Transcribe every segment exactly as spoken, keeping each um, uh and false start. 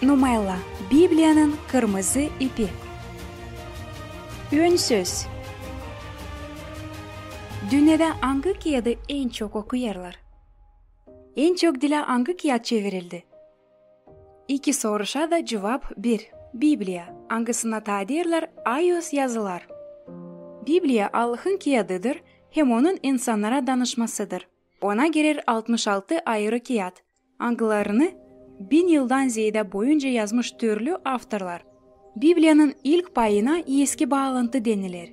Numella. Bibliyanın kırmızı ipi. Ön söz. Dünnedä angı kiyadı en çok okuyêrlar? En çok dilä angı kiyat çevirildi? İki soruşa da cuvap bir. Bibliya, angısına taa deerlär ayoz yazılar. Bibliya Allahın kiyadıdır hem Onun insannara danışmasıdır. Ona girer altmış altı ayırı kiyat, angılarını bin yıldan zeedä boyunca yazmış türlü avtorlar. Bibliyanın ilk payına Eski Baalantı deniler.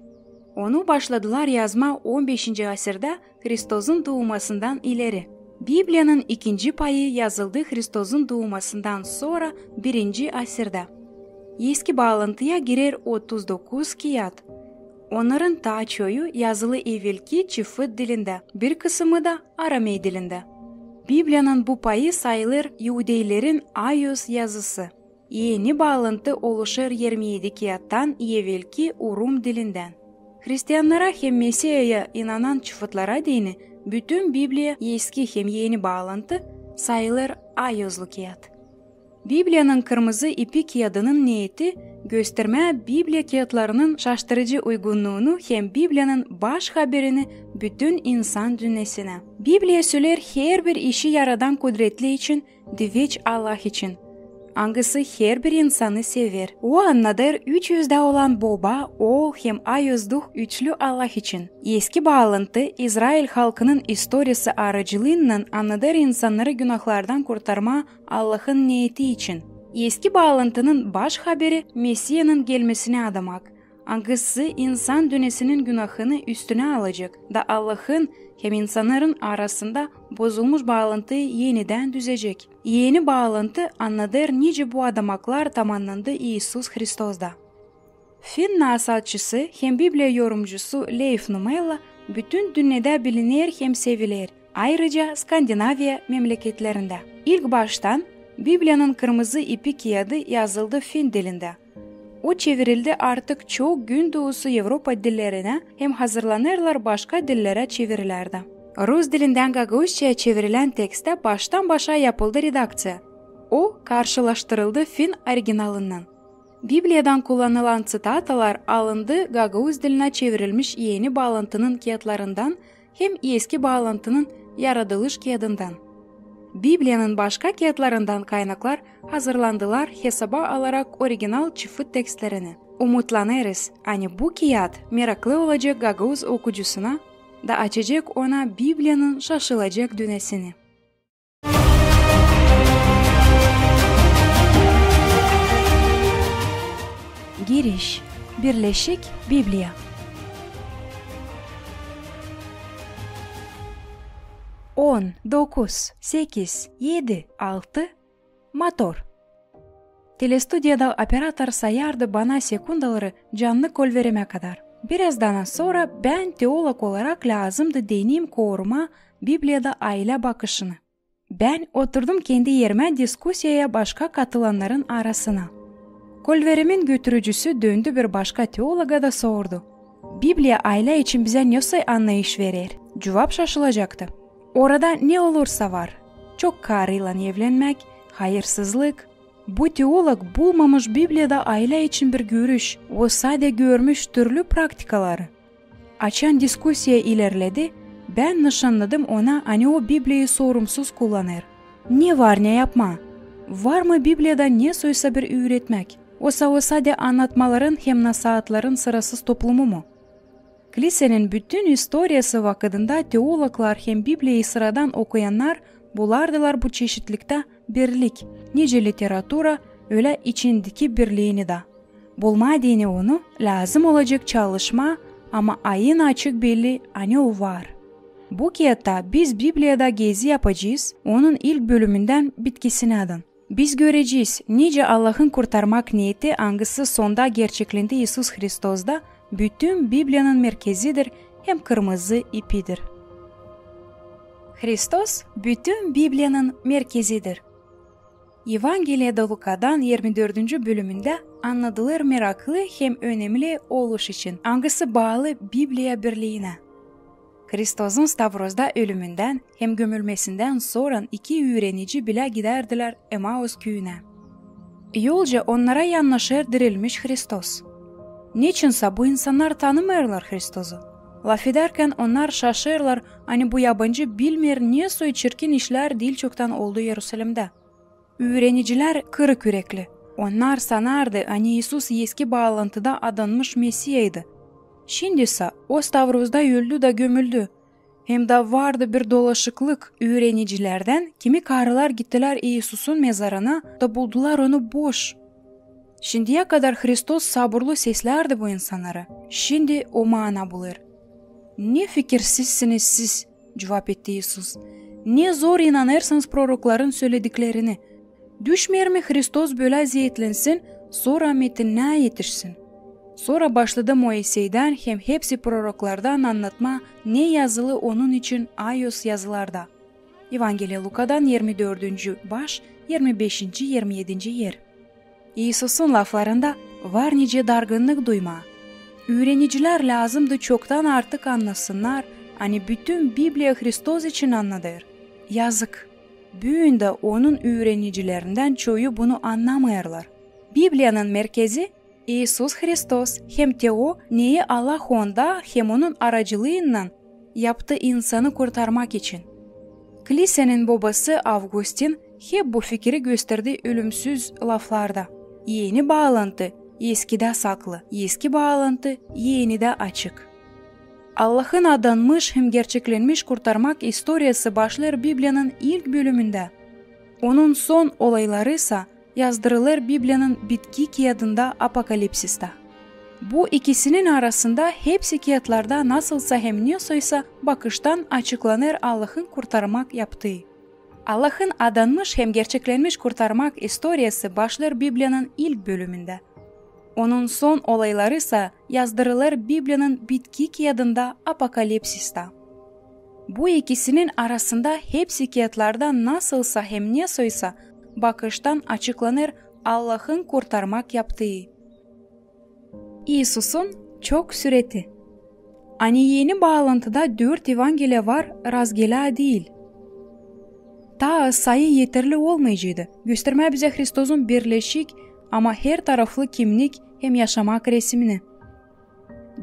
Onu başladılar yazmaa on beşinci asirdä Hristozun duumasından ileri. Bibliyanın ikinci payı yazıldı Hristozun duumasından sora birinci asirdä. Eski Baalantıya girer otuz dokuz kiyat. Onnarın taa çoyu yazılı evelki çifit dilindä, bir kısımı da aramey dilindä. Bibliyanın bu payı sayılêr iudeylerin ayoz yazısı. Eni Baalantı oluşêr irmi edi kiyattan evelki urum dilindän. Hristiyannara hem Mesiyaya inanan çifitlara deyni bütün Bibliya, Eski hem Eni Baalantı, sayılêr ayozlu kiyat. Bibliyanın kırmızı ipi kiyadının neeti göstermää Bibliya kiyatlarının şaştırıcı uygunnuunu hem Bibliyanın baş haberini bütün insan dünnesinä. Bibliya söleer herbir işi yaradan kudretli için, diveç Allah için, angısı herbir insanı sever. O annadêr üç özdä olan Boba, Ool hem Ayoz Duh üçlü Allah için. Eski Baalantı İzrail halkının istoriyası aracılıınnan annadêr insannarı günahlardan kurtarmaa Allahın neeti için. Eski Baalantının baş haberi Mesiyanın gelmesinä adamak, angısı insan dünnesinin günahını üstünä alacek da Allahın hem insannarın arasında bozulmuş baalantıyı enidän düzecek. Eni Baalantı annadêr, nicä bu adamaklar tamannandı İisus Hristozda. Finn nasaatçısı hem Bibliya yorumcusu Leif Numella bütün dünnedä biliner hem seviler, ayırıca Skandinaviya memleketlerindä. İlk baştan Bibliyanın kırmızı ipi kiyadı yazıldı finn dilindä. O çevirildi artık çok Gündoosu Evropa dillerinä hem hazırlanêrlar başka dillerä çevirilär dä. Rus dilindän gagauzçaya çevirilän tekstä baştan-başa yapıldı redakţiya. O karşılaştırıldı finn originalınnan. Bibliyadan kullanılan ţitatalar alındı gagauz dilinä çevirilmiş Eni Baalantının kiyatlarından hem Eski Baalantının yaradılış kiyadından. Bibliyanın başka kiyatlarından kaynaklar hazırlandılar, hesaba alarak original çifit tekstlerini. Umutlanêrız, ani bu kiyat meraklı olacek gagauz okuyucusuna da açacek ona Bibliyanın şaşılacek dünnesini. Giriş. Birleşik Bibliya. On, dokuz, sekiz, edi, altı, motor. Telestudiyada operator sayardı bana sekundaları canlı kolverimä kadar. Biraz da sora bän teolog olarak lääzımdı deneyim korumaa Bibliyada aylä bakışını. Bän oturdum kendi erimä diskusiyaya başka katılannarın arasına. Kolverimin götürücüsü döndü bir başka teologa da sordu: "Bibliya aylä için bizä nesoy annayış verer?" Cuvap şaşılacaktı. Orada ne olursa var: çok karıylan evlenmäk, hayırsızlık. Bu teolog bulmamış Bibliyada aylä için bir görüş, o sade görmüş türlü praktikaları. Açan diskusiya ilerledi, bän nışannadım ona, ani o Bibliyayı sorumsuz kullanêr. Ne var ne yapmaa? Var mı Bibliyada nesoysa bir üüretmäk? Osa o sade annatmaların hem nasaatların sırasız toplumu mu? Kilisenin bütün istoriyası vakıdında teologlar hem Bibliyayı sıradan okuyannar bulardılar bu çeşitliktä birlik, nicä literatura, ölä içindeki birliini dä. Bulmaa deyni onu, lääzım olacek çalışmaa, ama ayın açık belli, ani o var. Bu kiyatta biz Bibliyada gezi yapacez, onun ilk bölümündän bitkisinädän. Biz görecez, nicä Allahın kurtarmak neeti, angısı sonda gerçeklendi İisus Hristozda, bütün Bibliyanın merkezidir hem kırmızı ipidir. Hristos bütün Bibliyanın merkezidir. Evangeliyada Lukadan irmi dördüncü bölümündä annadılêr meraklı hem önemli oluş için, angısı baalı Bibliya birliinä. Hristozun Stavrozda ölümündän hem gömülmesindän sora iki üürenici bilä gidärdilär Emaus küüyünä. Yolca onnara yannaşêr dirilmiş Hristos. Neçinsä bu insannar tanımêêrlar Hristozu. Lafedärkän onnar şaşêrlar, ani bu yabancı bilmeer, ne soy çirkin işlär diil çoktan oldu İerusalimdä. Üürenicilär kırık ürekli. Onnar sanardı, ani İisus Eski Baalantıda adanmış Mesiyaydı. Şindisä O stavrozda öldü da gömüldü. Hem dä vardı bir dolaşıklık: üürenicilerdän kimi karılar gittilär İisusun mezarına da buldular onu boş. Şindiyä kadar Hristos saburlu seslärdi bu insannarı, şindi O maana bulêr. Ne fikirsizsiniz siz, cuvap etti İisus. Ne zor inanêrsınız prorokların sölediklerini. Düşmeer mi Hristos bölä zeetlensin, sora metinnää etişsin? Sora başladı Moiseydän hem hepsi proroklardan annatmaa, ne yazılı Onun için ayos yazılarda. Evangeliya Lukadan, irmi dördüncü baş, irmi beşinci, irmi edinci er. İisusun laflarında var nicä dargınnık duymaa. Üürenicilär lääzımdı çoktan artık annasınnar, ani bütün Bibliya Hristos için annadêr. Yazık. Büün dä Onun üürenicilerindän çoyu bunu annamêêrlar. Bibliyanın merkezi İisus Hristos hem te O, neyi Allah Onda hem Onun aracılıınnan yaptı insanı kurtarmak için. Kilisenin bobası Avgustin hep bu fikiri gösterdi ölümsüz laflarda: Eni Baalantı Eskidä saklı, Eski Baalantı Enidä açık. Allahın adanmış hem gerçeklenmiş kurtarmak istoriyası başlêêr Bibliyanın ilk bölümündä. Onun son olayları sa yazdırılêr Bibliyanın bitki kiyadında, Apokalipsistä. Bu ikisinin arasında hepsi kiyatlarda nasılsa hem nesoysa bakıştan açıklanêr Allahın kurtarmak yaptıı. Allahın adanmış hem gerçeklenmiş kurtarmak istoriyası başlêêr Bibliyanın ilk bölümündä. Onun son olayları sa yazdırılêr Bibliyanın bitki kiyadında, Apokalipsistä. Bu ikisinin arasında hepsi kiyatlarda nasılsa hem nesoysa bakıştan açıklanêr Allahın kurtarmak yaptıı. İisusun çok süreti. Ani Eni Baalantıda dört Evangeliya var, rastgelä diil. Taa sayı eterli olmayaceydı göstermää bizä Hristozun birleşik, ama her taraflı kimnik hem yaşamak resimini.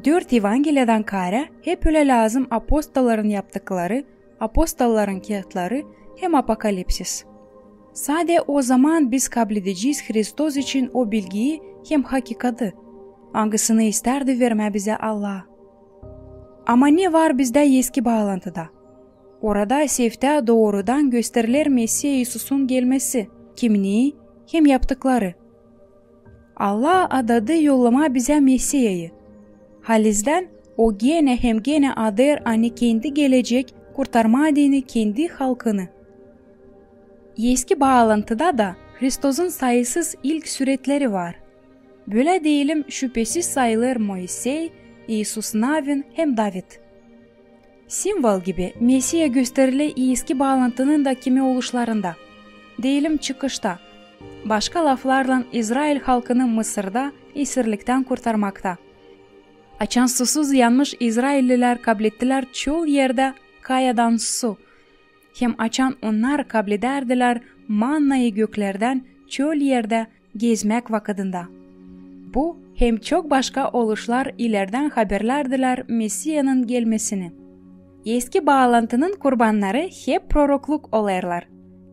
Dört Evangeliyadan kaarä hep ölä lääzım Apostolların yaptıkları, Apostolların kiyatları hem Apokalipsis. Sade ozaman biz kabledecez Hristos için o bilgiyi hem hakikatı, angısını istärdi vermää bizä Allah. Ama ne var bizdä Eski Baalantıda? Orada seftä doorudan gösteriler Mesiya İisusun gelmesi, kimniyi hem yaptıkları. Allah adadı yollamaa bizä Mesiyayı. Halizdän O genä hem genä adêêr, ani Kendi gelecek kurtarmaa deyni Kendi halkını. Eski Baalantıda da Hristozun sayısız ilk süretleri var. Bölä deyelim şüpesiz sayılêr Moisey, İisus Navin hem David. Simvol gibi Mesiya gösteriler Eski Baalantının da kimi oluşlarında. Deyelim Çıkışta. Başka laflarlan İzrail halkını Mısırda esirliktän kurtarmakta. Açan susuz yanmış izraillilär kablettilär çöl erdä kayadan su. Hem açan onnar kabledärdilär mannayı göklerdän çöl erdä gezmäk vakıdında. Bu hem çok başka oluşlar ilerdän haberlärdilär Mesiyanın gelmesini. Eski Baalantının kurbannarı hep prorokluk olêrlar.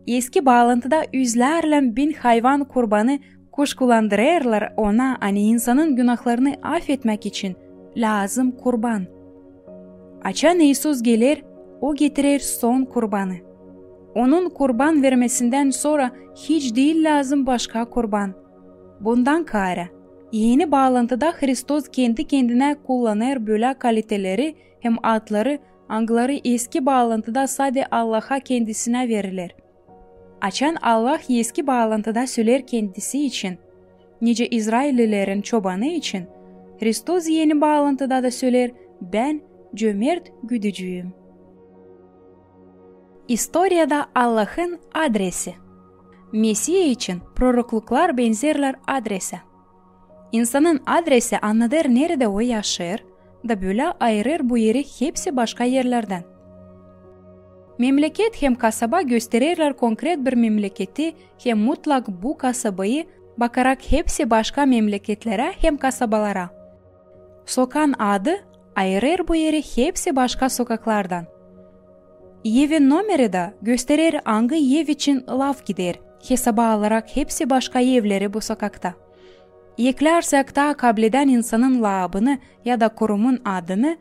Eski Baalantıda üzlärlän bin hayvan kurbanı kuşkulandırêrlar ona, ani insanın günahlarını afetmäk için lääzım kurban. Açan İisus geler, O getirer son kurbanı. Onun kurban vermesindän sora hiç diil lääzım başka kurban. Bundan kaarä, Eni Baalantıda Hristos Kendi-Kendinä kullanêr bölä kaliteleri hem adları, angıları Eski Baalantıda sade Allaha Kendisinä veriler. Açan Allah Eski Baalantıda söleer Kendisi için, nicä izraillilerin çobanı için, Hristos Eni Baalantıda da söleer: Bän cömert güdücüyüm. İstoriyada Allahın adresi. Mesiya için prorokluklar benzerlär adresä. İnsanın adresi annadêr, neredä o yaşêêr, da bölä ayırêr bu eri hepsi başka erlerdän. Memleket hem kasaba göstererlär konkret bir memleketi hem mutlak bu kasabayı bakarak hepsi başka memleketlerä hem kasabalara. Sokaan adı ayırêr bu eri hepsi başka sokaklardan. Evin nomeri dä gösterer, angı ev için laf gider, hesaba alarak hepsi başka evleri bu sokakta. Eklärsek taa kabledän insanın laabını ya da kurumun adını,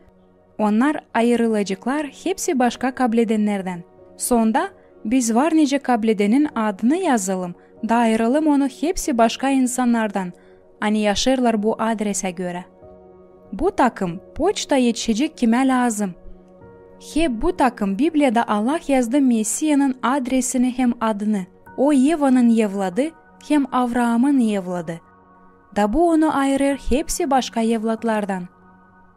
onnar ayırılaceklar hepsi başka kabledennerdän. Sonda biz var nicä kabledenin adını yazalım da ayıralım onu hepsi başka insannardan, ani yaşêêrlar bu adresä görä. Bu takım poçta etişecek kimä lääzım. Hep bu takım Bibliyada Allah yazdı Mesiyanın adresini hem adını. O Evanın evladı hem Avraamın evladı. Da bu onu ayırêr hepsi başka evlatlardan.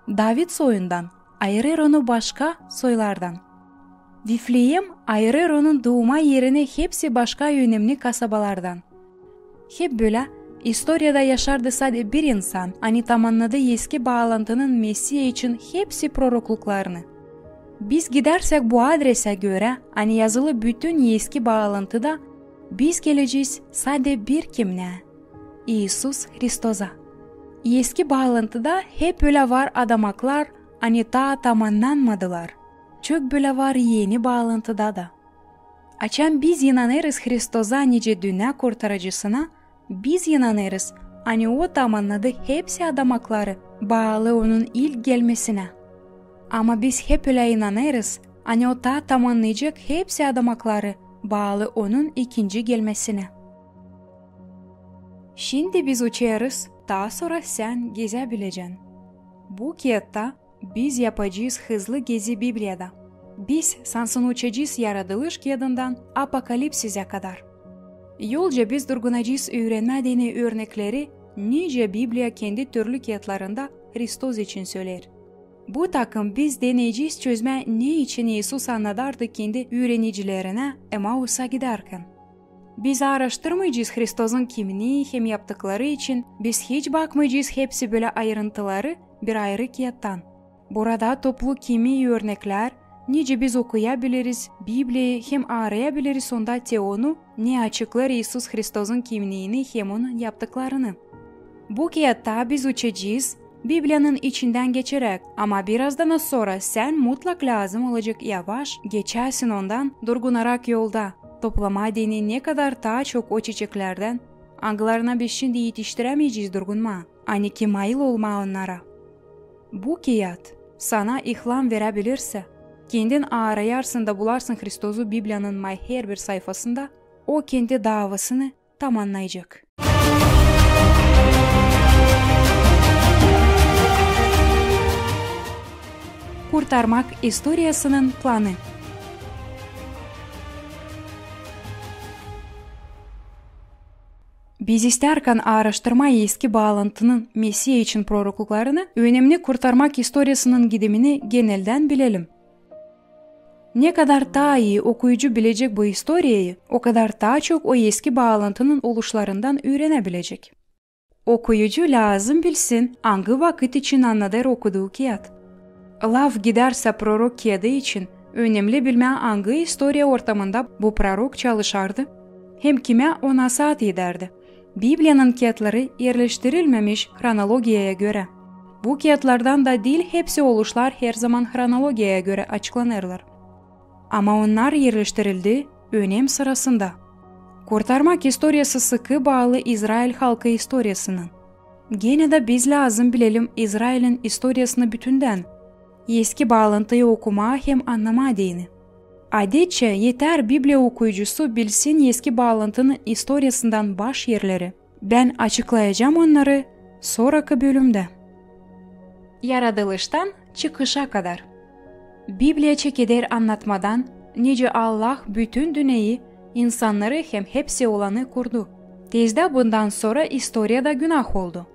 David soyundan ayırêr onu başka soylardan. Vifleem ayırêr onun duuma erini hepsi başka önemli kasabalardan. Hep bölä, istoriyada yaşardı sade bir insan, ani tamannadı Eski Baalantının Mesiya için hepsi prorokluklarını. Biz gidärsek bu adresä görä, ani yazılı bütün Eski Baalantıda, biz gelecez sade bir kimnä: İisus Hristoza. Eski Baalantıda hep ölä var adamaklar, ani taa tamannanmadılar. Çok bölä var Eni Baalantıda da. Açan biz inanêrız Hristoza nicä dünnä Kurtarıcısına, biz inanêrız, ani O tamannadı hepsi adamakları baalı Onun ilk gelmesinä. Ama biz hep ölä inanêrız, ani O taa tamannayacek hepsi adamakları baalı Onun ikinci gelmesinä. Şindi biz uçêrız, taa sora sän gezä bilecän. Bu kiyatta biz yapacez hızlı gezi Bibliyada. Biz sansın uçacez Yaradılış kiyadından Apokalipsisä kadar. Yolca biz durgunacez üürenmää deyni örnekleri, nicä Bibliya kendi türlü kiyatlarında Hristos için söleer. Bu takım biz deneyecez çözmää, ne için İisus annadardı kendi üürenicilerinä Emausa gidärkän. Biz aaraştırmayacez Hristozun kimnii hem yaptıkları için, biz hiç bakmayacez hepsi bölä ayırıntıları bir ayrı kiyattan. Burada toplu kimi örneklär, nicä biz okuya bileriz Bibliyayı hem aaraya bileriz onda te onu, ne açıklêêr İisus Hristozun kimniini hem Onun yaptıklarını. Bu kiyatta biz uçacez Bibliyanın içindän geçeräk, ama birazdan sora sän mutlak lääzım olacek yavaş geçäsin ondan, durgunarak yolda, toplamaa deyni ne kadar taa çok o çiçeklärdän, angılarına biz şindi etiştirämeyecez durgunmaa, ani ki mayıl olmaa onnara. Bu kiyat sana ilham verä bilirsä, kendin aarayarsın da bularsın Hristozu Bibliyanın may herbir sayfasında, O kendi daavasını tamannayacek. Kurtarmak istoriyasının planı. Biz istärkän aaraştırmaa Eski Baalantının Mesiya için prorokluklarını, önemli Kurtarmak istoriyasının gidimini geneldän bilelim. Ne kadar taa ii okuyucu bilecek bu istoriyayı, o kadar taa çok o Eski Baalantının oluşlarından üürenä bilecek. Okuyucu lääzım bilsin, angı vakıt için annadêr okuduu kiyat. Laf gidärsä prorok kiyadı için, önemli bilmää, angı istoriya ortamında bu prorok çalışardı hem kimä o nasaat edärdi. Bibliyanın kiyatları erleştirilmemiş hronologiyaya görä. Bu kiyatlardan da diil hepsi oluşlar herzaman hronologiyaya görä açıklanêrlar. Ama onnar erleştirildi önem sırasında. Kurtarmak istoriyası sıkı baalı İzrail halkı istoriyasına. Genä dä biz lääzım bilelim İzrailin istoriyasını bütündän, Eski Baalantıyı okumaa hem annamaa deyni. Adetçä etär Bibliya okuyucusu bilsin Eski Baalantının istoriyasından baş erleri. Bän açıklayacam onnarı sorakı bölümdä. Yaradılıştan çıkışa kadar. Bibliya çekeder annatmadan, nicä Allah bütün dünneyi, insannarı hem hepsi olanı kurdu. Tezdä bundan sora istoriyada günah oldu.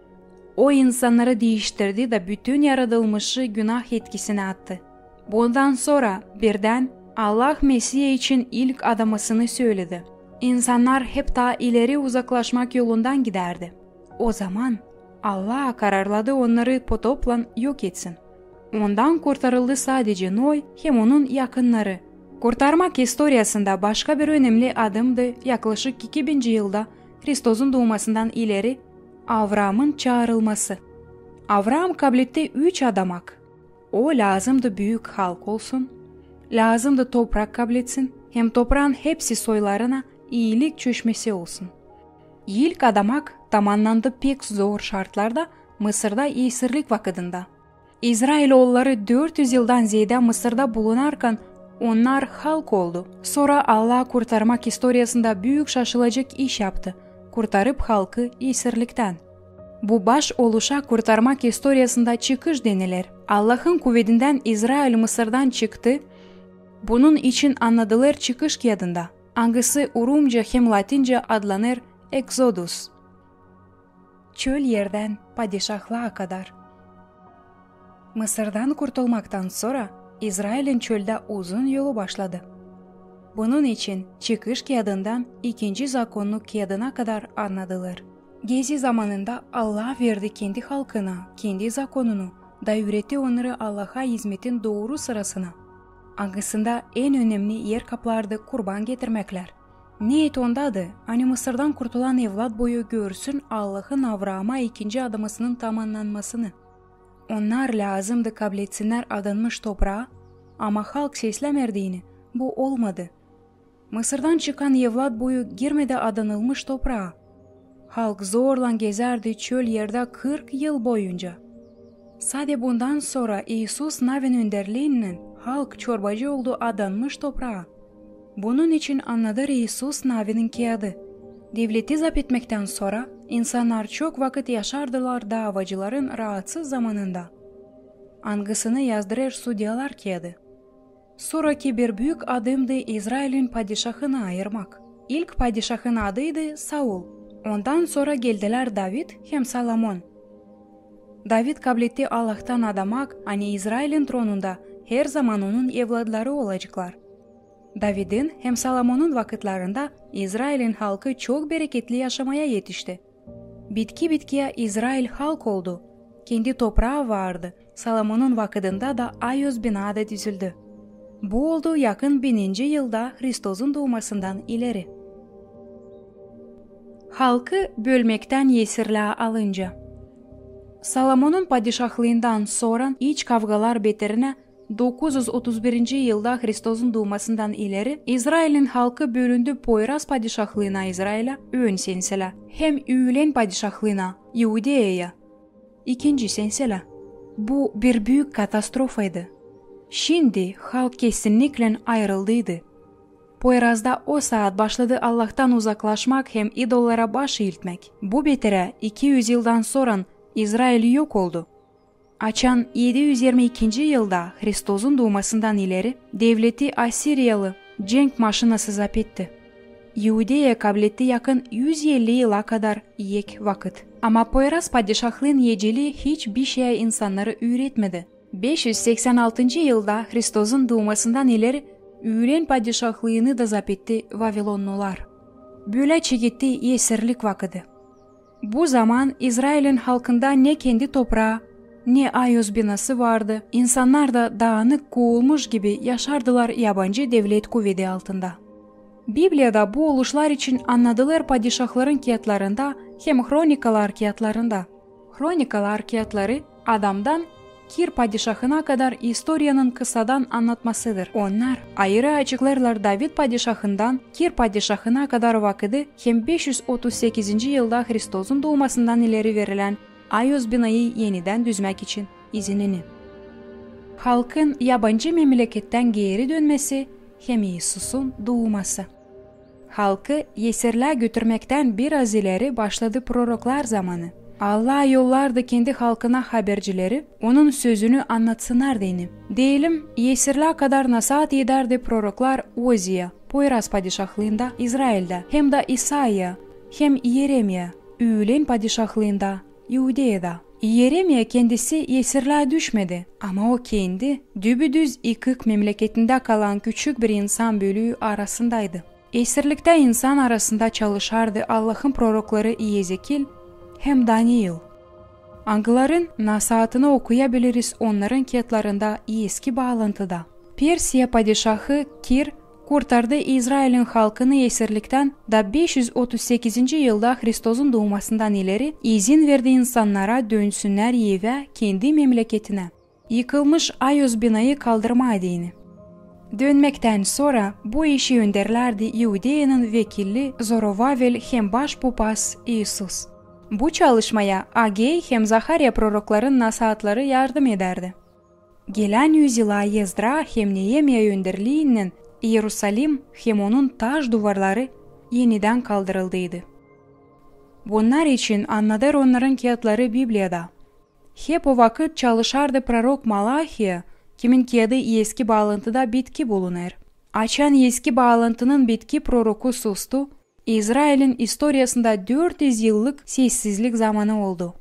O insannarı diiştirdi da bütün yaradılmışı günah etkisinä attı. Bundan sora birdän Allah Mesiya için ilk adamasını söledi. İnsannar hep taa ileri uzaklaşmak yolundan gidärdi. Ozaman Allah kararladı onnarı potoplan yok etsin. Ondan kurtarıldı sadecä Noy hem onun yakınnarı. Kurtarmak istoriyasında başka bir önemli adımdı yaklaşık iki bininci yılda Hristozun duumasından ileri Avraamın çaarılması. Avraam kabletti üç adamak. O lääzımdı büük halk olsun, lääzımdı toprak kabletsin, hem topraın hepsi soylarına iilik çeşmesi olsun. İlk adamak tamannandı pek zor şartlarda, Mısırda esirlik vakıdında. İzrailoolları dört üz yıldan zeedä Mısırda bulunarkan, onnar halk oldu. Sora Allah kurtarmak istoriyasında büük şaşılacek iş yaptı, kurtarıp halkı esirliktän. Bu baş oluşa kurtarmak istoriyasında çıkış deniler. Allahın kuvedindän İzrail Mısırdan çıktı. Bunun için annadılar çıkış kiyadında, angısı urumca hem latinca adlanêr Exodus. Çöl erdän padişahlaa kadar. Mısırdan kurtulmaktan sora İzrailin çöldä uzun yolu başladı. Bunun için çıkış kiyadından ikinci zakonnu kiyadına kadar annadılar. Gezi zamanında Allah verdi kendi halkına kendi zakonunu da üüretti onnarı Allaha izmetin dooru sırasına, angısında en önemni er kaplardı kurban getirmeklär. Neet ondadı, ani Mısırdan kurtulan evlat boyu görsün Allahın Avraama ikinci adamasının tamannanmasını. Onnar lääzımdı kabletsinnär adanmış topraa, ama halk seslämärdi ini, bu olmadı. Mısırdan çıkan evlat boyu girmedi adanılmış topraa. Halk zorlan gezärdi çöl erdä kırk yıl boyunca. Sade bundan sora İisus Navin önderliinnän halk çorbacı oldu adanmış topraa. Bunun için annadêr İisus Navinin kiyadı. Devleti zapetmektän sora insannar çok vakıt yaşardılar daavacıların raatsız zamanında, angısını yazdırêr sudyalar kiyadı. Soraki bir büük adımdı İzrailin padişahını ayırmak. İlk padişahın adıydı Saul. Ondan sora geldilär David hem Salomon. David kabletti Allahtan adamak, ani İzrailin tronunda herzaman onun evladları olaceklar. Davidin hem Salomonun vakıtlarında İzrailin halkı çok bereketli yaşamaya etişti. Bitki-bitkiyä İzrail halk oldu. Kendi topraa vardı. Salomonun vakıdında da ayoz bina da düzüldü. Bu oldu yakın bininci yılda Hristozun duumasından ileri. Halkı bölmektän esirlää alınca. Salomonun padişahlıından sora iç kavgalar beterinä dokuz üz otuz birinci yılda Hristozun duumasından ileri İzrailin halkı bölündü Poyraz padişahlıına İzrailä, ön senselä, hem Üülen padişahlıına İudeyaya, ikinci senselä. Bu bir büük katastrofaydı. Şindi halk kesinniklän ayırıldıydı. Poyrazda o saat başladı Allahtan uzaklaşmak hem idollara baş iiltmäk. Bu beterä iki üz yıldan soran İzrail yok oldu. Açan edi üz irmi ikinci yılda Hristozun duumasından ileri devleti assiriyalı cenk maşinası zapetti. İudeya kabletti yakın üz elli yıla kadar iyek vakıt. Ama Poyraz padişahlıın ecelii hiç bişeyä insannarı üüretmedi. Beş üz seksän altıncı yılda Hristozun duumasından ileri Üülen padişahlıını da zapetti vavilonlular. Bölä çeketti esirlik vakıdı. Bu zaman İzrailin halkında ne kendi topraa, ne ayoz binası vardı. İnsannar da daanık kuulmuş gibi yaşardılar yabancı devlet kuvedi altında. Bibliyada bu oluşlar için annadılêr padişahların kiyatlarında hem Hronikalar kiyatlarında. Hronikalar kiyatları adamdan Kir padişahına kadar istoriyanın kısadan annatmasıdır. Onnar ayırı açıklêrlar David padişahından Kir padişahına kadar vakıdı hem beş üz otuz sekizinci yılda Hristozun duumasından ileri verilän ayoz binayı enidän düzmäk için izinini. Halkın yabancı memlekettän geeri dönmesi hem İisusun duuması. Halkı esirlää götürmektän biraz ileri başladı proroklar zamanı. Allah yollardı kendi halkına habercileri, onun sözünü annatsınnar deyni. Deyelim, esirlää kadar nasaat edärdi proroklar Oziya, Poyraz padişahlıında İzraildä, hem da İsaiya, hem İeremiya, Üülen padişahlıında İudeyada. İeremiya kendisi esirlää düşmedi, ama o kendi dübüdüz ikık memleketindä kalan küçük bir insan bölüü arasındaydı. Esirliktä insan arasında çalışardı Allahın prorokları İezekil hem Daniil, angıların nasaatını okuyabiliriz onnarın kiyatlarında eski baalantıda. Persiya padişahı Kir Kurtardı İzrailin halkını esirliktän da beş üz otuz sekizinci yılda Hristosun duumasından ileri izin verdi insannara dönsünnär evä, kendi memleketinä. Yıkılmış Ayos binayı kaldırmaa deyni. Dönmektän sora bu işi önderlärdi İudeyanın vekili Zorovavel hem baş pupaz İisus. Bu çalışmaya Agey hem Zaharya prorokların nasaatları yardım edärdi. Gelän üzyıla Ezdra hem Neemiya önderliinnän İerusalim hem onun taş duvarları enidän kaldırıldıydı. Bunnar için annadêr onnarın kiyatları Bibliyada. Hep o vakıt çalışardı prorok Malahiya, kimin kiyadı Eski Baalıntıda bitki bulunêr. Açan Eski Baalıntının bitki proroku sustu, İzrailin istoriyasında dört üz yıllık sessizlik zamanı oldu.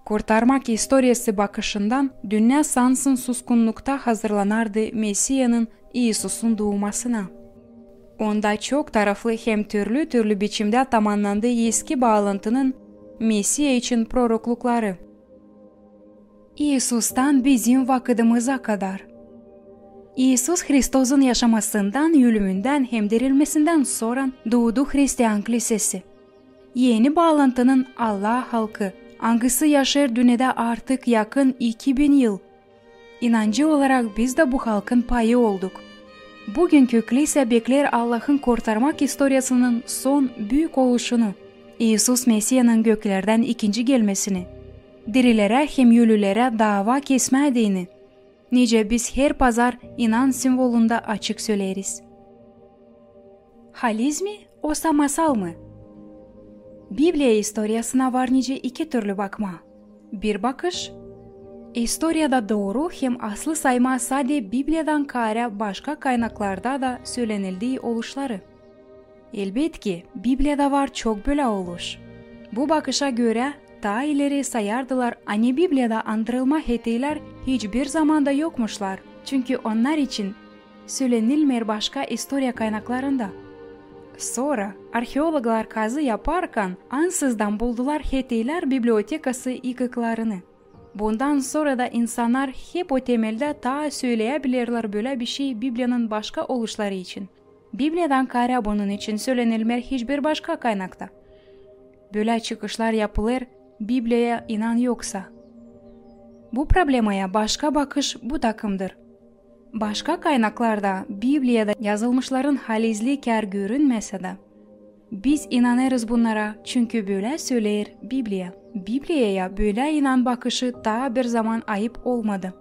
Kurtarmak istoriyası bakışından dünnä sansın suskunnukta hazırlanardı Mesiyanın, İisusun duumasına. Onda çok taraflı hem türlü-türlü biçimdä tamannandı Eski Baalantının Mesiya için proroklukları. İisustan bizim vakıdımıza kadar. İisus Hristosun yaşamasından, ölümündän hem dirilmesindän sora duudu hristian klisesi. Eni Baalantının Allah halkı, angısı yaşêêr dünnedä artık yakın iki bin yıl. İnancı olarak biz dä bu halkın payı olduk. Büünkü klisä bekleer Allahın kurtarmak istoriyasının son büük oluşunu, İisus Mesiyanın göklerdän ikinci gelmesini, dirilerä hem ölülerä daava kesmää deyni, nicä biz her pazar inanç simvolunda açık söleeriz. Haliz mi, osa masal mı? Bibliya istoriyasına var nicä iki türlü bakmaa. Bir bakış, istoriyada dooru hem aslı saymaa sade Bibliyadan kaarä başka kaynaklarda da sölenildii oluşları. Elbetki, Bibliyada var çok bölä oluş. Bu bakışa görä, taa ileri sayardılar, ani Bibliyada andırılma heteylär hiçbir zamanda yokmuşlar, çünkü onnar için sölenilmeer başka istoriya kaynaklarında. Sora arheologlar kazı yaparkan ansızdan buldular heteylär bibliotekası yıkıklarını. Bundan sora da insannar hep o temeldä taa söleyäbilerlär bölä bişey Bibliyanın başka oluşları için. Bibliyadan kaarä bunun için sölenilmeer hiçbir başka kaynakta. Bölä çıkışlar yapılêr, Bibliyaya inan yoksa. Bu problemaya başka bakış bu takımdır. Başka kaynaklarda Bibliyada yazılmışların halizlii kär görünmesä dä, biz inanêrız bunnara, çünkü bölä söleer Bibliya. Bibliyaya bölä inan bakışı taa bir zaman ayıp olmadı.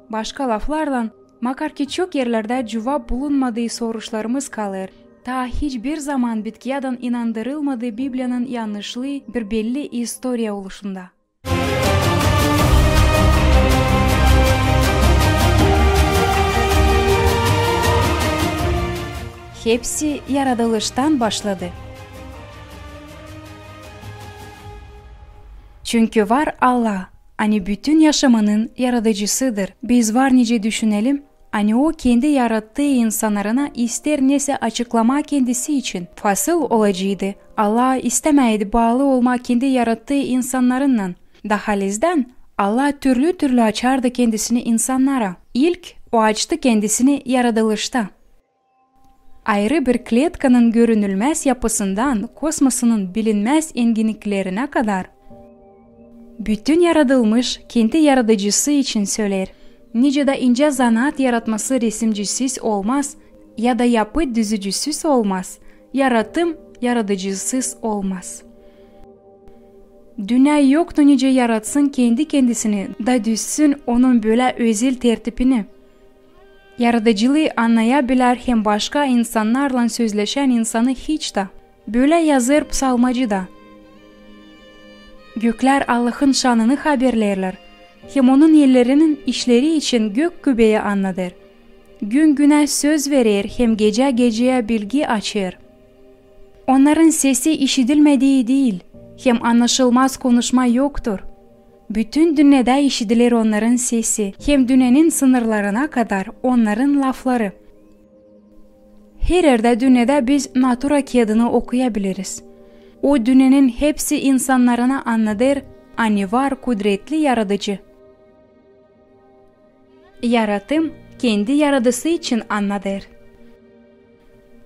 Başka laflarlan, makar ki çok erlerdä cuvap bulunmadıı soruşlarımız kalêr, taa hiçbir zaman bitkiyadan inandırılmadı Bibliyanın yannışlıı bir belli istoriya oluşunda. Hepsi yaradılıştan başladı. Çünkü var Allah, ani bütün yaşamanın yaradıcısıdır. Biz var nicä düşünelim, ani O kendi yarattıı insannarına isteer nesä açıklamaa kendisi için. Fasıl olaceydı, Allah istämäydi baalı olmaa kendi yarattıı insannarınnan. Da halizdän Allah türlü-türlü açardı kendisini insannara. İlk O açtı kendisini yaradılışta. Ayrı bir kletkanın görünülmäz yapısından kosmosının bilinmäz enginniklerinä kadar, bütün yaradılmış kendi yaradıcısı için söleer. Nicä dä incä zanaat yaratması resimcisiz olmaz, ya da yapı düzücüsüz olmaz, yaratım yaradıcısız olmaz. Dünnä yoktu nicä yaratsın kendi kendisini da düzsün onun bölä özel tertipini. Yaradıcılıı annayabilär hem başka insannarlan sözleşän insanı hiç dä. Bölä yazêr psalmacı da. Göklär Allahın şanını haberleerlär, hem Onun ellerinin işleri için gök kübeyi annadêr. Gün günä söz verer hem gecä geceyä bilgi açêr. Onnarın sesi işidilmedii diil, hem annaşılmaz konuşma yoktur. Bütün dünnedä işidiler onnarın sesi, hem dünnenin sınırlarına kadar onnarın lafları. Hererdä dünnedä biz natura kiyadını okuyabiliriz. O dünnenin hepsi insannarına annadêr, ani var kudretli Yaradıcı. Yaratım kendi yaradısı için annadêr.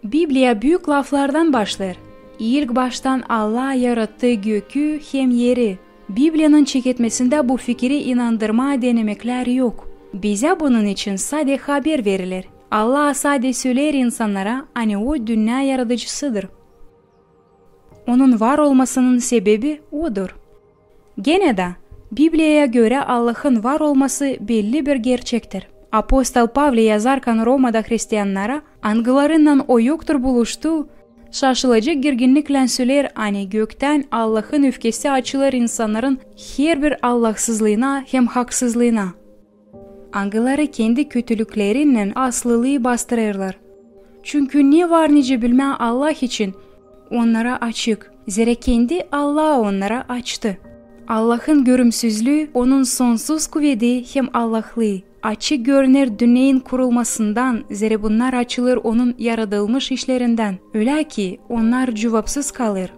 Bibliya büük laflardan başlêêr. İlk baştan Allah yarattı gökü hem eri. Bibliyanın çeketmesindä bu fikiri inandırmaa denemeklär yok. Bizä bunun için sade haber veriler. Allah sade söleer insannara, ani O dünnä yaradıcısıdır. Onun var olmasının sebebi Odur. Genä dä, Bibliyaya görä Allahın var olması belli bir gerçektir. Apostol Pavli yazarkan Romada hristiyannara, angılarınnan O yoktur buluştu, şaşılacek girginniklän söleer, ani göktän Allahın üfkesi açılêr insannarın herbir allahsızlıına hem haksızlıına. Angıları kendi kötülüklerinnän aslılıı bastırêrlar. Çünkü ne var nicä bilmää Allah için onnara açık, zerä kendi Allah onnara açtı. Allahın görümsüzlüü, Onun sonsuz kuvedi hem Allahlıı açık görüner dünneyin kurulmasından, zerä bunnar açılêr Onun yaradılmış işlerindän, ölä ki onnar cuvapsız kalêr.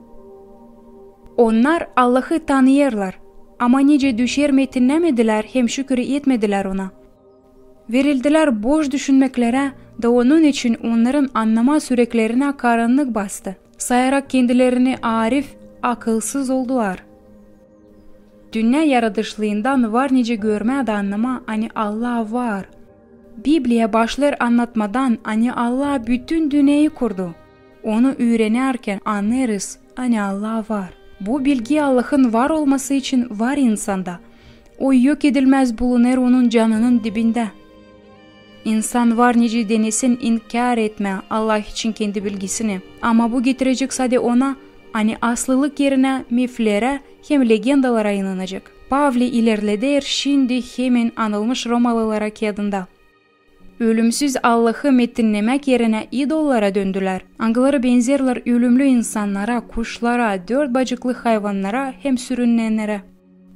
Onnar Allahı tanıyêrlar, ama nicä düşer metinnämedilär hem şükür etmedilär Ona. Verildilär boş düşünmeklerä, da onun için onnarın annama süreklerinä karannık bastı, sayarak kendilerini arif, akılsız oldular. Dünnä yaradışlıından var nicä görmää da annamaa, ani Allah var. Bibliya başlêêr annatmadan, ani Allah bütün dünneyi kurdu. Onu üürenärkän annêêrız, ani Allah var. Bu bilgi Allahın var olması için var insanda. O yok edilmäz bulunêr onun canının dibindä. İnsan var nicä denesin inkär etmää Allah için kendi bilgisini, ama bu getirecek sade ona, ani aslılık erinä miflerä hem legendalara inanacek. Pavli ilerleder şindi hemen anılmış romalılara kiyadında. Ölümsüz Allahı metinnemäk erinä idollara döndülär, angıları benzerlär ölümlü insannara, kuşlara, dört bacıklı hayvannara hem sürünnenerä.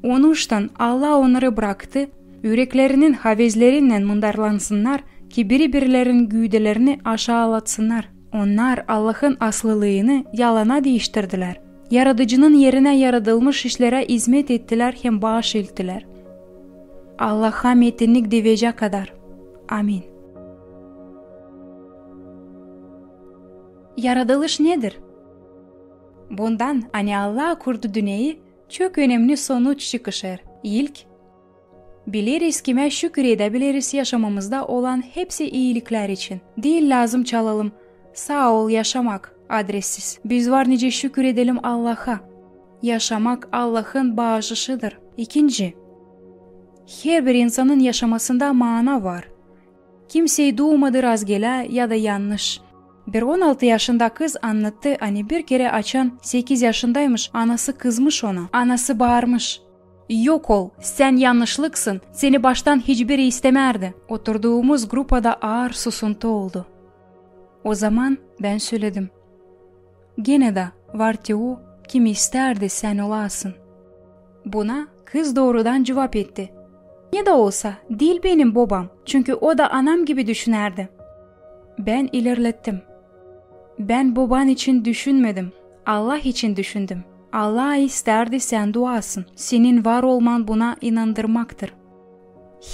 Onuştan Allah onnarı braktı, üreklerinin havezlerinnän mındarlansınnar, ki biri-birilerinin güüdelerini aşaalatsınnar. Onnar Allahın aslılıını yalana diiştirdilär. Yaradıcının erinä yaradılmış işlerä izmet ettilär hem baaş ilttilär. Allaha metinnik devecä kadar. Amin. Yaradılış nedir? Bundan, ani Allah kurdu dünneyi, çok önemni sonuç çıkışêr. İlk, bileriz, kimä şükür edäbileriz yaşamamızda olan hepsi iiliklär için. Diil lääzım çalalım "saa ol, yaşamak" adressiz. Biz var nicä şükür edelim Allaha. Yaşamak Allahın baaşışıdır. İkinci, herbir insanın yaşamasında maana var. Kimsey duumadı rastgelä ya da yannış. Bir on altı yaşında kız annattı, ani bir kerä, açan sekiz yaşındaymış, anası kızmış ona. Anası baarmış: "Yok ol, sän yannışlıksın, seni baştan hiçbiri istemärdi." Oturduumuz grupada aar susuntı oldu. O zaman bän söledim: "Genä dä var te o, kim istärdi sän olasın." Buna kız doorudan cuvap etti: "Ne dä olsa, diil benim bobam, çünkü o da anam gibi düşünärdi." Bän ilerlettim: "Bän boban için düşünmedim, Allah için düşündüm. Allah istärdi sän duasın, senin var olman buna inandırmaktır."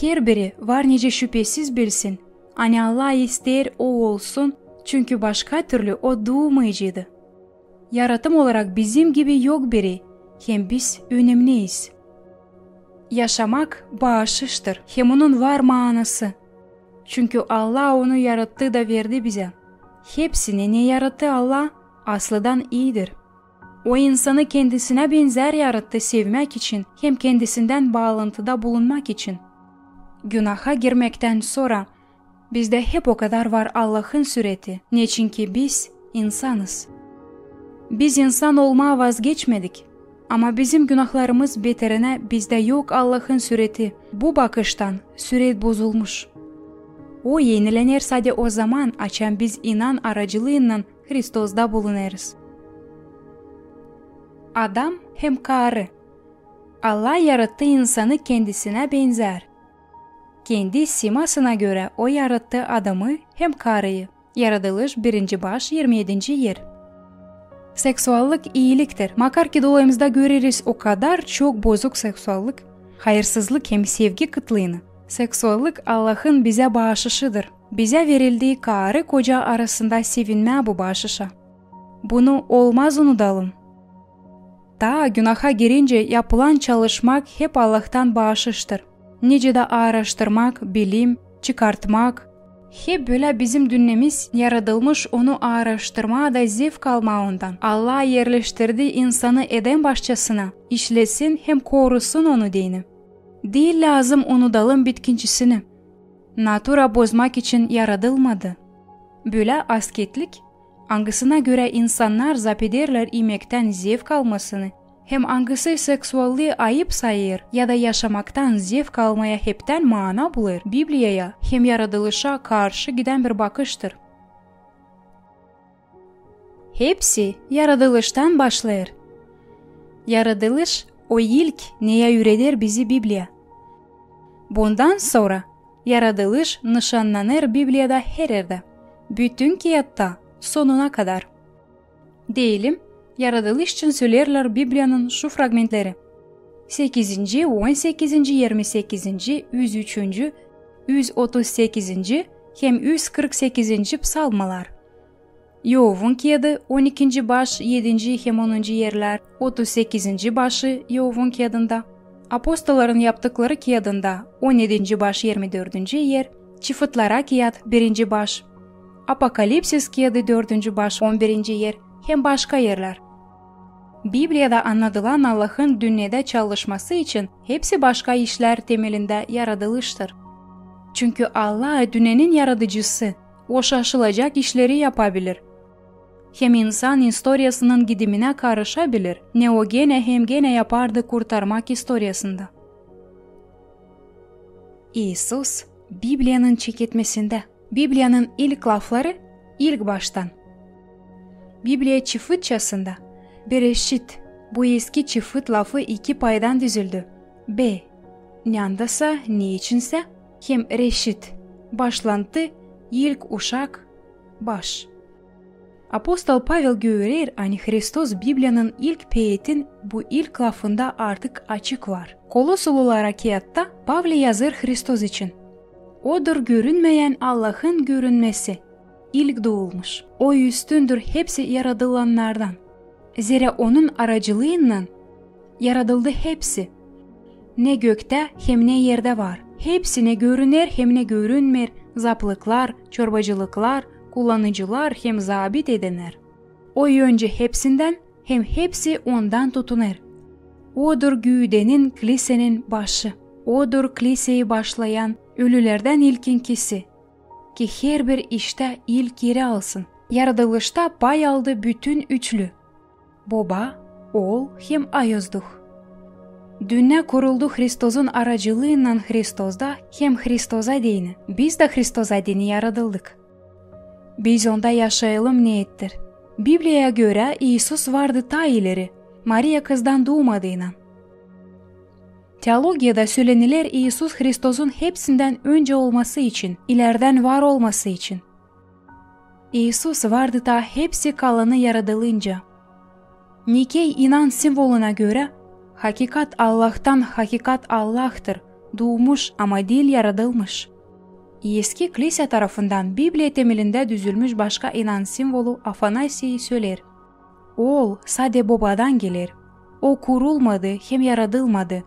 Herbiri var nicä şüpesiz bilsin, ani Allah isteer o olsun, çünkü başka türlü o duumayaceydı. Yaratım olarak bizim gibi yok biri, hem biz önemneyiz. Yaşamak baaşıştır, hem onun var maanası. Çünkü Allah onu yarattı da verdi bizä. Hepsini, ne yarattı Allah, aslıdan iidir. O insanı kendisinä benzär yarattı sevmäk için hem kendisindän baalantıda bulunmak için. Günaha girmektän sora bizdä hep o kadar var Allahın süreti, neçinki biz insanız. Biz insan olmaa vazgeçmedik, ama bizim günahlarımız beterinä bizdä yok Allahın süreti. Bu bakıştan süret bozulmuş. O enilener sade o zaman, açan biz inan aracılıınnan Hristosda bulunêrız. Adam hem karı. Allah yarattı insanı kendisinä benzär. Kendi simasına görä o yarattı adamı hem karıyı. Yaradılış, birinci baş, irmi edinci er. Seksuallık iiliktir. Makar ki dolayımızda göreriz o kadar çok bozuk seksuallık, hayırsızlık hem sevgi kıtlıını. Seksuallık Allahın bizä baaşışıdır. Bizä verildi karı-koca arasında sevinmää bu baaşışa. Bunu olmaz unudalım. Taa günaha girincä yapılan çalışmak hep Allahtan baaşıştır. Nicä dä aaraştırmak, bilim çıkartmak. Hep bölä bizim dünnemiz yaradılmış onu aaraştırmaa da zevk almaa ondan. Allah erleştirdi insanı Eden başçasına, işlesin hem korusun onu deyni. Diil lääzım unudalım bitkincisini. Natura bozmak için yaradılmadı. Bölä asketlik, angısına görä insannar zapederlär imekten zevk almasını, hem angısı seksuallıı ayıp sayêr ya da yaşamaktan zevk almaya heptän maana bulêr, Bibliyaya hem yaradılışa karşı gidän bir bakıştır. Hepsi yaradılıştan başlêêr. Yaradılış o ilk, neyä üüreder bizi Bibliya. Bundan sora yaradılış nışannanêr Bibliyada her erdä, bütün kiyatta, sonuna kadar. Deyelim, yaradılış için sölerlär Bibliyanın şu fragmentleri: sekizinci, on sekizinci, irmi sekizinci, üz üçüncü, üz otuz sekizinci hem üz kırk sekizinci psalmalar. İovun kiyadı, on ikinci baş, edinci hem onuncu erlär, otuz sekizinci başı İovun kiyadında, Apostolların yaptıkları kiyadında, on edinci baş, irmi dördüncü er, Çıfıtlara kiyat, birinci baş, Apokalipsis kiyadı, dördüncü baş, on birinci er hem başka erlär. Bibliyada annadılan Allahın dünnedä çalışması için hepsi başka işlär temelindä yaradılıştır. Çünkü Allah, dünnenin yaradıcısı, o şaşılacak işleri yapabilir. Hem insan istoriyasının gidiminä karışabilir, ne o genä hem genä yapardı kurtarmak istoriyasında. İisus Bibliyanın çeketmesindä. Bibliyanın ilk lafları ilk baştan. Bibliya çıfıtçasında Bereşit, bu eski çıfıt lafı iki paydan düzüldü: be, nända sa, ne için sä, hem reşit, başlantı, ilk uşak, baş. Apostol Pavel görürer, ani Hristos Bibliyanın ilk peetin bu ilk lafında artık açık var. Kolosululara kiyatta Pavle yazêr Hristos için: Odur görünmeyän Allahın görünmesi, ilk duulmuş. O üstündür hepsi yaradılannardan. Zerä Onun aracılıınnan yaradıldı hepsi. Ne göktä hem ne erdä var. Hepsi, ne görüner hem ne görünmeer, zaplıklar, çorbacılıklar, kullanıcılar hem zabit edenär. O öncä hepsindän hem hepsi Ondan tutunêr. Odur güüdenin, klisenin başı. Odur kliseyi başlayan, ölülerdän ilkinkisi, ki herbir iştä ilk eri alsın. Yaradılışta pay aldı bütün üçlü: Boba, Ool hem Ayozduh. Dünnä kuruldu Hristozun aracılıınnan Hristozda hem Hristoza deyni. Biz dä Hristoza deyni yaradıldık. Biz Onda yaşayalım neettir. Bibliyaya görä, İisus vardı taa ileri, Mariya kızdan duumadıynnan. Teologiyada söleniler İisus Hristozun hepsindän öncä olması için, ilerdän var olması için. İisus vardı taa hepsi kalanı yaradılınca. Nikey inan simvoluna görä, hakikat Allahtan hakikat Allahtır, duumuş, ama diil yaradılmış. Eski Klisiya tarafından Bibliya temelindä düzülmüş başka inan simvolu Afanasiy söler: Ool sade Bobadan geler. O kurulmadı hem yaradılmadı,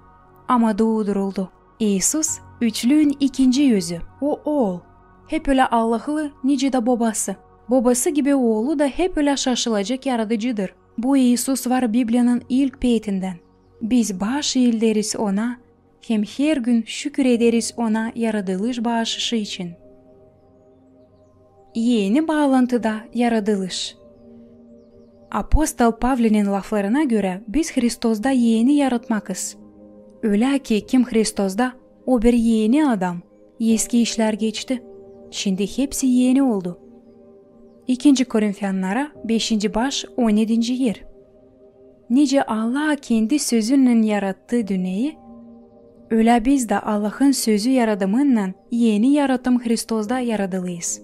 ama duuduruldu. İisus, üçlüün ikinci üzü. O Ool. Hep ölä Allahlı, nicä dä Bobası. Bobası gibi Oolu da hep ölä şaşılacek yaradıcıdır. Bu İisus var Bibliyanın ilk peetindän. Biz baş iilderiz Ona hem her gün şükür ederiz Ona yaradılış baaşışı için. Eni baalantıda yaradılış. Apostol Pavlinin laflarına görä, biz Hristozda eni yaratmakız. Ölä ki, kim Hristozda, o bir eni adam. Eski işlär geçti. Şindi hepsi eni oldu. İkinci Korintiyannara, beşinci baş, on edinci er. Nicä Allah kendi sözünnän yarattı dünneyi, ölä biz dä Allahın sözü yaradımınnan eni yaratım Hristozda yaradılıyız.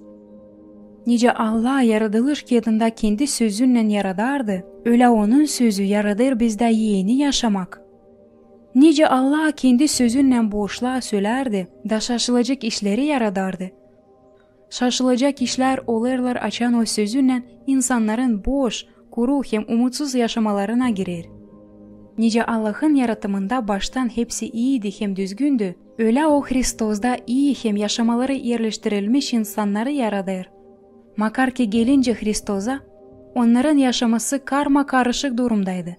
Nicä Allah yaradılış kiyadında kendi sözünnän yaradardı, ölä Onun sözü yaradêr bizdä eni yaşamak. Nicä Allah kendi sözünnän boşlaa sölärdi da şaşılacek işleri yaradardı, Şaşılacak işlär olêrlar, açan o sözünnän insannarın boş, kuru hem umutsuz yaşamalarına girer. Nicä Allahın yaratımında baştan hepsi iiydi hem düzgündü, ölä O Hristozda ii hem yaşamaları erleştirilmiş insannarı yaradêr. Makar ki gelincä Hristoza, onnarın yaşaması karma-karışık durumdaydı.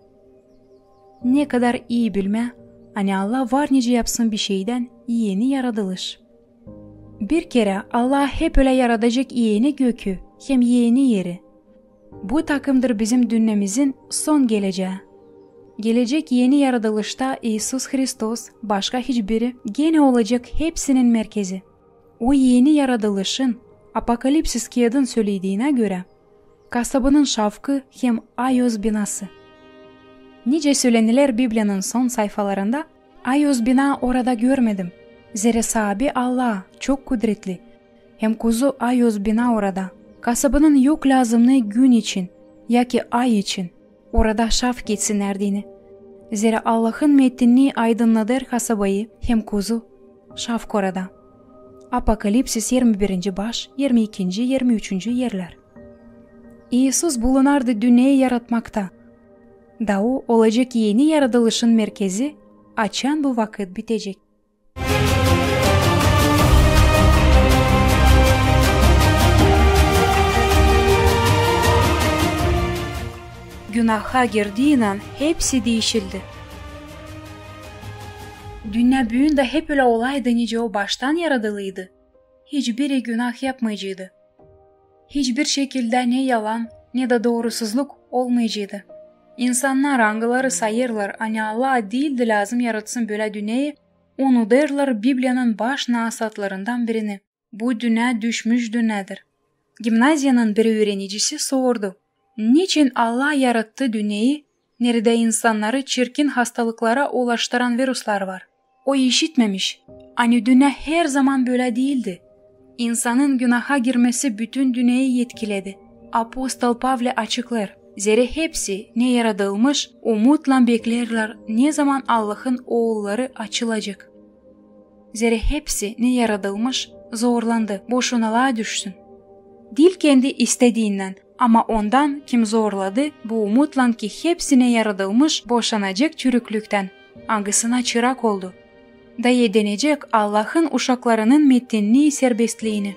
Ne kadar ii bilmää, ani Allah var nicä yapsın bişeydän ieni yaradılış. Bir kerä Allah hep ölä yaradacek ieni gökü hem ieni eri. Bu takımdır bizim dünnämizin son gelecää. Gelecek ieni yaradılışta İisus Hristos, başka hiçbiri, genä olacek hepsinin merkezi. O ieni yaradılışın, Apokalipsis kiyadın sölediinä görä, kasabının şafkı hem ayoz binası. Nicä söleniler Bibliyanın son sayfalarında, ayoz bina orada görmedim. Zerä Saabi Allah çok kudretli, hem Kuzu ayoz bina orada. Kasabının yok lääzımnıı gün için, ya ki ay için orada şafk etsinnär deyni. Zerä Allahın metinnii aydınnadêr kasabayı hem Kuzu, şafk orada. Apokalipsis, irmi birinci baş, irmi ikinci, irmi üçüncü erlär. İisus bulunardı dünneyi yaratmakta. Da O olacek ieni yaradılışın merkezi, açan bu vakıt bitecek. Günaha girdiynän hepsi diişildi. Dünnä büün dä hep ölä olaydı, nicä o baştan yaradılıydı, hiçbiri günah yapmaycıydı. Hiçbir şekildä ne yalan, ne dä doorusuzluk olmaycıydı. İnsannar, angıları sayêrlar, ani Allah diildi lääzım yaratsın bölä dünneyi, unudêrlar Bibliyanın baş naasatlarından birini. Bu dünnä düşmüş dünnädir. Gimnaziyanın bir üürenicisi sordu: "Neçin Allah yarattı dünneyi, neredä insannarı çirkin hastalıklara ulaştıran viruslar var?" O işitmemiş, ani dünnä herzaman bölä diildi. İnsanın günaha girmesi bütün dünneyi etkiledi. Apostol Pavle açıklêêr: "Zerä hepsi, ne yaradılmış, umutlan bekleerlär, nezaman Allahın oolları açılacek." Zerä hepsi, ne yaradılmış, zorlandı, boşunalıa düşsün. Diil kendi istediinän, ama ondan, kim zorladı, bu umutlan, ki hepsi, ne yaradılmış, boşanacek çürüklüktän, angısına çırak oldu, da edenecek Allahın uşaklarının metinnii serbestliini.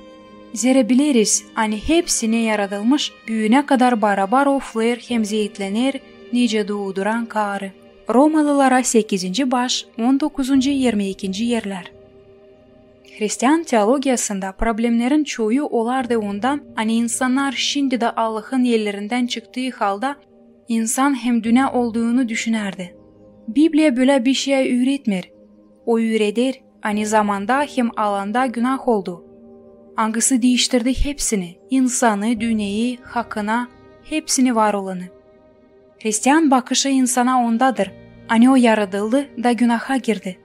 Zerä bileriz, ani hepsi, ne yaradılmış, büünä kadar barabar oflêêr hem zeetlener, nicä duuduran kaarı. Romalılara sekizinci baş, on dokuzuncu, irmi ikinci erlär. Hristian teologiyasında problemnerin çoyu olardı ondan, ani insannar şindi dä Allahın ellerindän çıktıı halda insan hem dünnä olduunu düşünärdi. Bibliya bölä bişey üüretmeer. O üüreder, ani zamanda hem alanda günah oldu, angısı diiştirdi hepsini, insanı, dünneyi, hakına, hepsini var olanı. Hristian bakışı insana ondadır, ani o yaradıldı da günaha girdi.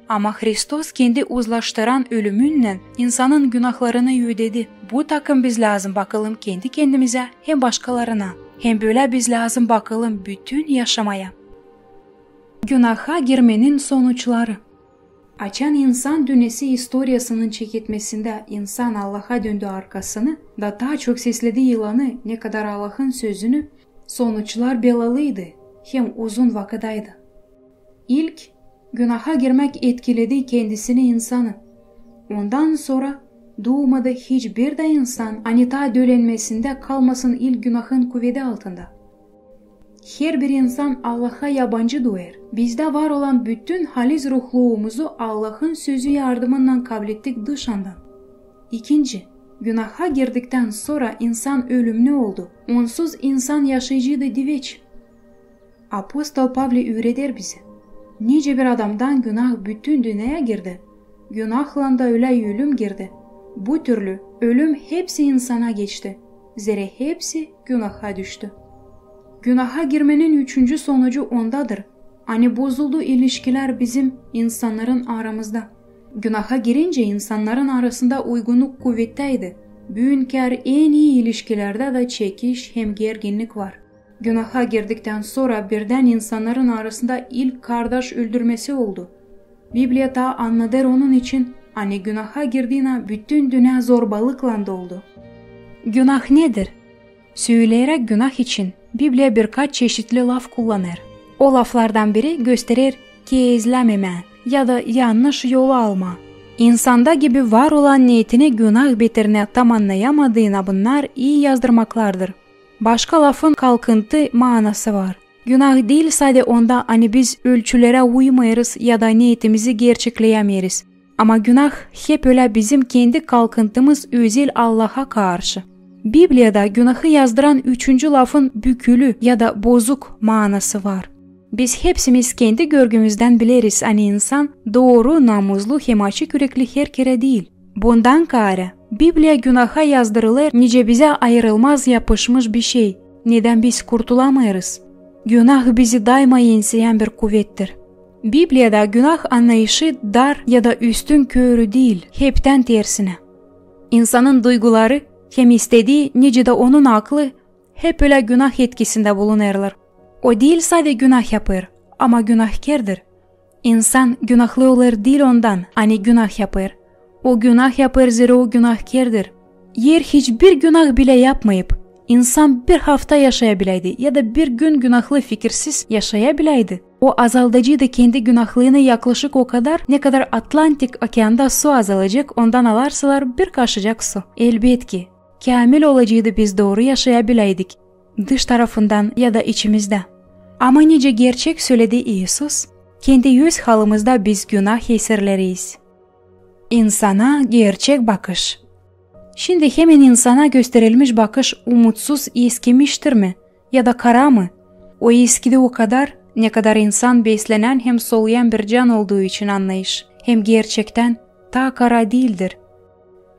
Ama Hristos kendi uzlaştıran ölümünnän insanın günahlarını ödedi. Bu takım biz lääzım bakalım kendi-kendimizä hem başkalarına. Hem bölä biz lääzım bakalım bütün yaşamaya. Günaha girmenin sonuçları. Açan insan dünnesi istoriyasının çeketmesindä insan Allaha döndü arkasını da taa çok sesledi yılanı, ne kadar Allahın sözünü, sonuçlar belalıydı hem uzun vakıdaydı. İlk, günaha girmäk etkiledi kendisini, insanı. Ondan sora duumadı hiçbir dä insan, ani taa dölenmesindä kalmasın ilk günahın kuvedi altında. Herbir insan Allaha yabancı duyêr. Bizdä var olan bütün haliz ruhluumuzu Allahın sözü yardımınnan kablettik dışandan. İkinci, günaha girdiktän sora insan ölümnü oldu. Onsuz insan yaşaycıydı diveç. Apostol Pavle üüreder bizi, nicä bir adamdan günah bütün dünneyä girdi, günahlan da ölä ölüm girdi. Bu türlü ölüm hepsi insana geçti, zerä hepsi günaha düştü. Günaha girmenin üçüncü sonucu ondadır, ani bozuldu ilişkilär bizim insannarın aramızda. Günaha girincä insannarın arasında uygunluk kuvettaydı. Büün kär en ii ilişkilerdä dä çekiş hem gerginlik var. Günaha girdiktän sora birdän insannarın arasında ilk kardaş öldürmesi oldu. Bibliya taa annadêr onun için Ani günaha girdiynän bütün dünnä zorbalıklan doldu. Günah nedir? Söleyeräk günah için Bibliya birkaç çeşitli laf kullanêr. O laflardan biri gösterer keezlämemää ya da yannış yolu almaa. İnsanda gibi var olan neetini günah beterinä tamannayamadıına bunnar ii yazdırmaklardır. Başka lafın kalkıntı maanası var. Günah diil sade onda, ani biz ölçülerä uymêêrız ya da neetimizi gerçekleyämeeriz. Ama günah hep ölä bizim kendi kalkıntımız özel Allaha karşı. Bibliyada günahı yazdıran üçüncü lafın bükülü ya da bozuk maanası var. Biz hepsimiz kendi görgümüzdän bileriz, ani insan dooru, namuzlu hem açık ürekli herkerä diil. Bundan kaarä, Bibliya günaha yazdırılêr nicä bizä ayırılmaz yapışmış bir şey, nedän biz kurtulamêêrız. Günah bizi dayma enseyän bir kuvettir. Bibliyada günah annayışı dar ya da üstünkörü diil, heptän tersinä. İnsanın duyguları hem istedii, nicä dä onun aklı hep ölä günah etkisindä bulunêrlar. O diil sade günah yapêr, ama günahkerdir. İnsan günahlı olêr diil ondan, ani günah yapêr. O günah yapêr, zerä o günahkerdir. Eer hiçbir günah bilä yapmayıp, insan bir hafta yaşayabiläydi ya da bir gün günahlı fikirsiz yaşayabiläydi, o azaldaceydı kendi günahlıını yaklaşık o kadar, ne kadar Atlantik okeanda su azalacek, ondan alarsalar bir kaşıcak su. Elbetki, käämil olaceydı biz dooru yaşayabiläydik, dış tarafından ya da içimizdä. Ama nicä gerçek söledi İisus, kendi öz halımızda biz günah esirleriyiz. İnsana gerçek bakış. Şindi hemen insana gösterilmiş bakış umutsuz, eskimiştir mi ya da kara mı? O eskidi o kadar, ne kadar insan beslenän hem soluyan bir can olduu için annayış hem gerçektän taa kara diildir.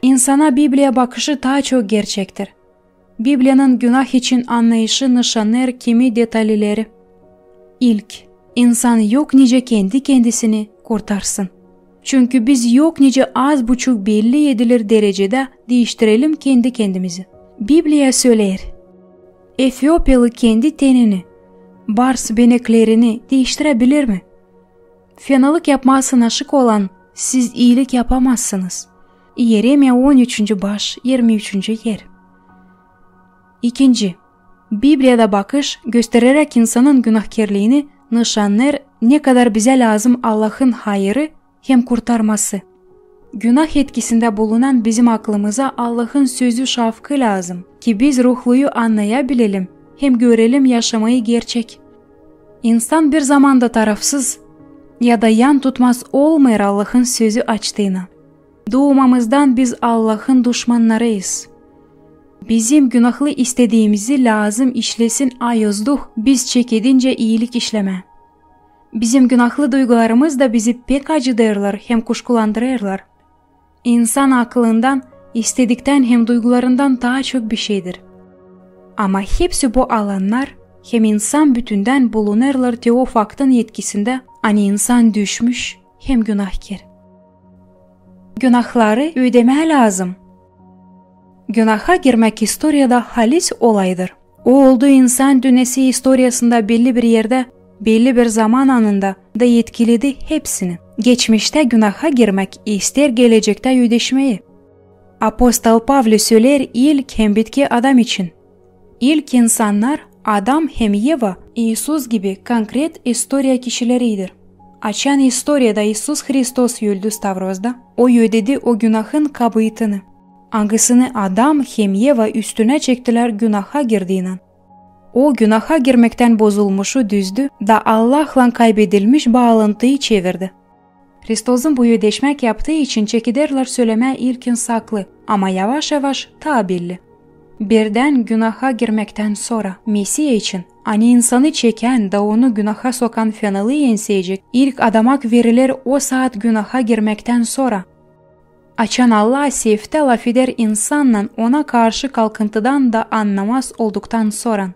İnsana Bibliya bakışı taa çok gerçektir. Bibliyanın günah için annayışı nışannêêr kimi detalleri. İlk, insan yok nicä kendi-kendisini kurtarsın. Çünkü biz yok nicä az buçuk belli edilir derecedä diiştirelim kendi-kendimizi. Bibliya söleer: Efiopiyalı kendi tenini, bars beneklerini diiştirebilir mi? Fenalık yapmaa sınaşık olan, siz iilik yapamazsınız. İeremiya on üçüncü baş, irmi üçüncü er. İkinci, Bibliyada bakış, göstereräk insanın günahkerliini, nışannêêr, ne kadar bizä lääzım Allahın hayırı hem kurtarması. Günah etkisindä bulunan bizim aklımıza Allahın sözü şafkı lääzım, ki biz ruhluyu annayabilelim hem görelim yaşamayı gerçek. İnsan bir zaman da tarafsız ya da yan tutmaz olmêêr Allahın sözü açtığına. Duumamızdan biz Allahın duşmannarıyız. Bizim günahlı istediimizi lääzım işlesin Ayozduh, biz çekedincä iilik işlemää. Bizim günahlı duygularımız da bizi pek acıdêrlar hem kuşkulandırêrlar. İnsan aklından, istediktän hem duygularından taa çok bir şeydir. Ama hepsi bu alannar hem insan bütündän bulunêrlar te o faktın etkisindä, ani insan düşmüş hem günahker. Günahları ödemää lääzım. Günaha girmäk istoriyada halis olaydır. O oldu insan dünnesi istoriyasında belli bir erdä, belli bir zaman anında da etkiledi hepsini. Geçmiştä günaha girmäk isteer gelecektä ödeşmeyi. Apostol Pavli söleer ilk hem bitki Adam için. İlk insannar, Adam hem Eva, İisus gibi konkret istoriya kişileriydir. Açan istoriyada İisus Hristos öldü stavrozda, O ödedi o günahın kabaytını, angısını Adam hem Eva üstünä çektilär günaha girdiynän. O günaha girmäktän bozulmuşu düzdü da Allahlan kaybedilmiş baalantıyı çevirdi. Hristosun bu ödeşmäk yaptıı için çekederlär sölemää ilkin saklı, ama yavaş-yavaş taa belli. Birdän günaha girmäktän sora Mesiya için, ani insanı çekän da onu günaha sokan fenalıı enseyecek, ilk adamak veriler o saat günaha girmäktän sora. Açan Allah seftä lafeder insannan ona karşı kalkıntıdan da annamaz olduktan sora,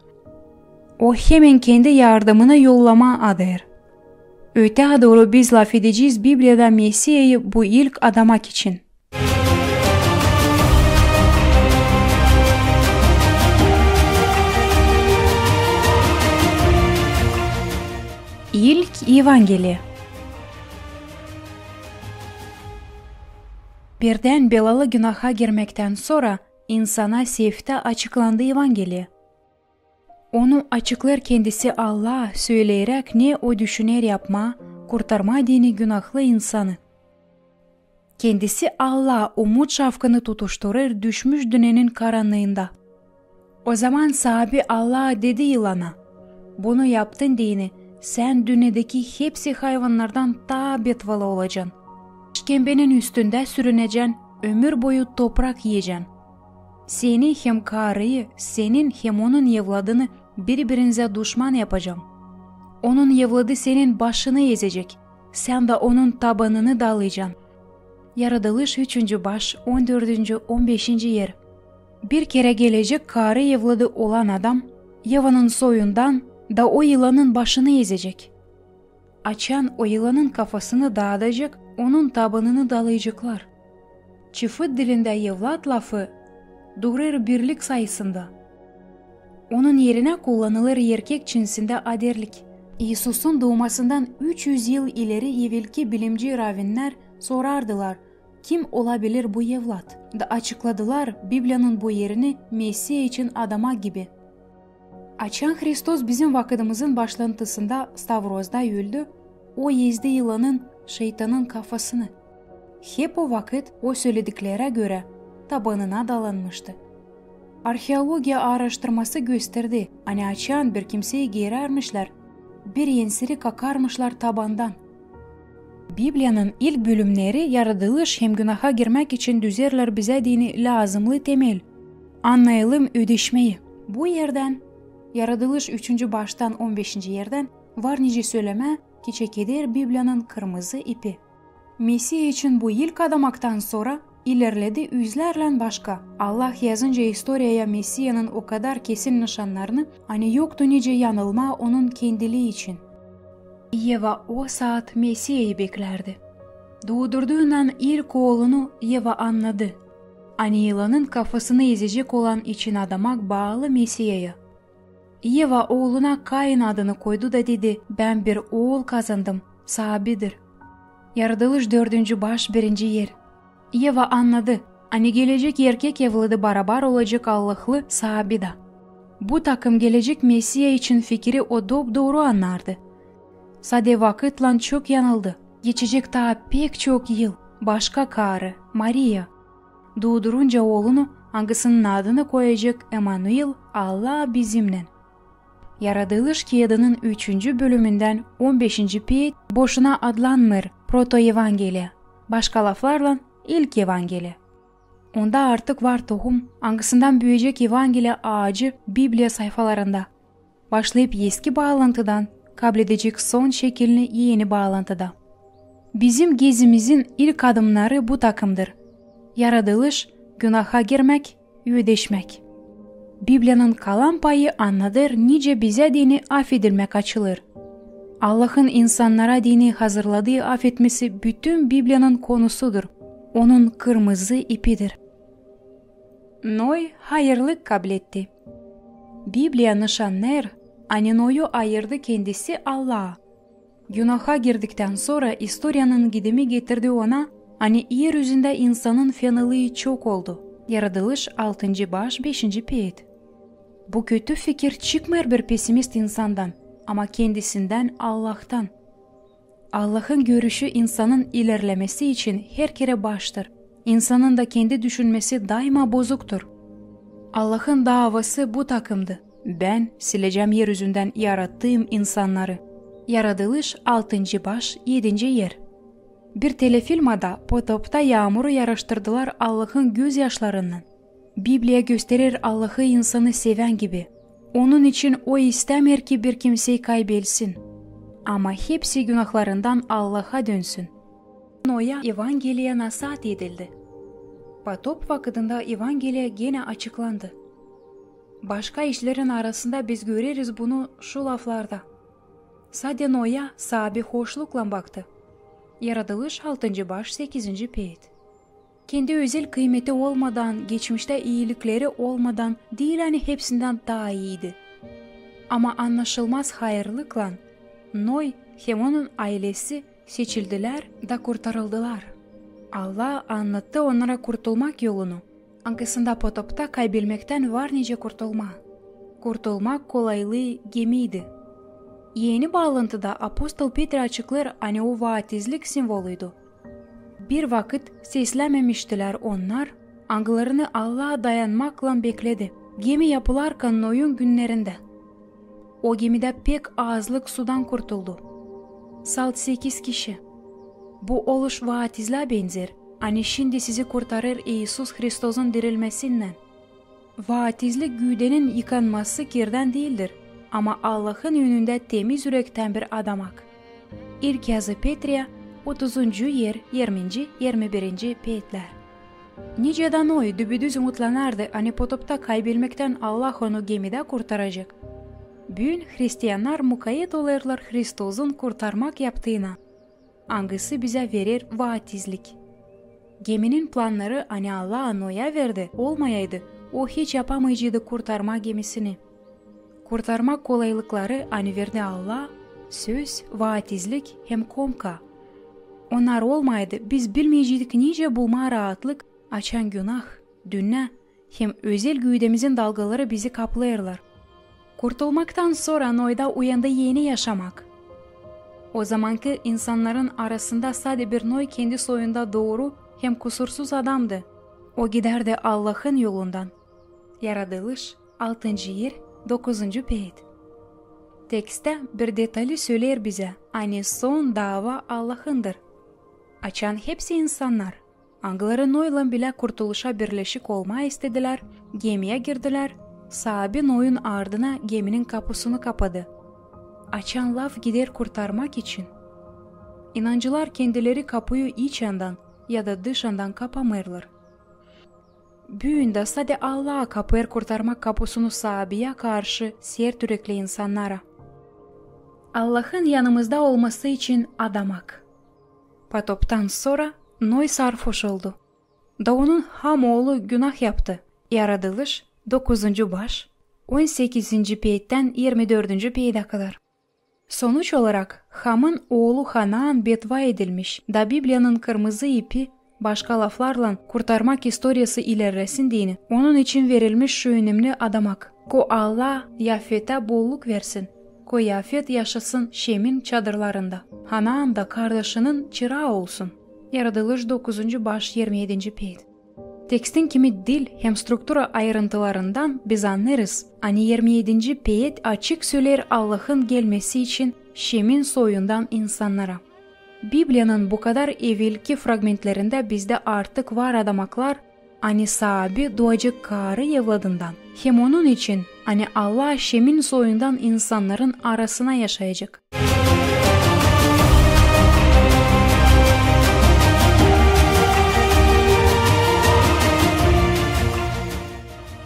O hemen kendi yardımını yollamaa adêêr. Ötää dooru biz lafedecez Bibliyada Mesiyayı bu ilk adamak için. İlk Evangeliya. Birdän belalı günaha girmäktän sora insana seftä açıklandı Evangeliya. Onu açıklêêr kendisi Allah, söleyeräk, ne o düşüner yapmaa, kurtarmaa deyni günahlı insanı. Kendisi Allah umut şafkını tutuşturêr düşmüş dünnenin karannıında. Ozaman saabi Allah dedi yılana: "Bunu yaptın deyni, sän dünnedeki hepsi hayvannardan taa betvalı olacan. İşkembenin üstündä sürünecän, ömür boyu toprak iyecän. Seni hem karıyı, senin hem onun evladını biri-birinizä duşman yapacam. Onun evladı senin başını ezecek, sän dä onun tabanını dalayacan." Yaradılış, üçüncü baş, on dördüncü, on beşinci er. Bir kerä gelecek karı evladı olan adam Evanın soyundan da o yılanın başını ezecek. Açan o yılanın kafasını daadacek, onun tabanını dalayaceklar. Çifit dilindä evlat lafı durêr birlik sayısında. Onun erinä kullanılêr erkek cinsindä aderlik. İisusun duumasından üç üz yıl ileri evelki bilimci ravinnär sorardılar, kim olabilir bu evlat, da açıkladılar Bibliyanın bu erini Mesiya için adamak gibi. Açan Hristos bizim vakıdımızın başlantısında stavrozda öldü, o ezdi yılanın, şeytanın kafasını. Hep o vakıt, o sölediklerä görä, tabanına dalanmıştı. Arheologiya aaraştırması gösterdi, ani açan bir kimseyi geerärmişlär, bir ensiri kakarmışlar tabandan. Bibliyanın ilk bölümneri yaradılış hem günaha girmäk için düzerlär bizä deyni lääzımlı temel. Annayalım ödeşmeyi. Bu erdän, Yaradılış üçüncü baştan on beşinci erdän, var nicä sölemää, ki çekeder Bibliyanın kırmızı ipi. Mesiya için bu ilk adamaktan sora ilerledi üzlärlän başka. Allah yazınca istoriyaya Mesiyanın o kadar kesin nışannarını, ani yoktu nicä yanılmaa onun kendilii için. Eva o saat Mesiyayı beklärdi. Duudurduunnan ilk oolunu Eva annadı, ani yılanın kafasını ezecek olan için adamak baalı Mesiyaya. Eva ooluna Kain adını koydu da dedi: "Bän bir ool kazandım, saabidir." Yaradılış, dördüncü baş, birinci er. Eva annadı, ani gelecek erkek evladı barabar olacek Allahlı saabi da. Bu takım gelecek Mesiya için fikiri o dop-dooru annardı. Sade vakıtlan çok yanıldı. Geçecek taa pek çok yıl, başka karı, Mariya, duudurunca oolunu, angısının adını koyacek Emanuil, Allah bizimnän. Yaradılış kiyadının üçüncü bölümündän on beşinci peet boşuna adlanmêêr Protoevangeliya, başka laflarlan, ilk Evangeliya. Onda artık var tohum, angısından büüyecek Evangeliya aacı Bibliya sayfalarında. Başlayıp eski baalantıdan kabledecek son şekilini eni baalantıda. Bizim gezimizin ilk adımnarı bu takımdır: yaradılış, günaha girmäk, ödeşmäk. Bibliyanın kalan payı annadêr, nicä bizä deyni afedilmäk açılêr. Allahın insannara deyni hazırladıı afetmesi bütün Bibliyanın konusudur, onun kırmızı ipidir. Noy hayırlık kabletti. Bibliya nışannêêr, ani Noyu ayırdı kendisi Allaha. Günaha girdiktän sora istoriyanın gidimi getirdi ona, ani er üzündä insanın fenalii çok oldu. Yaradılış, altıncı baş, beşinci peet. Bu kötü fikir çıkmêêr bir pesimist insandan, ama kendisindän, Allahtan. Allahın görüşü insanın ilerlemesi için her kerä baştır. İnsanın da kendi düşünmesi daima bozuktur. Allahın daavası bu takımdı: "Bän silecäm er üzündän yarattıım insannarı." Yaradılış, altıncı baş, edinci er. Bir telefilmada potopta yaamuru yaraştırdılar Allahın gözyaşlarınnan. Bibliya gösterer Allahı insanı sevän gibi. Onun için o istämeer, ki bir kimsey kaybelsin, ama hepsi günahlarından Allaha dönsün. Noya Evangeliya nasıl afedildi? Potop vakıdında Evangeliya genä açıklandı. Başka işlerin arasında biz göreriz bunu şu laflarda: "Sade Noya saabi hoşluklan baktı." Yaradılış, altıncı baş, sekizinci peet. Kendi özel kıymeti olmadan, geçmiştä iilikleri olmadan, diil ani hepsindän taa iiydi. Ama annaşılmaz hayırlıklan Noy hem onun aylesi seçildilär da kurtarıldılar. Allah annattı onnara kurtulmak yolunu, angısında potopta kaybelmektän var nicä kurtulmaa. Kurtulmak kolaylıı gemiydi. Eni baalantıda apostol Petri açıklêêr, ani o vaatizlik simvoluydu. Bir vakıt seslämemiştilär onnar, angılarını Allaha dayanmaklan bekledi, gemi yapılarkan Noyun günnerindä. O gemidä pek azlık sudan kurtuldu. Salt sekiz kişi. Bu oluş vaatizlää benzer, ani şindi sizi kurtarêr İisus Hristosun dirilmesinnän. Vaatizlik güüdenin yıkanması kirdän diildär, ama Allahın önündä temiz ürektän bir adamak. İlk yazı Petriä, otuzuncu er, irminci, irmi birinci peetlär. Nicä dä Noy dübüdüz umutlanardı, ani potopta kaybelmektän Allah onu gemidä kurtaracek. Büün hristiannar mukayet olêrlar Hristosun kurtarmak yaptıına, angısı bizä verer vaatizlik. Geminin plannarı, ani Allah Noya verdi, olmayaydı, o hiç yapamayceydı kurtarma gemisini. Kurtarma kolaylıkları, ani verdi Allah, söz, vaatizlik hem komka. Onnar olmayaydı, biz bilmeyeceydik nicä bulmaa raatlık, açan günah, dünnä hem özel güüdemizin dalgaları bizi kaplêêrlar. Kurtulmaktan sora Noyda uyandı eni yaşamak. O zamankı insannarın arasında sade bir Noy kendi soyunda dooru hem kusursuz adamdı. O gidärdi Allahın yolundan. Yaradılış, altıncı er, dokuzuncu peet. Teksttän bir detali söleer bizä, ani son daava Allahındır. Açan hepsi insannar, angıları Noylan bilä kurtuluşa birleşik olmaa istedilär, gemiyä girdilär, Saabi Noyun ardına geminin kapusunu kapadı. Açan laf gider kurtarmak için, inancılar kendileri kapuyu içandan ya da dışandan kapamêêrlar. Büün dä sade Allah kapêêr kurtarmak kapusunu Saabiyä karşı sert ürekli insannara. Allahın yanımızda olması için adamak. Potoptan sora Noy sarfoş oldu. Da onun ham oolu günah yaptı. Yaradılış, dokuzuncu baş, on sekizinci peettän irmi dördüncü peedä kadar. Sonuç olarak, Hamın oolu Hanaan betvaa edilmiş, da Bibliyanın kırmızı ipi, başka laflarlan, kurtarmak istoriyası ilerlesin deyni, onun için verilmiş şu önemli adamak, ko Allah Yafetä bolluk versin, ko Yafet yaşasın Şemin çadırlarında, Hanaan da kardaşının çıraa olsun. Yaradılış, dokuzuncu baş, irmi edinci peet. Tekstin kimi dil hem struktura ayırıntılarından biz annêêrız, ani irmi edinci peet açık söleer Allahın gelmesi için Şemin soyundan insannara. Bibliyanın bu kadar evelki fragmentlerindä bizdä artık var adamaklar, ani Saabi duacek kaarı evladından, hem onun için, ani Allah Şemin soyundan insannarın arasına yaşayacek.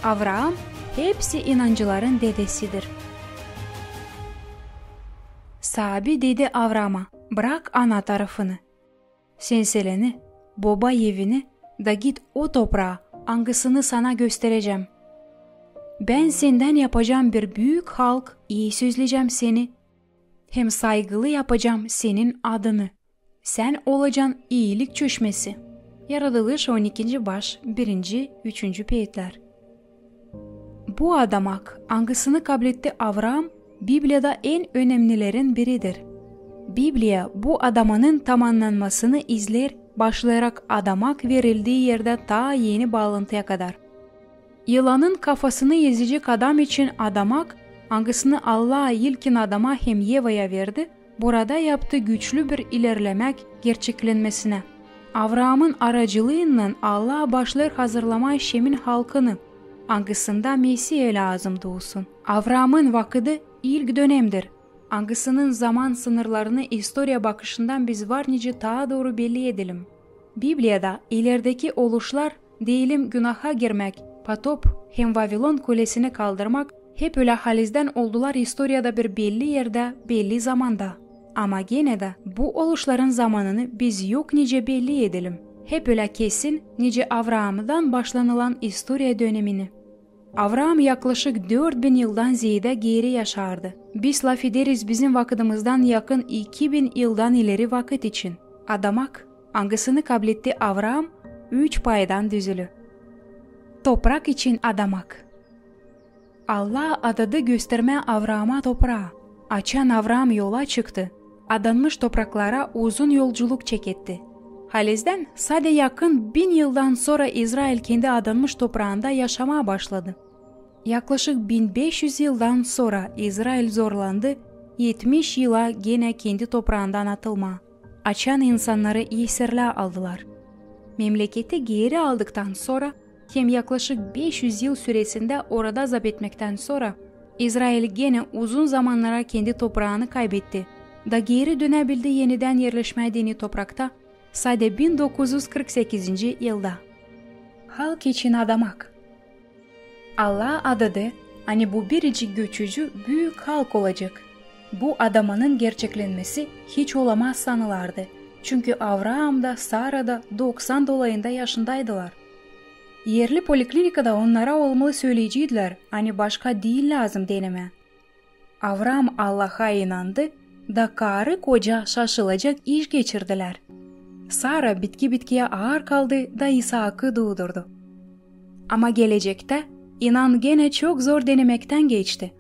Avraam hepsi inancıların dedesidir. Saabi dedi Avraama: "Brak ana tarafını, senseleni, boba evini, da git o topraa, angısını sana gösterecäm. Bän sendän yapacam bir büük halk, ii sözlecäm seni, hem saygılı yapacam senin adını. Sän olacan iilik çöşmesi." Yaradılış, on ikinci baş, birinci, üçüncü peetlär. Bu adamak, angısını kabletti Avraam, Bibliyada en önemlilerin biridir. Bibliya bu adamanın tamannanmasını izleer, başlayarak adamak verildii erdä taa Eni Baalantıya kadar. Yılanın kafasını ezecek adam için adamak, angısını Allah ilkin Adama hem Evaya verdi, burada yaptı güçlü bir ilerlemäk gerçeklenmesinä. Avraamın aracılıınnan Allah başlêêr hazırlamaa Şemin halkını, angısında Mesiya lääzım duusun. Avraamın vakıdı ilk dönemdir, angısının zaman sınırlarını istoriya bakışından biz var nicä taa dooru belli edelim. Bibliyada ilerdeki oluşlar, deyelim, günaha girmäk, potop hem Vavilon kulesini kaldırmak, hep ölä halizdän oldular istoriyada bir belli erdä, belli zamanda. Ama genä dä bu oluşların zamanını biz yok nicä belli edelim, hep ölä kesin nicä Avraamdan başlanılan istoriya dönemini. Avraam yaklaşık dört bin yıldan zeedä geeri yaşardı. Biz lafederiz bizim vakıdımızdan yakın iki bin yıldan ileri vakıt için. Adamak, angısını kabletti Avraam üç paydan düzülü. Toprak için adamak. Allah adadı göstermää Avraama topraa. Açan Avraam yola çıktı, adanmış topraklara uzun yolculuk çeketti. Halizdän, sade yakın bin yıldan sora İzrail kendi adanmış topraanda yaşamaa başladı. Yaklaşık bin beş üz yıldan sora İzrail zorlandı etmiş yıla genä kendi topraandan atılmaa, açan insannarı esirlää aldılar. Memleketi geeri aldıktan sora hem yaklaşık beş üz yıl süresindä orada azap etmektän sora, İzrail genä uzun zamannara kendi topraanı kaybetti, da geeri dönäbildi enidän erleşmää deyni toprakta sade bin dokuz üz kırk sekizinci yılda. Halk için adamak. Allah adadı, ani bu biricik göçücü büük halk olacek. Bu adamanın gerçeklenmesi hiç olamaz sanılardı, çünkü Avraam da, Sara da doksan dolayında yaşındaydılar. Erli poliklinikada onnara olmalı söleyeceydilär, ani başka diil lääzım denemää. Avraam Allaha inandı, da karı-koca şaşılacek iş geçirdilär. Sara bitki-bitkiyä aar kaldı da İsaakı duudurdu. Ama gelecektä inan genä çok zor denemektän geçti.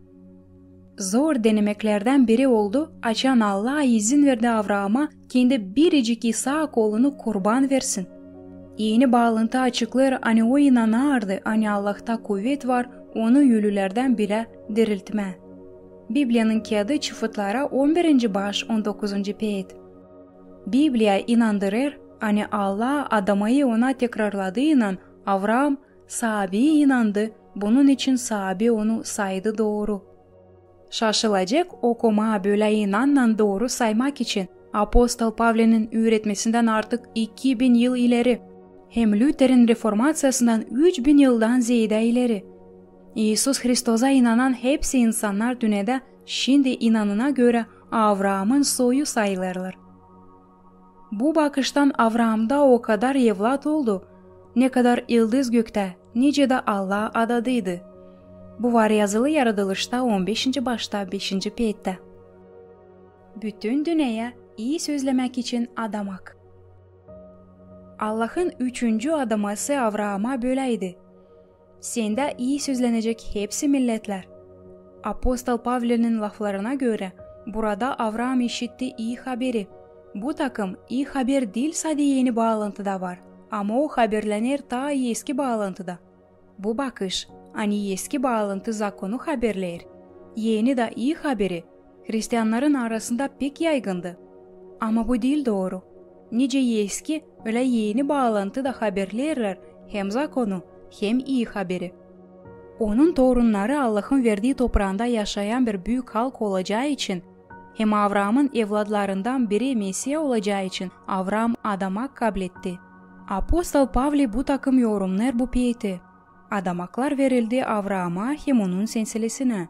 Zor denemeklerdän biri oldu, açan Allah izin verdi Avraama kendi biricik İsaak oolunu kurban versin. Eni baalantı açıklêêr, ani o inanardı, ani Allahta kuvet var onu ölülerdän bilä diriltmää. Bibliyanın kiyadı Çıfıtlara on birinci baş, on dokuzuncu peet. Bibliya inandırêr, ani Allah adamayı ona tekrarladıınan Avraam saabii inandı, bunun için saabii onu saydı dooru. Şaşılacek okumaa bölä inannan dooru saymak için apostol Pavlinin üüretmesindän artık iki bin yıl ileri hem Lüterin reformaţiyasından üç bin yıldan zeedä ileri. İisus Hristosa inanan hepsi insannar dünnedä şindi inanana görä Avraamın soyu sayılêrlar. Bu bakıştan Avraamda o kadar evlat oldu, ne kadar yıldız göktä, nicä dä Allah adadıydı. Bu var yazılı Yaradılışta on beşinci başta, beşinci peettä. Bütün dünneyä ii sözlämäk için adamak. Allahın üçüncü adaması Avraama böläydi: sendä ii sözlänecek hepsi milletlär. Apostol Pavlinin laflarına görä, burada Avraam işitti ii haberi. Bu takım ii haber diil sade eni baalantıda var, ama o haberlener taa eski baalantıda. Bu bakış, ani eski baalantı zakonu haberleer, eni da ii haberi, hristiannarın arasında pek yaygındı. Ama bu diil dooru. Nicä eski, ölä eni baalantı da haberleerlär hem zakonu, hem ii haberi. Onun torunnarı Allahın verdii topraanda yaşayan bir büük halk olacağı için hem Avraamın evladlarından biri Mesiya olacağı için Avraam adamak kabletti. Apostol Pavli bu takım yorumnêêr bu peeti. Adamaklar verildi Avraama hem onun senselesinä.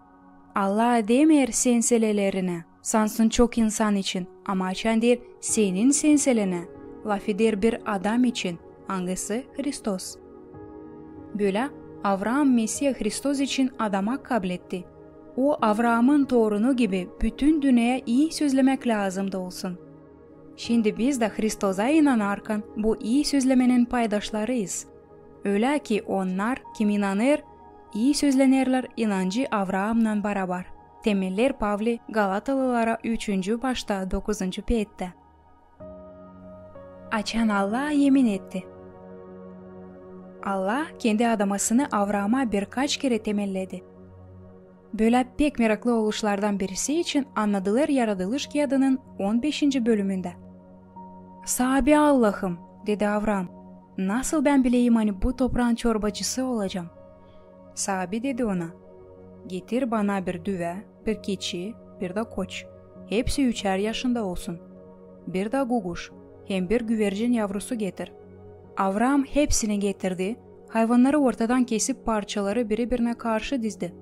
Allah demeer senselelerinä, sansın çok insan için, ama açan deer senin senselenä, lafeder bir adam için, angısı Hristos. Bölä Avraam Mesiya Hristos için adamak kabletti. O Avraamın torunu gibi bütün dünneyä ii sözlämäk lääzımdı olsun. Şindi biz dä Hristosa inanarkan bu ii sözlämenin paydaşlarıyız. Ölä ki onnar, kim inanêr, ii sözlänerlär inancı Avraamnan barabar. Temelleer Pavli Galatalılara üçüncü başta, dokuzuncu peettä. Açan Allah emin etti. Allah kendi adamasını Avraama birkaç kerä temelledi. Bölä pek meraklı oluşlardan birisi için annadılêr Yaradılış kiyadının on beşinci bölümündä. Saabi Allahım, dedi Avraam, nasıl bän bileyim, ani bu topraan çorbacısı olacam? Saabi dedi ona: Getir bana bir düvä, bir keçi, bir dä koç. Hepsi üçär yaşında olsun. Bir dä guguş hem bir güvercin yavrusu getir. Avraam hepsini getirdi, hayvannarı ortadan kesip parçaları biri-birinä karşı dizdi.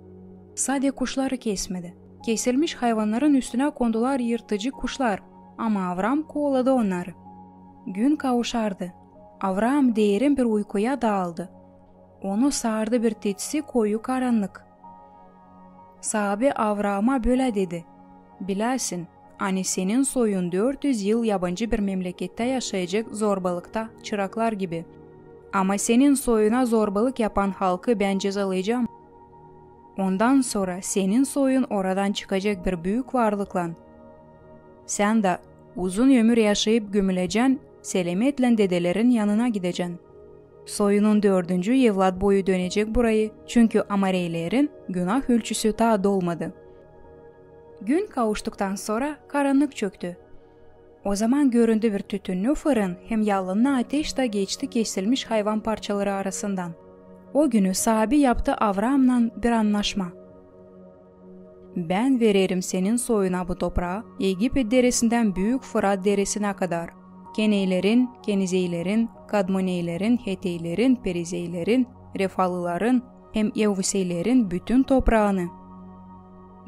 Sade kuşları kesmedi. Kesilmiş hayvannarın üstünä kondular yırtıcı kuşlar, ama Avraam kovaladı onnarı. Gün kavuşardı. Avraam derin bir uykuya daaldı. Onu sardı bir tetsi koyu karannık. Saabi Avraama bölä dedi: Biläsin, ani senin soyun dört üz yıl yabancı bir memlekettä yaşayacek zorbalıkta çıraklar gibi. Ama senin soyuna zorbalık yapan halkı Bän cezalayacam. Ondan sora senin soyun oradan çıkacek bir büük varlıklan. Sän dä uzun ömür yaşayıp gümülecän selametlän dedelerin yanına gidecän. Soyunun dördüncü evlat boyu dönecek burayı, çünkü amoreylerin günah ölçüsü taa dolmadı. Gün kavuştuktan sora karannık çöktü. Ozaman göründü bir tütünnü fırın hem yalınlı ateş da geçti kesilmiş hayvan parçaları arasından. O günü Saabi yaptı Avraamnan bir annaşma. Bän vererim senin soyuna bu topraa, Egipet deresindän büük Fırat deresinä kadar. Keneylerin, kenizeylerin, kadmoneylerin, heteylerin, perizeylerin, refalıların hem evuseylerin bütün topraanı.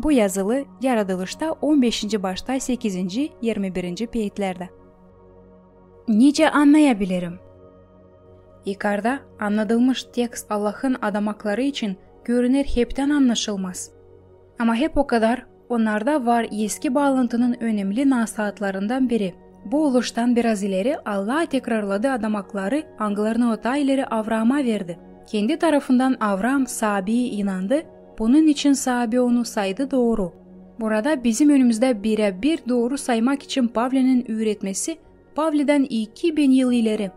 Bu yazılı Yaradılışta on beşinci başta sekizinci, irmi birinci peetlerdä. Nicä annayabilirim? Yukarda annadılmış tekst Allahın adamakları için görüner heptän annaşılmaz. Ama hep okadar onnarda var eski baalantının önemli nasaatlarından biri. Bu oluştan biraz ileri Allah tekrarladı adamakları, angılarını o taa ileri Avraama verdi. Kendi tarafından Avraam Saabiyi inandı, bunun için Saabi onu saydı dooru. Burada bizim önümüzdä birä-bir dooru saymak için Pavlinin üüretmesi Pavlidän iki bin yıl ileri.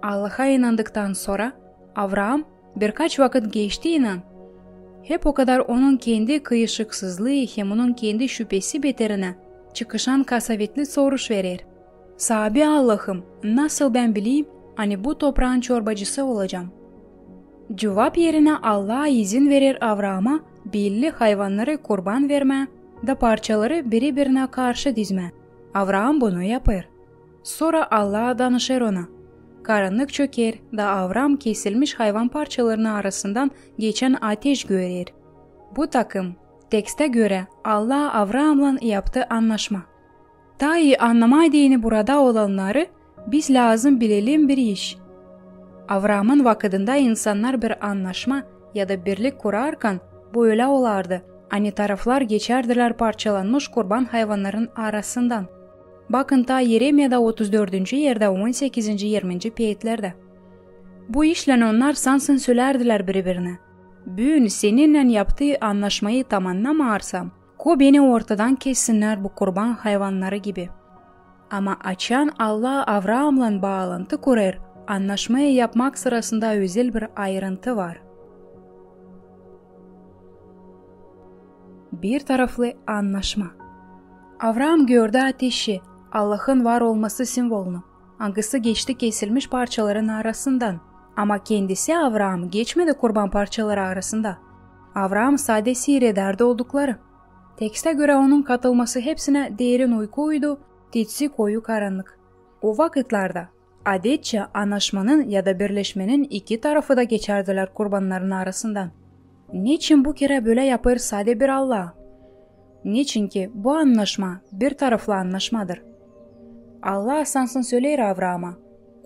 Allaha inandıktan sora Avraam birkaç vakıt geçti inan. Hep okadar onun kendi kıyışıksızlıı hem onun kendi şüpesi beterinä çıkışan kasavetli soruş verer: Saabi Allahım, nasıl bän bileyim, ani bu topraanın çorbacısı olacam? Cuvap erinä Allah izin verer Avraama belli hayvannarı kurban vermää da parçaları biri-birinä karşı dizmää. Avraam bunu yapêr. Sora Allah danışêr ona. Karannık çöker da Avraam kesilmiş hayvan parçalarını arasından geçän ateş görer. Bu takım tekstä görä Allah Avraamlan yaptı annaşma. Taa ii annamaa deyni burada olannarı biz lääzım bilelim bir iş. Avraamın vakıdında insannar bir annaşma ya da birlik kurarkan, bu ölä olardı, ani taraflar geçärdilär parçalanmış kurban hayvannarın arasından. Bakın taa Yeremiyada otuz dördüncü erdä on sekizinci, irminci peetlerdä. Bu işlän onnar sansın sölärdilär biri-birinä: büün seninnän yaptıı annaşmayı tamannamaarsam, ko beni ortadan kessinnär bu kurban hayvannarı gibi. Ama açan Allah Avraamlan baalantı kurêr, annaşmayı yapmak sırasında özel bir ayırıntı var. Bir taraflı annaşma. Avraam gördü ateşi, Allahın var olması simvolunu, angısı geçti kesilmiş parçaların arasından. Ama kendisi Avraam geçmedi kurban parçaları arasında. Avraam sade siiredärdi oldukları. Tekstä görä onun katılması hepsinä derin uykuydu, titsi koyu karannık. O vakıtlarda adetçä annaşmanın ya da birleşmenin iki tarafı da geçärdilär kurbannarın arasından. Neçin bu kerä bölä yapêr sade bir Allah? Neçinki bu annaşma bir taraflı annaşmadır. Allah sansın söleer Avraama: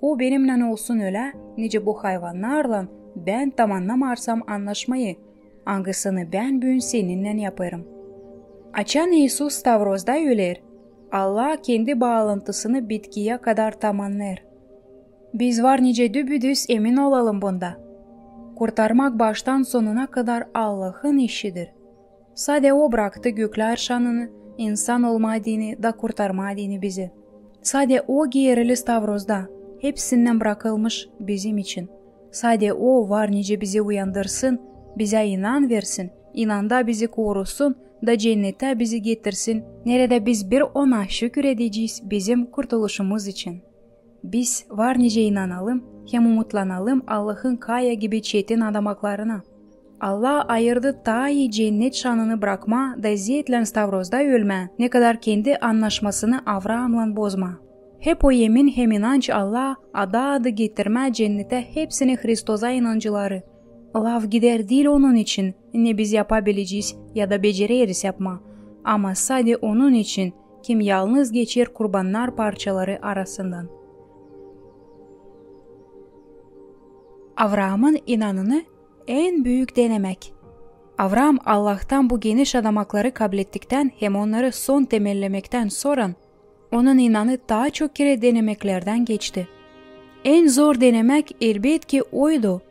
ko benimnän olsun ölä, nicä bu hayvannarlan bän tamannamaarsam annaşmayı, angısını bän büün seninnän yapêrım. Açan İisus stavrozda öler, Allah kendi baalantısını bitkiyä kadar tamannêêr. Biz var nicä dübüdüz emin olalım bunda. Kurtarmak baştan sonuna kadar Allahın işidir. Sade O braktı göklär şanını, insan olmaa deyni da kurtarmaa deyni bizi. Sade O geerili stavrozda, hepsinnän brakılmış bizim için. Sade O var nicä bizi uyandırsın, bizä inan versin, inanda bizi korusun da cennetä bizi getirsin, neredä biz bir Ona şükür edecez bizim kurtuluşumuz için. Biz var nicä inanalım hem umutlanalım Allahın kaya gibi çetin adamaklarına. Allah ayırdı taa ii cennet şanını brakmaa da eziyetlän stavrozda ölmää, ne kadar kendi annaşmasını Avraamlan bozmaa. Hep o emin hem inanç Allah adı-adı getirmää cennetä hepsini Hristosa inancıları. Laf gider diil onun için, ne biz yapabilecez ya da becereriz yapmaa, ama sade onun için, kim yalnız geçer kurbannar parçaları arasından. Avraamın inanını en büük denemäk. Avraam Allahtan bu geniş adamakları kablettiktän hem onnarı son temellemektän sora, onun inanı taa çok kerä denemeklerdän geçti. En zor denemäk, elbetki, oydu,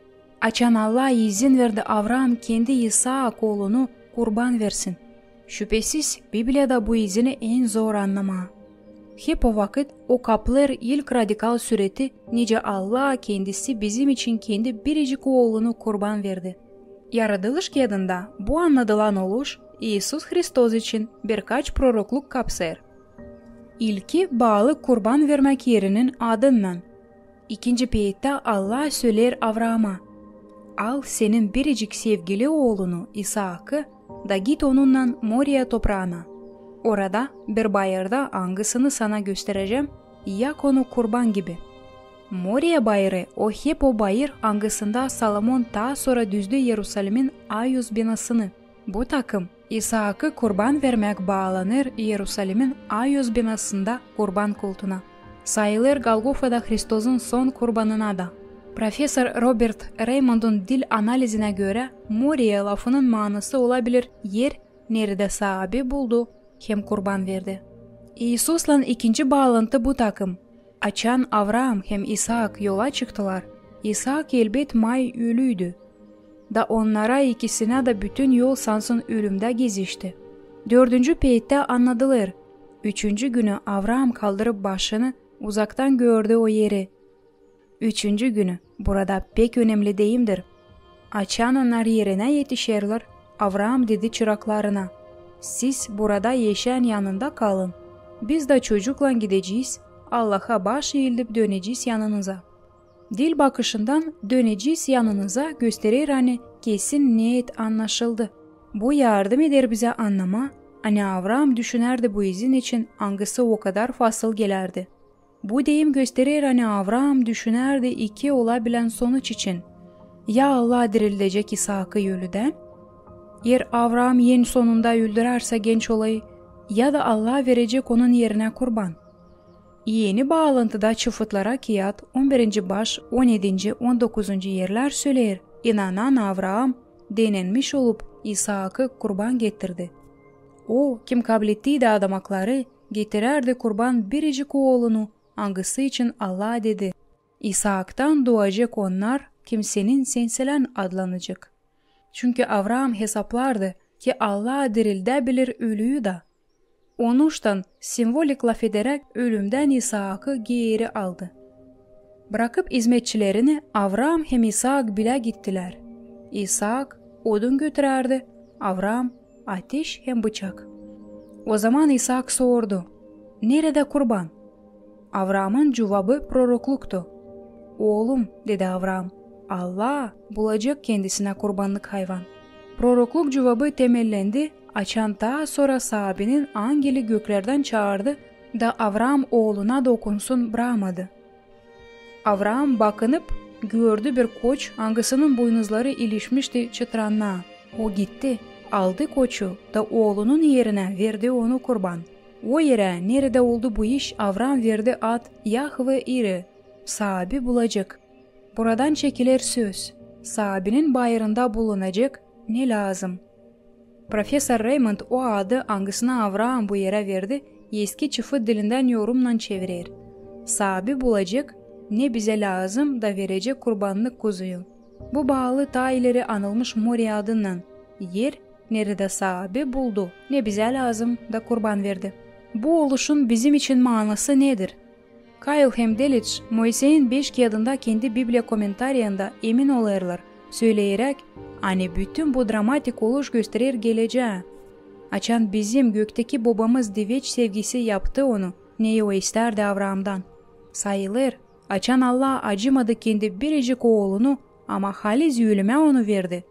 açan Allah izin verdi Avraam kendi İsaak oolunu kurban versin. Şüpesiz, Bibliyada bu izini en zor annamaa. Hep o vakıt o kaplêêr ilk radikal süüreti, nicä Allah Kendisi bizim için kendi biricik oolunu kurban verdi. Yaradılış kiyadında bu annadılan oluş İisus Hristos için birkaç prorokluk kapsêêr. İlki baalı kurban vermäk erinin adınnan. İkinci peettä Allah söleer Avraama: "Al senin biricik sevgili oolunu İsaakı da git onunnan Moriya topraana. Orada, bir bayırda, angısını sana gösterecäm, yak onu kurban gibi." Moriya bayırı, o hep o bayır, angısında Salomon taa sora düzdü İerusalimin Ayus binasını. Bu takım, İsaakı kurban vermäk, baalanêr İerusalimin Ayus binasında kurban kultuna. Sayılêr Golgofada Hristozun son kurbanına da. Professor Robert Reymondun dil analizinä görä, Moriya lafının maanası olabilir er, neredä saabi buldu hem kurban verdi. İisuslan ikinci baalantı bu takım. Açan Avraam hem İsaak yola çıktılar, İsaak, elbet, may ölüydü. Da onnara ikisinä dä bütün yol sansın ölümdä gezişti. Dördüncü peettä annadılêr. Üçüncü günü Avraam kaldırıp başını, uzaktan gördü o eri. Üçüncü günü, burada pek önemli deyimdir. Açan onnar erinä etişerlär, Avraam dedi çıraklarına: "Siz burada eşän yanında kalın. Biz dä çocuklan gidecez, Allaha baş iildip dönecez yanınıza." Dil bakışından "dönecez yanınıza" gösterer, ani kesin, neet annaşıldı. Bu yardım eder bizä annamaa, ani Avraam düşünärdi bu izin için, angısı o kadar fasıl gelärdi. Bu deyim gösterer, ani Avraam düşünärdi iki olabilän sonuç için: ya Allah dirildecek İsaakı ölüdän, eer Avraam en sonunda öldürärsä genç olayı, ya da Allah verecek onun erinä kurban. Eni baalantıda çıfıtlara kiyat, on birinci baş, on edinci, on dokuzuncu erlär söleer: inanan Avraam denenmiş olup, İsaakı kurban getirdi. O, kim kablettiydi adamakları, getirärdi kurban biricik oolunu, angısı için Allah dedi: "İsaaktan duacek onnar, kim senin senselän adlanacek." Çünkü Avraam hesaplardı, ki Allah dirildäbilir ölüyü da. Onuştan simvolik lafederäk ölümdän İsaakı geeri aldı. Brakıp izmetçilerini, Avraam hem İsaak bilä gittilär. İsaak odun götürärdi, Avraam ateş hem bıçak. Ozaman İsaak sordu: "Neredä kurban?" Avraamın cuvabı prorokluktu. "Oolum," dedi Avraam, "Allah bulacek kendisinä kurbanlık hayvan." Prorokluk cuvabı temellendi, açan taa sora Saabinin angeli göklerdän çaardı da Avraam ooluna dokunsun, braamadı. Avraam bakınıp, gördü bir koç, angısının buynuzları ilişmişti çıtrannaa. O gitti, aldı koçu da oolunun erinä verdi onu kurban. O erä, neredä oldu bu iş, Avraam verdi ad Yahve-İre, Saabi bulacek. Buradan çekiler söz: Saabinin bayırında bulunacek ne lääzım. Professor Reymond o adı, angısını Avraam bu erä verdi, eski çıfıt dilindän yorumnan çevirer: Saabi bulacek ne bizä lääzım da verecek kurbanlık kuzuyu. Bu baalı taa ileri anılmış Moriya adınnan. Er, neredä Saabi buldu ne bizä lääzım da kurban verdi. Bu oluşun bizim için maanası nedir? Kayl hem Deliç Moiseyin beş kiyadında kendi Bibliya komentariyanda emin olêrlar, söleyeräk, ani bütün bu dramatik oluş gösterer gelecää. Açan bizim gökteki Bobamız diveç sevgisi yaptı onu, neyi O istärdi Avraamdan. Sayılêr, açan Allah acımadı kendi biricik oolunu, ama haliz ölümä onu verdi.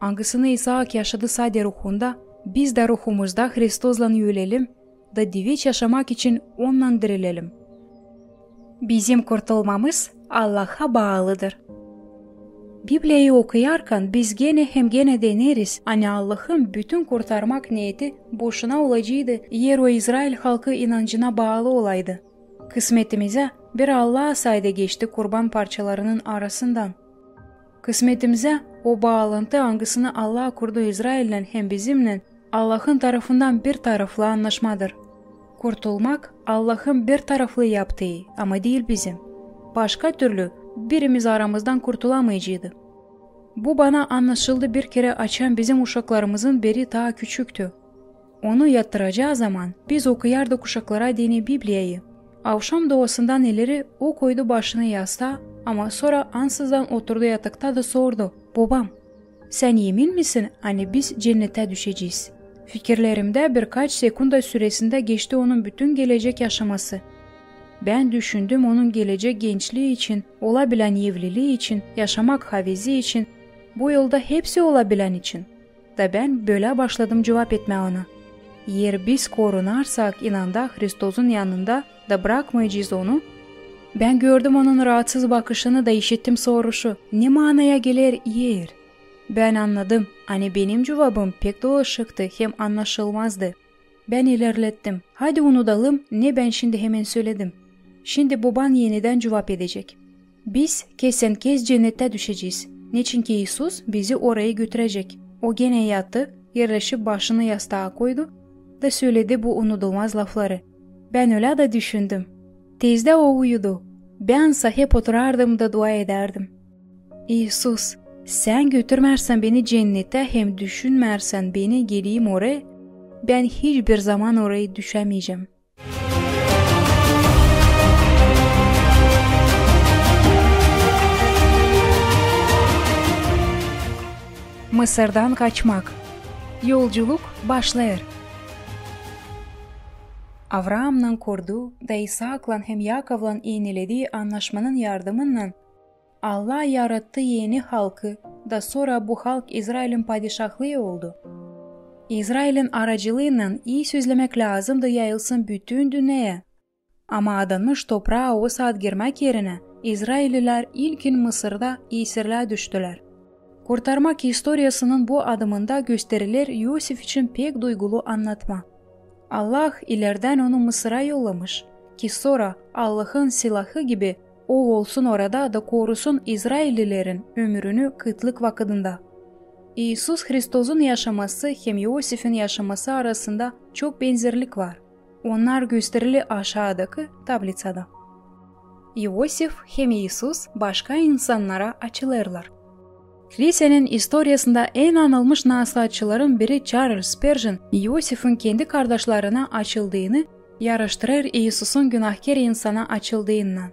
Angısını İsaak yaşadı sade ruhunda, biz dä ruhumuzda Hristozlan ölelim da diveç yaşamak için Onnan dirilelim. Bizim kurtulmamız Allaha baalıdır. Bibliyayı okuyarkan biz genä hem genä deneriz, ani Allahın bütün kurtarmak neeti boşuna olaceydı, eer O İzrail halkı inancına baalı olaydı. Kısmetimizä bir Allah saydı geçti kurban parçalarının arasından. Kısmetimizä O baalantı, angısını Allah kurdu İzrailän hem bizimnän, Allahın tarafından bir taraflı annaşmadır. Kurtulmak Allahın bir taraflı yaptıı, ama diil bizim. Başka türlü birimiz aramızdan kurtulamayaceydı. Bu bana annaşıldı bir kerä, açan bizim uşaklarımızın biri taa küçüktü. Onu yattıracaa zaman biz okuyardık uşaklara deyni Bibliyayı. Avşam duasından ileri o koydu başını yastaa, ama sora ansızdan oturdu yatakta da sordu: "Bobam, sän emin misin, ani biz cennetä düşecez?" Fikirlerimdä birkaç sekunda süresindä geçti onun bütün gelecek yaşaması. Bän düşündüm onun gelecek gençlii için, olabilän evlilii için, yaşamak havezi için, bu yolda hepsi olabilän için. Da bän bölä başladım cuvap etmää ona: Eer biz korunarsak inanda Hristosun yanında da brakmayacez onu. Bän gördüm onun raatsız bakışını da işittim soruşu: "Ne maanaya geler eer?" Bän annadım, ani benim cuvabım pek dolaşıktı hem annaşılmazdı. Bän ilerlettim: "Hadi unudalım, ne bän şindi hemen söledim. Şindi boban enidän cuvap edecek. Biz kesän-kes cennetä düşecez, neçinki İisus bizi orayı götürecek." O genä yattı, erleşip başını yastaa koydu da söledi bu unudulmaz lafları. Bän ölä da düşündüm. Tezdä o uyudu. Bän sä hep oturardım da dua edärdim: "İisus, sän götürmärsän beni cennetä hem düşünmärsän beni geleyim oraya, bän hiç bir zaman orayı düşämeyecäm." Mısırdan kaçmak. Yolculuk başlêêr. Avraamnan kurdu da İsaaklan hem Yakovlan eenilediyi annaşmanın yardımınnan Allah yarattı eni halkı da sora bu halk İzrailin padişahlıı oldu. İzrailin aracılıınnan ii sözlemäk lääzımdı yayılsın bütün dünneyä. Ama adanmış topraa o saat girmäk erinä, izraillilär ilkin Mısırda esirlää düştülär. Kurtarmak istoriyasının bu adımında gösteriler İosif için pek duygulu annatma. Allah ilerdän onu Mısıra yollamış, ki sora Allahın silahı gibi o olsun orada da korusun izraillilerin ömrünü kıtlık vakıdında. İisus Hristosun yaşaması hem İosifin yaşaması arasında çok benzerlik var. Onnar gösterili aşaadakı tablitsada. İosif hem İisus başka insannara açılêrlar. Kilisenin istoriyasında en anılmış nasaatçıların biri Çarlz Sperjon İosifin kendi kardaşlarına açıldıını yaraştırêr İisusun günahkär insana açıldıınnan.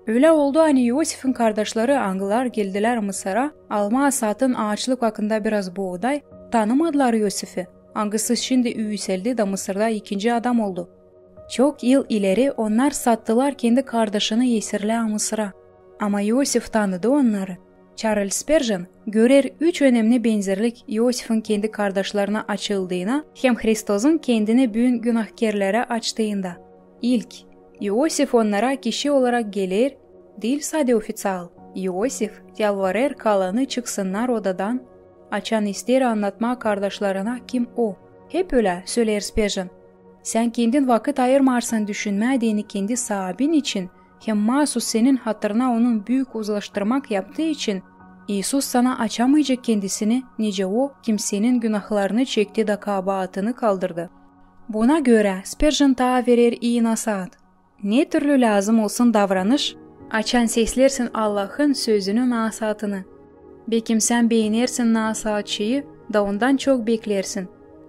Ölä oldu, ani İosifin kardaşları, angılar geldilär Mısıra, almaa satın aaçlık vakıdında biraz booday, tanımadılar İosifi, angısı şindi üüseldi da Mısırda ikinci adam oldu. Çok yıl ileri onnar sattılar kendi kardaşını esirlää Mısıra. Ama İosif tanıdı onnarı. Çarlz Sperjon görer üç önemni benzerlik İosifin kendi kardaşlarına açıldıına hem Hristosun kendini büün günahkärlerä açtıında. İlk, İosif onnara kişi olarak geler, diil sade ofiţial. İosif yalvarêr kalanı çıksınnar odadan, açan isteer annatmaa kardaşlarına, kim o. Hep ölä, söleer Sperjon. Sän kendin vakıt ayırmarsan düşünmää deyni kendi saabin için, hem maasus senin hatırına onun büük uzlaştırmak yaptıı için, İisus sana açamayacek kendisini, nicä o, kim senin günahlarını çekti da kabaatını kaldırdı. Buna görä Sperjon taa verer ii nasaat. Ne türlü lääzım olsun davranış, açan seslersin Allahın sözünü nasaatını. Bekim sän beenersin nasaatçıyı da ondan çok beklersin.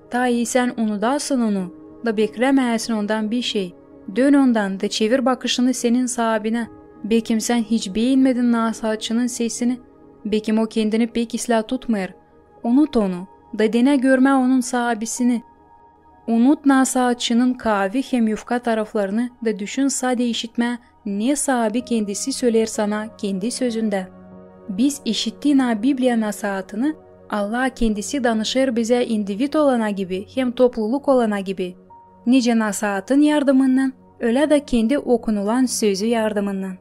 Taa ii sän unudasın onu da beklämeersin ondan bişey. Dön ondan da çevir bakışını senin saabinä. Bekim sän hiç beenmedin nasaatçının sesini. Bekim o kendini pek islää tutmêêr. Unut onu da denä görmää onun saabisini. Unut nasaatçının kaavi hem yufka taraflarını da düşün sade işitmää, ne saabi kendisi söleer sana kendi sözündä. Biz işittiynä Bibliya nasaatını, Allah kendisi danışêr bizä individ olana gibi hem topluluk olana gibi, nicä nasaatın yardımınnan, ölä da kendi okunulan sözü yardımınnan.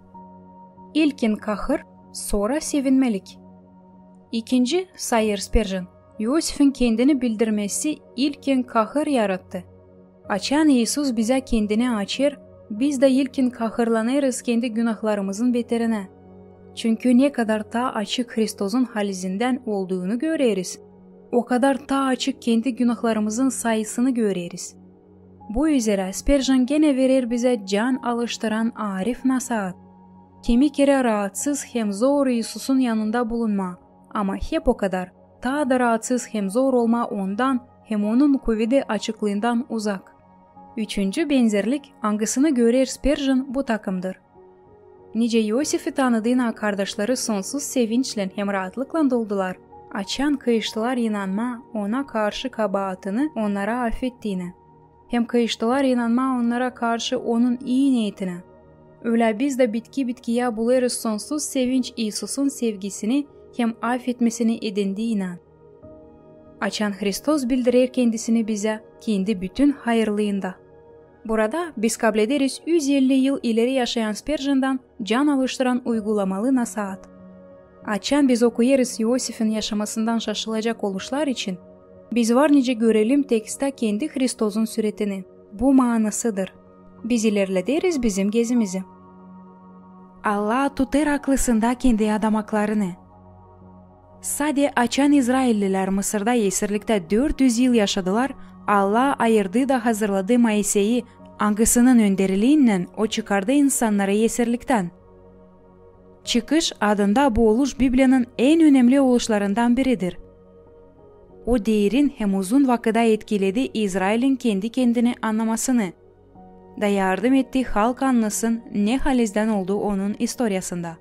İlkin kahır, sora sevinmälik. İkinci, sayêr Sperjon, İosifin kendini bildirmesi ilkin kahır yarattı. Açan İisus bizä kendini açêr, biz dä ilkin kahırlanêrız kendi günahlarımızın beterinä. Çünkü ne kadar taa açık Hristozun halizindän olduunu göreriz, o kadar taa açık kendi günahlarımızın sayısını göreriz. Bu üzerä Spurgeon genä verer bizä can alıştıran arif nasaat. Kimi kerä raatsız hem zor İisusun yanında bulunmaa, ama hep o kadar taa da raatsız hem zor olmaa Ondan hem Onun kuvedi açıklıından uzak. Üçüncü benzerlik, angısını görer Spurgeon, bu takımdır. Nicä İosifi tanıdıynaa kardaşları sonsuz sevinçlän hem raatlıklan doldular, açan kıyıştılar inanmaa Ona karşı kabaatını onnara afettiinä hem kıyıştılar inanmaa onnara karşı Onun ii neetinä. Ölä biz dä bitki bitkiyä bulêrız sonsuz sevinç İisusun sevgisini hem afetmesini edindiynän, açan Hristos bildirer Kendisini bizä kendi bütün hayırlıında. Burada biz kablederiz üz elli yıl ileri yaşayan Spurgeondan can alıştıran uygulamalı nasaat. Açan biz okuyêrız İosifin yaşamasından şaşılacak oluşlar için, biz var nicä görelim tekstta kendi Hristozun süretini. Bu maanasıdır. Biz ilerlederiz bizim gezimizi. Allah tutêr aklısında kendi adamaklarını. Sade açan izraillilär Mısırda esirliktä dört üz yıl yaşadılar, Allah ayırdı da hazırladı Moiseyi, angısının önderliinnän o çıkardı insannarı esirliktän. Çıkış adında bu oluş Bibliyanın en önemli oluşlarından biridir. O derin hem uzun vakıda etkiledi İzrailin kendi-kendini annamasını da yardım etti, halk annasın, ne halizdän oldu onun istoriyasında.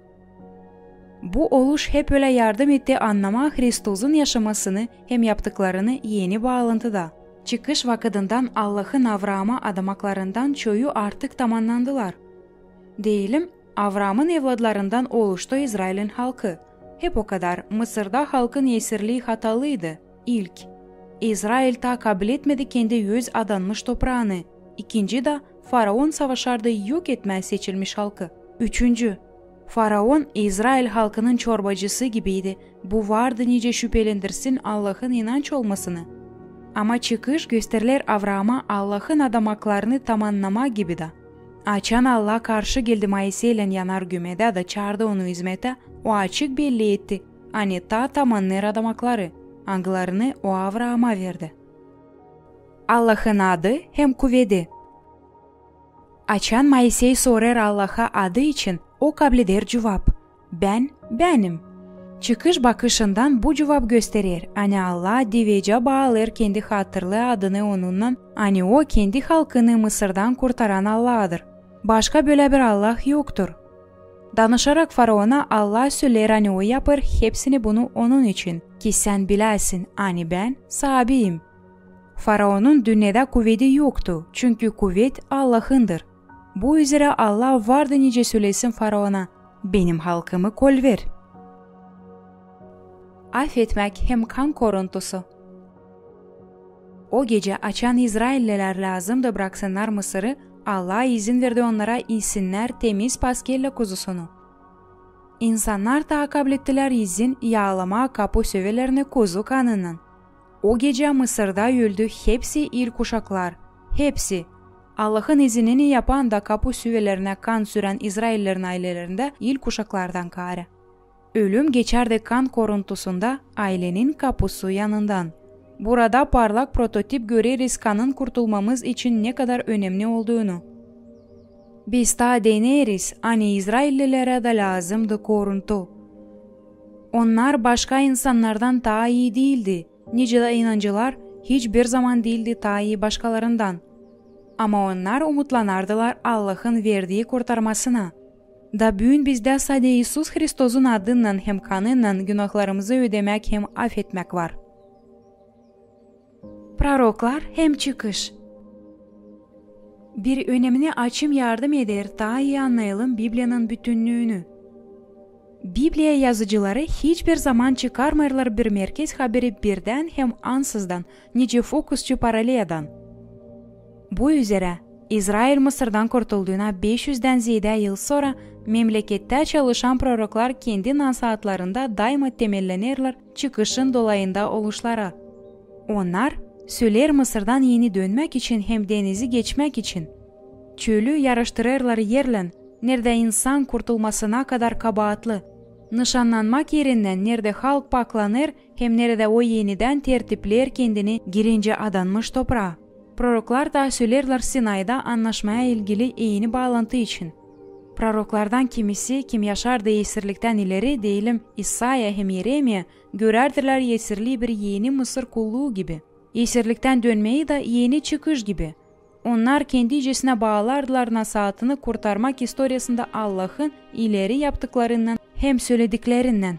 Bu oluş hep ölä yardım etti annamaa Hristozun yaşamasını hem yaptıklarını eni baalantıda. Çıkış vakıdından Allahın Avraama adamaklarından çoyu artık tamannandılar. Deyelim, Avraamın evladlarından oluştu İzrailin halkı. Hep o kadar Mısırda halkın esirlii hatalıydı. İlk, İzrail taa kabletmedi kendi öz adanmış topraanı. İkinci da, faraon savaşardı yok etmää seçilmiş halkı. Üçüncü, faraon İzrail halkının çorbacısı gibiydi. Bu vardı nicä şüpelendirsin Allahın inanç olmasını. Ama çıkış gösterer Avraama Allahın adamaklarını tamannamaa gibi da. Açan Allah karşı geldi Moiseylän yanar gümedä da çaardı onu izmetä, o açık belli etti, ani taa tamannêr adamakları, angılarını o Avraama verdi. Allahın adı hem kuvedi. Açan Moisey sorêr Allaha adı için, o kableder cuvap: "Bän, Bänim." Çıkış bakışından bu cuvap gösterer, ani Allah divecä baalêr kendi hatırlı adını onunnan, ani o kendi halkını Mısırdan kurtaran Allahdır. Başka bölä bir Allah yoktur. Danışarak faraona, Allah söleer, ani o yapêr hepsini bunu onun için, ki sän biläsin, ani bän saabiyim. Faraonun dünnedä kuvedi yoktu, çünkü kuvet Allahındır. Bu üzerä Allah vardı nicä sölesin faraona: "Benim halkımı kolver." Afetmäk hem kan koruntusu. O gecä, açan izraillilär lääzımdı braksınnar Mısırı, Allah izin verdi onnara isinnär temiz paskevä kuzusunu. İnsannar taa kablettilär izin yaalamaa kapu süvelerini kuzu kanınnan. O gecä Mısırda öldü hepsi ilk uşaklar, hepsi. Allahın izinini yapan da kapu süvelerinä kan sürän izraillilerin aylelerindä ilk uşaklardan kaarä. Ölüm geçärdi kan koruntusunda aylenin kapusu yanından. Burada parlak prototip göreriz kanın kurtulmamız için ne kadar önemni olduunu. Biz taa deneriz, ani izraillilerä dä lääzımdı koruntu. Onnar başka insannardan taa ii diildi, nicä dä inancılar hiç bir zaman diildi taa ii başkalarından. Ama onnar umutlanardılar Allahın verdii kurtarmasına. Da büün bizdä sade İisus Hristozun adınnan hem kanınnan günahlarımızı ödemäk hem afetmäk var. Proroklar hem çıkış. Bir önemni açım yardım eder taa ii annayalım Bibliyanın bütünnüünü. Bibliya yazıcıları hiç bir zaman çıkarmêêrlar bir merkez haberi birdän hem ansızdan, nicä fokusçu paraleyadan. Bu üzerä, İzrail Mısırdan kurtulduuna beş üzdän zeedä yıl sora, memlekettä çalışan proroklar kendi nasaatlarında daima temellenerlär çıkışın dolayında oluşlara. Onnar söleer Mısırdan eni dönmäk için hem denizi geçmäk için. Çölü yarıştırêrlar erlän, neredä insan kurtulmasına kadar kabaatlı. Nışannanmak erindän, neredä halk paklanêr hem neredä o enidän tertipleer kendini girincä adanmış topraa. Proroklar taa söleerlär Sinayda annaşmaya ilgili eni baalantı için. Proroklardan kimisi, kim yaşardı esirliktän ileri, deyelim, İsaya hem Yeremiya, görärdilär esirlii bir eni Mısır kulluu gibi, esirliktän dönmeyi dä eni çıkış gibi. Onnar kendicesinä baalardılar nasaatını kurtarmak istoriyasında Allahın ileri yaptıklarınnan hem sölediklerindän.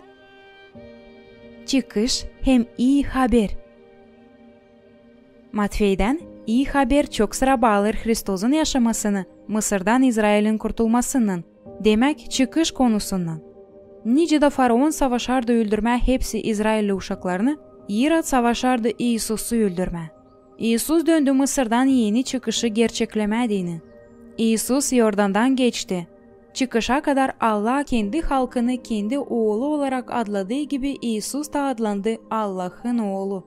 Çıkış hem ii haber. Matfeydän ii haber çok sıra baalêêr Hristosun yaşamasını Mısırdan İzrailin kurtulmasınnan, demäk, çıkış konusunnan. Nicä dä faraon savaşardı öldürmää hepsi izrailli uşaklarını, İrod savaşardı İisusu öldürmää. İisus döndü Mısırdan eni çıkışı gerçeklemää deyni. İisus Yordandan geçti. Çıkışa kadar Allah kendi halkını kendi Oolu olarak adladıı gibi, İisus da adlandı Allahın Oolu.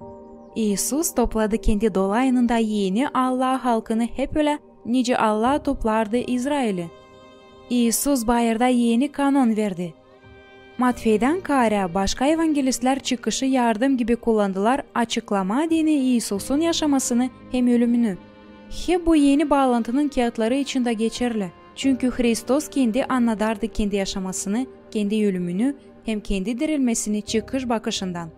İisus topladı kendi dolayında eni Allah halkını hep ölä, nicä Allah toplardı İzraili. İisus bayırda eni kanon verdi. Matfeydän kaarä başka evangelistlär çıkışı yardım gibi kullandılar açıklamaa deyni İisusun yaşamasını hem ölümünü. Hep bu eni baalantının kiyatları için dä geçerli. Çünkü Hristos kendi annadardı kendi yaşamasını, kendi ölümünü hem kendi dirilmesini çıkış bakışından.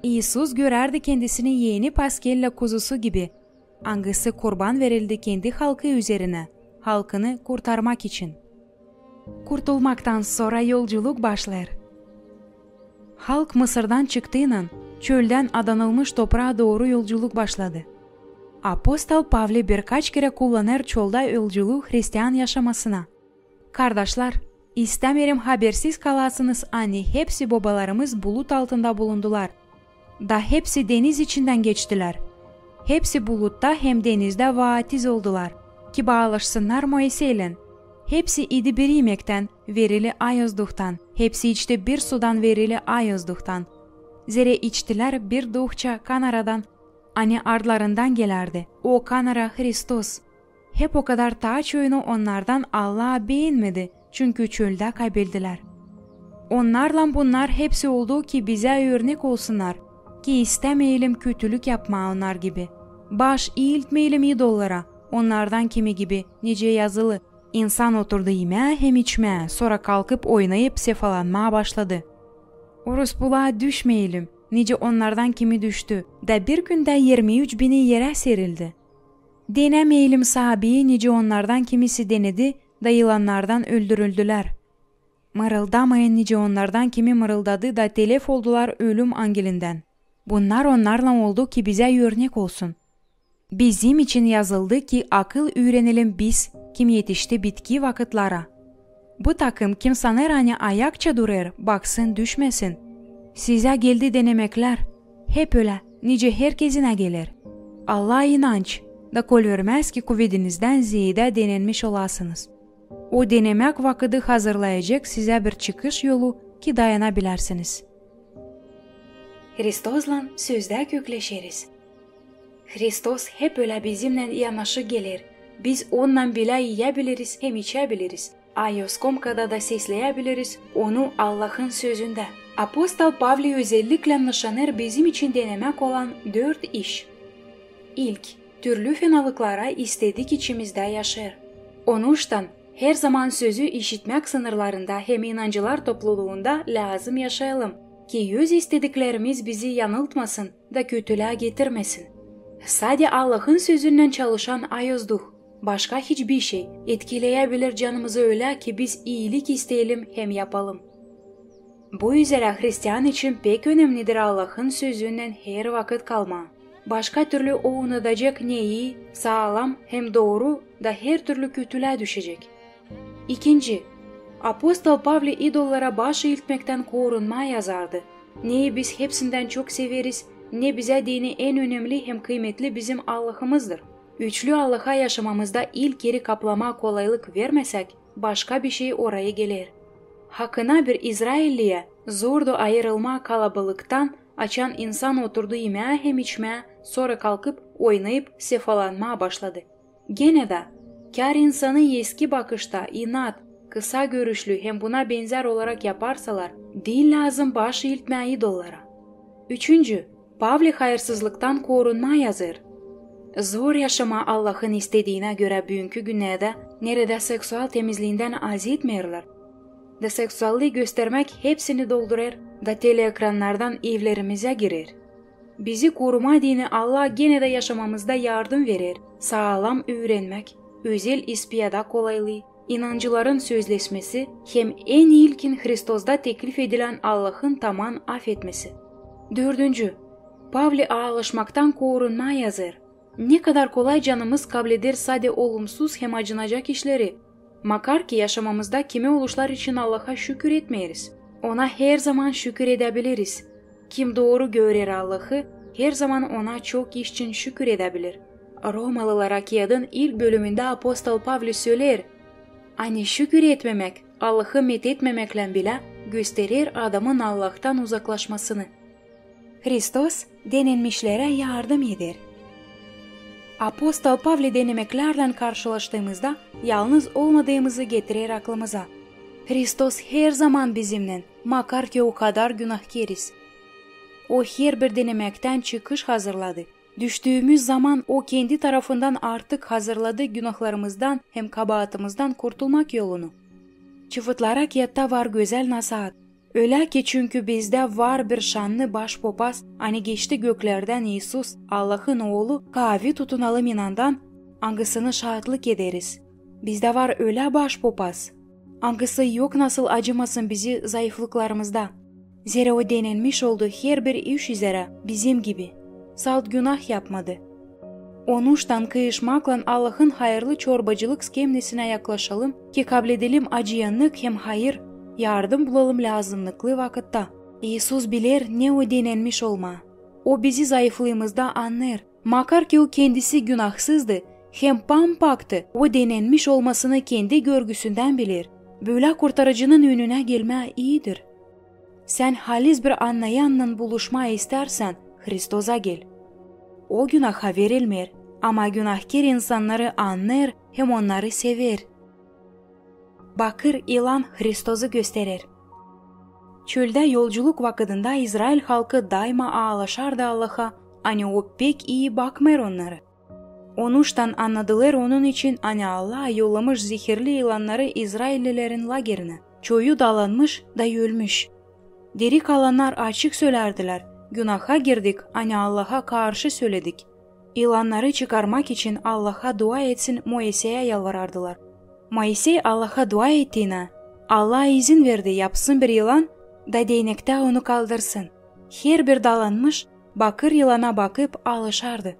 İisus görärdi kendisini eni paskevä kuzusu gibi, angısı kurban verildi kendi halkı üzerinä, halkını kurtarmak için. Kurtulmaktan sora yolculuk başlêêr. Halk Mısırdan çıktıynan, çöldän adanılmış topraa dooru yolculuk başladı. Apostol Pavli birkaç kerä kullanêr çölda yolculuu hristian yaşamasına. Kardaşlar, istämeerim habersiz kalasınız, ani hepsi bobalarımız bulut altında bulundular, da hepsi deniz içindän geçtilär. Hepsi bulutta hem denizdä vaatiz oldular, ki baalaşsınnar Moiseylän. Hepsi idi bir imektän, verili Ayoz Duhtan, hepsi içti bir sudan, verili Ayoz Duhtan. Zerä içtilär bir duhça kanaradan, ani ardlarından gelärdi o kanara Hristos. Hep okadar taa çoyunu onnardan Allah beenmedi, çünkü çöldä kaybildilär. Onnarlan bunnar hepsi oldu, ki bizä örnek olsunnar, ki istämeyelim kötülük yapmaa onnar gibi. Baş iiltmeyelim idollara, onnardan kimi gibi, nicä yazılı: İnsan oturdu imää hem içmää, sora kalkıp oynayıp sefalanmaa başladı. Orospulaa düşmeyelim, nicä onnardan kimi düştü, da bir kündä irmi üç bini erä serildi. Denämeyelim saabii, nicä onnardan kimisi denedi, da yılannardan öldürüldülär. Mırıldamayın, nicä onnardan kimi mırıldadı, da telef oldular ölüm angelindän. Bunnar onnarlan oldu, ki bizä örnek olsun. Bizim için yazıldı, ki akıl üürenelim biz, kim etişti bitki vakıtlara. Bu takım, kim sanêr, ani ayakça durêr, baksın, düşmesin. Sizä geldi denemeklär, hep ölä, nicä herkezinä geler. Allah inanç, da kolvermäz, ki kuvedinizdän zeedä denenmiş olasınız. O denemäk vakıdı hazırlayacek sizä bir çıkış yolu, ki dayanabilärsiniz. Hristoslan sözdä kökleşeriz. Hristos hep ölä bizimnän yanaşı geler. Biz Onnan bilä iyäbiliriz hem içäbiliriz. Ayoz komkada da sesleyäbiliriz Onu Allahın Sözündä. Apostol Pavli özelliklän nışanêr bizim için denemäk olan dört iş. İlk, türlü fenalıklara istedik içimizdä yaşêêr. Onuştan, her zaman sözü işitmäk sınırlarında hem inancılar topluluunda lääzım yaşayalım, ki öz istediklerimiz bizi yanıltmasın da kötülüä getirmesin. Sade Allahın Sözünnän çalışan Ayoz Duh, başka hiçbir şey etkileyäbilir canımızı ölä, ki biz iilik isteyelim hem yapalım. Bu üzerä hristian için pek önemnidir Allahın Sözünnän her vakıt kalmaa. Başka türlü o unudacek, neyi saalam hem dooru, da her türlü kötülüä düşecek. İkinci, apostol Pavli idollara baş iiltmektän korunmaa yazardı. Neyi biz hepsindän çok severiz, ne bizä deyni en önemli hem kıymetli bizim Allahımızdır. Üçlü Allaha yaşamamızda ilk eri kaplamaa kolaylık vermäsäk, başka bir şey orayı geler. Hakına bir izrailliyä zordu ayırılmaa kalabalıktan, açan insan oturdu imää hem içmää, sora kalkıp oynayıp sefalanmaa başladı. Genä dä, kär insanı eski bakışta, inat, kısa görüşlü hem buna benzär olarak yaparsalar, Diil lääzım baş iiltmää idollara. Üçüncü, Pavli hayırsızlıktan korunmaa yazêr. Zor yaşamaa Allahın istediinä görä büünkü günnerdä, neredä seksual temizliindän azetmeerlär, da seksuallıı göstermäk hepsini doldurêr, da teleekrannardan evlerimizä girer. Bizi korumaa deyni Allah genä dä yaşamamızda yardım verer, saalam üürenmäk, özel ispiyada kolaylıı, inancıların sözleşmesi hem en ilkin Hristozda teklif edilän Allahın taman afetmesi. Dördüncü, Pavli aalışmaktan korunmaa yazêr. Ne kadar kolay canımız kableder sade olumsuz hem acınacak işleri. Makar ki yaşamamızda kimi oluşlar için Allaha şükür etmeeriz, Ona herzaman şükür edäbiliriz. Kim dooru görer Allahı, herzaman Ona çok iş için şükür edäbilir. Romalılara kiyadın ilk bölümündä apostol Pavli söleer, ani şükür etmemäk, Allahı methetmemäklän bilä gösterer adamın Allahtan uzaklaşmasını. Hristos denenmişlerä yardım eder. Apostol Pavli denemeklärlän karşılaştığımızda yalnız olmadıımızı getirer aklımıza. Hristos herzaman bizimnän, makar ki o kadar günahkeriz. O herbir denemektän çıkış hazırladı. Düştüümüz zaman O kendi tarafından artık hazırladı günahlarımızdan hem kabaatımızdan kurtulmak yolunu. Çıfıtlara kiyatta var gözäl nasaat. Ölä ki, çünkü bizdä var bir şannı Baş Popaz, ani geçti göklerdän İisus, Allahın Oolu, kaavi tutunalım inandan, angısını şaatlık ederiz. Bizdä var ölä Baş Popaz, angısı yok nasıl acımasın bizi zayıflıklarımızda. Zerä O denenmiş oldu herbir iş üzerä bizim gibi, salt günah yapmadı. Onuştan kıyışmaklan Allahın hayırlı çorbacılık skemnesinä yaklaşalım, ki kabledelim acıyanık hem hayır, yardım bulalım lääzımnıklı vakıtta. İisus biler, ne o denenmiş olmaa. O bizi zayıflıımızda annêêr. Makar ki O kendisi günahsızdı hem pam-paktı, O denenmiş olmasını kendi görgüsündän biler. Bölä Kurtarıcının önünä gelmää iidir. Sän halis bir annayannan buluşmaa istärsän, Hristoza gel. O günaha verilmeer, ama günahker insannarı annêêr hem onnarı sever. Bakır ilan Hristozu gösterer. Çöldä yolculuk vakıdında İzrail halkı daima aalaşardı Allaha, ani O pek ii bakmêêr onnarı. Onuştan annadılar Onun için, ani Allah yollamış zehirli ilannarı izraillilerin lagerinä. Çoyu dalanmış da ölmüş. Diri kalannar açık sölärdilär: günaha girdik, ani Allaha karşı söledik. İlannarı çıkarmak için Allaha dua etsin Moiseyä yalvarardılar. Moisey Allaha dua ettiinä, Allah izin verdi, yapsın bir ilan da deynektä onu kaldırsın. Herbir dalanmış bakır ilana bakıp aalışardı.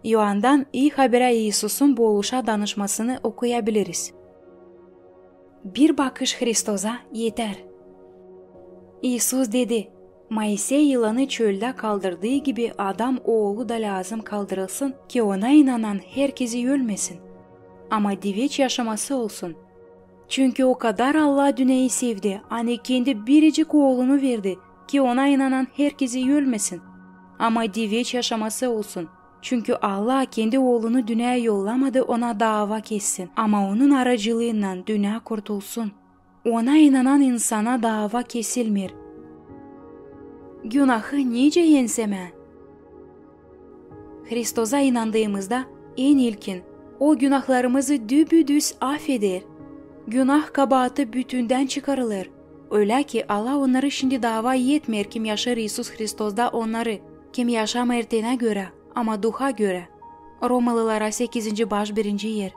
İoandan İi Haberä İisusun bu oluşa danışmasını okuyabiliriz. Bir bakış Hristoza eter. İisus dedi: Moisey ilanı çöldä kaldırdıı gibi Adam Oolu da lääzım kaldırılsın, ki Ona inanan herkezi ölmesin, ama diveç yaşaması olsun. Çünkü o kadar Allah dünneyi sevdi, ani kendi biricik Oolunu verdi, ki Ona inanan herkezi ölmesin, ama diveç yaşaması olsun. Çünkü Allah kendi Oolunu dünneyä yollamadı, Ona daava kessin, ama Onun aracılıınnan dünnä kurtulsun. Ona inanan insana daava kesilmeer. Günahı nicä ensemää? Hristoza inandıımızda, en ilkin, O günahlarımızı düpüdüz afeder. Günah kabaatı bütündän çıkarılêr. Ölä ki, Allah onnarı şindi daava etmeer, kim yaşêêr İisus Hristozda onnarı, kim yaşamêêr tenä görä, ama Duha görä. Romalılara sekizinci baş birinci er.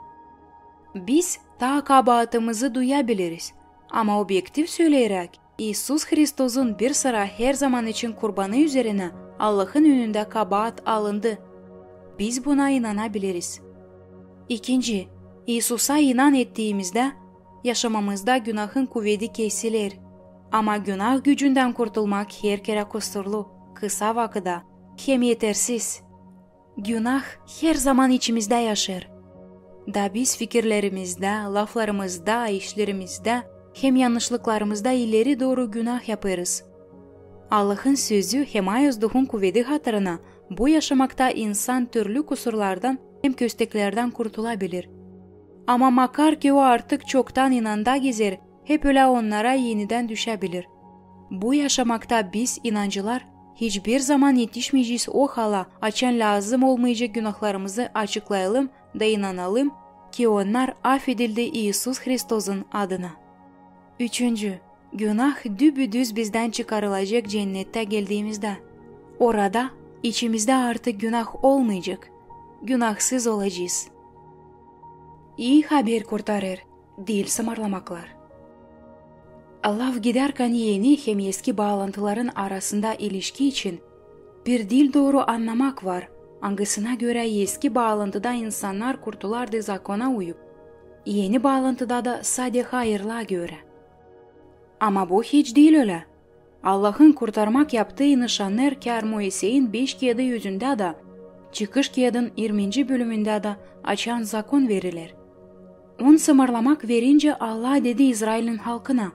Biz taa kabaatımızı duyabiliriz, ama obyektiv söleeräk, İisus Hristozun bir sıra her zaman için kurbanı üzerinä Allahın önündä kabaat alındı. Biz buna inanabiliriz. İkinci, İisusa inan ettiimizdä, yaşamamızda günahın kuvedi kesiler. Ama günah gücündän kurtulmak her kerä kusurlu, kısa vakıda hem etersiz. Günah her zaman içimizdä yaşêêr. Da biz fikirlerimizdä, laflarımızda, işlerimizdä hem yannışlıklarımızda ileri dooru günah yapêrız. Allahın Sözü hem Ayaz Duhun kuvedi hatırına, bu yaşamakta insan türlü kusurlardan hem kösteklerdän kurtulabilir. Ama makar ki o artık çoktan inanda gezer, hep ölä onnara enidän düşäbilir. Bu yaşamakta biz, inancılar, hiçbir zaman etişmeyecez o hala, açan lääzım olmayacek günahlarımızı açıklayalım da inanalım, ki onnar afedildi İisus Hristozun adına. Üçüncü, günah dübüdüz bizdän çıkarılacek cennettä geldiimizdä. Orada içimizdä artık günah olmayacek. Günahsız olacez. İi haber kurtarêr, diil sımarlamaklar. Lafgidärkän eni hem eski baalantıların arasında ilişki için bir diil dooru annamak var, angısına görä eski baalantıda insannar kurtulardı zakona uyup, eni baalantıda da sade hayırlaa görä. Ama bu hiç diil ölä. Allahın kurtarmak yaptıı nışanner kär Moiseyin beş kiyadın üzündä da, Çıkış kiyadın irminci bölümündä da, açan zakon veriler. On sımarlamak verincä, Allah dedi İzrailin halkına: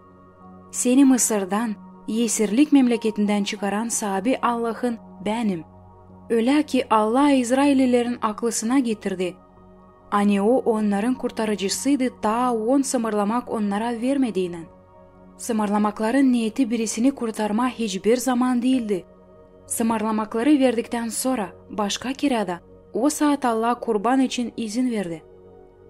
"Seni Mısırdan, esirlik memleketindän çıkaran saabi Allahın Bänim." Ölä ki, Allah izraillilerin aklısına getirdi, ani O onnarın kurtarıcısıydı, taa on sımarlamak onnara vermediynän. Sımarlamakların neeti birisini kurtarmaa hiçbir zaman diildi. Sımarlamakları verdiktän sora, başka kerä dä, o saat Allah kurban için izin verdi.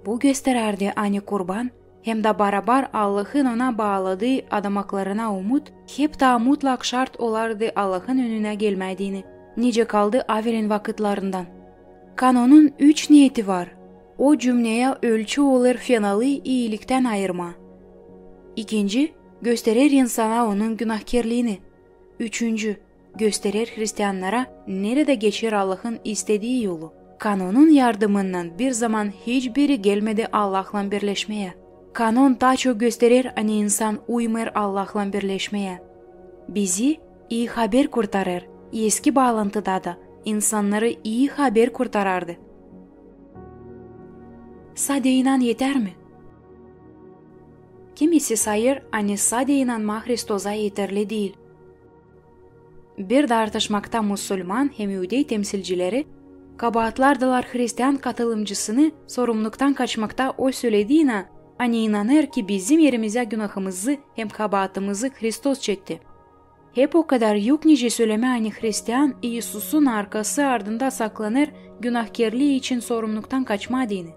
Bu gösterärdi, ani kurban hem dä barabar Allahın ona baaladıı adamaklarına umut hep taa mutlak şart olardı Allahın önünä gelmädiini, nicä kaldı Avelin vakıtlarından. Kanonun üç neeti var. O cümneyä ölçü olêr fenalıı iiliktän ayırmaa. İkinci, gösterer insana onun günahkerliini. Üçüncü, gösterer hristiannara, neredä geçer Allahın istedii yolu. Kanonun yardımınnan bir zaman hiç biri gelmedi Allahlan birleşmeyä. Kanon taa çok gösterer, ani insan uymêêr Allahlan birleşmeyä. Bizi İi Haber kurtarêr, eski baalantıda da insannarı İi Haber kurtarardı. Sade inan etär mi? Kimisi sayêr, ani sade inanmaa Hristoza eterli diil. Bir dartışmakta musulman hem iudey temsilcileri kabaatlardılar hristian katılımcısını sorumnuktan kaçmakta o sölediynän, ani inanêr, ki bizim erimizä günahımızı hem kabaatımızı Hristos çekti. Hep okadar yok nicä sölemää, ani hristian İisusun arkası ardında saklanêr günahkerlii için sorumnuktan kaçmaa deyni.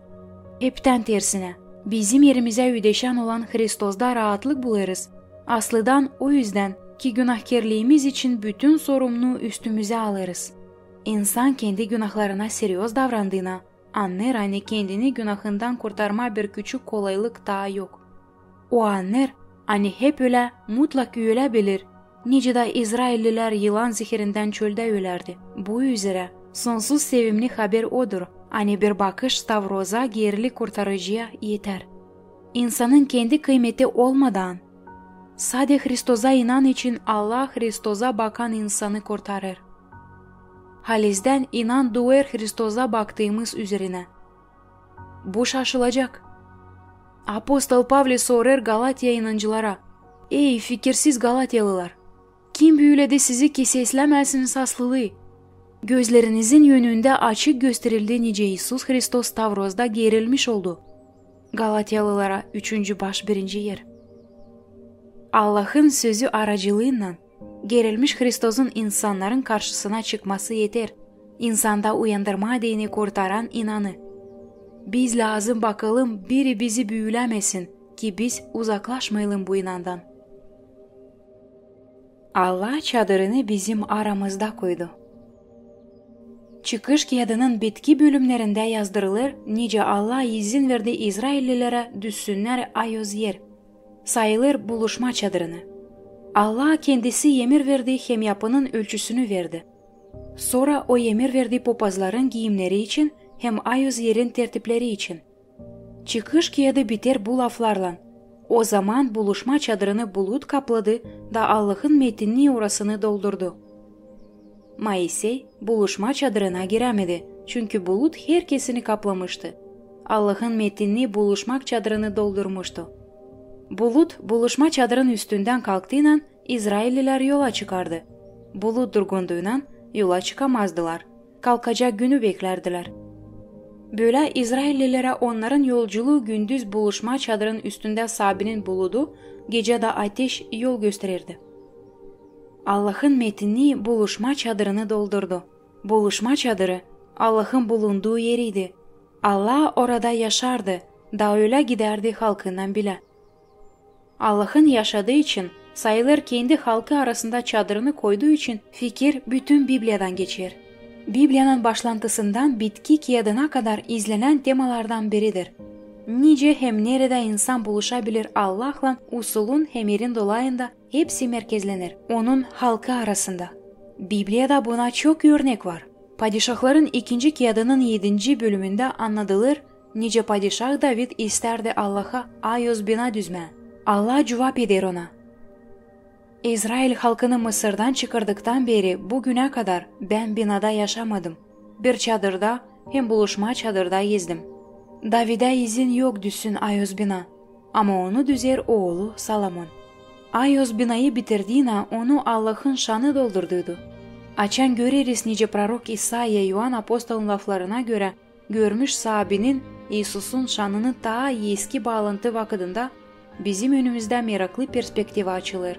Heptän tersinä, bizim erimizä üdeşän olan Hristozda raatlık bulêrız, aslıdan o üzdän, ki günahkerliimiz için bütün sorumnuu üstümüzä alêrız. İnsan kendi günahlarına serioz davrandıına, annêêr, ani kendini günahından kurtarmaa bir küçük kolaylık taa yok. O annêêr, ani hep ölä, mutlak ölä bilir, nicä dä izraillilär yılan zeherindän çöldä ölärdi. Bu üzerä sonsuz sevimli haber odur, ani bir bakış stavroza geerili kurtarıcıya etär. İnsanın kendi kıymeti olmadaan, sade Hristoza inan için Allah Hristoza bakan insanı kurtarêr. Halizdän inan duêr Hristoza baktıımız üzerinä. Bu şaşılacak. Apostol Pavli sorêr Galatiya inancılara: "Ey, fikirsiz galatiyalılar! Kim büülädi sizi, ki seslämäsiniz aslılıı? Gözlerinizin önündä açık gösterildi, nicä İisus Hristos stavrozda geerilmiş oldu." Galatiyalılara üçüncü baş, birinci er. Allahın sözü aracılıınnan geerilmiş Hristozun insannarın karşısına çıkması eter, insanda uyandırmaa deyni kurtaran inanı. Biz lääzım bakalım, biri bizi büülämesin, ki biz uzaklaşmayalım bu inandan. Allah çadırını bizim aramızda koydu. Çıkış kiyadının bitki bölümnerindä yazdırılêr, nicä Allah izin verdi izraillilerä düzsünnär ayoz er, sayılêr buluşma çadırını. Allah kendisi emir verdi hem yapının ölçüsünü verdi. Sora O emir verdi popazların giimneri için hem ayoz erin tertipleri için. Çıkış kiyadı biter bu laflarlan: "Ozaman buluşma çadırını bulut kapladı, da Allahın metinni orasını doldurdu." Moisey buluşma çadırına girämedi, çünkü bulut herkesini kaplamıştı. Allahın metinni buluşma çadırını doldurmuştu. Bulut buluşma çadırın üstündän kalktıynan, izraillilär yola çıkardı. Bulut durgunduynan yola çıkamazdılar. Kalkacak günü beklärdilär. Bölä izraillilerä onnarın yolculuu gündüz buluşma çadırın üstündä Saabinin buludu, gecä dä ateş yol gösterärdi. Allahın metinni buluşma çadırını doldurdu. Buluşma çadırı Allahın bulunduu eriydi. Allah orada yaşardı, da ölä gidärdi halkınnan bilä. Allahın yaşadıı için, sayılêr, kendi halkı arasında çadırını koyduu için fikir bütün Bibliyadan geçer. Bibliyanın başlantısından bitki kiyadına kadar izlenän temalardan biridir. Nicä hem neredä insan buluşabilir Allahlan, usulun hem erin dolayında hepsi merkezlenir Onun halkı arasında. Bibliyada buna çok örnek var. Padişahların ikinci kiyadının edinci bölümündä annadılêr, nicä padişah David istärdi Allaha ayoz bina düzmää. Allah cuvap eder ona: İzrail halkını Mısırdan çıkardıktan beri bu günä kadar bän binada yaşamadım. Bir çadırda hem buluşma çadırda ezdim. Davidä izin yok düzsün ayoz bina, ama onu düzer oolu Salomon. Ayoz binayı bitirdiinä onu Allahın şanı doldurduydu. Açan göreriz, nicä prorok İsaiya İoan apostolun laflarına görä görmüş saabinin İisusun şanını taa eski baalantı vakıdında, bizim önümüzdä meraklı perspektiva açılêr.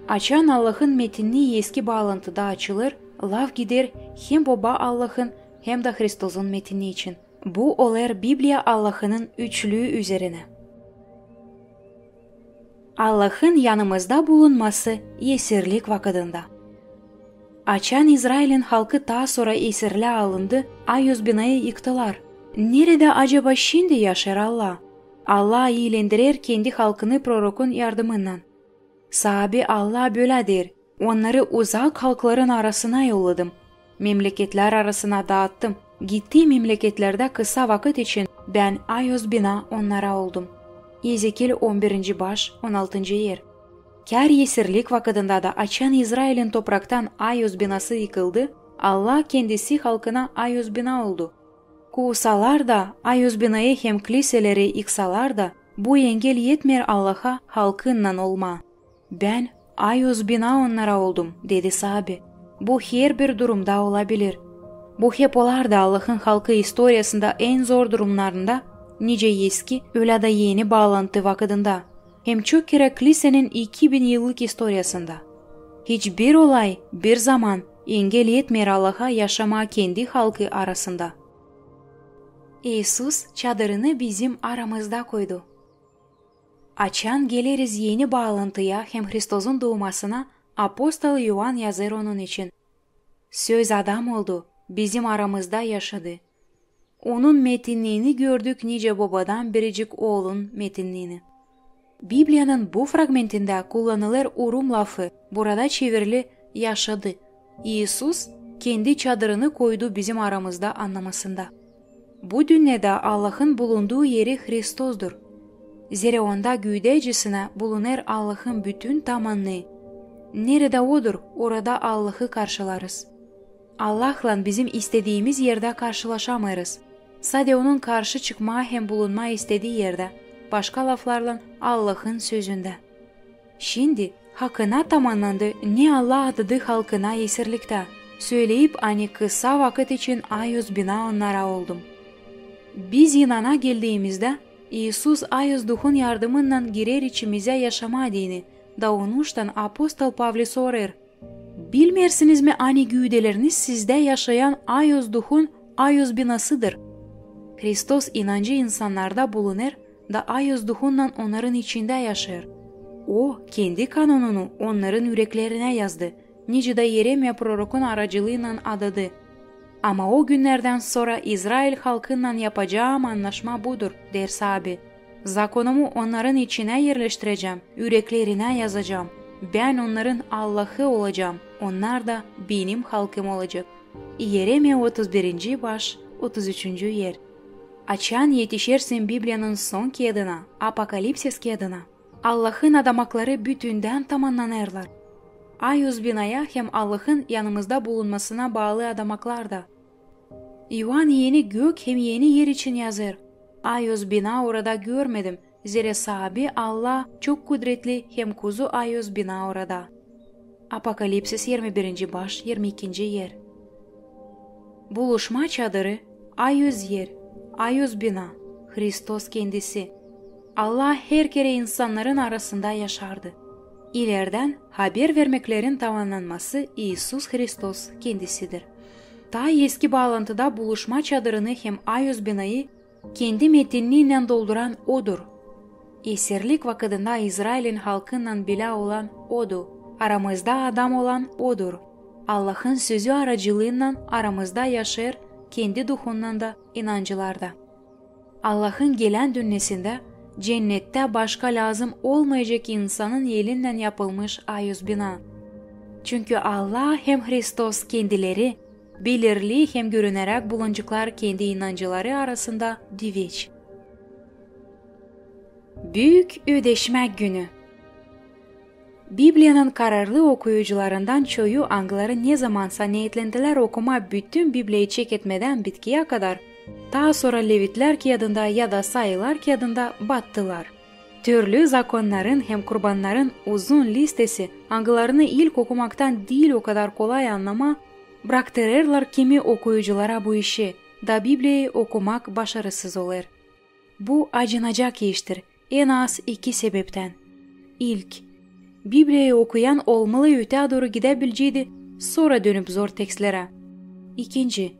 Açan Allahın metinni eski baalantıda açılêr, laf gider hem Boba Allahın, hem dä Hristosun metinni için. Bu olêr Bibliya Allahının üçlüü üzerinä. Allahın yanımızda bulunması esirlik vakıdında. Açan İzrailin halkı taa sora esirlää alındı, ayoz binayı yıktılar. Neredä acaba şindi yaşêêr Allah? Allah iilendirer kendi halkını prorokun yardımınnan. Saabi Allah bölä deer: Onnarı uzak halkların arasına yolladım, memleketlär arasına daattım. Gittii memleketlerdä kısa vakıt için bän ayoz bina onnara oldum. Ezekil on birinci baş, on altıncı er. Kär esirlik vakıdında da, açan İzrailin topraktan ayoz binası yıkıldı, Allah kendisi halkına ayoz bina oldu. Kuusalar da, ayoz binayı hem kliseleri yıksalar da, bu engel etmeer Allaha halkınnan olmaa. Bän ayoz bina onnara oldum, dedi Saabi. Bu herbir durumda olabilir. Bu hep olardı Allahın halkı istoriyasında en zor durumnarında, nicä eski, ölä dä eni baalantı vakıdında, hem çok kerä klisenin iki bin yıllık istoriyasında. Hiçbir olay, bir zaman engel etmeer Allaha yaşamaa kendi halkı arasında. İisus çadırını bizim aramızda koydu. Açan geleriz eni baalantıya hem Hristosun duumasına, apostol İoan yazêr onun için: Söz adam oldu, bizim aramızda yaşadı. Onun metinniini gördük, nicä Bobadan biricik Oolun metinniini. Bibliyanın bu fragmentindä kullanılêr urum lafı, burada çevirili yaşadı. İisus kendi çadırını koydu bizim aramızda annamasında. Bu dünnedä Allahın bulunduu eri Hristostur. Zerä Onda güüdäcesinä bulunêr Allahın bütün tamannıı. Neredä Odur, orada Allahı karşılarız. Allahlan bizim istediimiz erdä karşılaşamêêrız. Sade Onun karşı çıkmaa hem bulunmaa istedii erdä, başka laflarlan, Allahın Sözündä. Şindi hakına tamannandı, ne Allah adadı halkına esirliktä, söleyip, ani kısa vakıt için ayoz bina onnara oldum. Biz inana geldiimizdä, İisus ayoz Duhun yardımınnan girer içimizä yaşamaa deyni, da onuştan apostol Pavli sorêr: Bilmeersiniz mi, ani güüdeleriniz sizdä yaşayan ayoz Duhun ayoz binasıdır? Hristos inancı insannarda bulunêr, da ayoz Duhunnan onnarın içindä yaşêêr. O kendi kanonunu onnarın üreklerinä yazdı, nicä dä Yeremiya prorokun aracılıınnan adadı. Ama o günnerdän sora İzrail halkınnan yapacaam annaşma budur, deer Saabi. Zakonumu onnarın içinä erleştirecäm, üreklerinä yazacam. Bän onnarın Allahı olacam, onnar da benim halkım olacek. Yeremiya otuz birinci baş, otuz üçüncü er. Açan etişersin Bibliyanın son kiyadına, Apokalipsis kiyadına, Allahın adamakları bütündän tamannanêrlar. Ayoz binaya hem Allahın yanımızda bulunmasına baalı adamaklar da. İoan eni gök hem eni er için yazêr: Ayoz bina orada görmedim, zerä Saabi Allah çok kudretli hem Kuzu ayoz bina orada. Apokalipsis, irmi birinci baş, irmi ikinci er. Buluşma çadırı, ayoz er, ayoz bina, Hristos Kendisi. Allah her kerä insannarın arasında yaşardı. İlerdän haber vermeklerin tamannanması İisus Hristos Kendisidir. Taa Eski Baalantıda buluşma çadırını hem ayüz binayı kendi metinninnän dolduran Odur. Esirlik vakıdında İzrailin halkınnan bilä olan Odu, aramızda adam olan Odur. Allahın Sözü aracılıınnan aramızda yaşêêr, kendi Duhunnan da inancılarda. Allahın gelän dünnesindä, cennettä başka lääzım olmayacek insanın elinnän yapılmış ayüz bina. Çünkü Allah hem Hristos Kendileri belirli hem görüneräk buluncuklar kendi inancıları arasında diveç. Büük ödeşmäk günü. Bibliyanın kararlı okuyucularından çoyu, angıları nezamansa neetlentilär okumaa bütün Bibliyayı çeketmedän bitkiyä kadar, taa sora Levitlär kiyadında ya da Sayılar kiyadında battılar. Türlü zakonnarın hem kurbannarın uzun listesi, angılarını ilk okumaktan diil o kadar kolay annamaa, braktırêrlar kimi okuyuculara bu işi, da Bibliyayı okumak başarısız olêr. Bu acınacak iştir, en az iki sebeptän. İlk, Bibliyayı okuyan olmalı ötää dooru gidäbileceydi, sora dönüp zor tekstlerä. İkinci,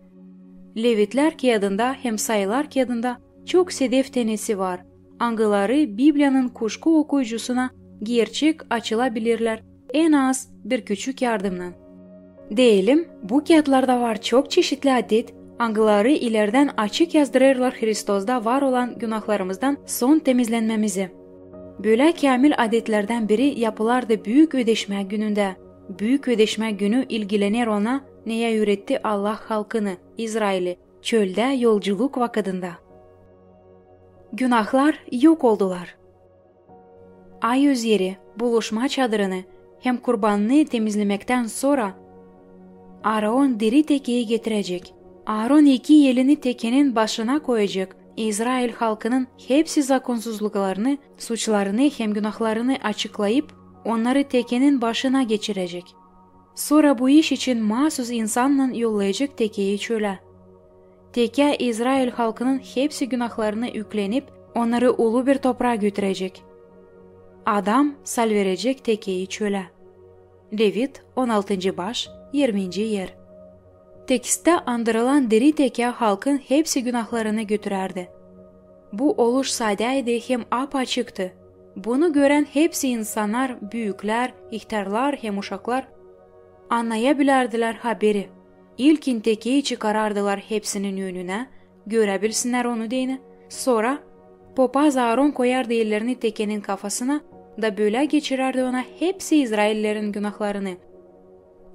Levitlär kiyadında hem Sayılar kiyadında çok sedef tenesi var, angıları Bibliyanın kuşku okuyucusuna gerçek açılabilirlär en az bir küçük yardımnan. Deyelim, bu kiyatlarda var çok çeşitli adet, angıları ilerdän açık yazdırêrlar Hristosda var olan günahlarımızdan son temizlenmämizi. Bölä käämil adetlerdän biri yapılardı Büük Ödeşmäk günündä. Büük Ödeşmäk günü ilgilener ona, neyä üüretti Allah halkını, İzraili, çöldä yolculuk vakıdında. Günahlar yok oldular. Ayüz eri, buluşma çadırını hem kurbannı temizlemekten sora Aaron diri tekeyi getirecek. Aaron iki elini tekenin başına koyacek. İzrail halkının hepsi zakonsuzluklarını, suçlarını hem günahlarını açıklayıp, onnarı tekenin başına geçirecek. Sora bu iş için maasuz insannan yollayacek tekeyi çölä. Tekä İzrail halkının hepsi günahlarını üklenip, onnarı ulu bir topraa götürecek. Adam salverecek tekeyi çölä. Levit, on altıncı baş, irminci er. Teksttä andırılan diri tekä halkın hepsi günahlarını götürärdi. Bu oluş sadäydi hem ap-açıktı. Bunu görän hepsi insannar, büüklär, ihtärlar hem uşaklar, annayabilärdilär haberi. İlkin tekeyi çıkarardılar hepsinin önünä, göräbilsinnär onu deyni. Sora popaz Aaron koyardı ellerini tekenin kafasına da bölä geçirärdi ona hepsi İzraillerin günahlarını.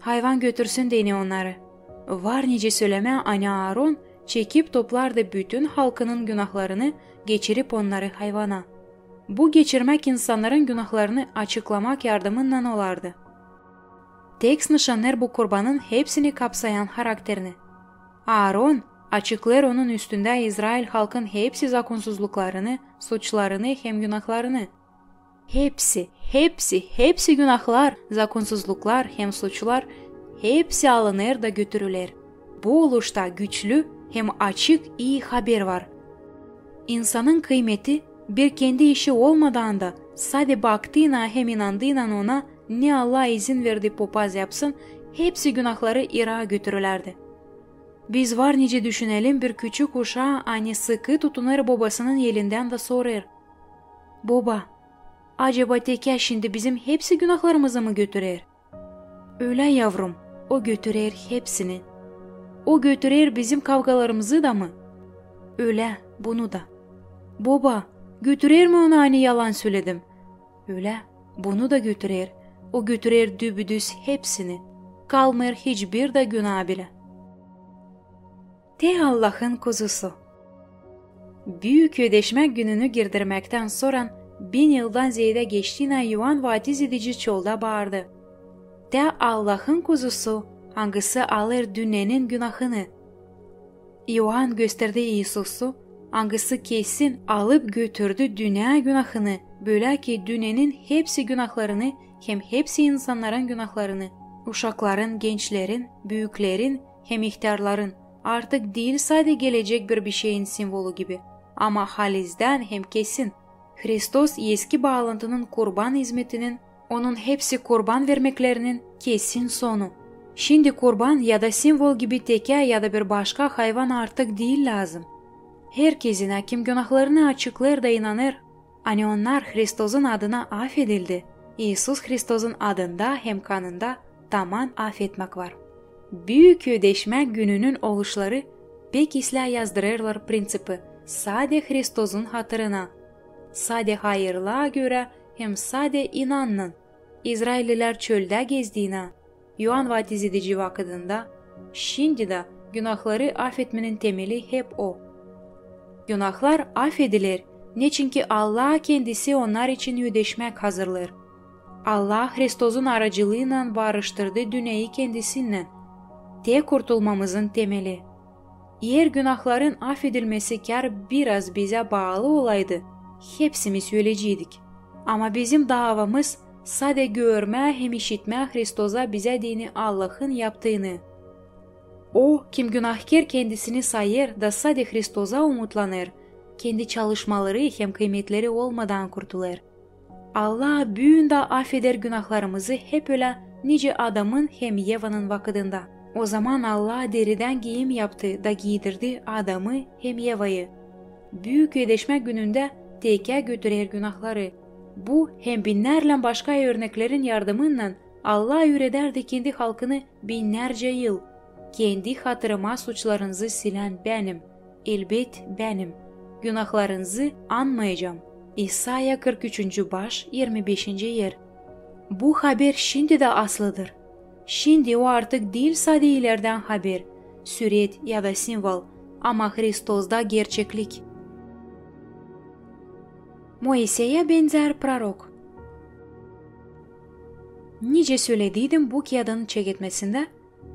Hayvan götürsün deyni onnarı. Var nicä sölemää, ani Aaron çekip toplardı bütün halkının günahlarını, geçirip onnarı hayvana. Bu geçirmäk insannarın günahlarını açıklamak yardımınnan olardı. Tekst nışannêêr bu kurbanın hepsini kapsayan harakterini. Aaron açıklêêr onun üstündä İzrail halkın hepsi zakonsuzluklarını, suçlarını hem günahlarını. Hepsi, hepsi, hepsi günahlar, zakonsuzluklar hem suçlar, hepsi alınêr da götürüler. Bu oluşta güçlü hem açık ii haber var. İnsanın kıymeti bir kendi işi olmadaan da, sade baktıına hem inandıynan ona, ne Allah izin verdi popaz yapsın, hepsi günahları iraa götürülärdi. Biz var nicä düşünelim bir küçük uşaa, ani sıkı tutunêr bobasının elindän da sorêr: "Boba, acaba tekä şindi bizim hepsi günahlarımızı mı götürer?" Ölä, yavrum, o götürer hepsini. O götürer bizim kavgalarımızı da mı? Ölä, bunu da. Boba, götürer mi onu, ani yalan söledim? Ölä, bunu da götürer. O götürer dübüdüz hepsini. Kalmêêr hiçbir dä günaa bilä. Te Allahın Kuzusu. Büük Ödeşmäk gününü girdirmäktän soran bin yıldan zeedä geçtiynän İoan vaatiz edici çolda baardı: "Te Allahın Kuzusu, angısı alêr dünnenin günahını." İoan gösterdi İisusu, angısı kesin alıp götürdü dünnä günahını, bölä ki dünnenin hepsi günahlarını hem hepsi insannarın günahlarını, uşakların, gençlerin, büüklerin hem ihtärların, artık diil sade gelecek bir bişeyin simvolu gibi, ama halizdän hem kesin. Hristos Eski Baalantının kurban izmetinin Onun hepsi kurban vermeklerinin kesin sonu. Şindi kurban ya da simvol gibi tekää ya da bir başka hayvan artık diil lääzım. Herkezinä, a, kim günahlarını açıklêêr da inanêr, ani onnar Hristozun adına afedildi, İisus Hristozun adında hem kanında taman afetmäk var. Büük Ödeşmäk Gününün oluşları pek islää yazdırêrlar prinţipi: sade Hristozun hatırına, sade hayırlaa görä hem sade inanın. İzraillilär çöldä gezdiinä, İoan vaaz edici vakıdında, şindi dä günahları afetmenin temeli hep o. Günahlar afediler, neçinki Allah Kendisi onnar için ödeşmäk hazırlêêr. Allah Hristozun aracılııylan barıştırdı dünneyä Kendisinnän. Te kurtulmamızın temeli. Eer günahların afedilmesi kär biraz bizä baalı olaydı, hepsimiz öleceydik. Ama bizim daavamız sade görmää hem işitmää Hristoza bizä deyni Allahın yaptıını. O, kim günahkär kendisini sayêr da sade Hristoza umutlanêr, kendi çalışmaları hem kıymetleri olmadan kurtulêr. Allah büün dä afeder günahlarımızı hep ölä, nicä Adamın hem Evanın vakıdında. Ozaman Allah deridän giiyim yaptı da giidirdi Adamı hem Evayı. Büük Ödeşmäk Günündä tekää götürer günahları. Bu hem binnärlän başka örneklerin yardımınnan Allah üüredärdi Kendi halkını binnärcä yıl: Kendi hatırıma suçlarınızı silän Bänim, elbet Bänim, günahlarınızı anmayacam. İsaya kırk üçüncü baş, irmi beşinci er. Bu haber şindi dä aslıdır. Şindi o artık diil sade ilerdän haber, süret ya da simvol, ama Hristozda gerçeklik. Moiseyä benzär prorok. Nicä sölediydim bu kiyadın çeketmesindä,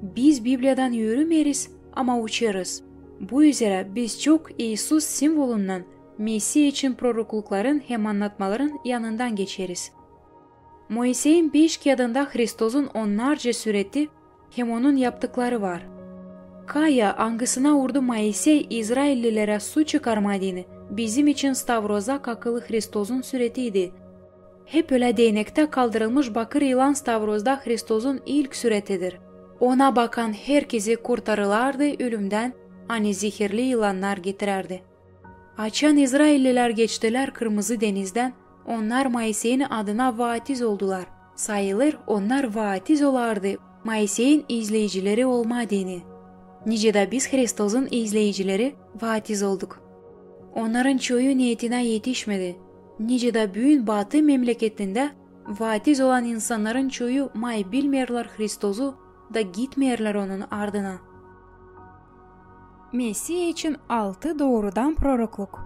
biz Bibliyadan üüreneeriz, ama uçêrız. Bu üzerä biz çok İisus simvolundan, Mesiya için proroklukların hem annatmaların yanından geçeriz. Moiseyin beş kiyadında Hristozun onnarca süreti hem Onun yaptıkları var. Kaya, angısına urdu Moisey izraillilerä su çıkarmaa deyni, bizim için stavroza kakılı Hristozun süretiydi. Hep ölä değnektä kaldırılmış bakır yılan stavrozda Hristozun ilk süretidir. Ona bakan herkezi kurtarılardı ölümdän, ani zehirli yılannar getirärdi. Açan izraillilär geçtilär Kırmızı denizdän, onnar Moiseyin adına vaatiz oldular. Sayılêr, onnar vaatiz olardı Moiseyin izleyicileri olmaa deyni. Nicä dä biz Hristozun izleyicileri vaatiz olduk. Onnarın çoyu neetinä etişmedi. Nicä dä büün Batı memleketindä vaatiz olan insannarın çoyu may bilmeerlär Hristozu da gitmeerlär Onun ardına. Mesiya için altı doorudan prorokluk.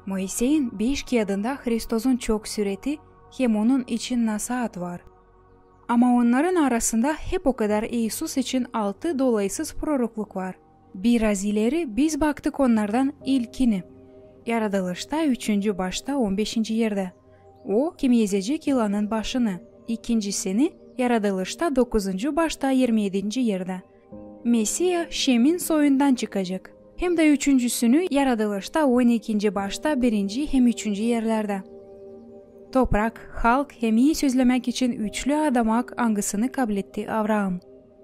Moiseyin beş kiyadında Hristozun çok süreti hem Onun için nasaat var. Ama onnarın arasında hep o kadar İisus için altı dolaysız prorokluk var. Biraz ileri biz baktık onnardan ilkini. Yaradılışta üçüncü başta on beşinci erdä. O, kim ezecek yılanın başını. İkincisini Yaradılışta dokuzuncu başta irmi edinci erdä. Mesiya Şemin soyundan çıkacek. Hem dä üçüncüsünü Yaradılışta on ikinci başta birinci hem üçüncü erlerdä. Toprak, halk hem ii sözlemäk için üçlü adamak, angısını kabletti Avraam.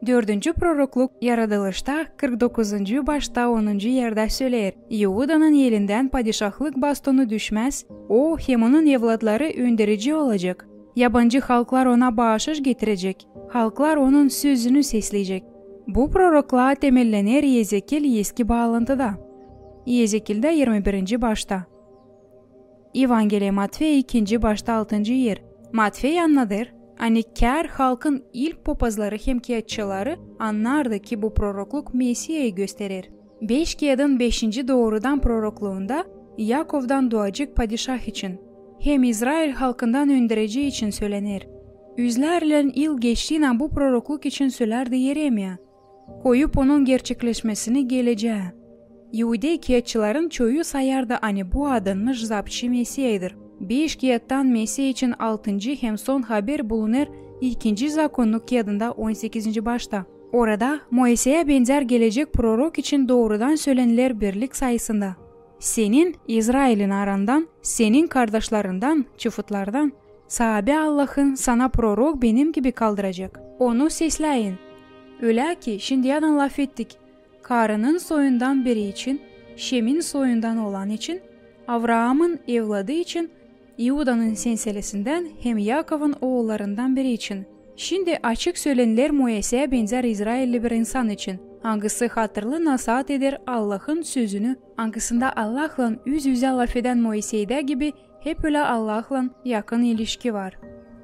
Dördüncü prorokluk Yaradılışta kırk dokuzuncu başta onuncu erdä söleer: İudanın elindän padişahlık bastonu düşmäz, o hem onun evlatları önderici olacek. Yabancı halklar ona baaşış getirecek, halklar onun sözünü sesleyecek. Bu proroklaa temellener İezekil eski baalantıda. İezekildä irmi birinci başta. Evangeliya Matfey ikinci başta altıncı er. Matfey annadêr, ani kär halkın ilk popazları hem kiyatçıları annardı, ki bu prorokluk Mesiyayı gösterer. Beş kiyadın beşinci doorudan prorokluunda Yakovdan duacek padişah için hem İzrail halkından önderici için sölener. Üzlärlän yıl geçtiynän bu prorokluk için sölärdi Yeremiya, koyup onun gerçekleşmesini gelecää. İudey kiyatçıların çoyu sayardı, ani bu adanmış zapçı Mesiyaydır. Beş kiyattan Mesiya için altıncı hem son haber bulunêr İkinci Zakonnuk kiyadında on sekizinci başta. Orada Moiseyä benzär gelecek prorok için doorudan söleniler birlik sayısında. Senin, İzrailin arandan, senin kardaşlarından, çıfıtlardan, Saabi Allahın sana prorok benim gibi kaldıracek. Onu sesläyin. Ölä ki, şindiyädän lafettik, Kaanın soyundan biri için, Şemin soyundan olan için, Avraamın evladı için, İudanın senselesindän hem Yakovun oollarından biri için. Şindi açık sölenilär Moiseyä benzär İzrailli bir insan için, angısı hatırlı nasaat eder Allahın sözünü, angısında Allahlan üz-üzä lafedän Moiseydä gibi hep ölä Allahlan yakın ilişki var.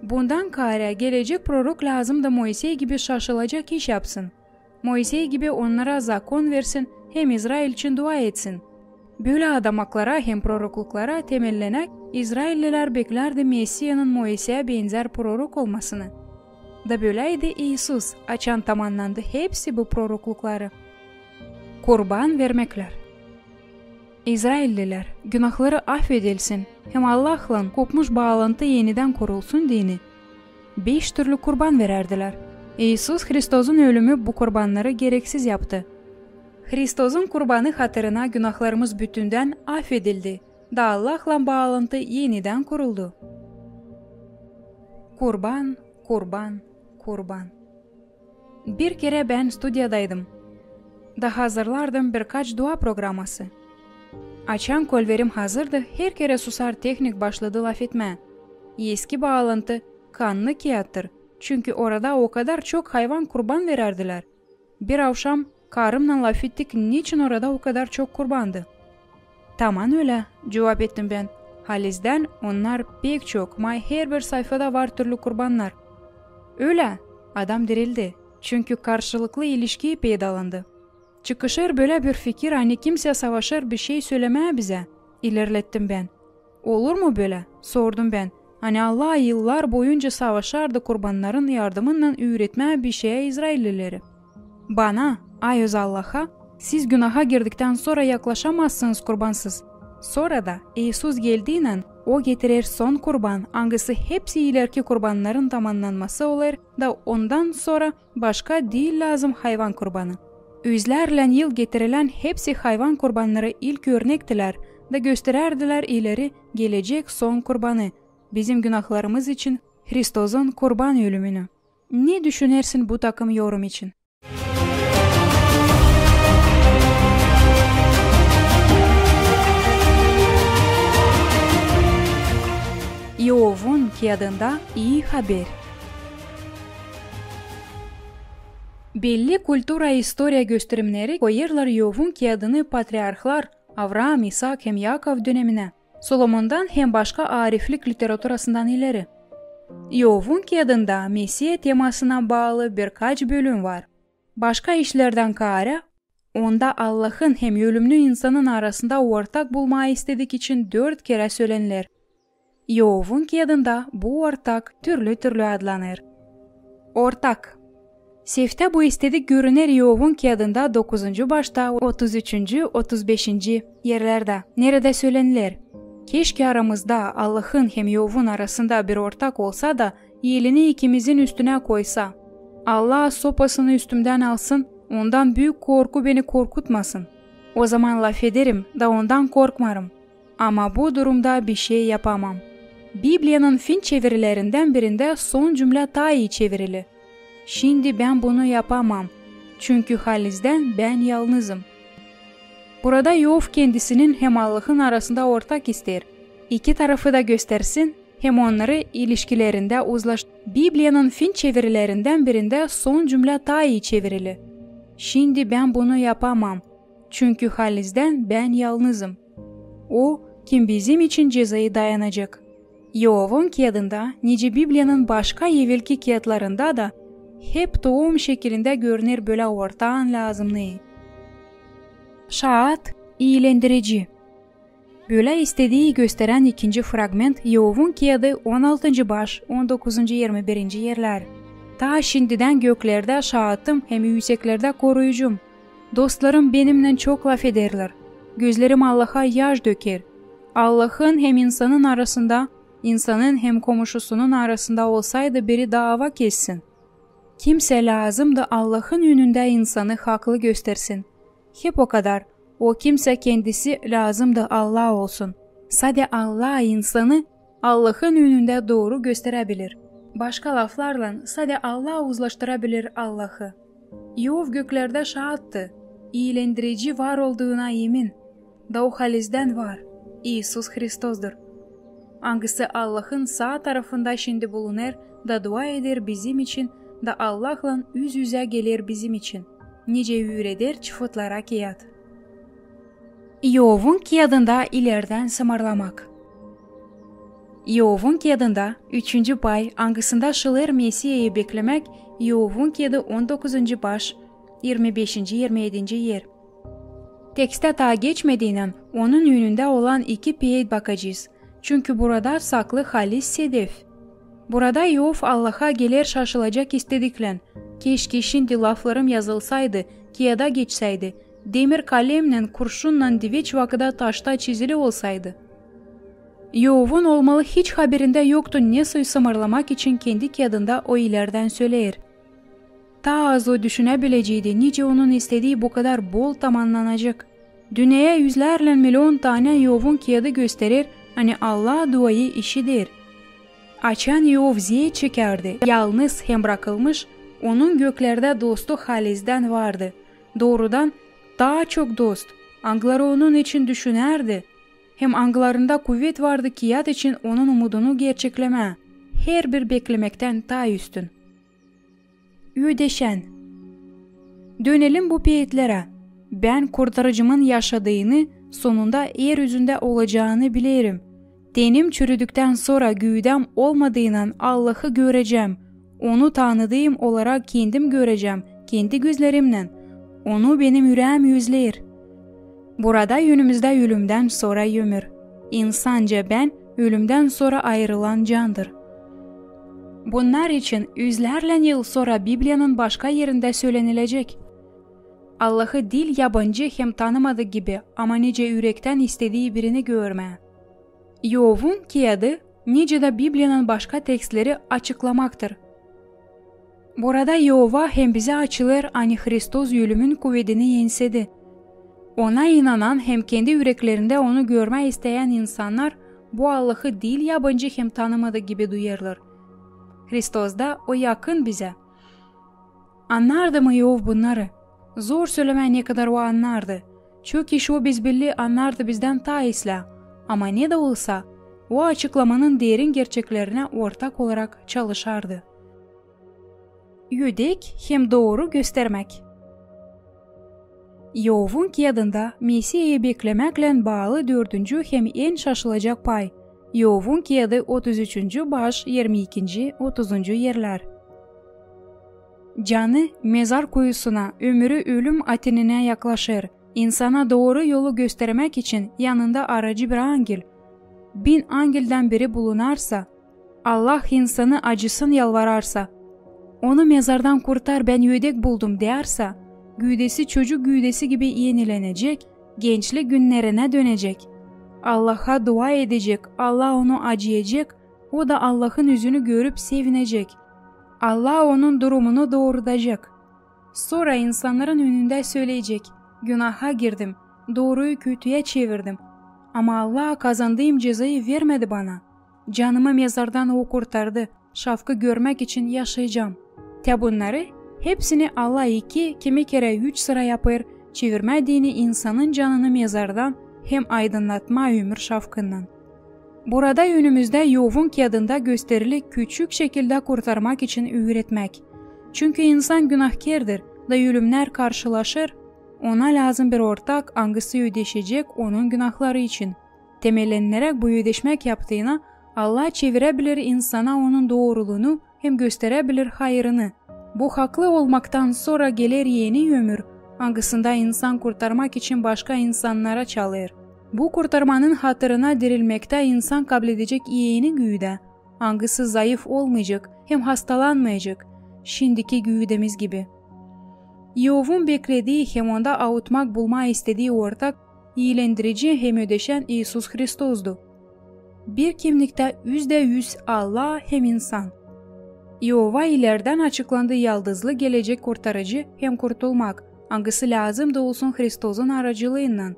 Bundan kaarä gelecek prorok lääzımdı Moisey gibi şaşılacak iş yapsın. Moisey gibi onnara zakon versin hem İzrail için dua etsin. Bölä adamaklara hem prorokluklara temellenäk, İzraillilär beklärdi Mesiyanın Moiseyä benzär prorok olmasını. Da böläydi İisus, açan tamannandı hepsi bu proroklukları. Kurban vermeklär. İzraillilär, günahları afedilsin hem Allahlan kopmuş baalantı enidän kurulsun deyni, beş türlü kurban verärdilär. İisus Hristozun ölümü bu kurbannarı gereksiz yaptı. Hristozun kurbanı hatırına günahlarımız bütündän afedildi, da Allahlan baalantı enidän kuruldu. Kurban, kurban, kurban. Bir kerä bän studiyadaydım. Da hazırlardım birkaç dua programması. Açan kolverim hazırdı, her kerä susar tehnik başladı lafetmää. Eski baalantı kannı kiyattır, çünkü orada o kadar çok hayvan kurban verärdilär. Bir avşam karımnan lafettik, neçin orada o kadar çok kurbandı. Taman ölä, cuvap ettim bän. Halizdän onnar pek çok, may herbir sayfada var türlü kurbannar. Ölä, adam direldi, çünkü karşılıklı ilişki peydalandı. Çıkışêr bölä bir fikir, ani kimsä savaşêr bişey sölemää bizä, ilerlettim bän. Olur mu bölä? Sordum bän. Ani Allah yıllar boyunca savaşardı kurbannarın yardımınnan üüretmää bişeyä izraillileri. Bana, ay öz Allaha, siz günaha girdiktän sora yaklaşamazsınız kurbansız. Sora da İisus geldiynän O getirer son kurban, angısı hepsi ilerki kurbannarın tamannanması olêr, da ondan sora başka diil lääzım hayvan kurbanı. Üzlärlän yıl getirilän hepsi hayvan kurbannarı ilk örnektilär da gösterärdilär ileri gelecek son kurbanı, bizim günahlarımız için Hristozun kurban ölümünü. Ne düşünersin bu takım yorum için? İovun kiyadında ii haber. Belli kultura-istoriya gösterimneri koyêrlar İovun kiyadını patriarhlar Avraam, İsaak hem Yakov döneminä, Solomondan hem başka ariflik literaturasından ileri. İovun kiyadında Mesiya temasına baalı birkaç bölüm var. Başka işlerdän kaarä, onda Allahın hem ölümnü insanın arasında ortak bulmaa istedik için dört kerä söleniler. İovun kiyadında bu ortak türlü-türlü adlanêr. Ortak. Seftää bu istedik görüner İovun kiyadında dokuzuncu başta, otuz üçüncü, otuz beşinci erlerdä, neredä söleniler: Keşke aramızda Allahın hem İovun arasında bir ortak olsa da, elini ikimizin üstünä koysa. Allah sopasını üstümdän alsın, ondan büük korku beni korkutmasın. Ozaman lafederim, da ondan korkmarım. Ama bu durumda bişey yapamam. Bibliyanın fin çevirilerindän birindä son cümlä taa ii çevirili: Şindi bän bunu yapamam, çünkü halizdän bän yalnızım. Burada İov kendisinin hem Allahın arasında ortak isteer, iki tarafı da göstersin hem onnarı ilişkilerindä uzlaş-. Bibliyanın fin çevirilerindän birindä son cümlä taa ii çevirili: Şindi bän bunu yapamam, çünkü halizdän bän yalnızım. O, kim bizim için cezayı dayanacek. İovun kiyadında, nicä Bibliyanın başka evelki kiyatlarında da, hep toum şekilindä görüner bölä ortağın lääzımnıı. Şaat, iilendirici. Bölä istediyi gösterän ikinci fragment İovun kiyadı, on altıncı baş, on dokuzuncu, irmi birinci erlär. Taa şindidän göklerdä şaatım hem üüseklerdä koruyucum. Dostlarım benimnän çok lafederlär. Gözlerim Allaha yaş döker. Allahın hem insanın arasında, insanın hem komuşusunun arasında olsaydı biri daava kessin. Kimsä lääzımdı Allahın önündä insanı haklı göstersin. Hep o kadar. O kimsä kendisi lääzımdı Allah olsun. Sade Allah insanı Allahın önündä dooru gösteräbilir. Başka laflarlan, sade Allah uzlaştırabilir Allahı. İov göklerdä şaattı, iilendirici var olduuna emin, da o halizdän var, İisus Hristosdur, angısı Allahın saa tarafında şindi bulunêr da dua eder bizim için, da Allahlan üz-üzä geler bizim için, nicä üüreder çıfıtlara kiyat. İovun kiyadında ilerdän sımarlamak. İovun kiyadında üçüncü pay, angısında şılêr Mesiyayı beklemäk, İovun kiyadı on dokuzuncu baş, irmi beşinci, irmi edinci er. Tekstä taa geçmediynän, onun önündä olan iki peet bakacez. Çünkü burada saklı halis sedef. Burada İov Allaha geler şaşılacak istediklän: "Keşke şindi laflarım yazılsaydı, kiyada geçseydi, demir kalemnän, kurşunnan diveç vakıda taşta çizili olsaydı." İovun olmalı hiç haberindä yoktu, ne soy sımarlamak için kendi kiyadında o ilerdän söleer. Taa az o düşünäbileceydi, nicä onun istedii bu kadar bol tamannanacek. Dünneyä üzlärlän milion tanä İovun kiyadı gösterer, ani Allah duayı işider. Açan İov zeet çekärdi, yalnız hem brakılmış, onun göklerdä dostu halizdän vardı. Doorudan, taa çok dost, angıları onun için düşünärdi, hem angılarında kuvet vardı kiyat için onun umudunu gerçeklemää, herbir beklemekten taa üstün. Ödeşän. Dönelim bu peetlerä. Bän Kurtarıcımın yaşadıını, sonunda er üzündä olacaanı bilerim. Tenim çürüdüktän sora güüdäm olmadıynnan Allahı görecäm. Onu tanıdıım olarak kendim görecäm, kendi gözlerimnän. Onu benim üräm özleer. Burada önümüzdä ölümdän sora ömür. İnsanca bän ölümdän sora ayırılan candır. Bunnar için üzlärlän yıl sora Bibliyanın başka erindä sölenilecek: Allahı diil yabancı hem tanımadık gibi, ama nicä ürektän istedii birini görmää. İovun kiyadı, nicä dä Bibliyanın başka tekstleri açıklamaktır. Burada İova hem bizä açılêr, ani Hristos ölümün kuvedini ensedi. Ona inanan hem kendi üreklerindä onu görmää isteyän insannar bu Allahı diil yabancı hem tanımadık gibi duyêrlar. Hristosda o yakın bizä. Annardı mı İov bunnarı? Zor sölemää, ne kadar o annardı. Çok iş o, biz belli, annardı bizdän taa islää. Ama ne dä olsa, o açıklamanın derin gerçeklerinä ortak olarak çalışardı. Ödek hem dooru göstermäk. İovun kiyadında Mesiyayı beklemäklän baalı dördüncü hem en şaşılacak pay. İovun kiyadı otuz üçüncü baş, irmi ikinci, otuzuncu erlär. Canı mezar kuyusuna, ömürü ölüm ateninä yaklaşêr. İnsana dooru yolu göstermäk için yanında aracı bir angel, bin angeldän biri bulunarsa, Allah insanı acısın yalvararsa, "Onu mezardan kurtar, bän ödek buldum," deersa, güüdesi çocuk güüdesi gibi enilenecek, gençlik günnerinä dönecek. Allaha dua edecek, Allah onu acıyacek, o da Allahın üzünü görüp sevinecek. Allah onun durumunu doorudacek. Sora insannarın önündä söleyecek: "Günaha girdim, dooruyu kötüyä çevirdim. Ama Allah kazandıım cezayı vermedi bana. Canımı mezardan o kurtardı, şafkı görmäk için yaşayacam." Te bunnarı hepsini Allah iki, kimi kerä üç sıra yapêr, çevirmää deyni insanın canını mezardan hem aydınnatmaa ömür şafkınnan. Burada önümüzdä İovun kiyadında gösterili küçük şekildä kurtarmak için üüretmäk. Çünkü insan günahkerdir da ölümnär karşılaşêr, ona lääzım bir ortak, angısı ödeşecek onun günahları için. Temellenneräk bu ödeşmäk yaptığına, Allah çeviräbilir insana onun dooruluunu hem gösteräbilir hayırını. Bu haklı olmaktan sora geler eni ömür, angısında insan kurtarmak için başka insannarı çalêr. Bu kurtarmanın hatırına dirilmektä insan kabledecek eni güüdä, angısı zayıf olmayacek hem hastalanmayacek, şindiki güüdemiz gibi. İovun bekledii hem onda avutmak bulmaa istedii ortak, iilendirici hem ödeşän İisus Hristosdu. Bir kimniktä üzdä üz Allah hem insan. İova ilerdän açıklandı yaldızlı gelecek Kurtarıcı hem kurtulmak, angısı lääzım da olsun Hristosun aracılıınnan.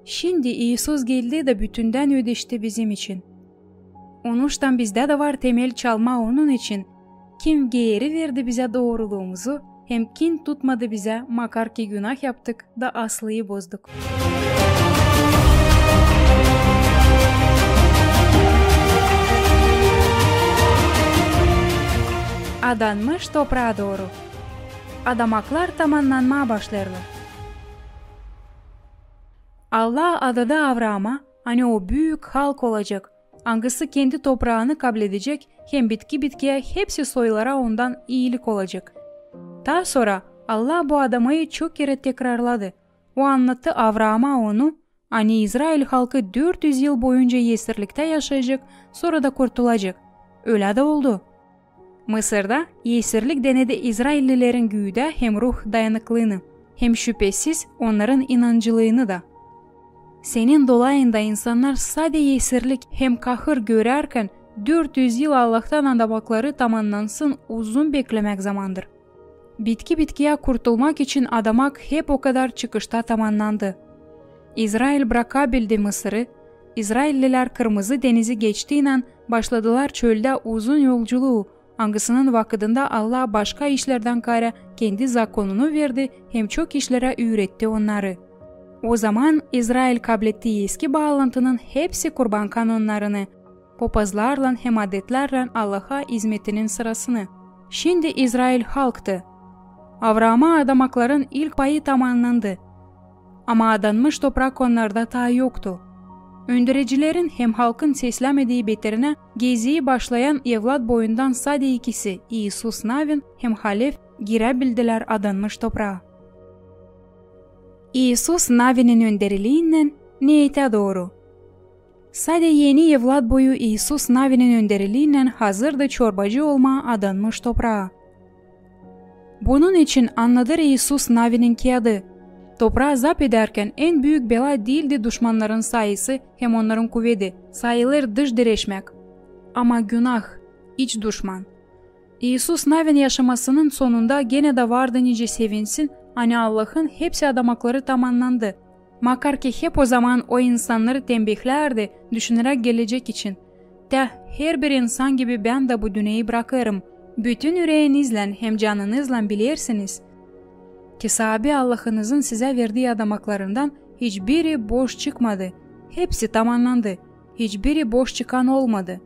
Şindi İisus geldi da bütündän ödeşti bizim için. Onuştan bizdä dä var temel çalma onun için, kim geeri verdi bizä dooruluumuzu, hem kim tutmadı bizä, makar ki günah yaptık da aslıyı bozduk. Adanmış topraa dooru. Adamaklar tamannanmaa başlêêrlar. Allah adadı Avraama, ani o büük halk olacek, angısı kendi topraanı kabledecek, hem bitki-bitkiyä hepsi soylara ondan iilik olacek. Taa sora Allah bu adamayı çok kerä tekrarladı. O annattı Avraama onu, ani İzrail halkı dört üz yıl boyunca esirliktä yaşayacek, sora da kurtulacek. Ölä dä oldu. Mısırda esirlik denedi izraillilerin güüdä hem ruh dayanıklını, hem şüpesiz onnarın inancılıını da. Senin dolayında insannar sade esirlik hem kahır görärkän, dört üz yıl Allahtan adamakları tamannansın uzun beklemäk zamandır. Bitki-bitkiyä kurtulmak için adamak hep o kadar çıkışta tamannandı. İzrail bırakabildi Mısırı. İzraillilär Kırmızı deñizi geçtiynän başladılar çöldä uzun yolculuu, angısının vakıdında Allah başka işlerdän kaarä kendi zakonunu verdi hem çok işlerä üüretti onnarı. O zaman İzrail kabletti eski baalantının hepsi kurban kanonnarını, popazlarlan hem adetlärlän Allaha izmetinin sırasını. Şindi İzrail halktı. Avraama adamakların ilk payı tamannandı. Ama adanmış toprak onnarda taa yoktu. Önderecilerin hem halkın seslämedii beterinä geziyi başlayan evlat boyundan sade ikisi, İisus Navin hem Halef, giräbildilär adanmış topraa. İisus Navinin önderiliinnän neettä dooru. Sade eni evlat boyu İisus Navinin önderiliinnän hazırdı çorbacı olmaa adanmış topraa. Bunun için annadır İisus Navinin kiyadı. Topraa zap edärkän en büük bela diildi duşmannarın sayısı hem onnarın kuvedi, sayılêr dış direşmäk. Ama günah, iç duşman. İisus Navin yaşamasının sonunda genä dä vardı nicä sevinsin, ani Allahın hepsi adamakları tamannandı. Makar ki hep o zaman o insannarı tembihlärdi, düşüneräk gelecek için. Tä herbir insan gibi bän dä bu dünneyi brakêrım. Bütün üreeniznän hem canınızlan bilersiniz, ki saabi Allahınızın sizä verdii adamaklarından hiçbiri boş çıkmadı, hepsi tamannandı, hiçbiri boş çıkan olmadı.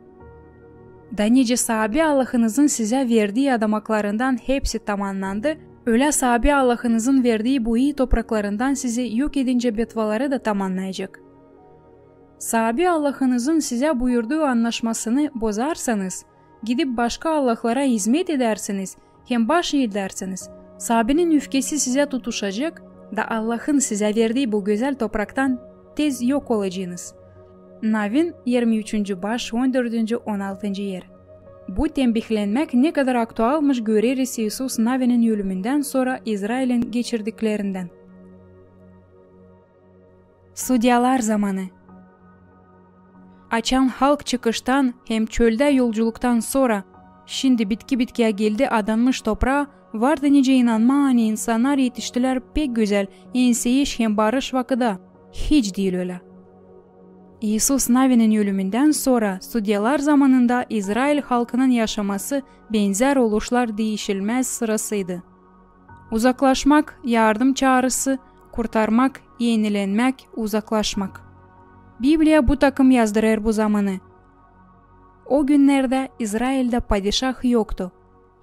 Da nicä saabi Allahınızın sizä verdii adamaklarından hepsi tamannandı, ölä saabi Allahınızın verdii bu ii topraklarından sizi yok edincä betvaları da tamannayacek. Saabi Allahınızın sizä buyurduu annaşmasını bozarsanız, gidip başka allahlara izmet edärsiniz hem baş iidärsiniz, saabinin üfkesi sizä tutuşacek, da Allahın sizä verdii bu gözäl topraktan tez yok olacınız. Navin, irmi üçüncü baş, on dördüncü, on altıncı er. Bu tembihlenmäk ne kadar aktualmış göreriz İisus Navinin ölümündän sora İzrailin geçirdiklerindän. Sudyalar zamanı. Açan halk çıkıştan hem çöldä yolculuktan sora, şindi bitki-bitkiyä geldi adanmış topraa, vardı nicä inanmaa, ani insannar etiştilär pek gözäl, enseyiş hem barış vakıda. Hiç diil ölä. İisus Navinin ölümündän sora sudyalar zamanında İzrail halkının yaşaması benzär oluşlar diişilmäz sırasıydı. Uzaklaşmak, yardım çaarısı, kurtarmak, enilenmäk, uzaklaşmak. Bibliya bu takım yazdırêr bu zamanı. O günnerdä İzraildä padişah yoktu.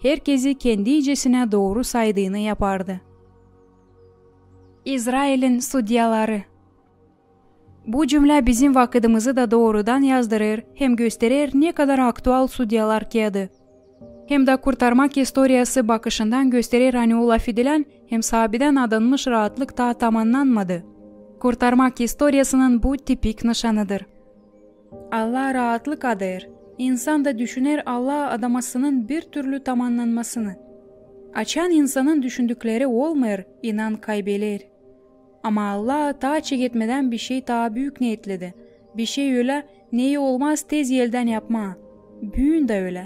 Herkezi kendi icesinä dooru saydıını yapardı. İzrailin sudyaları. Bu cümlä bizim vakıdımızı da doorudan yazdırêr hem gösterer, ne kadar aktual sudyalar kiyadı. Hem dä kurtarmak istoriyası bakışından gösterer, ani o lafedilän hem saabidän adanmış raatlık taa tamannanmadı. Kurtarmak istoriyasının bu tipik nışanıdır. Allah raatlık adêr, insan da düşüner Allah adamasının bir türlü tamannanmasını. Açan insanın düşündükleri olmêêr, inan kaybeler. Ama Allah taa çeketmedän bişey taa büük neetledi. Bişey ölä, neyi olmaz tez eldän yapmaa. Büün dä ölä.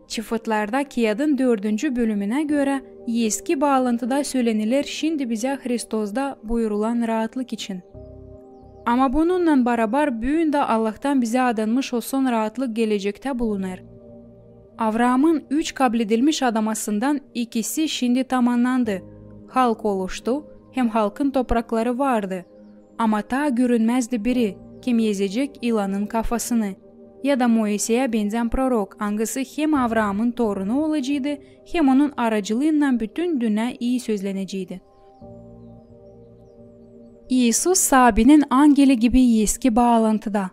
Çıfıtlarda kiyadın dördüncü bölümünä görä, eski baalantıda söleniler şindi bizä Hristosda buyurulan raatlık için. Ama bununnan barabar büün dä Allahtan bizä adanmış o son raatlık gelecektä bulunêr. Avraamın üç kabledilmiş adamasından ikisi şindi tamannandı. Halk oluştu, hem halkın toprakları vardı. Ama taa görünmäzdi biri, kim ezecek ilanın kafasını, ya da Moiseyä benzän prorok, angısı hem Avraamın torunu olaceydı, hem onun aracılığınnan bütün dünnä ii sözleneceydi. İisus Saabinin angeli gibi eski baalantıda.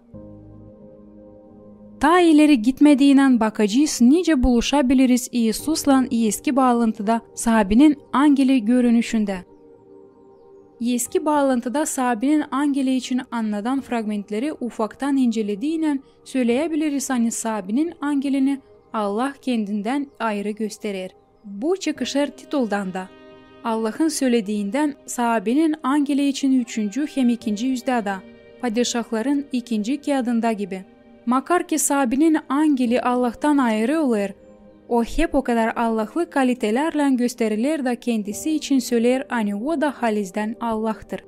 Taa ileri gitmediynän bakacez, nicä buluşabiliriz İisuslan eski baalantıda Saabinin angeli görünüşündä. Eski baalantıda Saabinin angeli için annadan fragmentleri ufaktan incelediynän söleyebiliriz, ani Saabinin angelini Allah kendindän ayırı gösterer. Bu çıkışêr tituldan da. Allahın sölediyindän Saabinin angeli için üçüncü hem ikinci üzdä da, Padişahların ikinci kiyadında gibi. Makar ki Saabinin angeli Allahtan ayırı olêr, o hep o kadar allahlı kalitelärlän gösteriler da kendisi için söleer, ani o da halizdän Allahtır.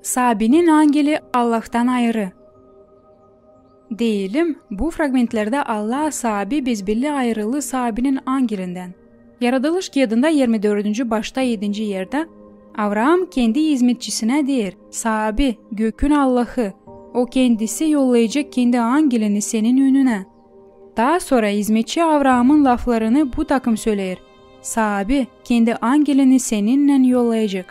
Saabinin angeli Allahtan ayırı. Deyelim, bu fragmentlerdä Allah Saabi bezbelli ayırılı Saabinin angelindän. Yaradılış kiyadında irmi dördüncü başta edinci erdä Avraam kendi izmetçisinä deer: Saabi, gökün Allahı, o kendisi yollayacek kendi angelini senin önünä. Taa sora izmetçi Avraamın laflarını bu takım söleer: Saabi kendi angelini seninnän yollayacek.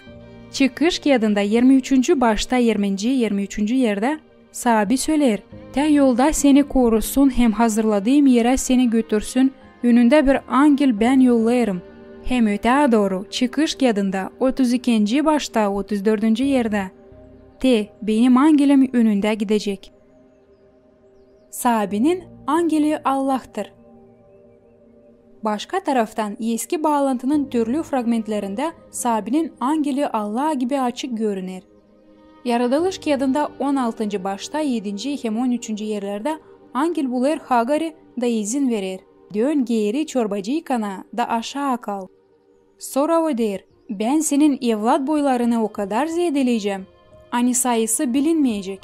Çıkış kiyadında irmi üçüncü başta irminci, irmi üçüncü erdä Saabi söleer: Tä yolda seni korusun hem hazırladıyım erä seni götürsün, önündä bir angel bän yollêêrım. Hem ötää dooru, Çıkış kiyadında otuz ikinci başta otuz dördüncü erdä: Te, benim angelim önündä gidecek. Saabinin angeli Allahtır. Başka taraftan, eski baalantının türlü fragmentlerindä Saabinin angeli Allah gibi açık görüner. Yaradılış kiyadında on altıncı başta, edinci hem on üçüncü erlerdä angel bulêr Hagari da izin verer: Dön geeri çorbacıykana da aşaa kal. Sora o deer: Bän senin evlat boylarını o kadar zeedeleyecäm, ani sayısı bilinmeyecek.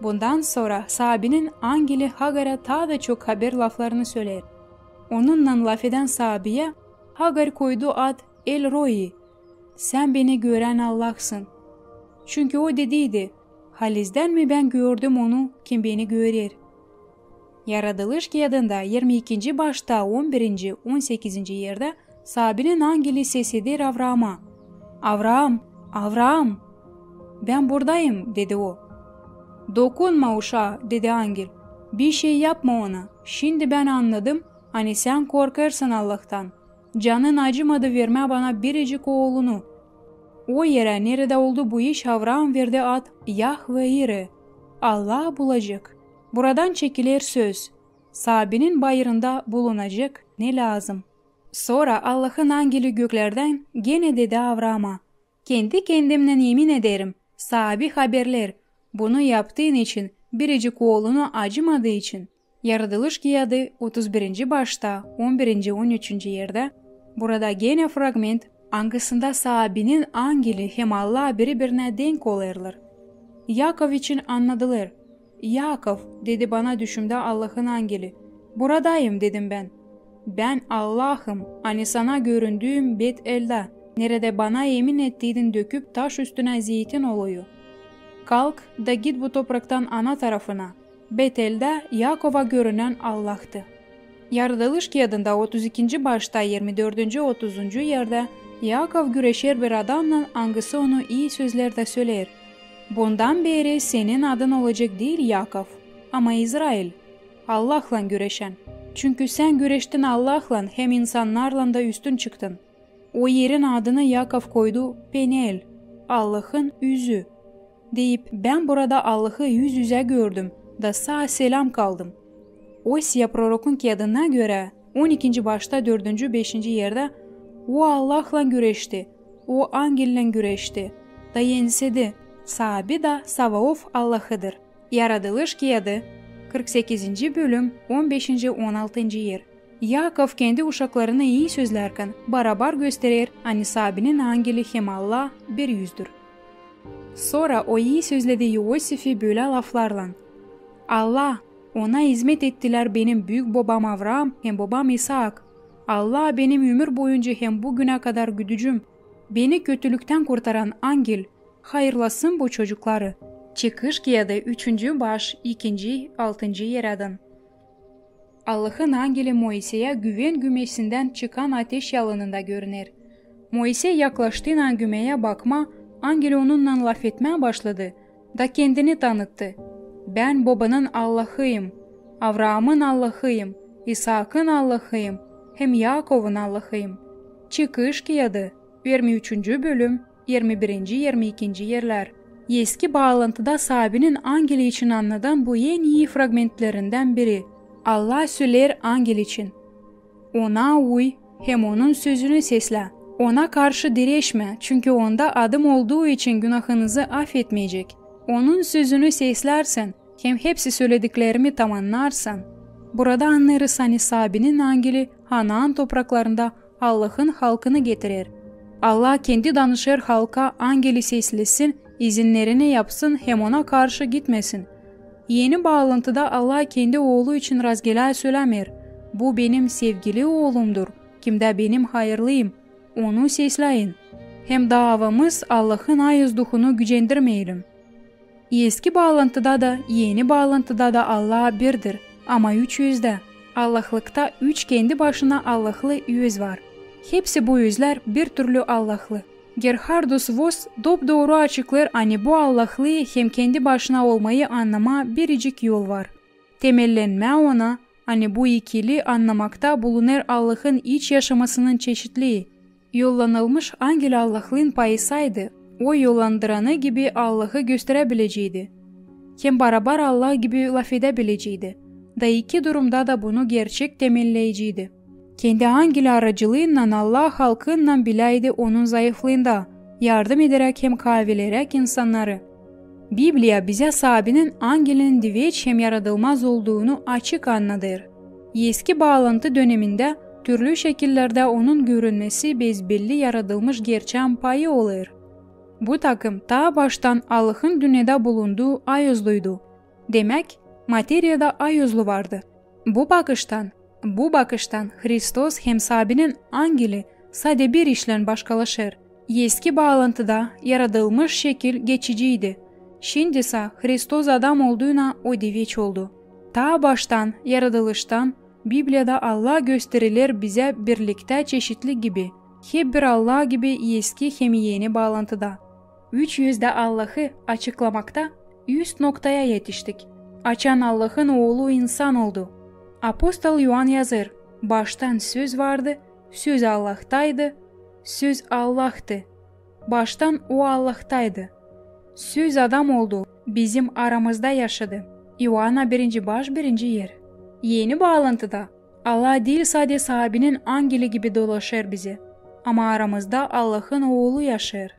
Bundan sora Saabinin angeli Hagarä taa da çok haber laflarını söleer. Onunnan lafedän Saabiyä Hagar koydu ad El-Roi, Sän beni görän Allahsın. Çünkü o dediydi: Halizdän mi bän gördüm onu, kim beni görer? Yaradılış kiyadında irmi ikinci başta, on birinci, on sekizinci erdä Saabinin angeli ses eder Avraama: Avraam, Avraam! Bän buradayım, dedi o. Dokunma uşaa, dedi angel. Bişey yapma ona. Şindi bän annadım, ani sän korkêrsın Allahtan. Canın acımadı vermää bana biricik oolunu. O erä, neredä oldu bu iş, Avraam verdi ad Yahve-İre, Allah bulacek. Buradan çekiler söz: Saabinin bayırında bulunacek ne lääzım. Sora Allahın angeli göklerdän genä dedi Avraama: Kendi kendimnän emin ederim, Saabi haberleer, bunu yaptığın için, biricik oolunu acımadıı için. Yaradılış kiyadı, otuz birinci başta, on birinci, on üçüncü erdä. Burada genä fragment, angısında Saabinin angeli hem Allah biri-birinä denk olêrlar. Yakov için annadılêr. Yakov, dedi bana düşümdä Allahın angeli. Buradayım, dedim bän. Bän Allahım, ani sana göründüüm Bet-Eldä, neredä bana emin ettiydin döküp taş üstünä zeytin oluyu. Kalk da git bu topraktan ana tarafına. Bet-Eldä Yakova görünän Allahtı. Yaradılış kiyadında otuz ikinci başta, irmi dördüncü, otuzuncu erdä Yakov güreşer bir adamnan, angısı onu ii sözlerdä söleer: Bundan beeri senin adın olacek diil Yakov, ama İzrail, Allahlan güreşän. Çünkü sän güreştin Allahlan hem insannarlan da üstün çıktın. O erin adını Yakov koydu Peniel, Allahın üzü, deyip, bän burada Allahı üz-üzä gördüm da saa-selam kaldım. Osiya prorokun kiyadına görä, on ikinci başta, dördüncü, beşinci erdä, o Allahlan güreşti, o angellän güreşti da ensedi. Saabi da Savaof Allahıdır. Yaradılış kiyadı, kırk sekizinci bölüm, on beşinci, on altıncı er. Yakov kendi uşaklarını ii sözlärkän, barabar gösterer, ani Saabinin angeli hem Allah bir üzdür. Sora o ii sözledi İosifi bölä laflarlan: Allah, ona izmet ettilär benim büük bobam Avraam hem bobam İsaak. Allah, benim ümür boyunca hem bu günä kadar güdücüm, beni kötülüktän kurtaran angel, hayırlasın bu çocukları. Çıkış kiyadı, üçüncü baş, ikinci, altıncı erä adın. Allahın angeli Moiseyä güven gümesindän çıkan ateş yalınında görüner. Moisey yaklaştıynan gümeyä bakmaa, angel onunnan lafetmää başladı da kendini tanıttı: Bän bobanın Allahıyım, Avraamın Allahıyım, İsaakın Allahıyım hem Yakovun Allahıyım. Çıkış kiyadı, irmi üçüncü bölüm, irmi birinci, irmi ikinci erlär. Eski Baalantıda Saabinin angeli için annadan bu en ii fragmentlerindän biri. Allah söleer angel için: Ona uy hem onun sözünü seslä. Ona karşı direşmä, çünkü onda adım olduu için günahınızı afetmeyecek. Onun sözünü seslärsän hem hepsi sölediklerimi tamannarsan. Burada annêêrız, ani Saabinin angeli Hanaan topraklarında Allahın halkını getirer. Allah kendi danışêr halka, angeli seslesin, izinnerini yapsın hem ona karşı gitmesin. Eni Baalantıda Allah kendi Oolu için razgelä sölämeer: Bu benim sevgili Oolumdur, kimdä benim hayırlıyım, onu sesläyin. Hem daavamız Allahın Ayız Duhunu gücendirmeyelim. Eski Baalantıda da, Eni Baalantıda da Allah birdir, ama üç özdä. Allahlıkta üç kendi başına Allahlı öz var. Hepsi bu özlär bir türlü Allahlı. Gerhardus Voss dop-dooru açıklêêr, ani bu Allahlıı hem kendi başına olmayı annamaa biricik yol var. Temellenmää ona, ani bu ikili annamakta bulunêr Allahın iç yaşamasının çeşitlii. Yollanılmış angel Allahlıın payısaydı, o yollandıranı gibi Allahı gösteräbileceydi hem barabar Allah gibi lafedäbileceydi. Da iki durumda da bunu gerçek temelleyeceydi. Kendi angeli aracılıınnan Allah halkınnan biläydi onun zayıflıında, yardım ederäk hem kaavileräk insannarı. Bibliya bizä Saabinin angelinin diveç hem yaradılmaz olduğunu açık annadêr. Eski Baalantı dönemindä türlü şekillerdä onun görünmesi bezbelli yaradılmış gerçään payı olêr. Bu takım taa baştan Allahın dünnedä bulunduu ayozluydu. Demäk, materiyada ayozlu vardı. Bu bakıştan, bu bakıştan Hristos hem Saabinin angeli sade bir işlän başkalaşêr. Eski Baalantıda yaradılmış şekil geçiciydi. Şindisä Hristos adam olduynan o diveç oldu. Taa baştan, yaradılıştan, Bibliyada Allah gösteriler bizä birliktä çeşitli gibi, hep bir Allah gibi Eski hem Eni Baalantıda. Üç özdä Allahı açıklamakta üst noktaya etiştik, açan Allahın Oolu insan oldu. Apostol İoan yazêr: Baştan Söz vardı, Söz Allahtaydı, Söz Allahtı. Baştan O Allahtaydı. Söz adam oldu, bizim aramızda yaşadı. İoanna birinci baş, birinci er. Eni Baalantıda Allah diil sade Saabinin angeli gibi dolaşêr bizä, ama aramızda Allahın Oolu yaşêêr.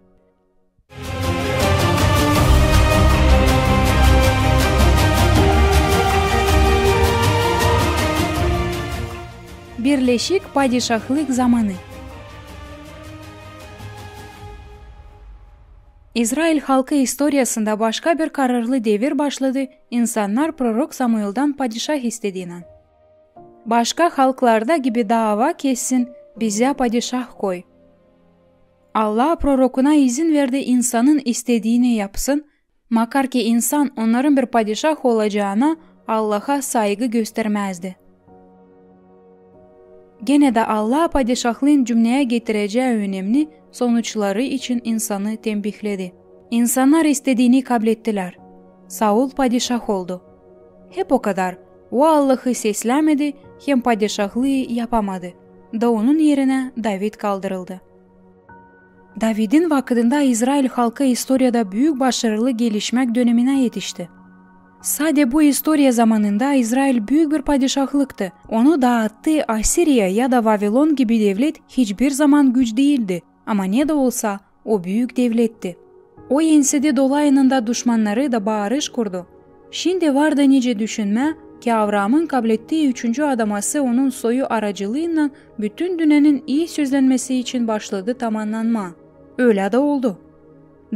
Birleşik padişahlık zamanı. İzrail halkı istoriyasında başka bir kararlı devir başladı, insannar prorok Samuildan padişah istediynän. Başka halklarda gibi daava kessin, bizä padişah koy. Allah prorokuna izin verdi insanın istediini yapsın, makar ki insan onnarın bir padişah olacaana Allaha saygı göstermäzdi. Genä dä Allah padişahlıın cümneyä getirecää önemni sonuçları için insanı tembihledi. İnsannar istediini kablettilär. Saul padişah oldu. Hep o kadar, o Allahı seslämedi hem padişahlıı yapamadı. Da onun erinä David kaldırıldı. Davidin vakıdında İzrail halkı istoriyada büük başarılı gelişmäk döneminä etişti. Sade bu istoriya zamanında İzrail büük bir padişahlıktı. Onu daattıı Asiriya ya da Vavilon gibi devlet hiçbir zaman güç diildi, ama ne dä olsa, o büük devletti. O ensedi dolayınında duşmannarı da baarış kurdu. Şindi var da nicä düşünmää, ki Avraamın kablettiği üçüncü adaması onun soyu aracılıınnan bütün dünnenin ii sözlenmesi için başladı tamannanmaa. Ölä dä oldu.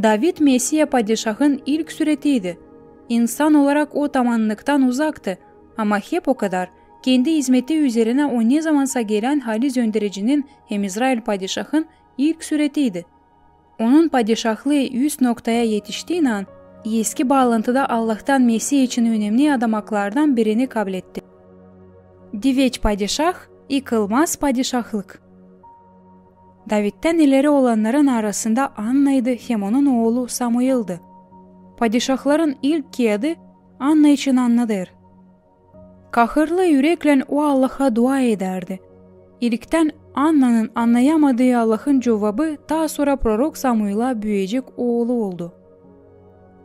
David Mesiya padişahın ilk süretiydi. İnsan olarak o tamannıktan uzaktı, ama hep okadar, kendi izmeti üzerinä o nezamansa gelän haliz öndericinin hem İzrail padişahın ilk süretiydi. Onun padişahlıı üst noktaya etiştiynän, eski baalantıda Allahtan Mesiya için önemni adamaklardan birini kabletti. Diveç padişah, yıkılmaz padişahlık. Davidtän ileri olannarın arasında Annaydı hem onun oolu Samuildı. Padişahların ilk kiyadı Anna için annadêr. Kahırlı üreklän o Allaha dua edärdi. İlktän Annanın annayamadêı Allahın cuvabı taa sora prorok Samuila büüyecek oolu oldu.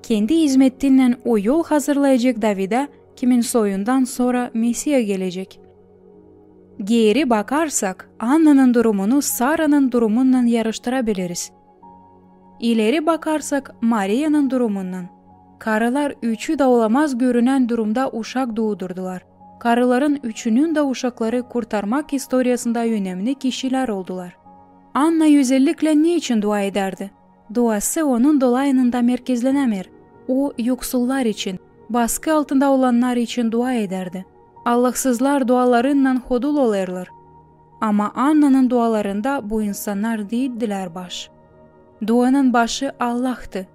Kendi izmetinnän o yol hazırlayacek Davidä, kimin soyundan sora Mesiya gelecek. Geeri bakarsak, Annanın durumunu Saranın durumunnan yarıştırabiliriz. İleri bakarsak, Mariyanın durumunnan. Karılar üçü dä olamaz görünän durumda uşak duudurdular. Karıların üçünün dä uşakları kurtarmak istoriyasında önemni kişilär oldular. Anna özelliklä ne için dua edärdi? Duası onun dolayında merkezlenämeer. O, yoksullar için, baskı altında olannar için dua edärdi. Allahsızlar dualarınnan hodul olêrlar. Ama Annanın dualarında bu insannar diildilär baş. Duanın başı Allahtı.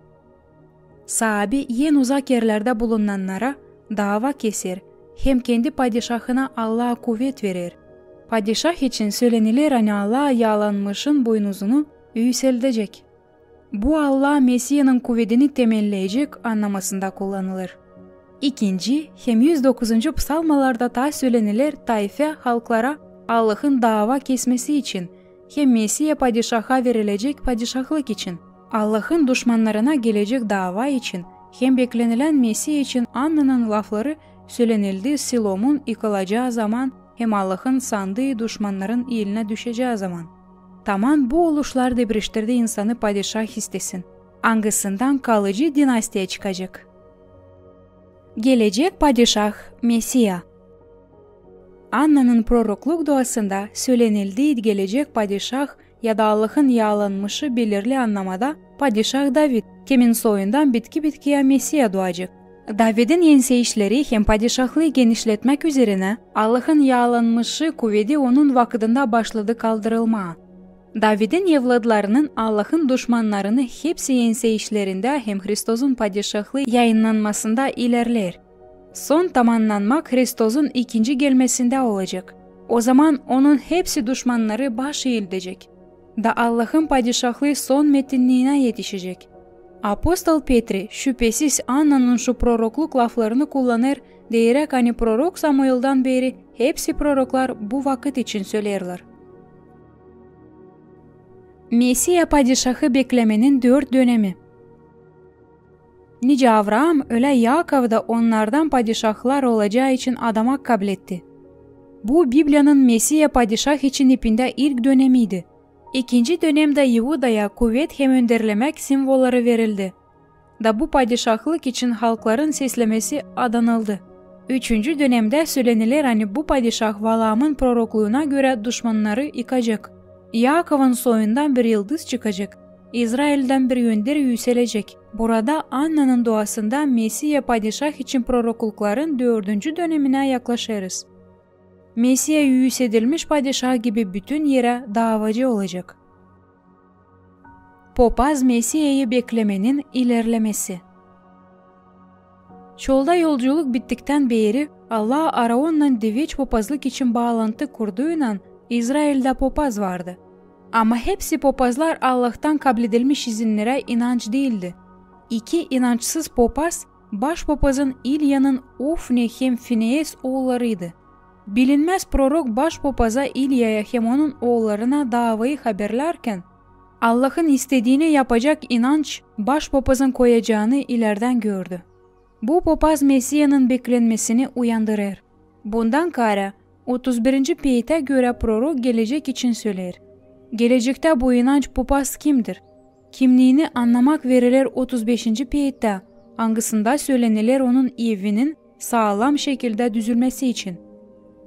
Saabi en uzak erlerdä bulunnannara daava keser hem kendi padişahına Allaa kuvet verer. Padişah için söleniler, ani Allaa yaalanmışın buynuzunu üüseldecek. Bu Allaa Mesiyanın kuvedini temelleyecek annamasında kullanılêr. İkinci hem üz dokuzuncu psalmalarda taa söleniler tayfa halklara Allahın daava kesmesi için hem Mesiya padişaha verilecek padişahlık için. Allahın duşmannarına gelecek daava için hem beklenilän Mesiya için Annanın lafları sölenildi Silomun yıkılacaa zaman hem Allahın sandıı duşmannarın elinä düşecää zaman. Taman bu oluşlar debriştirdi insanı padişah istesin, angısından kalıcı dinastiya çıkacek. Gelecek padişah Mesiya. Annanın prorokluk duasında sölenildi gelecek padişah ya da Allahın yaalanmışı belirli annamada padişah David, kimin soyundan bitki-bitkiyä Mesiya duacek. Davidin enseyişleri hem padişahlıı genişletmäk üzerinä Allahın yaalanmışı kuvedi onun vakıdında başladı kaldırılmaa. Davidin evladlarının Allahın duşmannarını hepsi enseyişlerindä hem Hristosun padişahlıı yayınnanmasında ilerleer. Son tamannanmak Hristosun ikinci gelmesindä olacek. O zaman onun hepsi duşmannarı baş eeldecek. Da Allahın padişahlıı son metinniinä etişecek. Apostol Petri, şüpesiz, Annanın şu prorokluk laflarını kullanêr, deyeräk, ani prorok Samuildan beeri hepsi proroklar bu vakıt için söleerlär. Mesiya padişahı beklemenin dört dönemi. Nicä Avraam, ölä Yakov da onnardan padişahlar olacaa için adamak kabletti. Bu Bibliyanın Mesiya padişah için ipindä ilk dönemiydi. İkinci dönemdä İudaya kuvet hem önderlemäk simvolları verildi. Da bu padişahlık için halkların seslemesi adanıldı. Üçüncü dönemdä söleniler, ani bu padişah Valaamın prorokluuna görä duşmannarı yıkacek. Yakovun soyundan bir yıldız çıkacek, İzraildän bir önder üüselecek. Burada Annanın duasında Mesiya padişah için proroklukların dördüncü döneminä yaklaşêrız. Mesiya üüsedilmiş padişah gibi bütün erä daavacı olacek. Popaz Mesiyayı beklemenin ilerlemesi. Çolda yolculuk bittiktän beeri Allah Aaronnan diveç popazlık için baalantı kurduynan İzraildä popaz vardı. Ama hepsi popazlar Allahtan kabledilmiş izinnerä inanç diildi. İki inançsız popaz, baş popazın İlyanın Ofni hem Finees oollarıydı. Bilinmäz prorok baş popaza İlyaya hem onun oollarına daavayı haberlärkän, Allahın istediini yapacak inanç baş popazın koyacaanı ilerdän gördü. Bu popaz Mesiyanın beklenmesini uyandırêr. Bundan kaarä, otuz birinci peetä görä prorok gelecek için söleer. Gelecektä bu inanç popaz kimdir? Kimniini annamak veriler otuz beşinci peetä, angısında söleniler onun evinin saalam şekildä düzülmesi için.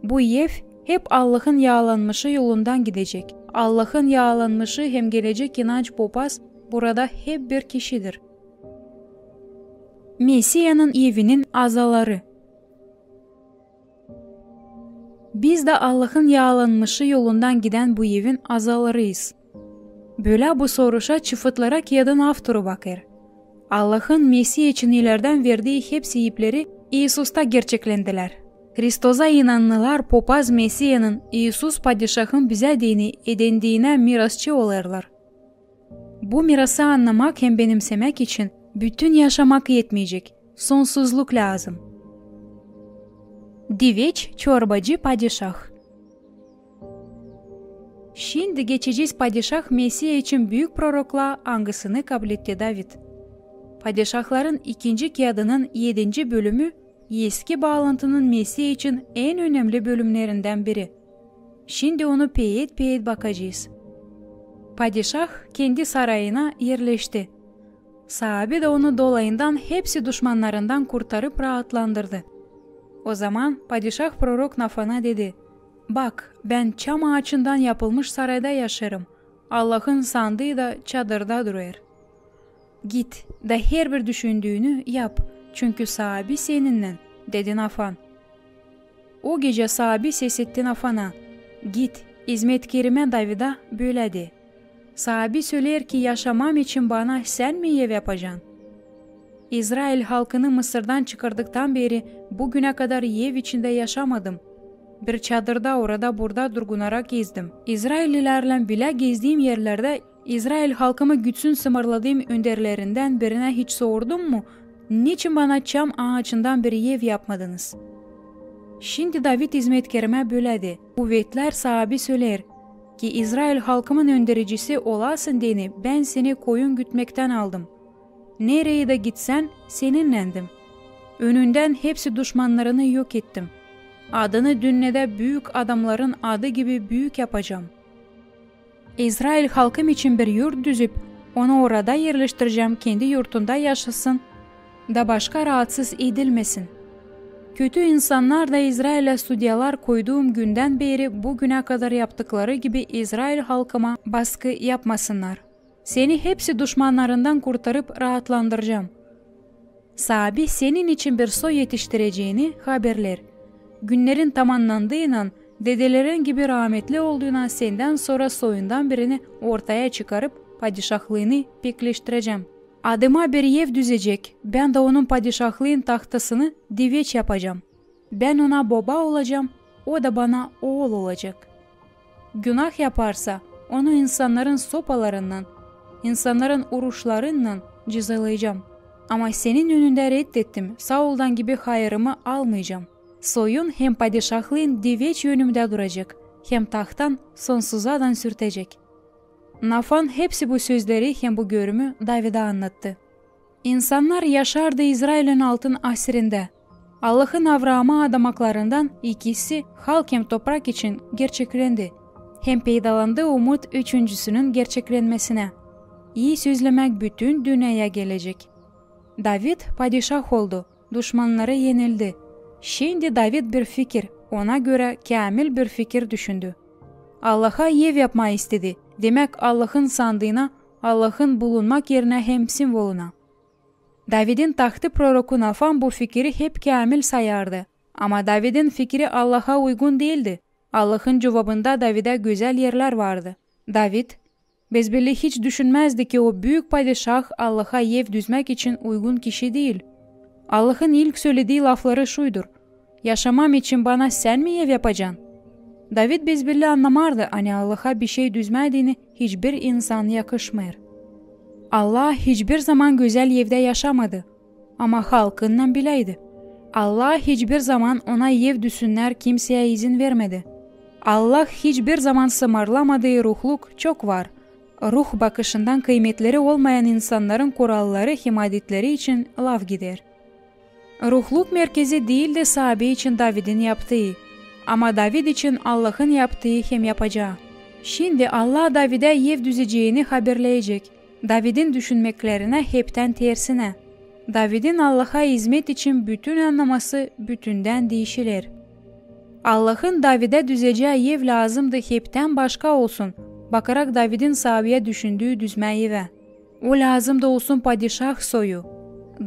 Bu ev hep Allahın yaalanmışı yolundan gidecek. Allahın yaalanmışı hem gelecek inanç popaz burada hep bir kişidir. Mesiyanın evinin azaları. Biz dä Allahın yaalanmışı yolundan gidän bu evin azalarıyız. Bölä bu soruşa çıfıtlara kiyadın avtoru bakêr. Allahın Mesih için ilerdän verdii hepsi ipleri İisusta gerçeklendilär. Hristosa inananlar popaz Mesiyanın, İisus Padişahın bizä deyni edendiinä mirasçı olêrlar. Bu mirası annamak hem benimsemäk için bütün yaşamak etmeyecek, sonsuzluk lääzım. Diveç çorbacı padişah. Şindi geçecez Padişah Mesiya için büük proroklaa, angısını kabletti David. Padişahların ikinci kiyadının edinci bölümü Eski Baalantının Mesiya için en önemli bölümnerindän biri. Şindi onu peet-peet bakacez. Padişah kendi sarayına erleşti. Saabi dä onu dolayından hepsi duşmannarından kurtarıp raatlandırdı. Ozaman padişah prorok Nafana dedi: "Bak, bän çam aaçından yapılmış sarayda yaşêêrım, Allahın sandıı da çadırda durêr. Git da herbir düşündüünü yap, çünkü Saabi seninnän," dedi Nafan. O gecä Saabi ses etti Nafana: "Git, izmetkerimä Davida bölä de: Saabi söleer ki, yaşamam için bana sän mi ev yapacan? İzrail halkını Mısırdan çıkardıktan beri bu günä kadar ev içindä yaşamadım. Bir çadırda orada-burada durgunarak gezdim. İzraillilärlän bilä gezdiim erlerdä İzrail halkımı gütsün sımarladıım önderlerindän birinä hiç sordum mu, neçin bana çam aaçından bir ev yapmadınız?" Şindi David izmetkerimä bölä de: Kuvetlär Saabi söleer ki, İzrail halkımın öndericisi olasın deyni bän seni koyun gütmektän aldım. Nereyi dä gitsän, seninnändim. Önündän hepsi duşmannarını yok ettim. Adını dünnedä büük adamların adı gibi büük yapacam. İzrail halkım için bir yurt düzüp, onu orada erleştirecäm, kendi yurtunda yaşasın da başka raatsız edilmesin. Kötü insannar da İzrailä sudyalar koyduum gündän beri bu günä kadar yaptıkları gibi İzrail halkıma baskı yapmasınnar. Seni hepsi duşmannarından kurtarıp raatlandıracam. Saabi senin için bir soy etiştirecäni haberleer. Günnerin tamannandıynan, dedelerin gibi raametli olduynan sendän sora soyundan birini ortaya çıkarıp, padişahlıını pekleştirecäm. Adıma bir ev düzecek, bän dä onun padişahlıın tahtasını diveç yapacam. Bän ona boba olacam, o da bana ool olacek. Günah yaparsa, onu insannarın sopalarınnan, insannarın uruşlarınnan cezalayacam. Ama senin önündä reddettim, Sauldan gibi hayırımı almayacam. Soyun hem padişahlıın diveç önümdä duracek, hem tahtan sonsuzadan sürtecek. Nafan hepsi bu sözleri hem bu görümü Davida annattı. İnsannar yaşardı İzrailin altın asirindä. Allahın Avraama adamaklarından ikisi halk hem toprak için gerçeklendi, hem peydalandı umut üçüncüsünün gerçeklenmesinä. İi sözlemäk bütün dünneyä gelecek. David padişah oldu, duşmannarı enildi. Şindi David bir fikir, ona görä käämil bir fikir düşündü. Allaha ev yapmaa istedi, demäk, Allahın sandıına, Allahın bulunmak erinä hem simvoluna. Davidin tahtı proroku Nafan bu fikiri hep käämil sayardı. Ama Davidin fikiri Allaha uygun diildi. Allahın cuvabında Davidä gözäl erlär vardı. David, besbelli, hiç düşünmäzdi ki, o büük padişah Allaha ev düzmäk için uygun kişi diil. Allahın ilk söledii lafları şuydur: "Yaşamam için bana sän mi ev yapacan?" David besbelli annamardı, ani Allaha bişey düzmää deyni hiçbir insan yakışmêêr. Allah hiçbir zaman gözäl evdä yaşamadı, ama halkınnan biläydi. Allah hiçbir zaman ona ev düzsünnär kimseyä izin vermedi. Allah hiçbir zaman sımarlamadıı ruhluk çok var, ruh bakışından kıymetleri olmayan insannarın kuralları hem adetleri için lafgider. Ruhluk merkezi diildi Saabi için Davidin yaptıı, ama David için Allahın yaptıı hem yapacaa. Şindi Allah Davidä ev düzecäni haberleyecek, Davidin düşünmeklerinä heptän tersinä. Davidin Allaha izmet için bütün annaması bütündän diişiler. Allahın Davidä düzecää ev lääzımdı heptän başka olsun, bakarak Davidin Saabiyä düşündüü düzmää evä. O lääzımdı olsun padişah soyu.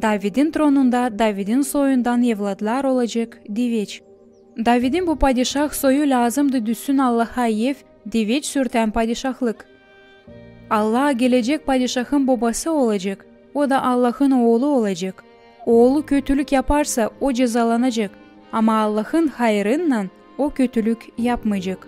Davidin tronunda Davidin soyundan evladlar olacek diveç. Davidin bu padişah soyu lääzımdı düssün Allaha ev, diveç sürtän padişahlık. Allah gelecek padişahın bobası olacek, o da Allahın oolu olacek. Oolu kötülük yaparsa, o cezalanacek, ama Allahın hayırınnan o kötülük yapmayacek.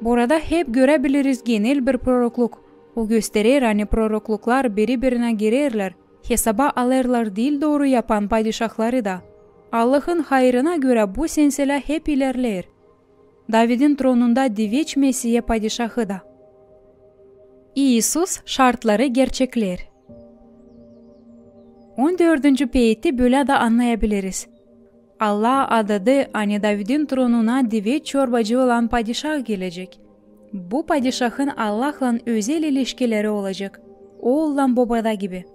Burada hep görebiliriz genel bir prorokluk. O gösterer, ani prorokluklar biri-birinä girerlär, hesaba alêrlar diil dooru yapan padişahları da. Allahın hayırına görä bu senselä hep ilerleer. Davidin tronunda diveç Mesiya padişahı da. İisus şartları gerçekleer. On dördüncü peeti bölä da annayabiliriz. Allah adadı, ani Davidin tronuna diveç çorbacı olan padişah gelecek. Bu padişahın Allahlan özel ilişkileri olacek, oollan bobada gibi.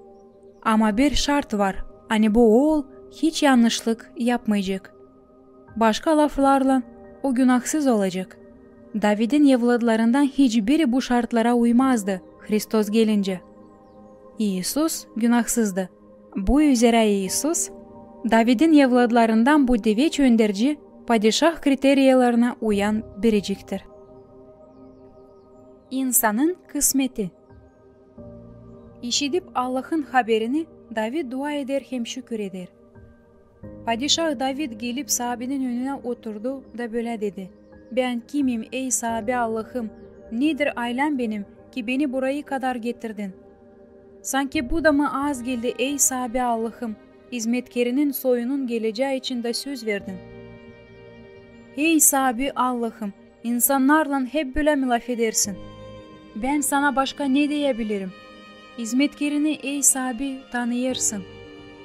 Ama bir şart var, ani bu ool hiç yannışlık yapmayacek. Başka laflarlan, o günahsız olacek. Davidin evladlarından hiçbiri bu şartlara uymazdı Hristos gelincä. İisus günahsızdı. Bu üzerä İisus Davidin evladlarından bu diveç önderci, padişah kriteriyalarına uyan biriciktir. İnsanın kısmeti. İşidip Allahın haberini, David dua eder hem şükür eder. Padişah David gelip Saabinin önünä oturdu da bölä dedi: "Bän kimim, ey Saabi Allahım? Nedir aylääm benim, ki beni burayı kadar getirdin? Sanki bu da mı az geldi, ey Saabi Allahım, izmetkerinin soyunun gelecää için dä söz verdin? Ey Saabi Allahım, insannarlan hep bölä mi lafedersin? Bän sana başka ne deyäbilirim? İzmetkerini, ey Saabi, tanıyêrsın.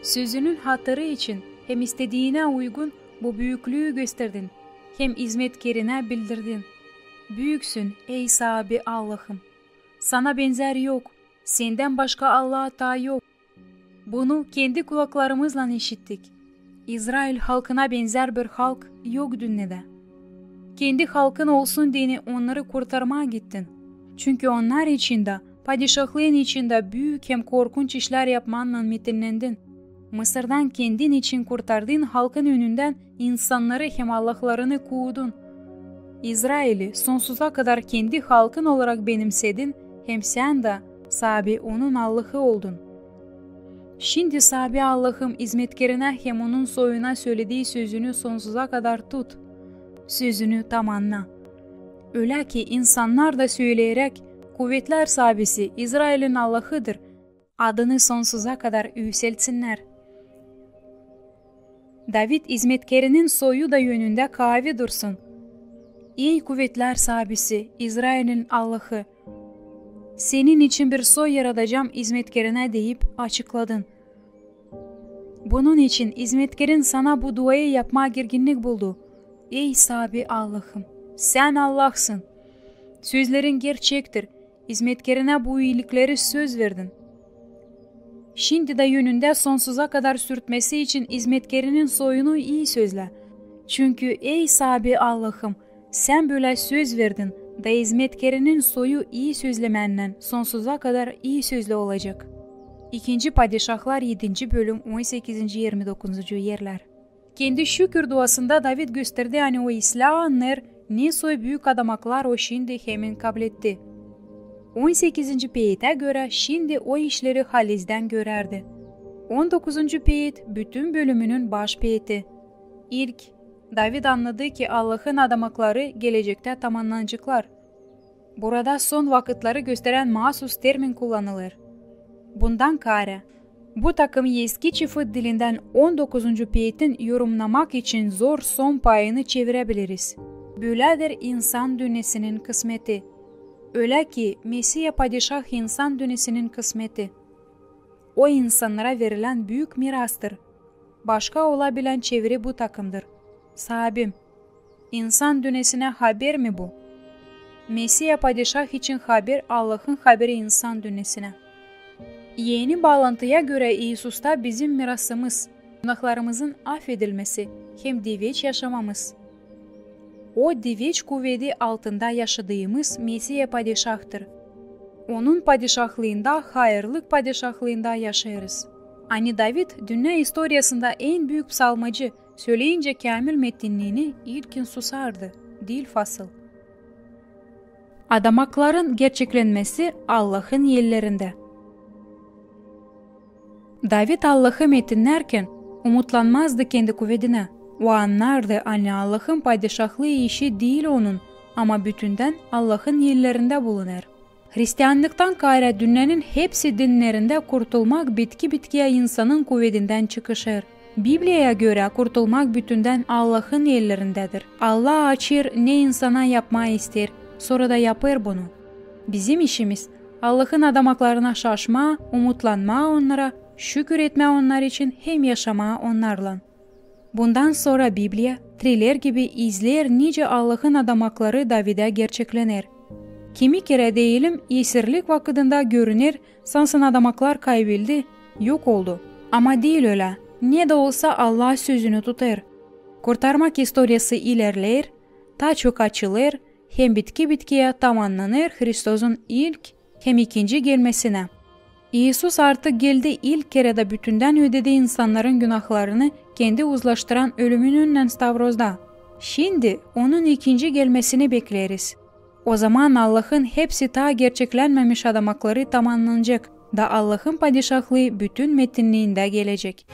Sözünün hatırı için hem istediinä uygun bu büüklüü gösterdin, hem izmetkerinä bildirdin. Büüksün, ey Saabi Allahım. Sana benzär yok, sendän başka Allah taa yok. Bunu kendi kulaklarımızlan işittik. İzrail halkına benzär bir halk yok dünnedä. Kendi halkın olsun deyni onnarı kurtarmaa gittin. Çünkü onnar için dä, padişahlıın için dä büük hem korkunç işlär yapmannan metinnendin. Mısırdan kendin için kurtardıın halkın önündän insannarı hem allahlarını kuudun. İzraili sonsuza kadar kendi halkın olarak benimsedin, hem sän dä Saabi onun Allahı oldun. Şindi, Saabi Allahım, izmetkerinä hem onun soyuna söledii sözünü sonsuza kadar tut. Sözünü tamanna. Ölä ki, insannar da söleyeräk: Kuvetlär Saabisi İzrailin Allahıdır, adını sonsuza kadar üüseltsinnär. David izmetkerinin soyu da önündä kaavi dursun. Ey kuvetlär Saabisi, İzrailin Allahı, senin için bir soy yaradacam izmetkerinä deyip açıkladın. Bunun için izmetkerin sana bu duayı yapmaa girginnik buldu. Ey Saabi Allahım, sän Allahsın. Sözlerin gerçektir. İzmetkerinä bu iilikleri söz verdin. Şindi dä önündä sonsuza kadar sürtmesi için izmetkerinin soyunu ii sözlä. Çünkü, ey Saabi Allahım, sän bölä söz verdin, da izmetkerinin soyu ii sözlemännän sonsuza kadar ii sözlü olacek. İkinci Padişahlar, edinci bölüm, on sekizinci, irmi dokuzuncu erlär. Kendi şükür duasında David gösterdi, ani o islää annêêr, ne soy büük adamaklar o şindi hemin kabletti. On sekizinci peetä görä, şindi o işleri halizdän görärdi. On dokuzuncu peet bütün bölümünün baş peeti. İlk, David annadı, ki Allahın adamakları gelecektä tamannanaceklar. Burada son vakıtları gösterän maasuz termin kullanılêr. Bundan kaarä, bu takım Eski Çifit dilindän on dokuzuncu peetin yorumnamak için zor son payını çeviräbiliriz. Bölädär insan dünesinin kısmeti. Ölä ki, Mesiya Padişah insan dünesinin kısmeti. O insannara verilän büük mirastır. Başka olabilän çeviri bu takımdır. Saabim. İnsan dünesinä haber mi bu? Mesiya Padişah için haber, Allahın haberi insan dünesinä. Eni baalantıya görä İisusta bizim mirasımız, günahlarımızın afedilmesi hem diveç yaşamamız. O diveç kuvedi altında yaşadıımız Mesiya Padişahtır. Onun padişahlıında, hayırlı padişahlıında yaşêêrız. Ani David dünnä istoriyasında en büük psalmacı, söleyincä käämil metinniini, ilkin susardı, diil fasıl. Adamakların gerçeklenmesi Allahın ellerindä. David Allahı metinnärkän umutlanmazdı kendi kuvedinä. O annardı, ani Allahın padişahlıı işi diil onun, ama bütündän Allahın ellerindä bulunêr. Hristianlıktan kaarä dünnänin hepsi dinnerindä kurtulmak bitki-bitkiyä insanın kuvedindän çıkışêr. Bibliyaya görä kurtulmak bütündän Allahın ellerindädir. Allah açêr, ne insana yapmaa isteer, sora da yapêr bunu. Bizim işimiz, Allahın adamaklarına şaşmaa, umutlanmaa onnara, şükür etmää onnar için hem yaşamaa onnarlan. Bundan sora Bibliya, triler gibi izleer, nicä Allahın adamakları Davidä gerçeklener. Kimi kerä deyelim, esirlik vakıdında görüner, sansın adamaklar kaybildi, yok oldu. Ama diil ölä, ne dä olsa Allah sözünü tutêr. Kurtarmak istoriyası ilerleer, taa çok açılêr, hem bitki-bitkiyä tamannanêr Hristozun ilk hem ikinci gelmesinä. İisus artık geldi, ilk kerä dä bütündän ödedi insannarın günahlarını kendi uzlaştıran ölümününnän stavrozda. Şindi Onun ikinci gelmesini bekleeriz. Ozaman Allahın hepsi taa gerçeklänmämiş adamakları tamannanacek, da Allahın padişahlıı bütün metinniindä gelecek.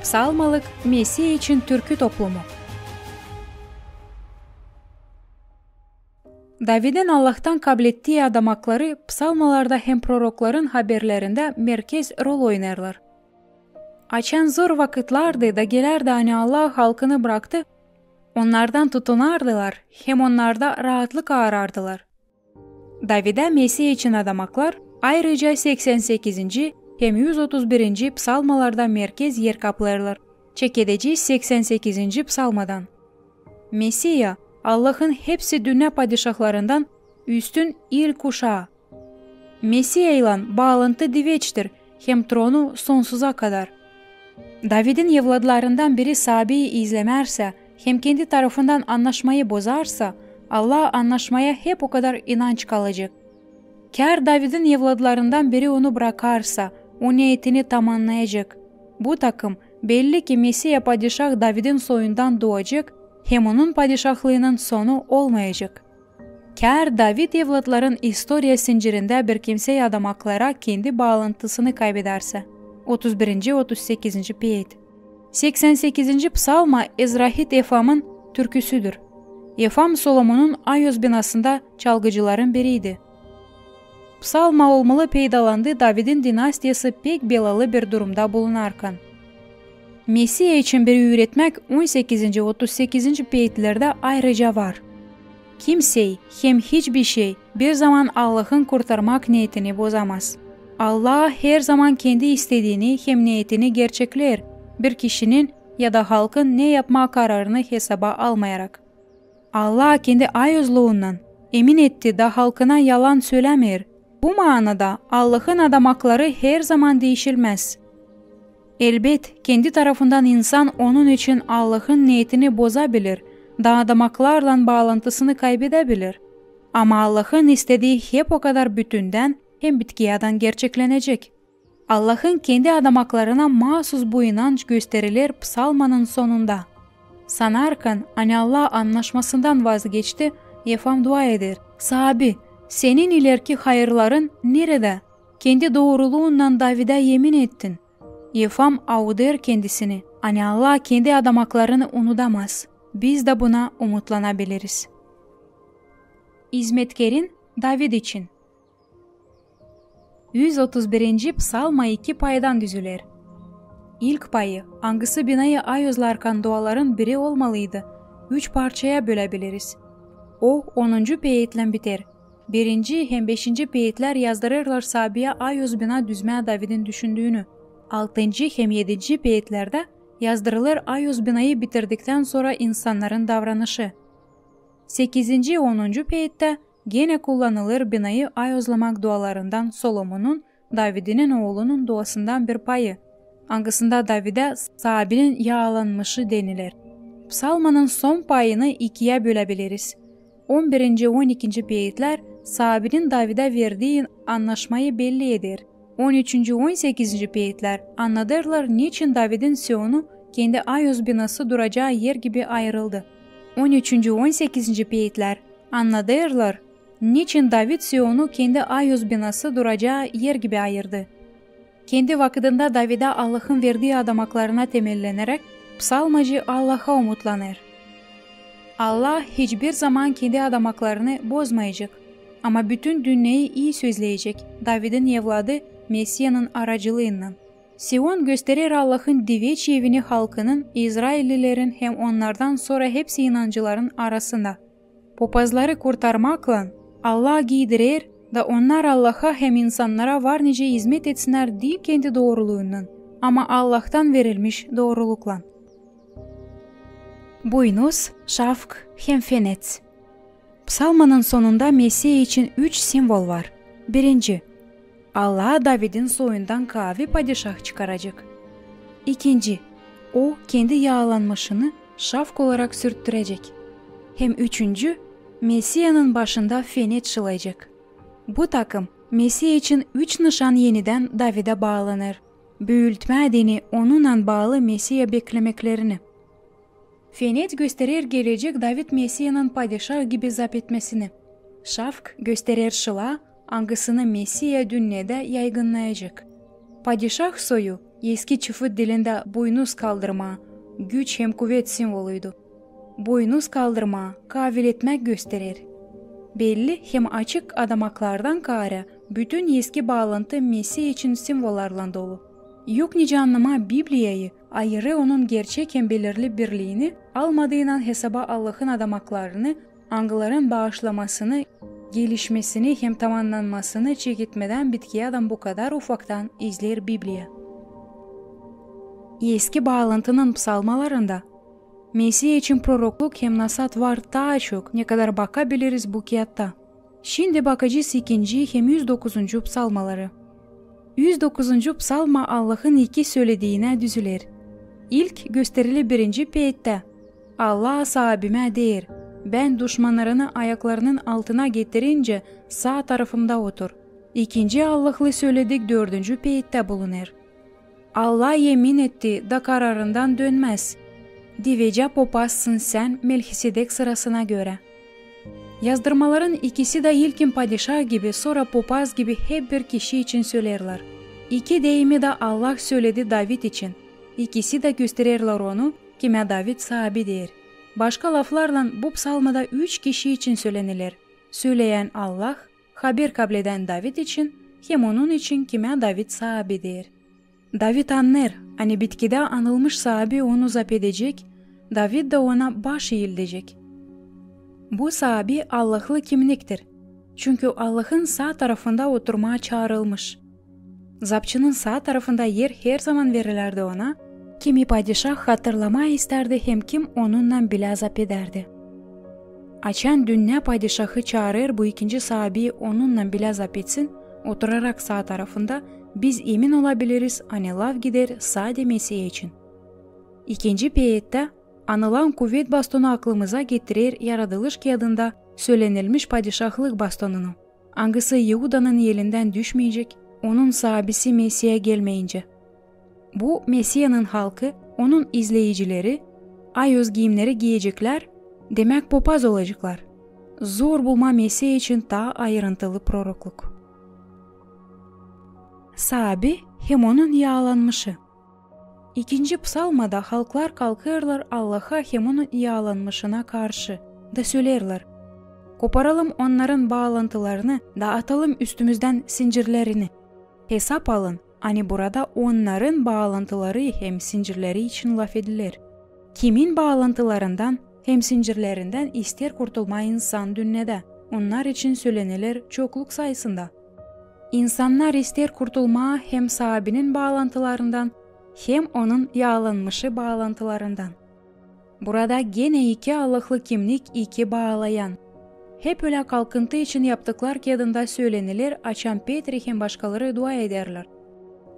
Psalmalık, Mesiya için türkü toplumu. Davidin Allahtan kablettii adamakları psalmalarda hem prorokların haberlerindä merkez rol oynêêrlar. Açan zor vakıtlardı da gelärdi, ani Allah halkını braktı, onnardan tutunardılar hem onnarda raatlık aarardılar. Davidä Mesiya için adamaklar ayrıca seksän sekizinci hem üz otuz birinci psalmalarda merkez er kaplêêrlar. Çekedecez seksän sekizinci psalmadan. Mesiya, Allahın hepsi dünnä padişahlarından üstün ilk uşaa. Mesiyaylan baalantı diveçtir, hem tronu sonsuza kadar. Davidin evladlarından biri Saabiyi izlemärsä hem kendi tarafından annaşmayı bozarsa, Allah annaşmaya hep o kadar inanç kalacek. Kär Davidin evladlarından biri onu brakarsa, o neetini tamannayacek. Bu takım, belli ki, Mesiya padişah Davidin soyundan duacek, hem onun padişahlıının sonu olmayacek. Kär David evlatların istoriya sincirindä bir kimsey adamaklara kendi baalantısını kaybedärsä. Otuz birinci, otuz sekizinci peet. Seksän sekizinci psalma ezrahit Efamın türküsüdür. Efam Solomonun ayoz binasında çalgıcıların biriydi. Psalma olmalı peydalandı Davidin dinastiyası pek belalı bir durumda bulunarkan. Mesiya için bir üüretmäk on sekizinci, otuz sekizinci peetlerdä ayrıca var. Kimsey hem hiçbir şey bir zaman Allahın kurtarmak neetini bozamaz. Allah herzaman kendi istediini hem neetini gerçekleer, bir kişinin ya da halkın ne yapma kararını hesaba almayarak. Allah kendi ayozluundan emin etti da halkına yalan sölämeer. Bu maanada Allahın adamakları herzaman diişilmäz. Elbet, kendi tarafından insan onun için Allahın neetini bozabilir, da adamaklarlan baalantısını kaybedäbilir. Ama Allahın istedii hep o kadar bütündän hem bitkiyadan gerçeklenecek. Allahın kendi adamaklarına maasus bu inanç gösteriler psalmanın sonunda. Sanarkan, ani Allah annaşmasından vazgeçti, Efam dua eder: "Saabi, senin ilerki hayırların neredä? Kendi dooruluunnan Davidä emin ettin." Efam avuder kendisini, ani Allah kendi adamaklarını unudamaz. Biz dä buna umutlanabiliriz. İzmetkerin David için. Üz otuz birinci psalma iki paydan düzüler. İlk payı, angısı binayı ayozlarkan duaların biri olmalıydı, üç parçaya böläbiliriz. O, onuncu peetlän biter. Birinci hem beşinci peetlär yazdırêrlar Saabiya ayoz bina düzmää Davidin düşündüünü. Altıncı hem edinci peetlerdä yazdırılêr ayoz binayı bitirdiktän sora insannarın davranışı. Sekizinci, onuncu peettä genä kullanılêr binayı ayozlamak dualarından Solomonun, Davidinin oolunun duasından bir payı. angısında Davidä Saabinin yaalanmışı deniler. Psalmanın son payını ikiyä böläbileriz. On birinci, on ikinci peetlär Saabinin Davidä verdiin annaşmayı belli eder. On üçüncü, on sekizinci peetlär annadêrlar, neçin Davidin Sionu kendi ayuz binası duracaa er gibi ayırıldı. On üçüncü, on sekizinci peetlär annadêrlar, neçin David Sionu kendi ayuz binası duracaa er gibi ayırdı. Kendi vakıdında Davidä Allahın verdii adamaklarına temelleneräk, psalmacı Allaha umutlanêr. Allah hiçbir zaman kendi adamaklarını bozmayacek, ama bütün dünneyi ii sözleyecek Davidin evladı Mesiyanın aracılıınnan. Sion gösterer Allahın diveç evini halkının, izraillilerin hem onnardan sora hepsi inancıların arasında. Popazları kurtarmaklan Allah giidirer, da onnar Allaha hem insannara var nicä izmet etsinnär diil kendi dooruluunnan, ama Allahtan verilmiş dooruluklan. Buynuz, şafk hem fenets. Psalmanın sonunda Mesiya için üç simvol var. Birinci, Allah Davidin soyundan kaavi padişah çıkaracek. İkinci, o kendi yaalanmışını şafk olarak sürttürecek. Hem üçüncü, Mesiyanın başında fenet şılayacek. Bu takım Mesiya için üç nışan enidän Davidä baalanêr, büüültmää deyni onunnan baalı Mesiya beklemeklerini. Fenet gösterer gelecek David Mesiyanın padişah gibi zap etmesini. Şafk gösterer şıla, angısını Mesiya dünnedä yaygınnayacek. Padişah soyu, eski çıfıt dilindä buynuz kaldırmaa, güç hem kuvet simvoluydu. Buynuz kaldırmaa, kaaviletmäk gösterer. Belli hem açık adamaklardan kaarä, bütün eski baalantı Mesiya için simvollarlan dolu. Yok nicä annamaa Bibliyayı, ayırı onun gerçek hem belirli birliini, almadıınan hesaba Allahın adamaklarını, angıların baaşlamasını, gelişmesini hem tamannanmasını çeketmedän bitkiyädän bu kadar ufaktan izleer Bibliya. Eski baalantının psalmalarında Mesiya için prorokluk hem nasat var taa çok, ne kadar bakabiliriz bu kiyatta. Şindi bakacez ikinci hem üz dokuzuncu psalmaları. Üz dokuzuncu psalma Allahın iki sölediinä düzüler. İlk gösterili birinci peettä. Allah Saabimä deer: "Bän duşmannarını ayaklarının altına getirincä saa tarafımda otur." İkinci allahlı söledik dördüncü peettä bulunêr. Allah emin etti da kararından dönmäz: "Divecä popazsın sän Melhisedek sırasına görä." Yazdırmaların ikisi dä ilkin padişah gibi, sora popaz gibi hep bir kişi için söleerlär. İki deyimi dä Allah söledi David için. İkisi dä göstererlär onu, kimä David Saabi deer. Başka laflarlan, bu psalmada üç kişi için söleniler: söleyän Allah, haber kabledän David için hem onun için, kimä David Saabi deer. David annêêr, ani bitkidä anılmış Saabi onu zap edecek, David da ona baş iildecek. Bu Saabi allahlı kimniktir, çünkü Allahın saa tarafında oturmaa çaarılmış. Zapçının saa tarafında er herzaman verilärdi ona, kimi padişah hatırlamaa istärdi hem kim onunnan bilä zap edärdi. Açan dünnä padişahı çaarêr bu ikinci Saabi onunnan bilä zap etsin, oturarak saa tarafında, biz emin olabiliriz, ani laf gider sade Mesiya için. İkinci peettä anılan kuvet bastonu aklımıza getirer yaradılış kiyadında sölenilmiş padişahlık bastonunu, angısı İudanın elindän düşmeyecek, onun Saabisi Mesiya gelmeyincä. Bu Mesiyanın halkı, onun izleyicileri, ayuz giimneri giyeceklär, demäk, popaz olaceklar. Zor bulmaa Mesiya için taa ayırıntılı prorokluk. Saabi hem onun yaalanmışı. İkinci psalmada halklar kalkêrlar Allaha hem onun yaalanmışına karşı da söleerlär: "Koparalım onnarın baalantılarını da atalım üstümüzdän sincirlerini." Hesap alın, ani burada onnarın baalantıları hem sincirleri için lafediler. Kimin baalantılarından hem sincirlerindän isteer kurtulmaa insan dünnedä? Onnar için söleniler çokluk sayısında. İnsannar isteer kurtulmaa hem Saabinin baalantılarından, hem onun yaalanmışı baalantılarından. Burada genä iki allahlı kimnik, iki baalayan. Hep ölä kalkıntı için yaptıklar kiyadında söleniler, açan Petri hem başkaları dua edärlär.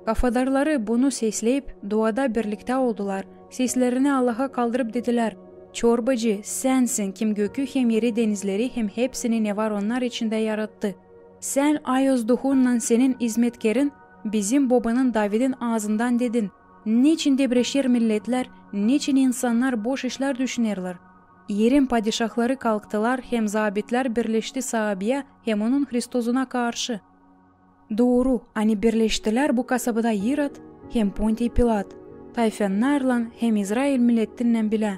Kafadarları bunu sesleyip, duada birliktä oldular, seslerini Allaha kaldırıp dedilär: Çorbacı, Sänsin, kim gökü hem eri, denizleri hem hepsini, ne var onnar içindä, yarattı. Sän ayoz Duhunnan Senin izmetkerin, bizim bobanın Davidin aazından dedin: Neçin debreşer milletlär, neçin insannar boş işlär düşünerlär? Erin padişahları kalktılar hem zabitlär birleşti Saabiyä hem Onun Hristozuna karşı. Dooru, ani birleştilär bu kasabada İrod hem Pontiy Pilat, tayfannarlan hem İzrail milletinnän bilä,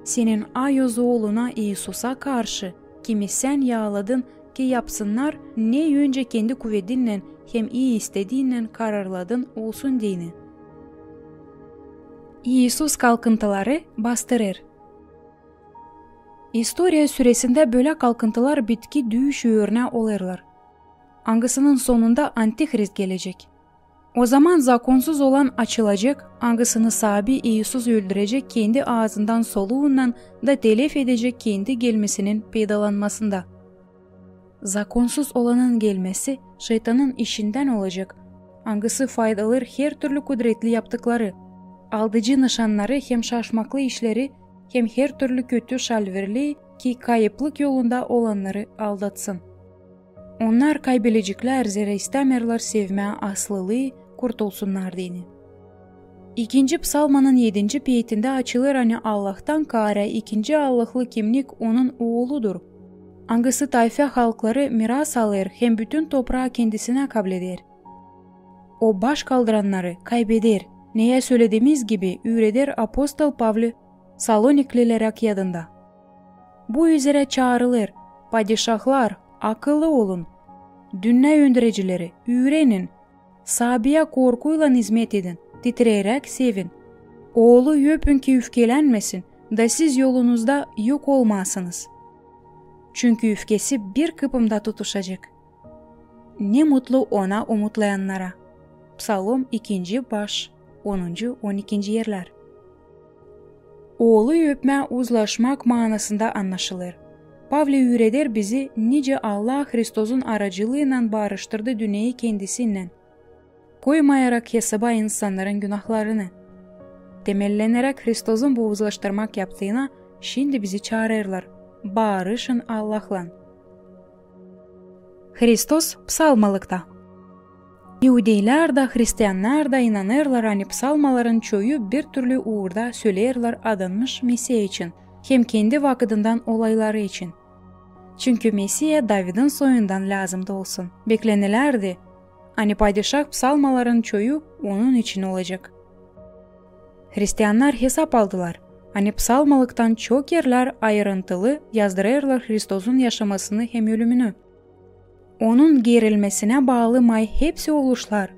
Senin ayoz Ooluna İisusa karşı, kimi Sän yaaladın, ki yapsınnar, ne öncä kendi kuvedinnän hem ii istediinnän kararladın, olsun deyni. İisus kalkıntıları bastırêr. İstoriya süresindä bölä kalkıntılar bitki düüş öörünä olêrlar, angısının sonunda antihrist gelecek. O zaman zakonsuz olan açılacek, angısını Saabi İisus öldürecek kendi aazından soluunnan da telef edecek kendi gelmesinin peydalanmasında. Zakonsuz olanın gelmesi şeytanın işindän olacek, angısı faydalêr her türlü kudretli yaptıkları, aldıcı nışannarı hem şaşmaklı işleri hem her türlü kötü şalverlii, ki kayıplık yolunda olannarı aldatsın. Onnar kaybeleceklär, zerä istämeerlär sevmää aslılıı, kurtulsunnar deyni. İkinci psalmanın edinci beytindä açılêr, ani Allahtan kaarä ikinci allahlı kimnik Onun Ooludur, angısı tayfa halkları miras alêr hem bütün topraa kendisinä kableder. O baş kaldırannarı kaybeder, neyä sölediimiz gibi üüreder apostol Pavli Saloniklilerä kiyadında. Bu üzerä çaarılêr: padişahlar, akıllı olun! Dünnä öndericileri, üürenin! Saabiyä korkuylan izmet edin, titreyeräk sevin. Oolu öpün, ki üfkelänmesin, da siz yolunuzda yok olmayasınız. Çünkü üfkesi bir kıpımda tutuşacek. Ne mutlu Ona umutlayannara. Psalom, ikinci baş, onuncu, on ikinci erlär. Oolu öpmää uzlaşmak maanasında annaşılêr. Pavli üüreder bizi, nicä Allah Hristozun aracılııylan baarıştırdı dünneyi kendisinnän, koymayarak hesaba insannarın günahlarını. Temelleneräk Hristozun bu uzlaştırmak yaptıına, şindi bizi çaarêrlar: baarışın Allahlan. Hristos psalmalıkta. İudeylär dä, hristiannar da inanêrlar, ani psalmaların çoyu bir türlü uurda söleerlär adanmış Mesiya için hem kendi vakıdından olayları için. Çünkü Mesiya Davidin soyundan lääzımdı olsun. Beklenilärdi, ani padişah psalmaların çoyu onun için olacek. Hristiannar hesap aldılar, ani psalmalıktan çok erlär ayırıntılı yazdırêrlar Hristozun yaşamasını hem ölümünü. Onun gerilmesinä baalı may hepsi oluşlar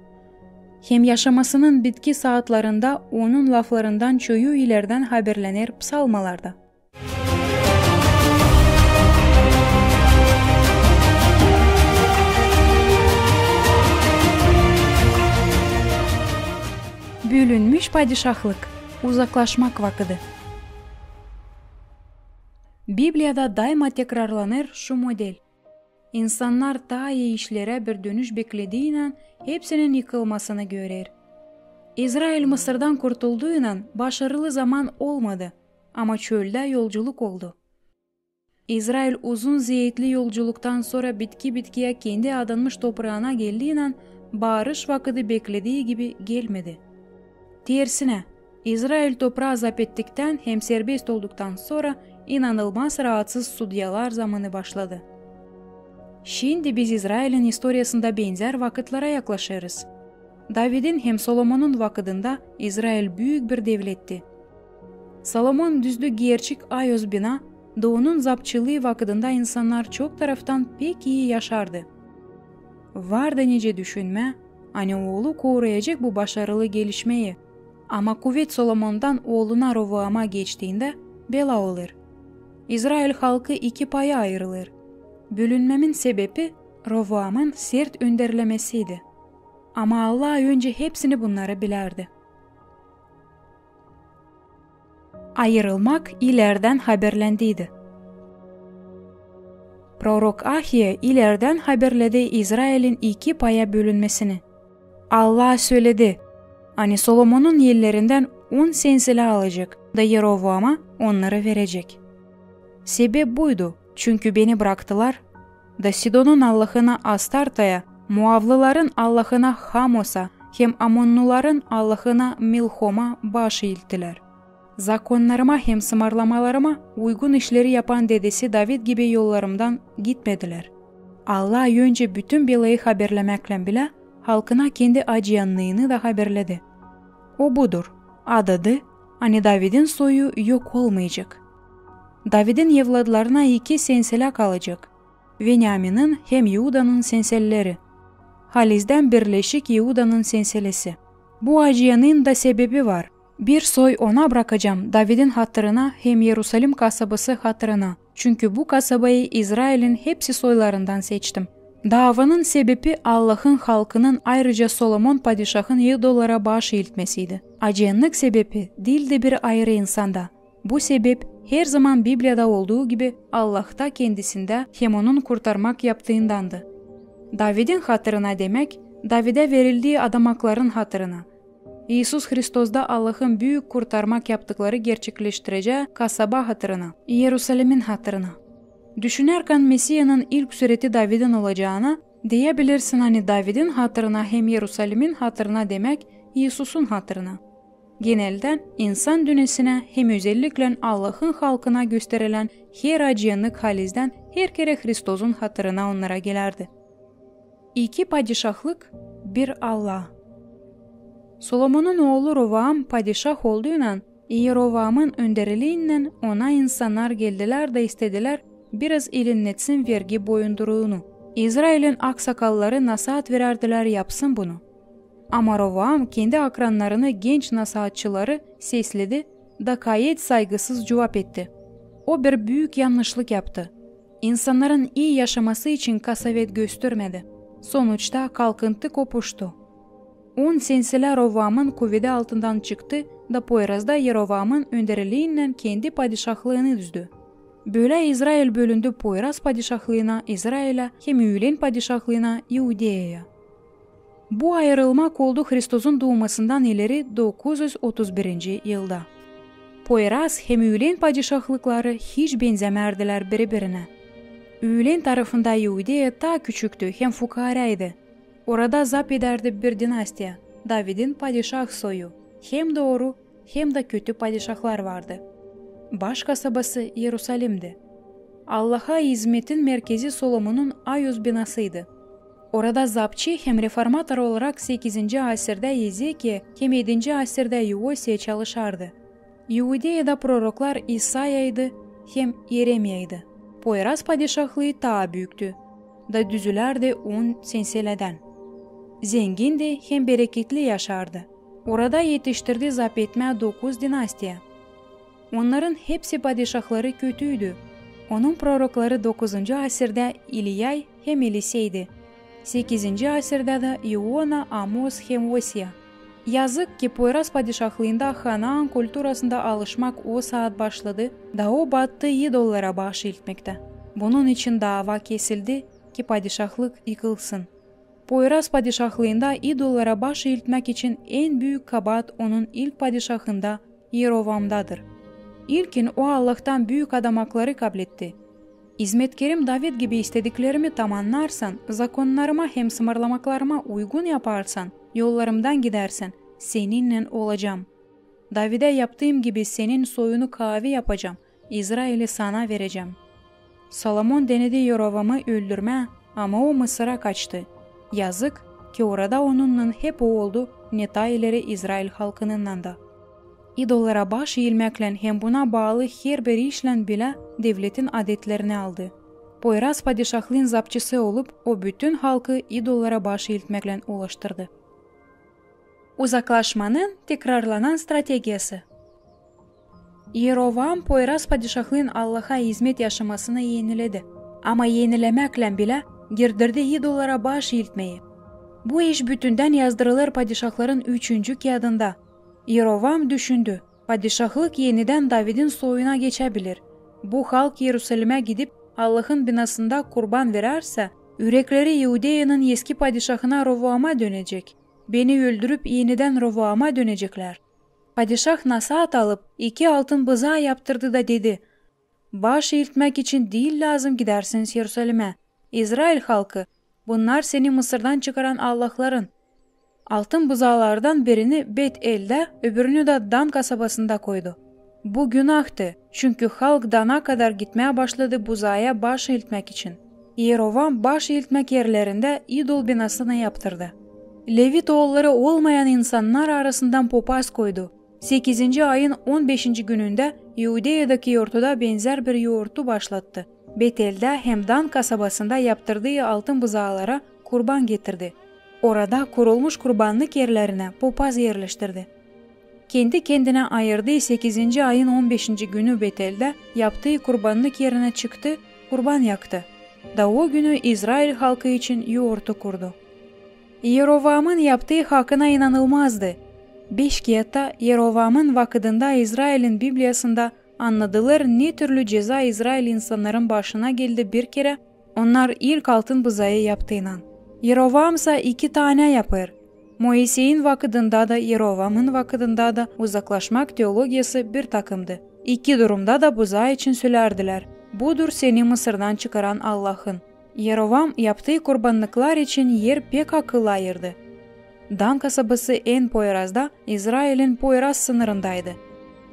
hem yaşamasının bitki saatlarında Onun laflarından çoyu ilerdän haberlener psalmalarda. Bölünmüş padişahlık. Uzaklaşmak vakıdı. Bibliyada daima tekrarlanêr şu model. İnsannar taa ii işlerä bir dönüş beklediinän hepsinin yıkılmasını görer. İzrail Mısırdan kurtulduynan başarılı zaman olmadı, ama çöldä yolculuk oldu. İzrail uzun zeetli yolculuktan sora bitki-bitkiyä kendi adanmış topraana geldiinän, baarış vakıdı bekledii gibi gelmedi. Tersinä, İzrail topraa zapettiktän hem serbest olduktan sora inanılmaz raatsız sudyalar zamanı başladı. Şindi biz İzrailin istoriyasında benzär vakıtlara yaklaşêrız. Davidin hem Solomonun vakıdında İzrail büük bir devletti. Solomon düzdü gerçek ayoz bina, da onun zapçılıı vakıdında insannar çok taraftan pek ii yaşardı. Vardı nicä düşünmää, ani oolu koruyacek bu başarılı gelişmeyi. Ama kuvet Solomondan ooluna Rovoama geçtiindä, belä olêr. İzrail halkı iki paya ayırılêr. Bölünmemin sebepi Rovoamın sert önderlemesiydi. Ama Allah öncä hepsini bunnarı bilärdi. Ayırılmak ilerdän haberlendiydi. Prorok Ahiya ilerdän haberledi İzrailin iki paya bölünmesini. Allah söledi, ani Solomonun ellerindän on senselä alacek da Yerovoama onnarı verecek. Sebep buydu, çünkü beni braktılar da Sidonun allahına Astartaya, Moavlıların allahına Hamosa hem Amonnuların allahına Milhoma baş iilttilär. Zakonnarıma hem sımarlamalarıma uygun işleri yapan dedesi David gibi yollarımdan gitmedilär. Allah öncä bütün belayı haberlemäklän bilä halkına kendi acıyannıını da haberledi. O budur, adadı, ani Davidin soyu yok olmayacek. Davidin evladlarına iki senselä kalacek: Veniaminin hem İudanın senselleri. Halizdän birleşik İudanın senselesi. Bu acıyanın da sebebi var. Bir soy ona brakacam Davidin hatırına hem İerusalim kasabası hatırına, çünkü bu kasabayı İzrailin hepsi soylarından seçtim. Daavanın sebebi Allahın halkının ayrıca Solomon padişahın idollara baş iiltmesiydi. Acıyannık sebebi diil dä bir ayrı insanda. Bu sebep herzaman Bibliyada olduğu gibi Allahta, kendisindä hem onun kurtarmak yaptıındandı. Davidin hatırına demäk, Davidä verildii adamakların hatırına. İisus Hristosda Allahın büük kurtarmak yaptıkları gerçekleştirecää kasaba hatırına, İerusalimin hatırına. Düşünärkän Mesiyanın ilk sureti Davidin olacaana, deyäbilirsin, ani Davidin hatırına hem İerusalimin hatırına demäk, İisusun hatırına. Geneldän insan dünesinä hem özelliklän Allahın halkına gösterilän her acıyannık halizdän her kerä Hristosun hatırına onnara gelärdi. İki padişahlık, bir Allah. Solomonun oolu Rovoam padişah olduynan, İerovoamın önderliinnän ona insannar geldilär da istedilär biraz ilinnetsin vergi boyunduruunu. İzrailin aksakalları nasaat verärdilär yapsın bunu. Ama Rovoam kendi akrannarını, genç nasaatçıları sesledi da kayet saygısız cuvap etti. O bir büük yannışlık yaptı. İnsannarın ii yaşaması için kasavet göstermedi. Sonuçta kalkıntı kopuştu. On senselä Rovoamın kuvedi altından çıktı da poyrazda İerovoamın önderliinnän kendi padişahlıını düzdü. Bölä İzrail bölündü poyraz padişahlıına İzrailä hem üülen padişahlıına İudeyaya. Bu ayırılmak oldu Hristosun duumasından ileri dokuz üz otuz birinci yılda. Poyraz hem üülen padişahlıkları hiç benzämärdilär biri-birinä. Üülen tarafında İudeya taa küçüktü hem fukaaraydı. Orada zap edärdi bir dinastiya, Davidin padişah soyu. Hem dooru, hem dä kötü padişahlar vardı. Baş kasabası İerusalimdi. Allaha izmetin merkezi Solomonun Ayos binasıydı. Orada zapçı hem reformator olarak sekizinci asirdä Ezekiya hem edinci asirdä İosiya çalışardı. İudeyada proroklar İsayaydı hem İeremiyaydı. Poyraz padişahlıı taa büüktü da düzülärdi on senselädän. Zengindi hem bereketli yaşardı. Orada etiştirdi zap etmää dokuz dinastiya. Onnarın hepsi padişahları kötüydü. Onun prorokları dokuzuncu asirdä İliyay hem Eliseydi. Sekizinci asirdä dä İona, Amos hem Osiya. Yazık ki, poyraz padişahlıında Hanaan kulturasında alışmak o saat başladı da o battı idollara baş iiltmektä. Bunun için daava kesildi ki, padişahlık yıkılsın. Poyraz padişahlıında idollara baş iiltmäk için en büük kabaat onun ilk padişahında İerovoamdadır. İlkin o Allahtan büük adamakları kabletti. İzmetkerim David gibi istediklerimi tamannarsan, zakonnarıma hem sımarlamaklarıma uygun yaparsan, yollarımdan gidärsen, seninnän olacam. Davidä yaptıım gibi senin soyunu kaavi yapacam, İzraili sana verecäm. Solomon denedi İerovoamı öldürmää, ama o Mısıra kaçtı. Yazık ki, orada onunnan hep o oldu, ne taa ileri İzrail halkınınnan da. İdollara baş iilmäklän hem buna baalı herbir işlän bilä devletin adetlerini aldı. Poyraz padişahlıın zapçısı olup, o bütün halkı idollara baş iiltmäklän ulaştırdı. Uzaklaşmanın tekrarlanan strategiyası. İerovoam poyraz padişahlıın Allaha izmet yaşamasını eniledi. Ama enilemäklän bilä girdirdi idollara baş iiltmeyi. Bu iş bütündän yazdırılêr Padişahların üçüncü kiyadında. İerovoam düşündü, padişahlık enidän Davidin soyuna geçäbilir. Bu halk İerusalimä gidip Allahın binasında kurban verärsä, ürekleri İudeyanın eski padişahına Rovoama dönecek. Beni öldürüp, enidän Rovoama döneceklär. Padişah nasaat alıp, iki altın bızaa yaptırdı da dedi: "Baş iiltmäk için diil lääzım gidärsiniz İerusalimä. İzrail halkı, bunnar seni Mısırdan çıkaran allahların." Altın bızaalardan birini Bet-Eldä, öbürünü dä Dan kasabasında koydu. Bu günahtı, çünkü halk Dana kadar gitmää başladı buzaaya baş iiltmäk için. İerovam baş iiltmäk erlerindä idol binasını yaptırdı. Levit oolları olmayan insannar arasından popaz koydu. Sekizinci ayın on beşinci günündä İudeedaki yortuda benzär bir yortu başlattı. Bet-Eldä hem Dan kasabasında yaptırdıı altın bızaalara kurban getirdi. Orada kurulmuş kurbannık erlerinä popaz erleştirdi. Kendi-kendinä ayırdıı sekizinci ayın on beşinci günü Bet-Eldä yaptıı kurbannık erinä çıktı, kurban yaktı. Da o günü İzrail halkı için yortu kurdu. İerovamın yaptıı hakına inanılmazdı. Beş kiyatı İerovamın vakıdında İzrailin Bibliyasında annadılêr, ne türlü ceza İzrail insannarın başına geldi bir kerä onnar ilk altın bızaayı yaptıynan. İerovam sa iki tanä yapêr. Moiseyin vakıdında da, İerovamın vakıdında da uzaklaşmak teologiyası bir takımdı. İki durumda da bızaa için sölärdilär: "Budur seni Mısırdan çıkaran Allahın." İerovam yaptıı kurbannıklar için er pek akıllı ayırdı. Dan kasabası en poyrazda, İzrailin poyraz sınırındaydı.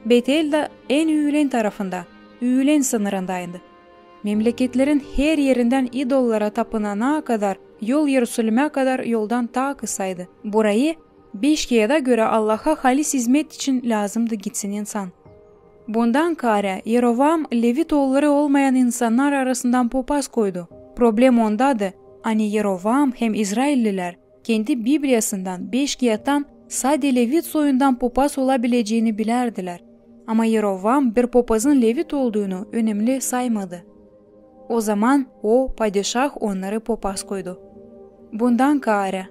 Bet-El dä en üülen tarafında, üülen sınırındaydı. Memleketlerin her erindän idollara tapınanaa kadar yol İerusalimä kadar yoldan taa kısaydı. Burayı beş kiyada görä Allaha halis izmet için lääzımdı gitsin insan. Bundan kaarä İerovam levit oolları olmayan insannar arasından popaz koydu. Problem ondadı, ani İerovam hem izraillilär kendi Bibliyasından beş kiyattan sade levit soyundan popaz olabilecäni bilärdilär. Ama İerovam bir popazın levit oldunuu önemli saymadı. Ozaman o padişah onnarı popaz koydu. Bundan kaarä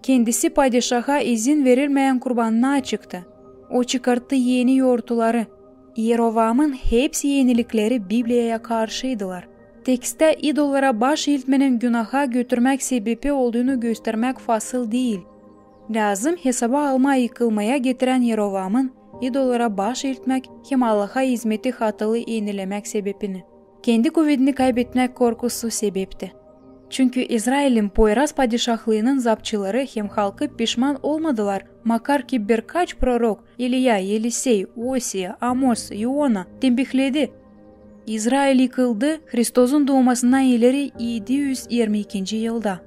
kendisi padişaha izin verilmeyän kurbannıa çıktı. O çıkarttı eni yortuları. İerovamın hepsi enilikleri Bibliyaya karşıydılar. Teksttää idollara baş iiltmenin günaha götürmäk sebepi oldunuu göstermäk fasıl diil. Lääzım hesaba almaa yıkılmaya getirän İerovamın idollara baş iiltmäk hem Allaha izmeti hatalı enilemäk sebepini. Kendi kuvedini kaybetmäk korkusu sebepti. Çünkü İzrailin poyraz padişahlıının zapçıları hem halkı pişman olmadılar, makar ki birkaç prorok, İliya, Elisey, Osiya, Amos, İona, tembihledi. İzrail yıkıldı Hristozun duumasından ileri edi üz irmi ikinci yılda.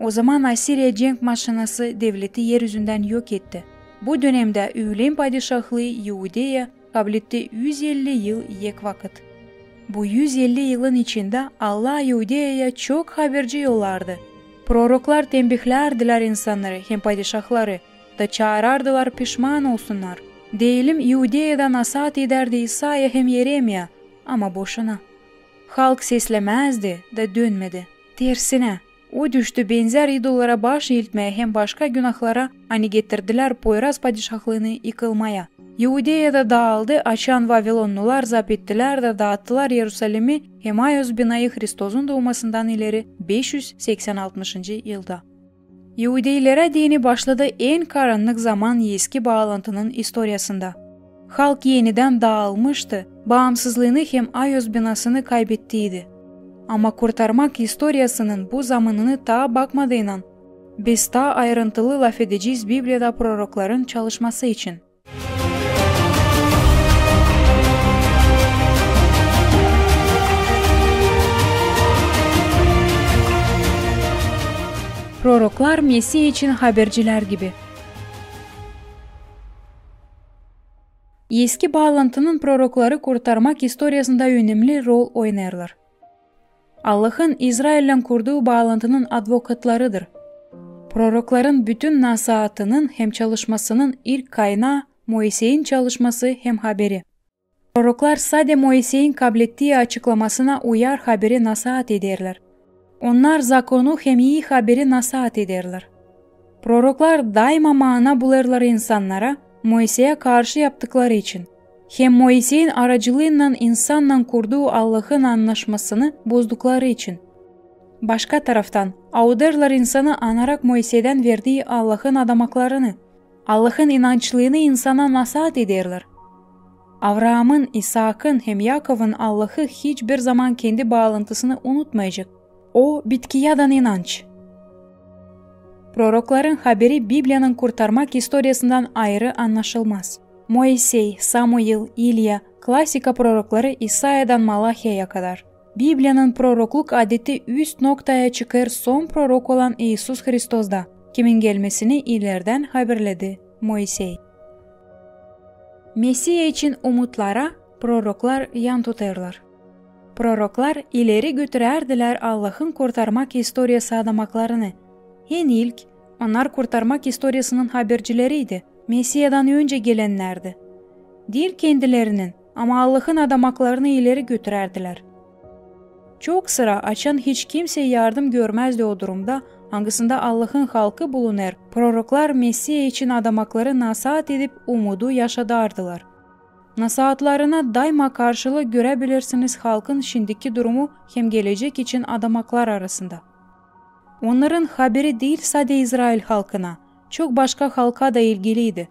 Ozaman Asiriya cenk maşinası devleti er üzündän yok etti. Bu dönemdä üülen padişahlıı İudeya kabletti üz elli yıl ek vakıt. Bu üz elli yılın içindä Allah İudeyaya çok haberci yollardı. Proroklar tembihlärdilär insannarı hem padişahları da çaarardılar pişman olsunnar. Deyelim, İudeyada nasaat edärdi İsaya hem Yeremiya, ama boşuna. Halk seslemäzdi da dönmedi. Tersinä, o düştü benzär idollara baş iiltmää hem başka günahlara, ani getirdilär poyraz padişahlıını yıkılmaya. İudeya da daaldı, açan vavilonlular zap ettilär da daattılar İerusalimi hem Ayos binayı Hristozun duumasından ileri beş üz seksän altmışıncı yılda. İudeylerä deyni başladı en karannık zaman eski baalantının istoriyasında. Halk enidän daalmıştı, baamsızlıını hem Ayos binasını kaybettiydi. Ama kurtarmak istoriyasının bu zamanını taa bakmadıynan, biz taa ayırıntılı lafedecez Bibliyada prorokların çalışması için. Proroklar Mesiya için habercilär gibi. Eski baalantının prorokları kurtarmak istoriyasında önemli rol oynêêrlar. Allahın İzraillän kurduu baalantının advokatlarıdır. Prorokların bütün nasaatının hem çalışmasının ilk kaynaa Moiseyin çalışması hem haberi. Proroklar sade Moiseyin kablettiyi açıklamasına uyar haberi nasaat ederlär. Onnar zakonu hem ii haberi nasaat ederlär. Proroklar daima maana bulêrlar insannara Moiseyä karşı yaptıkları için. Hem Moiseyin aracılıınnan insannan kurduu Allahın annaşmasını bozdukları için. Başka taraftan, audêrlar insanı anarak Moiseydän verdii Allahın adamaklarını. Allahın inançlıını insana nasaat ederlär. Avraamın, İsaakın hem Yakovun Allahı hiç bir zaman kendi baalantısını unutmayacek. O, bitkiyadan inanç. Prorokların haberi Bibliyanın kurtarmak istoriyasından ayırı annaşılmaz. Moisey, Samuil, İlya, klasika prorokları İsayadan Malahiyaya kadar. Bibliyanın prorokluk adeti üst noktaya çıkêr son prorok olan İisus Hristosda, kimin gelmesini ilerdän haberledi Moisey. Mesiya için umutlara proroklar yan tutêrlar. Proroklar ileri götürärdilär Allahın kurtarmak istoriyası adamaklarını. En ilk, onnar kurtarmak istoriyasının habercileriydi, Mesiyadan önce gelennärdi. Diil kendilerinin, ama Allahın adamaklarını ileri götürärdilär. Çok sıra, açan hiç kimsey yardım görmäzdi o durumda, angısında Allahın halkı bulunêr, proroklar Mesiya için adamakları nasaat edip umudu yaşadardılar. Nasaatlarına dayma karşılık görebilirsiniz halkın şindiki durumu hem gelecek için adamaklar arasında. Onnarın haberi diil sade İzrail halkına, çok başka halka da ilgiliydi.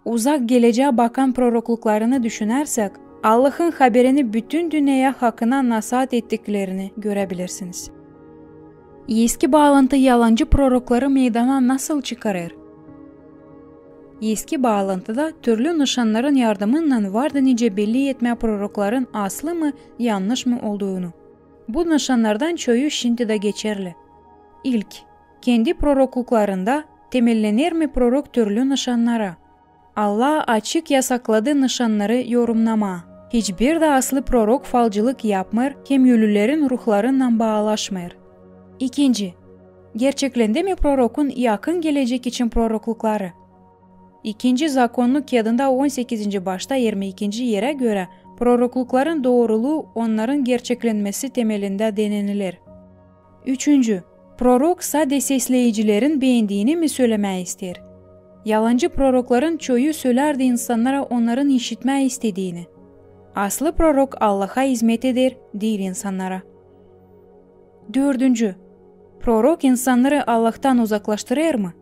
Uzak gelecää bakan prorokluklarını düşünärsäk, Allahın haberini bütün dünneyä hakına nasaat ettiklerini görebilirsiniz. Eski baalantı yalancı prorokları meydana nasıl çıkarêr? Eski baalantıda türlü nışannarın yardımınnan vardı nicä belli etmää prorokların aslı mı, yannış mı olduğunu. Bu nışannardan çoyu şindi dä geçerli. İlk, kendi prorokluklarında temellener mi prorok türlü nışannara? Allah açık yasakladı nışannarı yorumnamaa. Hiçbir dä aslı prorok falcılık yapmêêr hem ölülerin ruhlarınnan baalaşmêêr. İkinci, gerçeklendi mi prorokun yakın gelecek için proroklukları? İkinci Zakonluk kiyadında on sekizinci başta irmi ikinci erä görä, proroklukların dooruluu onnarın gerçeklenmesi temelindä deneniler. Üçüncü, prorok sade sesleyicilerin beendiini mi sölemää isteer? Yalancı prorokların çoyu sölärdi insannara onnarın işitmää istediini. Aslı prorok Allaha izmet eder, diil insannara. Dördüncü, prorok insannarı Allahtan uzaklaştırêr mı?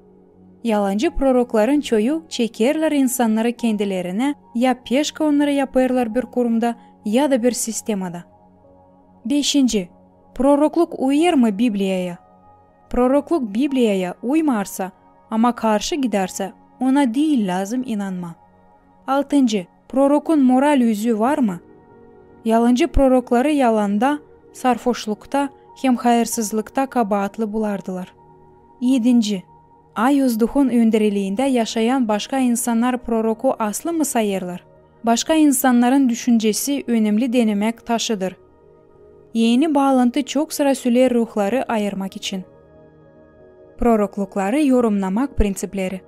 Yalancı prorokların çoyu çekerlär insannarı kendilerinä, ya peşka onnarı yapêrlar bir kurumda, ya da bir sistemada. Beşinci, prorokluk uyêr mı Bibliyaya? Prorokluk Bibliyaya uymarsa, ama karşı gidärsä, ona diil lääzım inanmaa. Altıncı, prorokun moral üzü var mı? Yalancı prorokları yalanda, sarfoşlukta hem hayırsızlıkta kabaatlı bulardılar. Edinci, ayos duhun önderliindä yaşayan başka insannar proroku aslı mı sayêrlar? Başka insannarın düşüncesi önemli denemäk taşıdır. Eni baalantı çok sıra süleer ruhları ayırmak için. Proroklukları yorumnamak prinţipleri.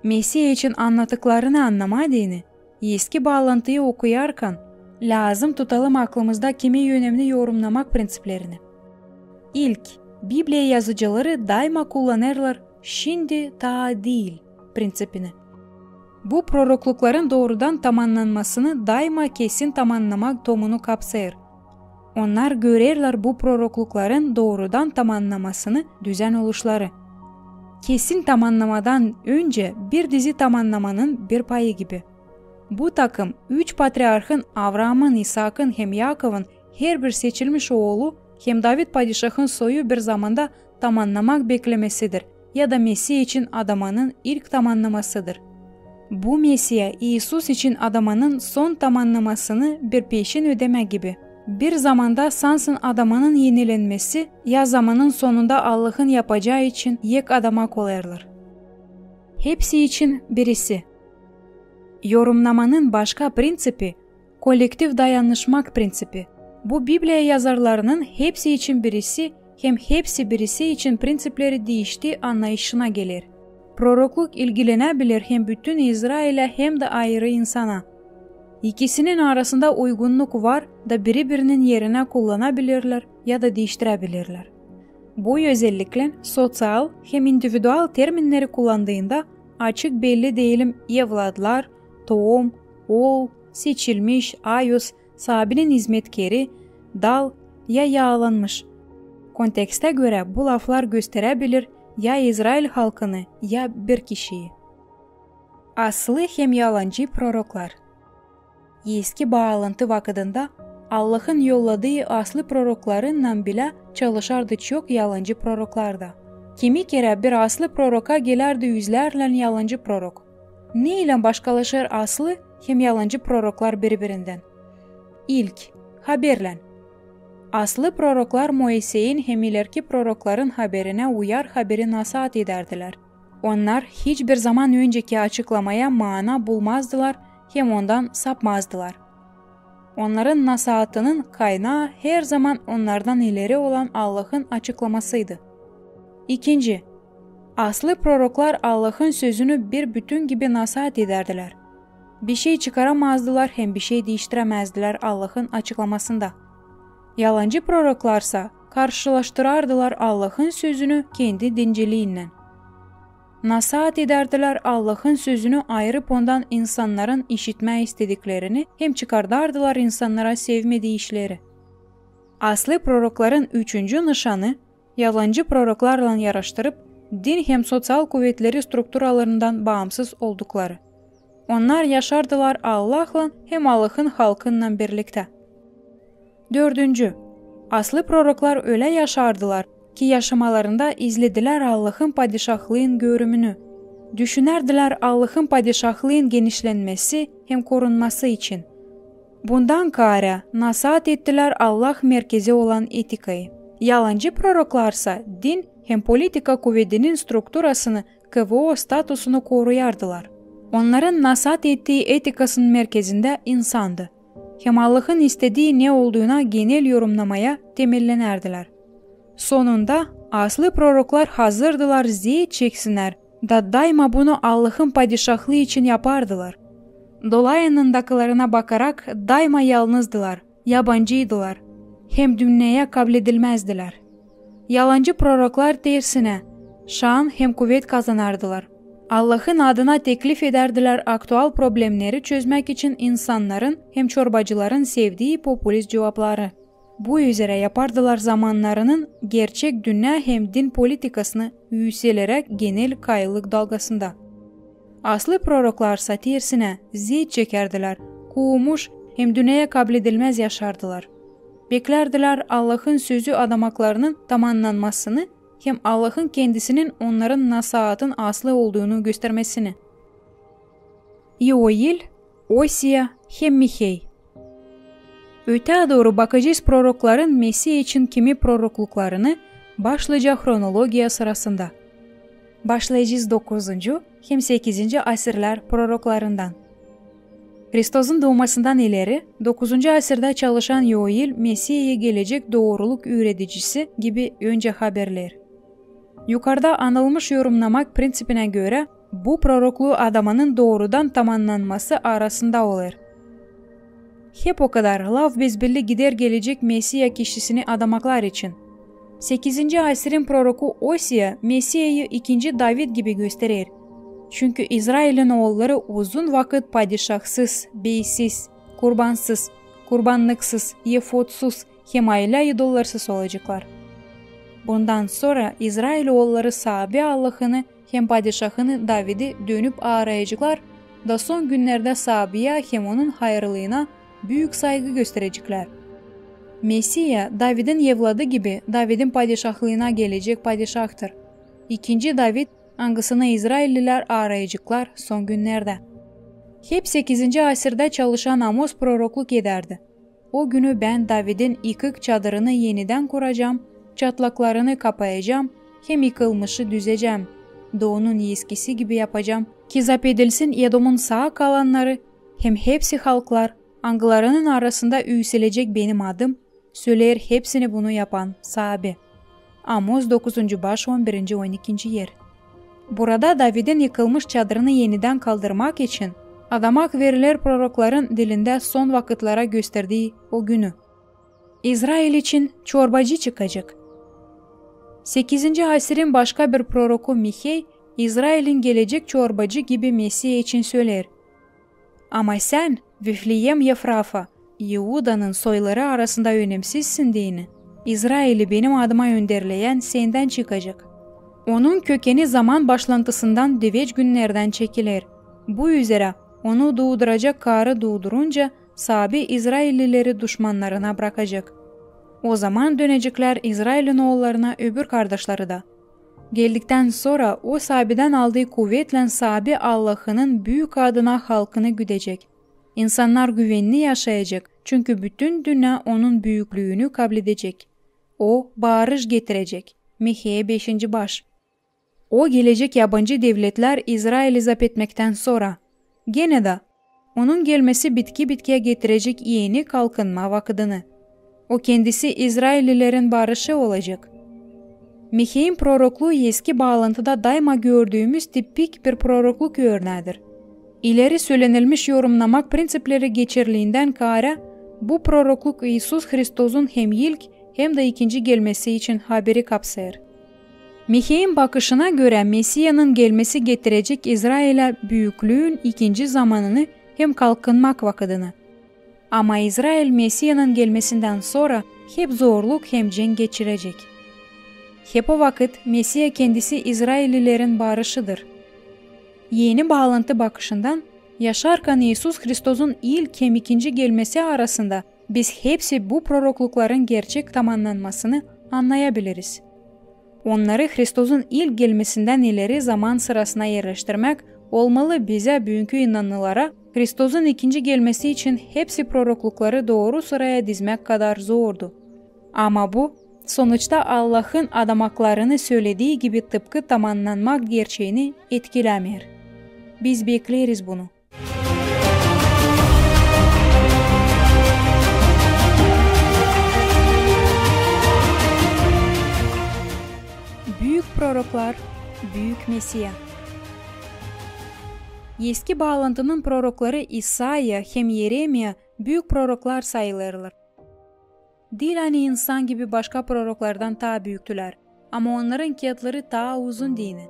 Mesiya için annattıklarını annamaa deyni, Eski Baalantıyı okuyarkan, lääzım tutalım aklımızda kimi önemli yorumnamak prinţiplerini. İlk, Bibliya yazıcıları dayma kullanêrlar "şindi taa diil" prinţipini. Bu proroklukların doorudan tamannanmasını dayma kesin tamannama tomunu kapsêêr. Onnar görerlär bu proroklukların doorudan tamannanmasını düzän oluşları. Kesin tamannamadan öncä bir dizi tamannamanın bir payı gibi. Bu takım üç patriarhın, Avraamın, İsaakın hem Yakovun, herbir seçilmiş oolu hem David padişahın soyu bir zamanda tamannamak beklemesidir ya da Mesiya için adamanın ilk tamannamasıdır. Bu Mesiya İisus için adamanın son tamannamasını bir peşin ödemä gibi. Bir zamanda sansın adamanın enilenmesi ya zamanın sonunda Allahın yapacaa için ek adamak olêrlar. Hepsi için birisi. Yorumnamanın başka prinţipi, kollektiv dayanışmak prinţipi. Bu Bibliya yazarlarının hepsi için birisi hem hepsi birisi için prinţipleri diişti annayışına geler. Prorokluk ilgilenäbilir hem bütün İzrailä, hem dä ayırı insana. İkisinin arasında uygunnuk var da biri-birinin erinä kullanabilirlär ya da diiştirebilirlär. Bu özelliklän soţial hem individual terminneri kullandıında açık belli deyelim evladlar, toom, ool, seçilmiş, ayos, saabinin izmetkeri, dal ya yaalanmış. Kontekstä görä bu laflar gösteräbilir ya İzrail halkını, ya bir kişiyi. Aslı hem yalancı proroklar. Eski Baalıntı vakıdında Allahın yolladıı aslı proroklarınnan bilä çalışardı çok yalancı proroklar da. Kimi kerä bir aslı proroka gelärdi üzlärlän yalancı prorok. Ne ilän başkalaşêr aslı hem yalancı proroklar biri-birindän? İlk, haberlän. Aslı proroklar Moiseyin hem ilerki prorokların haberinä uyar haberi nasaat edärdilär. Onnar hiç bir zaman önceki açıklamaya maana bulmazdılar hem ondan sapmazdılar. Onnarın nasaatının kaynaa her zaman onnardan ileri olan Allahın açıklamasıydı. İkinci, aslı proroklar Allahın sözünü bir bütün gibi nasaat edärdilär. Bir şey çıkaramazdılar hem bir şey diiştirämäzdilär Allahın açıklamasında. Yalancı proroklarsa karşılaştırardılar Allahın sözünü kendi dinciliinnän. Nasaat edärdilär Allahın sözünü ayırıp ondan insannarın işitmää istediklerini hem çıkardardılar insannara sevmedii işleri. Aslı prorokların üçüncü nışanı, yalancı proroklarlan yaraştırıp, din hem soţial kuvetleri strukturalarından baamsız oldukları. Onnar yaşardılar Allahlan hem Allahın halkınnan birliktä. Dördüncü, aslı proroklar ölä yaşardılar, ki yaşamalarında izledilär Allahın padişahlıın görümünü. Düşünärdilär Allahın padişahlıın genişlenmesi hem korunması için. Bundan kaarä nasaat ettilär Allah merkezi olan etikayı. Yalancı proroklarsa din hem politika kuvedinin strukturasını, K V O statusunu koruyardılar. Onnarın nasaat ettiği etikasının merkezindä insandı. Hem Allahın istedii ne olduuna genel yorumnamaya temellenärdilär. Sonunda aslı proroklar hazırdılar zeet çeksinnär, da dayma bunu Allahın padişahlıı için yapardılar. Dolayınındakılarına bakarak dayma yalnızdılar, yabancıydılar hem dünneyä kabledilmäzdilär. Yalancı proroklar tersinä, şan hem kuvet kazanardılar. Allahın adına teklif edärdilär aktual problemneri çözmäk için insannarın hem çorbacıların sevdii populist cuvapları. Bu üzerä yapardılar zamannarının gerçek dünnä hem din politikasını üüselerä genel kayıllık dalgasında. Aslı proroklarsa tersinä zeet çekärdilär, kuumuş hem dünneyä kabledilmäz yaşardılar. Beklärdilär Allahın sözü adamaklarının tamannanmasını hem Allahın kendisinin onnarın nasaatın aslı olduunu göstermesini. İoil, Osiya hem Mihey. Ötää dooru bakacez prorokların Mesiya için kimi prorokluklarını başlıca hronologiya sırasında. Başlayacez dokuzuncu hem sekizinci asirlär proroklarından. Hristozun duumasından ileri dokuzuncu asirdä çalışan İoil Mesiyayı gelecek dooruluk üüredicisi gibi öncä haberleer. Yukarda anılmış yorumnamak prinţipinä görä, bu prorokluu adamanın doorudan tamannanması arasında olêr. Hep okadar laf bezbelli gider gelecek Mesiya kişisini adamaklar için. Sekizinci asirin proroku Osiya Mesiyayı ikinci David gibi gösterer. Çünkü İzrailin oolları uzun vakıt padişahsız, beysiz, kurbansız, kurbannıksız, efodsuz hem aylä idollarsız olaceklar. Bundan sora İzrail oolları saabi Allahını hem padişahını Davidi dönüp aarayaceklar da son günnerdä saabiyä hem onun hayırlıına büük saygı göstereceklär. Mesiya Davidin evladı gibi Davidin padişahlıına gelecek padişahtır. İkinci David, angısını izraillilär aarayaceklar son günnerdä. Hep sekizinci asirdä çalışan Amos prorokluk edärdi. O günü bän Davidin ikık çadırını enidän kuracam, çatlaklarını kapayacam hem yıkılmışı düzecäm, da onun eskisi gibi yapacam, ki zap edilsin Edomun saa kalannarı hem hepsi halklar, angılarının arasında üüselecek benim adım, söleer hepsini bunu yapan saabi. Amos dokuzuncu baş, on birinci, on ikinci er. Burada Davidin yıkılmış çadırını enidän kaldırmak için adamak veriler prorokların dilindä son vakıtlara gösterdii o günü. İzrail için çorbacı çıkacek. Sekizinci asirin başka bir proroku Mihey İzrailin gelecek çorbacı gibi Mesiya için söleer: Ama sän, Vifleem Efrafa, İudanın soyları arasında önemsizsin deyni, İzraili benim adıma önderleyän sendän çıkacek. Onun kökeni zaman başlantısından deveç günnerdän çekiler. Bu üzerä onu duuduracek karı duudurunca, Saabi izraillileri duşmannarına brakacek. O zaman döneceklär İzrailin oollarına öbür kardaşları da. Geldiktän sora o Saabidän aldıı kuvetlän Saabi Allahının büük adına halkını güdecek. İnsannar güvenli yaşayacek, çünkü bütün dünnä onun büüklüünü kabledecek. O, baarış getirecek. Mihea, beşinci baş. O gelecek yabancı devletlär İzraili zapetmektän sora. Genä dä, onun gelmesi bitki-bitkiyä getirecek eni kalkınma vakıdını. O kendisi izraillilerin baarışı olacek. Mihein prorokluu Eski Baalantıda dayma gördüümüz tipik bir prorokluk örnäädir. İleri sölenilmiş yorumnamak prinţipleri geçerliyindän kaarä, bu prorokluk İisus Hristosun hem ilk, hem dä ikinci gelmesi için haberi kapsêêr. Mihein bakışına görä, Mesiyanın gelmesi getirecek İzrailä büüklüün ikinci zamanını hem kalkınmak vakıdını. Ama İzrail Mesiyanın gelmesindän sora hep zorluk hem cenk geçirecek. Hep o vakıt Mesiya kendisi izraillilerin baarışıdır. Eni Baalantı bakışından, yaşarkan İisus Hristosun ilk hem ikinci gelmesi arasında biz hepsi bu proroklukların gerçek tamannanmasını annayabiliriz. Onnarı Hristosun ilk gelmesindän ileri zaman sırasına erleştirmäk olmalı bizä büünkü inanılara Hristosun ikinci gelmesi için hepsi proroklukları dooru sıraya dizmäk kadar zordu. Ama bu, sonuçta Allahın adamaklarını söledii gibi tıpkı tamannanmak gerçeeni etkilämeer. Biz bekleeriz bunu. Büük proroklar, büük Mesiya. Eski Baalantının prorokları İsaiya hem Yeremiya büük proroklar sayılêrlar. Diil ani insan gibi başka proroklardan taa büüktülär, ama onnarın kiyatları taa uzun deyni.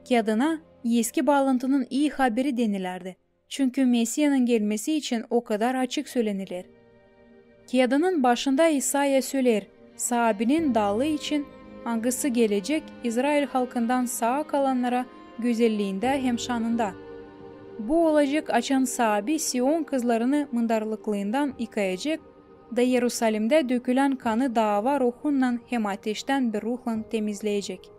Kiyadına Eski Baalantının ii haberi denilärdi. Çünkü Mesiyanın gelmesi için o kadar açık söleniler. Kiyadının başında İsaiya söleer Saabinin dalı için, angısı gelecek İzrail halkından saa kalannara gözelliindä hem şanında. Bu olacek, açan Saabi Sion kızlarını mındarlıklıından yıkayacek da Yerusalimdä dökülän kanı daava ruhunnan hem ateştän bir ruhlan temizleyecek.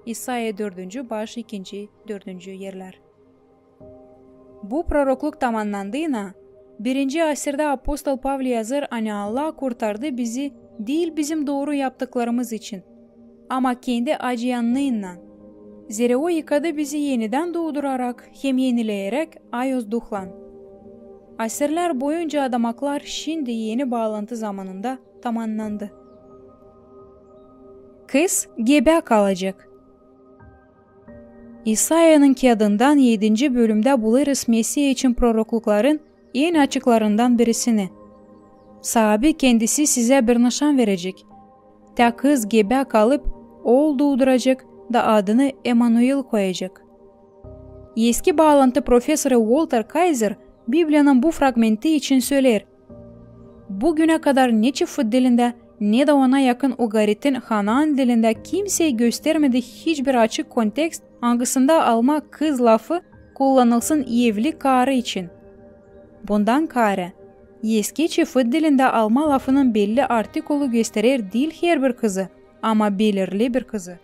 İsaiya dördüncü baş, ikinci, dördüncü erlär. Bu prorokluk tamannandıynan, birinci asirdä apostol Pavl yazêr, ani Allah kurtardı bizi diil bizim dooru yaptıklarımız için, ama kendi acıyannıınnan. Zerä O yıkadı bizi enidän duudurarak hem enileyäräk ayoz Duhlan. Asirlär boyunca adamaklar şindi Eni Baalantı zamanında tamannandı. Kız gebä kalacek. İsaiyanın kiyadından edinci bölümdä bulêrız Mesiya için proroklukların en açıklarından birisini. Saabi kendisi sizä bir nışan verecek. Tä kız gebä kalıp, ool duuduracek da adını Emanuil koyacek. Eski Baalantı profesoru Uolter Kayzer Bibliyanın bu fragmenti için söleer: Bu günä kadar ne çifıt dilindä, ne dä ona yakın ugaritin hanaan dilindä kimsey göstermedi hiçbir açık kontekst, angısında alma kız lafı kullanılsın evli karı için. Bundan kaarä, eski çifıt dilindä alma lafının belli artikolu gösterer diil herbir kızı, ama belirli bir kızı.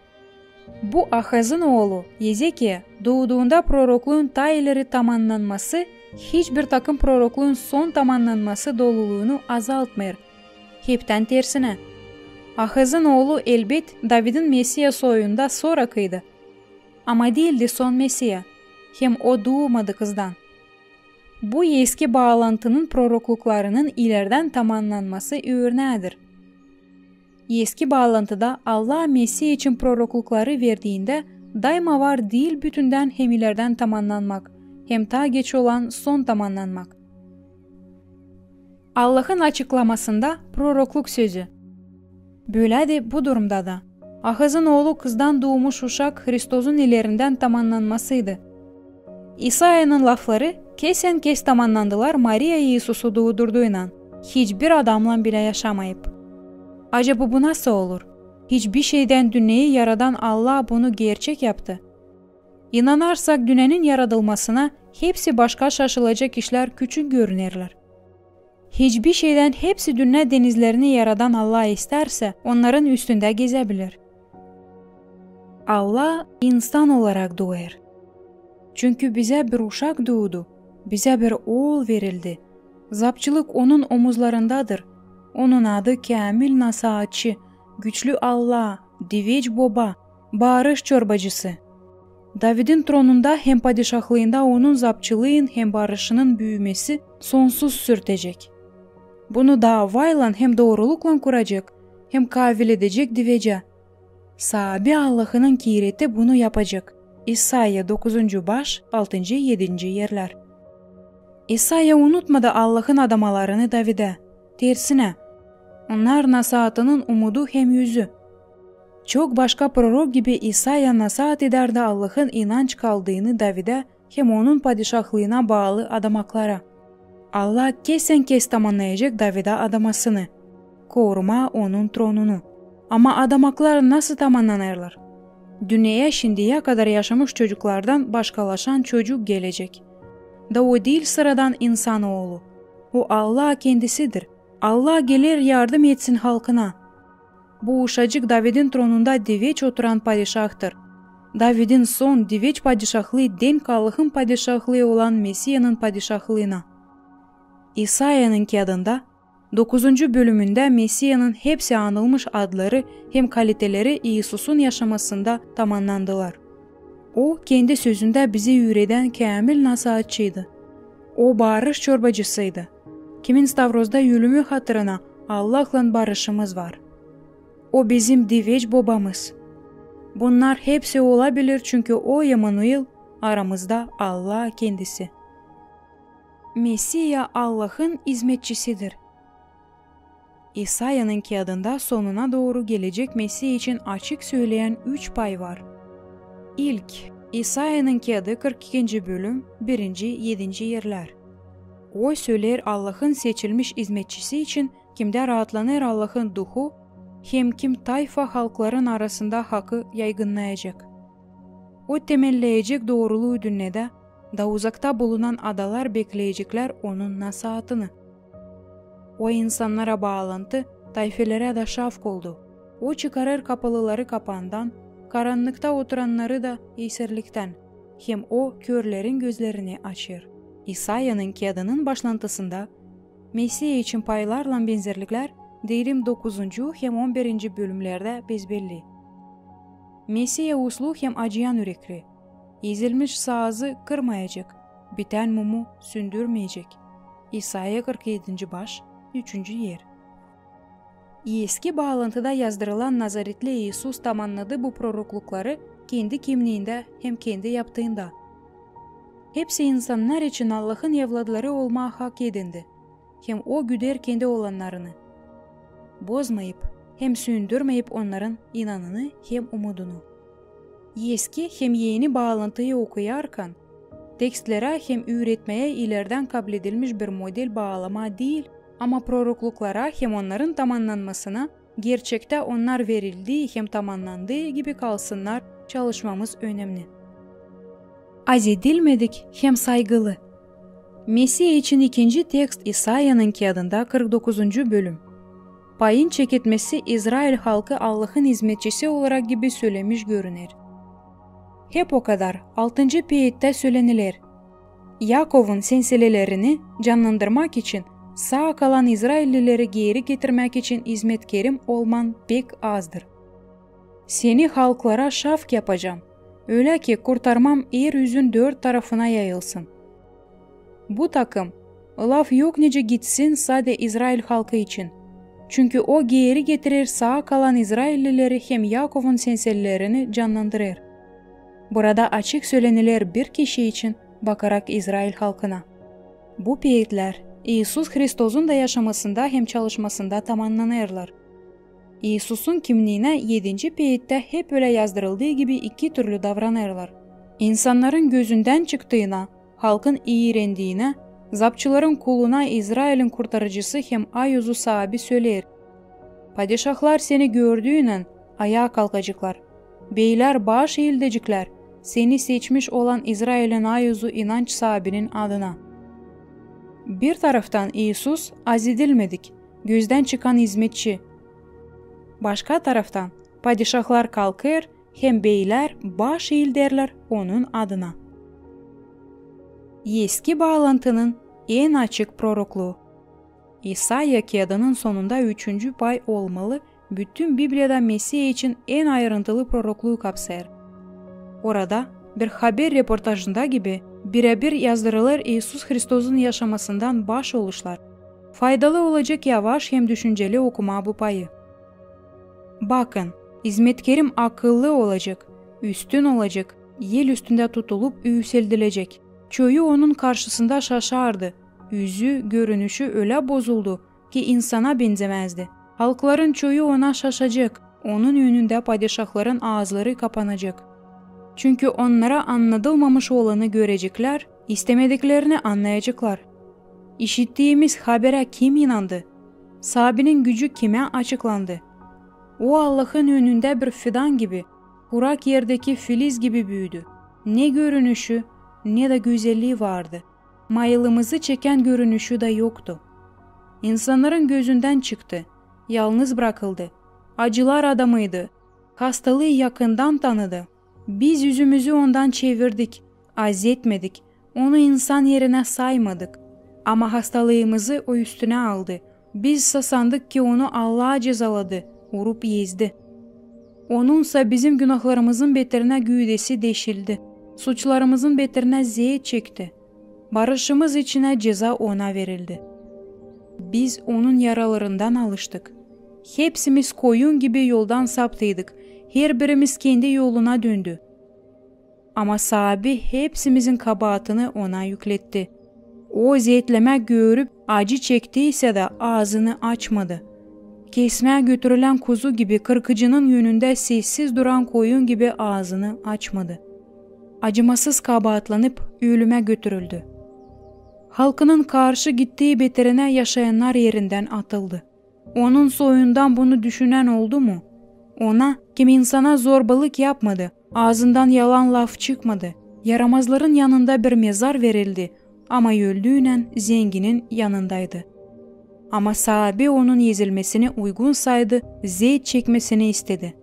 Bu Ahazın oolu Ezekiya duuduunda prorokluun taa ileri tamannanması hiçbir takım prorokluun son tamannanması doluluunu azaltmêêr. Heptän tersinä. Ahazın oolu, elbet, Davidin Mesiya soyunda sorakıydı. Ama diildi son Mesiya. Hem o duumadı kızdan. Bu Eski Baalantının prorokluklarının ilerdän tamannanması örnäädir. Eski Baalantıda Allah Mesiya için proroklukları verdiindä dayma var diil bütündän hem ilerdän tamannanmak, hem taa geç olan son tamannanmak. Allahın açıklamasında prorokluk sözü. Bölä dä bu durumda da. Ahazın oolu kızdan duumuş uşak Hristozun ilerindän tamannanmasıydı. İsaiyanın lafları kesän-kes tamannandılar Mariya İisusu duudurduynan, hiçbir adamnan bilä yaşamayıp. Acaba bu nasıl olur? Hiçbir şeydän dünneyi yaradan Allah bunu gerçek yaptı. İnanarsak dünnenin yaradılmasına, hepsi başka şaşılacek işlär küçük görünerlär. Hiçbir şeydän hepsi dünnä denizlerini yaradan Allah istärsä, onnarın üstündä gezebilir. Allah insan olarak dooêr. Çünkü bizä bir uşak duudu, bizä bir ool verildi. Zapçılık onun omuzlarındadır. Onun adı Käämil Nasaatçı, Güçlü Allah, Diveç Boba, Barış Çorbacısı. Davidin tronunda hem padişahlıında onun zapçılıın hem barışının büümesi sonsuz sürtecek. Bunu daavaylan hem dooruluklan kuracek, hem kaaviledecek divecä. Saabi Allahının kiireti bunu yapacek. İsaya dokuzuncu baş, altıncı, edinci erlär. İsaya unutmadı Allahın adamalarını Davidä. Tersinä, onnar nasaatının umudu hem üzü. Çok başka prorok gibi İsaya nasaat edärdi Allahın inanç kaldıını Davidä hem onun padişahlıına baalı adamaklara. Allah kesän-kes tamannayacek Davida adamasını, korumaa onun tronunu. Ama adamaklar nasıl tamannanêrlar? Dünneyä şindiyä kadar yaşamış çocuklardan başkalaşan çocuk gelecek. Da o diil sıradan insan oolu. O Allah kendisidir. Allah geler yardım etsin halkına. Bu uşacık Davidin tronunda diveç oturan padişahtır. Davidin son diveç padişahlıı denk Allahın padişahlıı olan Mesiyanın padişahlıına. İsayanın kiyadında, dokuzuncu bölümündä Mesiyanın hepsi anılmış adları hem kaliteleri İisusun yaşamasında tamannandılar. O, kendi sözündä bizi üüredän käämil nasaatçıydı. O, barış çorbacısıydı, kimin stavrozda ölümü hatırına Allahlan barışımız var. O bizim diveç bobamız. Bunnar hepsi olabilir, çünkü O, Emanuil, aramızda Allah kendisi. Mesiya Allahın izmetçisidir. İsayanın kiyadında sonuna dooru gelecek Mesiya için açık sööleyän üç pay var. İlk, İsayanın kiyadı, kırk ikinci bölüm, birinci, edinci erlär. O söleer Allahın seçilmiş izmetçisi için, kimdä raatlanêr Allahın Duhu, hem kim tayfa halkların arasında hakı yaygınnayacek. O temelleyecek dooruluu dünnedä, da uzakta bulunan adalar bekleyeceklär Onun nasaatını. O insannara baalantı, tayfelerä da şafk oldu. O çıkarêr kapalıları kapandan, karannıkta oturannarı da eesirliktän, hem O körlerin gözlerini açêr. İsayanın kiyadının başlantısında Mesiya için paylarlan benzerliklär, deyelim, dokuzuncu hem on birinci bölümlerdä bezbelli. Mesiya uslu hem acıyan ürekli. Ezilmiş saazı kırmayacek, bitän mumu süündürmeyecek. İsaya kırk edinci baş, üçüncü er. Eski Baalantıda yazdırılan Nazaretli İisus tamannadı bu proroklukları kendi kimniindä hem kendi yaptıında. Hepsi insannar için Allahın evladları olmaa hak edindi. Hem O güder kendi olannarını, bozmayıp hem süündürmeyip onnarın inanını hem umudunu. Eski hem Eni Baalantıyı okuyarkan, tekstlerä hem üüretmeyä ilerdän kabledilmiş bir model baalamaa diil, ama prorokluklara hem onnarın tamannanmasına, gerçektä onnar verildii hem tamannandıı gibi kalsınnar, çalışmamız önemni. Azedilmedik hem saygılı. Mesiya için ikinci tekst İsayanın kiyadında, kırk dokuzuncu bölüm. Payın çeketmesi İzrail halkı Allahın izmetçisi olarak gibi sölemiş görüner. Hep okadar, altıncı peettä söleniler: Yakovun senselelerini cannandırmak için, saa kalan izraillileri geeri getirmäk için izmetkerim olman pek azdır. Seni halklara şafk yapacam, ölä ki kurtarmam er üzün dört tarafına yayılsın. Bu takım, laf yok nicä gitsin sade İzrail halkı için. Çünkü O geeri getirer saa kalan izraillileri hem Yakovun senselelerini cannandırêr. Burada açık söleniler bir kişi için, bakarak İzrail halkına. Bu peetlär İisus Hristosun da yaşamasında hem çalışmasında tamannanêrlar. İisusun kimniinä edinci peettä hep ölä yazdırıldıı gibi iki türlü davranêrlar. İnsannarın gözündän çıktıına, halkın iirendiinä, zapçıların kuluna İzrailin Kurtarıcısı hem Ay Uzu Saabi söleer: Padişahlar seni gördüynän ayaa kalkaceklar. Beylär baş iildeceklär seni seçmiş olan İzrailin ayuzu inanç saabinin adına. Bir taraftan İisus azedilmedik, gözdän çıkan izmetçi. Başka taraftan padişahlar kalkêr hem beylär baş iilderlär Onun adına. Eski Baalantının en açık prorokluu. İsaya kiyadının sonunda üçüncü pay olmalı, bütün Bibliyada Mesiya için en ayırıntılı prorokluu kapsêêr. Orada, bir haber reportajında gibi, birä-bir yazdırılêr İisus Hristosun yaşamasından baş oluşlar. Faydalı olacek yavaş hem düşünceli okumaa bu payı. Bakın, izmetkerim akıllı olacek, üstün olacek, el üstündä tutulup üüseldilecek. Çoyu onun karşısında şaşardı. Üzü, görünüşü ölä bozuldu, ki insana benzemezdi. Halkların çoyu ona şaşacek, onun önündä padişahların aazları kapanacek. Çünkü onnara annadılmamış olanı göreceklär, istemediklerini annayaceklar. İşittiimiz haberä kim inandı? Saabinin gücü kimä açıklandı? O Allahın önündä bir fidan gibi, kurak erdeki filiz gibi büüdü. Ne görünüşü, ne dä gözellii vardı. Mayılımızı çekän görünüşü dä yoktu. İnsannarın gözündän çıktı, yalnız brakıldı. Acılar adamıydı, hastalıı yakından tanıdı. Biz üzümüzü ondan çevirdik, azetmedik, onu insan erinä saymadık. Ama hastalıımızı o üstünä aldı. Bizsa sandık, ki onu Allah cezaladı, urup ezdi. Onunsa bizim günahlarımızın beterinä güüdesi deşildi, suçlarımızın beterinä zeet çekti. Barışımız içinä ceza ona verildi. Biz onun yaralarından alıştık. Hepsimiz koyun gibi yoldan saptıydık, herbirimiz kendi yoluna döndü. Ama Saabi hepsimizin kabaatını ona yükletti. O zeetlemä görüp, acı çektiysä dä, aazını açmadı. Kesmää götürülän kuzu gibi, kırkıcının önündä sessiz duran koyun gibi aazını açmadı. Acımasız kabaatlanıp, ölümä götürüldü. Halkının karşı gittiği beterinä yaşayannar erindän atıldı. Onun soyundan bunu düşünän oldu mu? Ona, kim insana zorbalık yapmadı, aazından yalan laf çıkmadı, yaramazların yanında bir mezar verildi, ama öldüynän zenginin yanındaydı. Ama Saabi onun ezilmesini uygun saydı, zeet çekmesini istedi.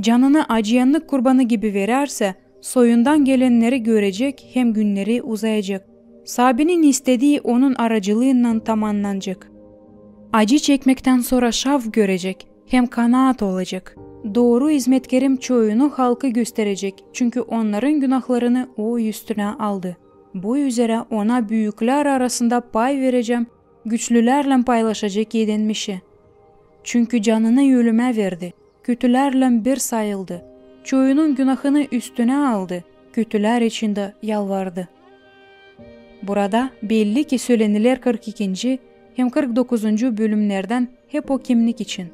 Canını acıyannık kurbanı gibi verärsä, soyundan gelenneri görecek hem günneri uzayacek. Saabinin istedii onun aracılıınnan tamannanacek. Acı çekmektän sora şaf görecek hem kanaat olacek. Dooru izmetkerim çoyunu halkı gösterecek, çünkü onnarın günahlarını o üstünä aldı. Bu üzerä ona büüklär arasında pay verecäm, güçlülärlän paylaşacek edenmişi. Çünkü canını ölümä verdi, kötülärlän bir sayıldı. Çoyunun günahını üstünä aldı, kötülär için dä yalvardı. Burada belli, ki sölenilär kırk ikinci hem kırk dokuzuncu bölümnerdän hep o kimnik için.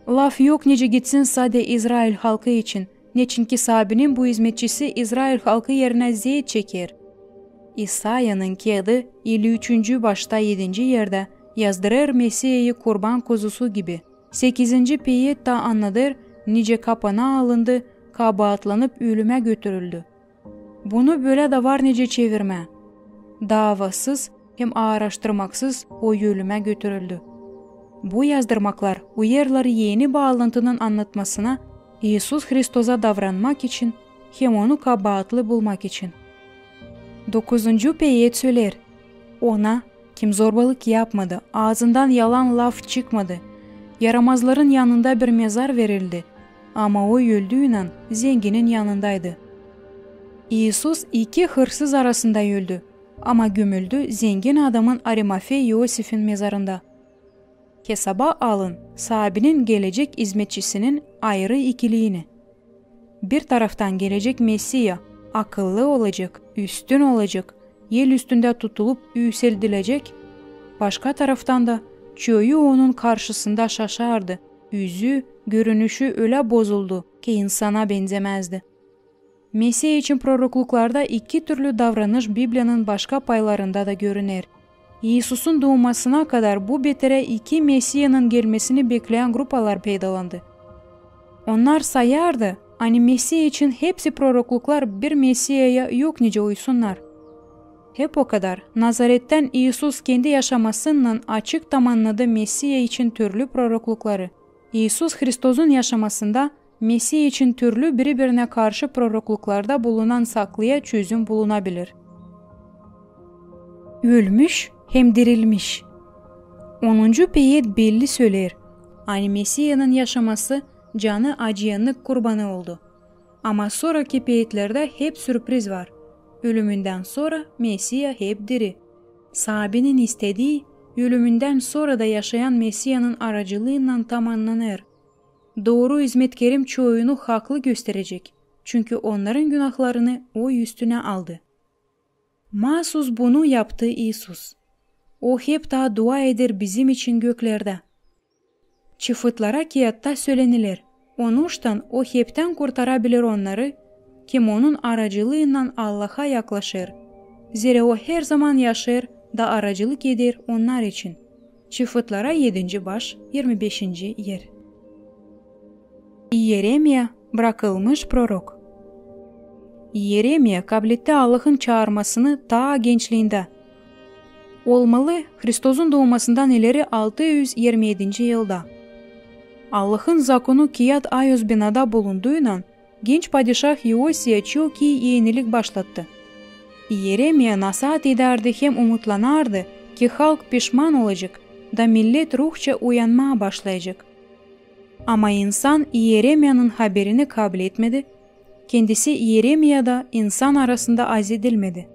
Laf yok nicä gitsin sade İzrail halkı için, neçinki Saabinin bu izmetçisi İzrail halkı erinä zeet çeker. İsayanın kiyadı elli üçüncü başta edinci erdä yazdırêr Mesiyayı kurban kuzusu gibi. Sekizinci peyet taa annadêr, nicä kapana alındı, kabaatlanıp ölümä götürüldü. Bunu bölä dä var nicä çevirmää. Daavasız hem aaraştırmaksız o ölümä götürüldü. Bu yazdırmaklar uyêrlar Eni Baalantının annatmasına İisus Hristosa davranmak için hem Onu kabaatlı bulmak için. Dokuzuncu peyet söleer: Ona, kim zorbalık yapmadı, aazından yalan laf çıkmadı, yaramazların yanında bir mezar verildi, ama o öldüynän zenginin yanındaydı. İisus iki hırsız arasında öldü, ama gömüldü zengin adamın Arimafey İosifin mezarında. Hesaba alın Saabinin gelecek izmetçisinin ayırı ikiliini. Bir taraftan gelecek Mesiya akıllı olacek, üstün olacek, el üstündä tutulup üüseldilecek. Başka taraftan da çoyu Onun karşısında şaşardı, üzü, görünüşü ölä bozuldu, ki insana benzemezdi. Mesiya için prorokluklarda iki türlü davranış Bibliyanın başka paylarında da görüner. İisusun duumasına kadar bu beterä iki Mesiyanın gelmesini bekleyän grupalar peydalandı. Onnar sayardı, ani Mesiya için hepsi prorokluklar bir Mesiyaya yok nicä uysunnar. Hep o kadar, Nazarettän İisus kendi yaşamasınnan açık tamannadı Mesiya için türlü proroklukları. İisus Hristosun yaşamasında Mesiya için türlü biri-birinä karşı prorokluklarda bulunan saklıya çözüm bulunabilir. Ölmüş hem dirilmiş. Onuncu peet belli söleer, ani Mesiyanın yaşaması canı acıyanık kurbanı oldu. Ama soraki peetlerdä hep sürpriz var. Ölümündän sora Mesiya hep diri. Saabinin istedii, ölümündän sora da yaşayan Mesiyanın aracılıınnan tamannanêr. Dooru izmetkerim çoyunu haklı gösterecek, çünkü onnarın günahlarını O üstünä aldı. Maasuz bunu yaptı İisus. O hep taa dua eder bizim için göklerdä. Çıfıtlara kiyatta söleniler, onuştan O heptän kurtarabilir onnarı, kim Onun aracılıınnan Allaha yaklaşêr. Zerä O herzaman yaşêêr da aracılık eder onnar için. Çıfıtlara edinci baş, irmi beşinci er. İyeremiya, brakılmış prorok. İyeremiya kabletti Allahın çaarmasını taa gençliindä. Olmalı, Hristosun duumasından ileri altı üz irmi edinci yılda. Allahın zakonu kiyat ayoz binada bulunduynan, genç padişah İosiya çok ii eenilik başlattı. İyeremiya nasaat edärdi hem umutlanardı, ki halk pişman olacek, da millet ruhça uyanmaa başlayacek. Ama insan İyeremiyanın haberini kabletmedi, kendisi İyeremiya da insan arasında azedilmedi.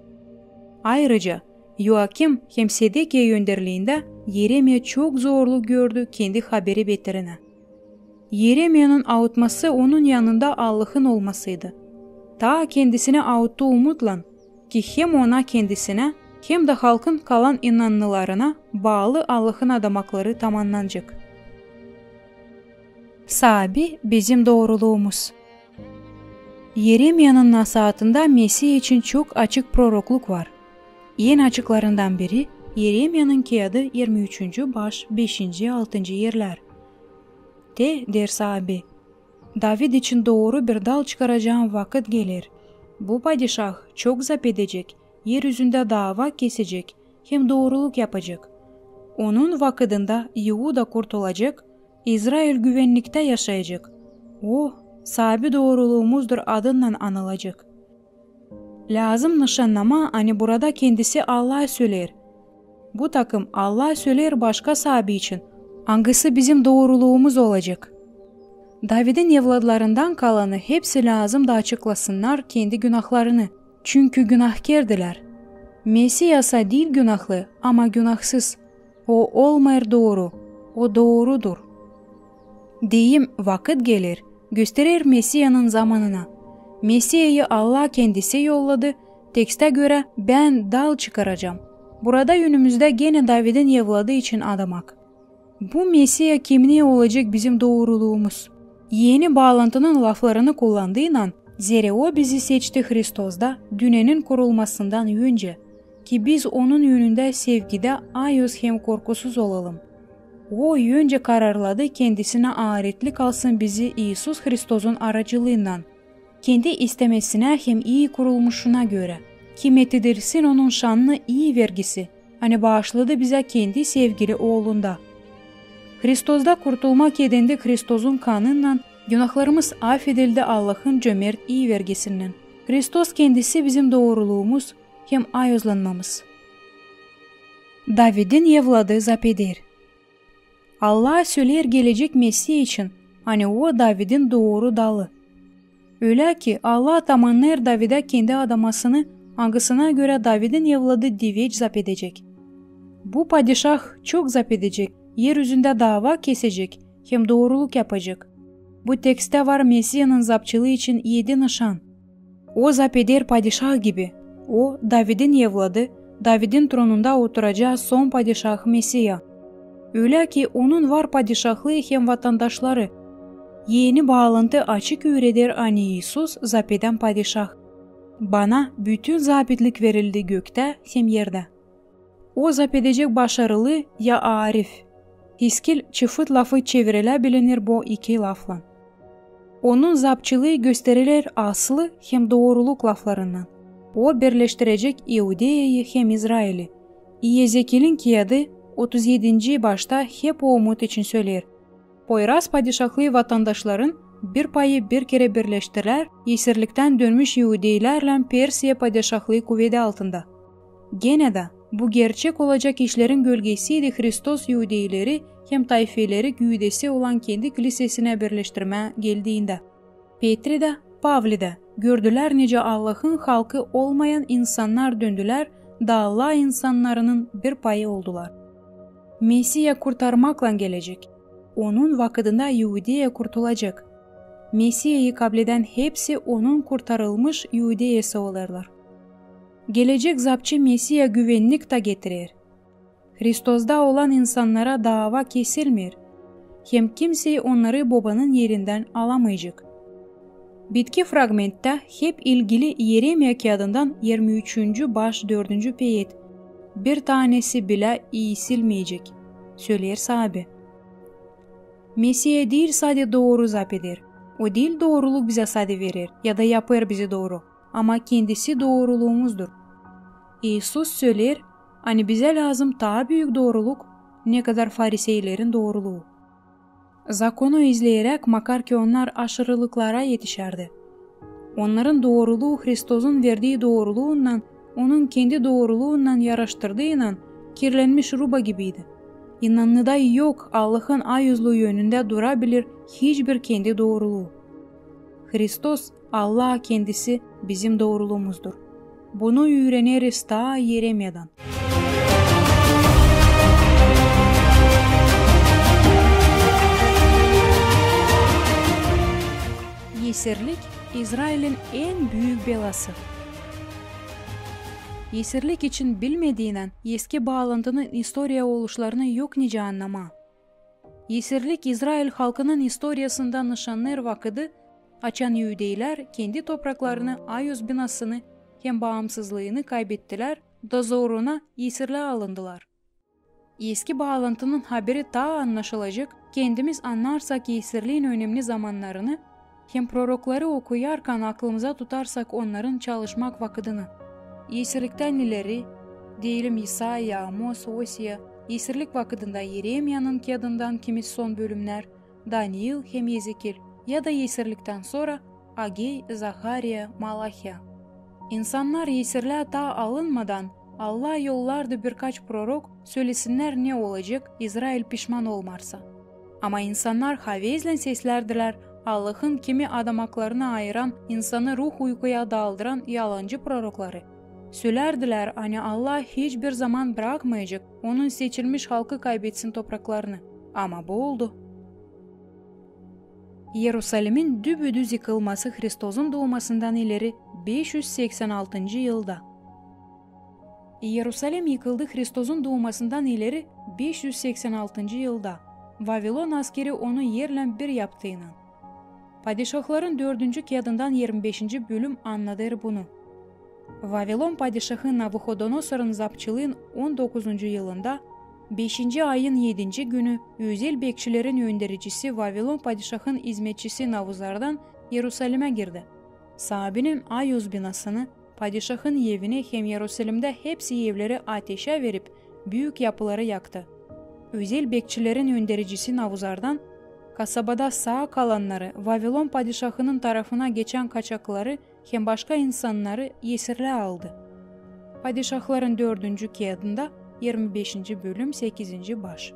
Ayırıca, Yoakim hem Sedekiya önderliindä İyeremiya çok zorluk gördü kendi haberi beterinä. İyeremiyanın avutması onun yanında Allahın olmasıydı. Taa kendisinä avuttu umutlan, ki hem ona kendisinä, hem dä halkın kalan inannılarına baalı Allahın adamakları tamannanacek. Saabi bizim dooruluumuz. İyeremiyanın nasaatında Mesiya için çok açık prorokluk var. En açıklarından biri İyeremiyanın kiyadı irmi üçüncü baş, beşinci, altıncı erlär. Te, der Saabi, David için dooru bir dal çıkaracaan vakıt geler. Bu padişah çok zap edecek, er üzündä daava kesecek hem dooruluk yapacek. Onun vakıdında İuda kurtulacek, İzrail güvenniktä yaşayacek. O, Saabi dooruluumuzdur adınnan anılacek. Lääzım nışannamaa, ani burada kendisi Allah söleer. Bu takım Allah söleer başka Saabi için, angısı bizim dooruluumuz olacek. Davidin evladlarından kalanı hepsi lääzım da açıklasınnar kendi günahlarını, çünkü günahkerdilär. Mesiya sa diil günahlı, ama günahsız. O olmêêr dooru, O doorudur. Deyim vakıt geler, gösterer Mesiyanın zamanına. Mesiyayı Allah kendisi yolladı, tekstä görä, bän dal çıkaracam. Burada önümüzdä genä Davidin evladı için adamak. Bu Mesiya kimney olacek bizim dooruluumuz. Eni baalantının laflarını kullandıynan, zerä O bizi seçti Hristosda dünnenin kurulmasından öncä, ki biz Onun önündä sevgidä ayoz hem korkusuz olalım. O öncä kararladı kendisinä aaretlik alsın bizi İisus Hristosun aracılıınnan, kendi istämesinä hem ii kurulmuşuna görä, ki metidirsin Onun şannı ii vergisi, ani baaşladı bizä kendi sevgili Oolunda. Hristosda kurtulmak edendi Hristosun kanınnan, günahlarımız afedildi Allahın cömert ii vergisinnän. Hristos kendisi bizim dooruluumuz hem ayozlanmamız. Davidin evladı zap eder. Allah söleer gelecek Mesiya için, ani O Davidin dooru dalı. Ölä ki, Allah tamannêêr Davidä kendi adamasını, angısına görä Davidin evladı diveç zap edecek. Bu padişah çok zap edecek, er üzündä daava kesecek hem dooruluk yapacek. Bu tekstttä var Mesiyanın zapçılıı için edi nışan. O zap eder padişah gibi. O, Davidin evladı, Davidin tronunda oturacaa son padişah Mesiya. Ölä ki, Onun var padişahlıı hem vatandaşları. Eni baalantı açık üüreder, ani İisus zap edän padişah. Bana bütün zabitlik verildi göktä hem erdä. O zap edecek başarılı ya aarif. Hiskil çıfıt lafı çevirilä bilinir bu iki laflan. Onun zapçılıı gösteriler aslı hem dooruluk laflarından. O birleştirecek İudeyayı hem İzraili. İezekilin kiyadı otuz edinci başta hep o umut için söleer. Poyraz padişahlıı vatandaşların bir payı bir kerä birleştirilär esirliktän dönmüş iudeylärlän Persiya padişahlıı kuvedi altında. Genä dä bu gerçek olacak işlerin gölgesiydi Hristos iudeyleri hem tayfeleri güüdesi olan kendi kilisesinä birleştirmää geldiindä. Petri dä, Pavli dä gördülär, nicä Allahın halkı olmayan insannar döndülär da Allah insannarının bir payı oldular. Mesiya kurtarmaklan gelecek. Onun vakıdında İudeya kurtulacek. Mesiyayı kabledän hepsi Onun kurtarılmış İudeyası olêrlar. Gelecek Zapçı Mesiya güvennik ta getirer. Hristosda olan insannara daava kesilmeer, hem kimsey onnarı Bobanın elindän alamayacek. Bitki fragmenttän hep ilgili Yeremiya kiyadından irmi üçüncü baş, dördüncü peet: "Bir tanesi bilä iisilmeyecek", söleer saabi. Mesiya diil sade dooru zap eder. O diil dooruluk bizä sade verer ya da yapêr bizi dooru, ama Kendisi dooruluumuzdur. İisus söleer, ani bizä lääzım taa büük dooruluk, nekadar fariseylerin dooruluu. Zakonu izleyeräk, makar ki onnar aşırılıklara etişärdi, onnarın dooruluu Hristosun verdii dooruluunnan, Onun Kendi dooruluunnan yaraştırdığıynan kirlenmiş ruba gibiydi. İnannıda yok Allahın ayüzlüü önündä dura bilir hiç bir kendi dooruluu. Hristos, Allah Kendisi bizim dooruluumuzdur. Bunu üüreneriz taa Yeremiyadan. Esirlik, İzrailin en büük belası. Esirlik için bilmediinän eski baalantının istoriya oluşlarını yok nicä annamaa. Esirlik İzrail halkının istoriyasında nışannêêr vakıdı, açan iudeylär kendi topraklarını, ayüz binasını hem baamsızlıını kaybettilär da zoruna esirlää alındılar. Eski baalantının haberi taa annaşılacek, kendimiz annarsak esirliin önemni zamannarını hem prorokları okuyarkan aklımıza tutarsak onnarın çalışmak vakıdını. Esirliktän ileri, deyelim, İsaiya, Amos, Osiya, esirlik vakıdında Yeremiyanın kiyadından kimi son bölümnär, Daniil hem Ezekil, ya da esirliktän sora Agey, Zahariya, Malahya. İnsannar esirlää taa alınmadan, Allah yollardı birkaç prorok, sölesinnär, ne olacek, İzrail pişman olmarsa. Ama insannar havezlän seslärdilär, Allahın kimi adamaklarını ayıran, insanı ruh uykuya daldıran yalancı prorokları. Sölärdilär, ani Allah hiç bir zaman brakmayacek Onun seçilmiş halkı kaybetsin topraklarını. Ama bu oldu. İerusalimin dübüdüz yıkılması Hristosun duumasından ileri beş üz seksän altıncı yılda. İerusalim yıkıldı Hristosun duumasından ileri beş üz seksän altıncı yılda, Vavilon askeri onu erlän bir yaptıynan. Padişahların dördüncü kiyadından irmi beşinci bölüm annadêr bunu. Vavilon padişahı Navuhodonosorun zapçılıın on dokuzuncu yılında, beşinci ayın edinci günü, özel bekçilerin öndericisi, Vavilon padişahın izmetçisi Navuzardan İerusalimä girdi. Saabinin ayüz binasını, padişahın evini hem İerusalimdä hepsi evleri ateşä verip, büük yapıları yaktı. Özel bekçilerin öndericisi Navuzardan kasabada saa kalannarı, Vavilon padişahının tarafına geçän kaçakları hem başka insannarı esirlää aldı. Padişahların dördüncü kiyadında, irmi beşinci bölüm, sekizinci baş.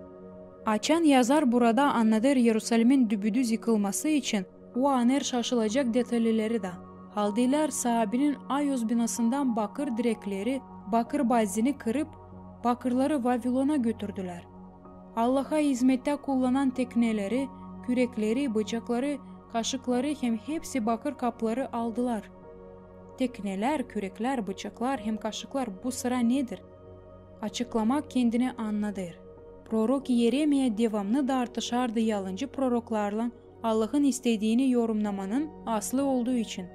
Açan yazar burada annadêr İerusalimin dübüdüz yıkılması için, o anêr şaşılacak detalleri da. Haldilär saabinin ayüz binasından bakır direkleri, bakır bazini kırıp, bakırları Vavilona götürdülär. Allaha izmettä kullanan tekneleri, kürekleri, bıçakları, kaşıkları hem hepsi bakır kapları aldılar. Teknelär, küreklär, bıçaklar hem kaşıklar, bu sıra nedir? Açıklamak kendini annadêr. Prorok İeremiya devamnı dartışardı yalancı proroklarlan Allahın istediini yorumnamanın aslı olduu için.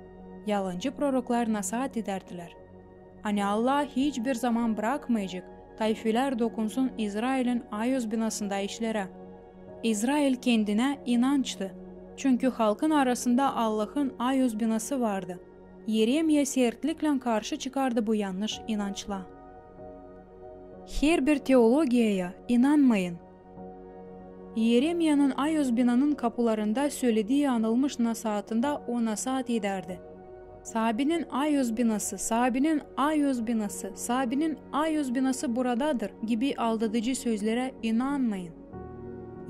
Yalancı proroklar nasaat edärdilär, ani Allah hiç bir zaman brakmayacek tayfelär dokunsun İzrailin ayoz binasında işlerä. İzrail kendinä inançtı, çünkü halkın arasında Allahın ayoz binası vardı. Yeremiya sertliklän karşı çıkardı bu yannış inançla. Herbir teologiyaya inanmayın. Yereminanın ayoz binanın kapularında söledii anılmış nasaatında o nasaat edärdi: "Saabinin ayoz binası, Saabinin ayoz binası, Saabinin ayoz binası buradadır" gibi aldadıcı sözlerä inanmayın.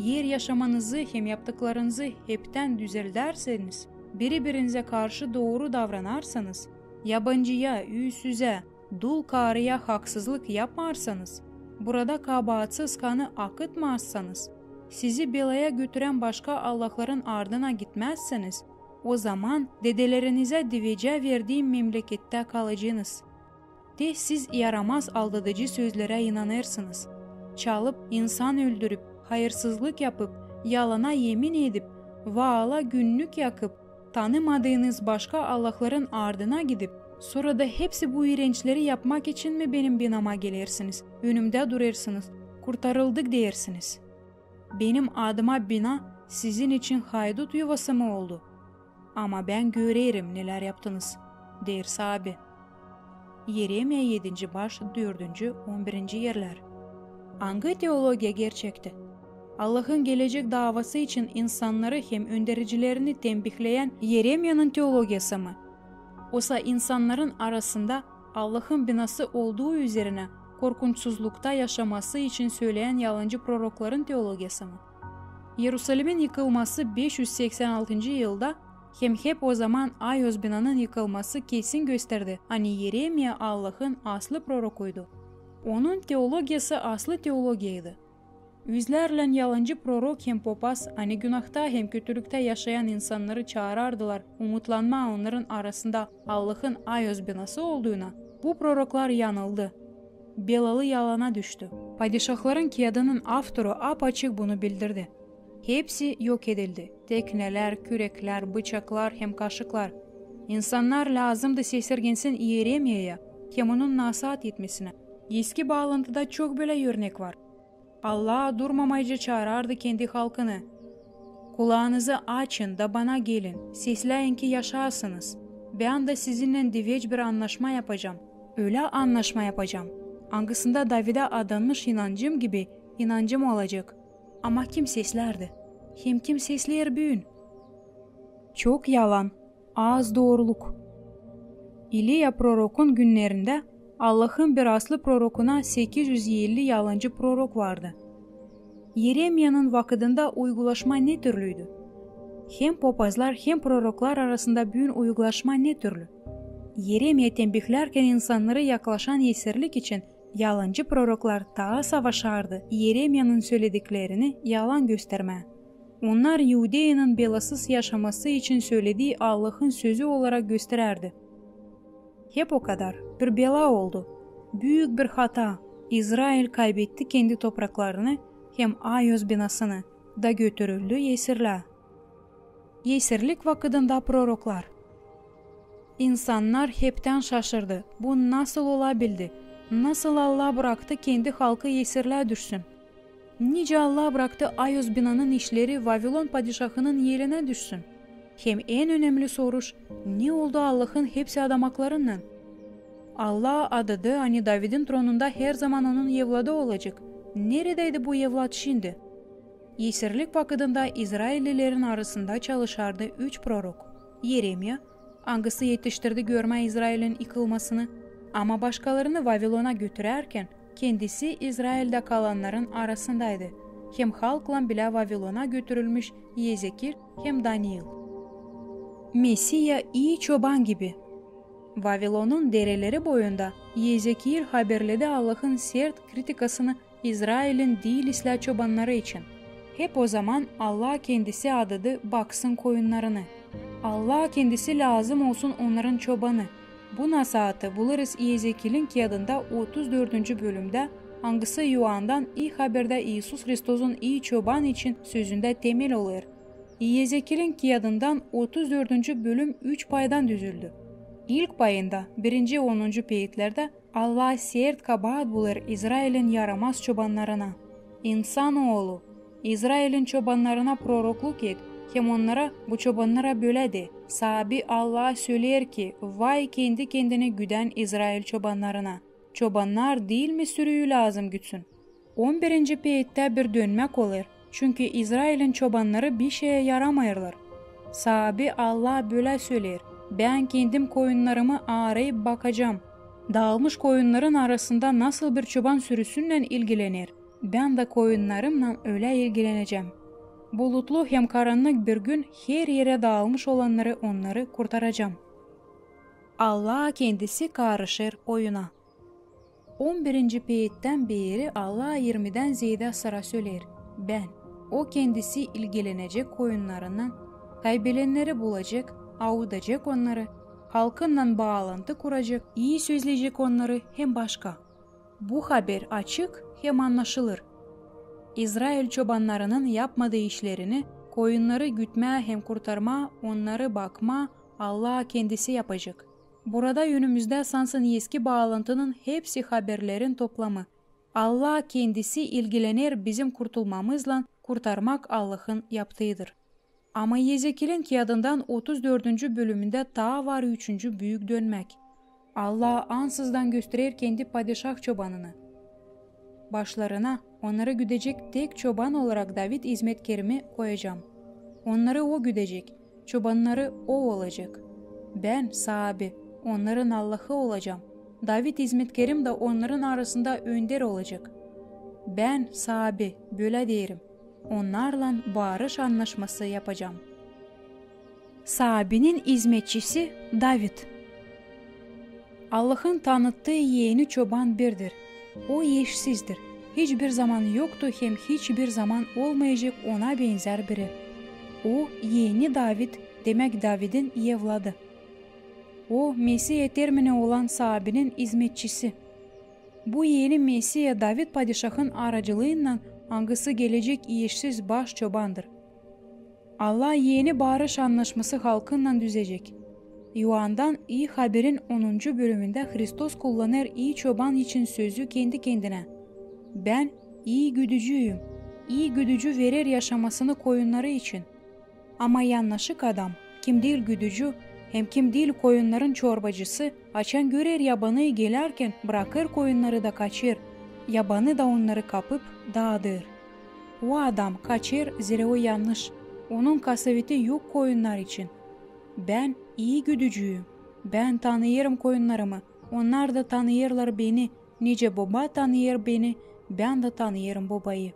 Eer yaşamanızı hem yaptıklarınızı heptän düzeldärseniz, biri-birinizä karşı dooru davranarsanız, yabancıya, üüsüzä, dul karıya haksızlık yapmarsanız, burada kabaatsız kanı akıtmazsanız, sizi belaya götürän başka allahların ardına gitmäzseniz, ozaman dedelerinizä divecä verdiim memlekettä kalacenız. Te siz yaramaz aldadıcı sözlerä inanêrsınız. Çalıp, insan öldürüp, hayırsızlık yapıp, yalana emin edip, Vaala günnük yakıp, tanımadıınız başka allahların ardına gidip, sora da hepsi bu iirençleri yapmak için mi benim binama gelersiniz, önümdä durêrsınız, kurtarıldık deersiniz? Benim adıma bina sizin için haydut yuvası mı oldu? Ama bän görerim, nelär yaptınız, deer Saabi. Yeremiya edinci baş, dördüncü, on birinci erlär. Angı teologiya gerçekti? Allahın gelecek daavası için insannarı hem öndericilerini tembihleyän Yeremiyanın teologiyası mı? Osa insannarın arasında Allahın binası olduu üzerinä korkunçsuzlukta yaşaması için söleyän yalancı prorokların teologiyası mı? Yerusalimin yıkılması beş üz seksän altıncı yılda hem hep ozaman ayoz binanın yıkılması kesin gösterdi, ani Yeremiya Allahın aslı prorokuydu. Onun teologiyası aslı teologiyaydı. Üzlärlän yalancı prorok hem popaz, ani günahta hem kötülüktä yaşayan insannarı çaarardılar umutlanmaa onnarın arasında Allahın ayoz binası olduuna, bu proroklar yanıldı. Belalı yalana düştü. Padişahların kiyadının avtoru ap-açık bunu bildirdi. Hepsi yok edildi. Teknelär, küreklär, bıçaklar hem kaşıklar. İnsannar lääzımdı sesirgensin Yeremiyaya hem onun nasaat etmesinä. Eski baalantıda çok bölä örnek var. Allah durmamayca çaarardı kendi halkını: "Kulaanızı açın da bana gelin, sesläyin, ki yaşayasınız. Bän dä sizinnän diveç bir annaşma yapacam. Ölä annaşma yapacam, angısında Davidä adanmış inancım gibi inancım olacek." Ama kim seslärdi? Hem kim sesleer büün? Çok yalan, az dooruluk. İliya prorokun günnerindä Allahın bir aslı prorokuna sekiz üz elli yalancı prorok vardı. Yeremiyanın vakıdında uygulaşma ne türlüydü? Hem popazlar, hem proroklar arasında büün uygulaşma ne türlü? Yeremiya tembihlärkän insannarı yaklaşan esirlik için, yalancı proroklar taa savaşardı Yeremiyanın sölediklerini yalan göstermää. Onnar İudeyanın belasız yaşaması için söledii Allahın sözü olarak gösterärdi. Hep o kadar, bir bela oldu. Büük bir hata. İzrail kaybetti kendi topraklarını hem ayoz binasını da götürüldü esirlää. Esirlik vakıdında proroklar. İnsannar heptän şaşırdı. Bu nasıl olabildi? Nasıl Allah braktı kendi halkı esirlää düşsün? Nicä Allah braktı ayoz binanın işleri Vavilon padişahının elinä düşsün? Hem en önemli soruş: ne oldu Allahın hepsi adamaklarınnan? Allah adadı, ani Davidin tronunda herzaman onun evladı olacek. Neredäydi bu evlat şindi? Esirlik vakıdında izraillilerin arasında çalışardı üç prorok: Yeremiya, angısı etiştirdi görmää İzrailin yıkılmasını, ama başkalarını Vavilona götürärkän, kendisi İzraildä kalannarın arasındaydı, hem halklan bilä Vavilona götürülmüş Yezekil hem Daniil. Mesiya ii çoban gibi. Vavilonun dereleri boyunda Yezekil haberledi Allahın sert kritikasını İzrailin diil islää çobannarı için. Hep ozaman Allah kendisi adadı baksın koyunnarını. Allah kendisi lääzım olsun onnarın çobanı. Bu nasaatı bulêrız Yezekilin kiyadında otuz dördüncü bölümdä, angısı İoandan İi Haberdä İisus Hristosun ii çoban için sözündä temel olêr. Yezekilin kiyadından otuz dördüncü bölüm üç paydan düzüldü. İlk payında, birinci onuncu peetlerdä Allah sert kabaat bulêr İzrailin yaramaz çobannarına. İnsan oolu, İzrailin çobannarına prorokluk et, hem onnara, bu çobannara bölä de: Saabi Allah söleer ki: vay kendi-kendini güdän İzrail çobannarına! Çobannar diil mi sürüyü lääzım gütsün? On birinci peettä bir dönmäk olêr, çünkü İzrailin çobannarı bişeyä yaramêêrlar. Saabi Allah bölä söleer: Bän kendim koyunnarımı aarayıp bakacam. Daalmış koyunnarın arasında nasıl bir çoban sürüsünnän ilgilener, Bän dä koyunnarımnan ölä ilgilenecäm. Bulutlu hem karannık bir gün her erä daalmış olannarı, onnarı kurtaracam. Allah kendisi karışêr oyuna. On birinci peettän beeri Allah irmidän zeedä sıra söleer: Bän. O kendisi ilgilenecek koyunnarınnan, kaybelenleri bulacek, avudacek onnarı, halkınnan baalantı kuracek, ii sözleyecek onnarı hem başka. Bu haber açık hem annaşılêr. İzrail çobannarının yapmadıı işlerini, koyunnarı gütmää hem kurtarmaa, onnarı bakmaa Allah kendisi yapacek. Burada önümüzdä sansın eski baalantının hepsi haberlerin toplamı. Allah kendisi ilgilener bizim kurtulmamızlan, kurtarmak Allahın yaptııdır. Ama Ezekiilin kiyadından otuz dördüncü bölümündä taa var üçüncü büük dönmäk. Allah ansızdan gösterer kendi padişah çobanını. Başlarına, onnarı güdecek tek çoban olarak David izmetkerimi koyacam. Onnarı o güdecek, çobannarı o olacek. Bän, saabi, onnarın Allahı olacam. David izmetkerim dä onnarın arasında önder olacek. Bän, saabi, bölä deerim: onnarlan barış annaşması yapacam. Saabinin izmetçisi David. Allahın tanıttıı eeni çoban birdir. O eşsizdir. Hiç bir zaman yoktu hem hiç bir zaman olmayacek ona benzär biri. O, eeni David, demäk, Davidin evladı. O, Mesiya termini olan Saabinin izmetçisi. Bu eeni Mesiya David padişahın aracılıınnan, angısı gelecek eşsiz baş çobandır. Allah eeni barış annaşması halkınnan düzecek. İoandan İi Haberin onuncu bölümündä Hristos kullanêr ii çoban için sözü kendi-kendinä: Bän ii güdücüyüm. İi güdücü verer yaşamasını koyunnarı için. Ama yannaşık adam, kim diil güdücü hem kim diil koyunnarın çorbacısı, açan görer yabanıyı gelärkän, brakêr koyunnarı da kaçêr, yabanı da onnarı kapıp daadêr. O adam kaçêr, zerä o yannış, onun kasaveti yok koyunnar için. Bän ii güdücüyüm. Bän tanıyêrım koyunnarımı, onnar da tanıyêrlar beni, nicä boba tanıyêr beni, bän dä tanıyêrım bobayı.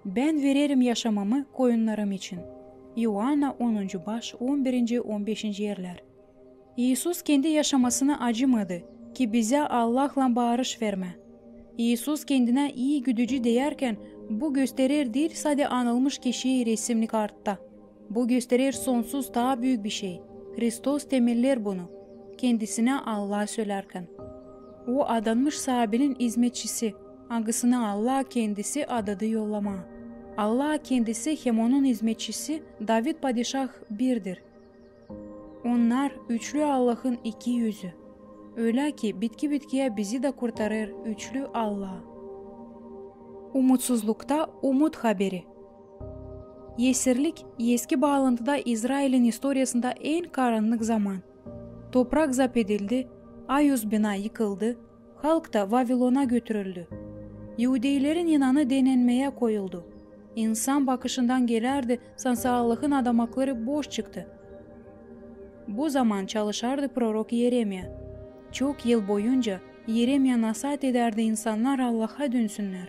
Bän vererim yaşamamı koyunnarım için. İoanna onuncu baş, on birinci, on beşinci erlär. İisus kendi yaşamasını acımadı, ki bizä Allahlan barış vermä. İisus kendinä ii güdücü deyärkän, bu gösterer diil sade anılmış kişiyi resimni kartta. Bu gösterer sonsuz taa büük bir şey. Hristos temeller bunu, kendisinä Allah sölärkän. O adanmış Saabinin izmetçisi, angısını Allah kendisi adadı yollamaa. Allah kendisi hem onun izmetçisi David padişah birdir. Onnar üçlü Allahın iki üzü. Ölä ki, bitki-bitkiyä bizi dä kurtarêr üçlü Allah. Umutsuzlukta umut haberi. Esirlik, eski baalantıda İzrailin istoriyasında en karannık zaman. Toprak zap edildi, ayuz bina yıkıldı, halk ta Vavilona götürüldü. İudeylerin inanı denenmeyä koyuldu. İnsan bakışından gelärdi, sansı Allahın adamakları boş çıktı. Bu zaman çalışardı prorok İeremiya. Çok yıl boyunca İeremiya nasaat edärdi insannar Allaha dönsünnär.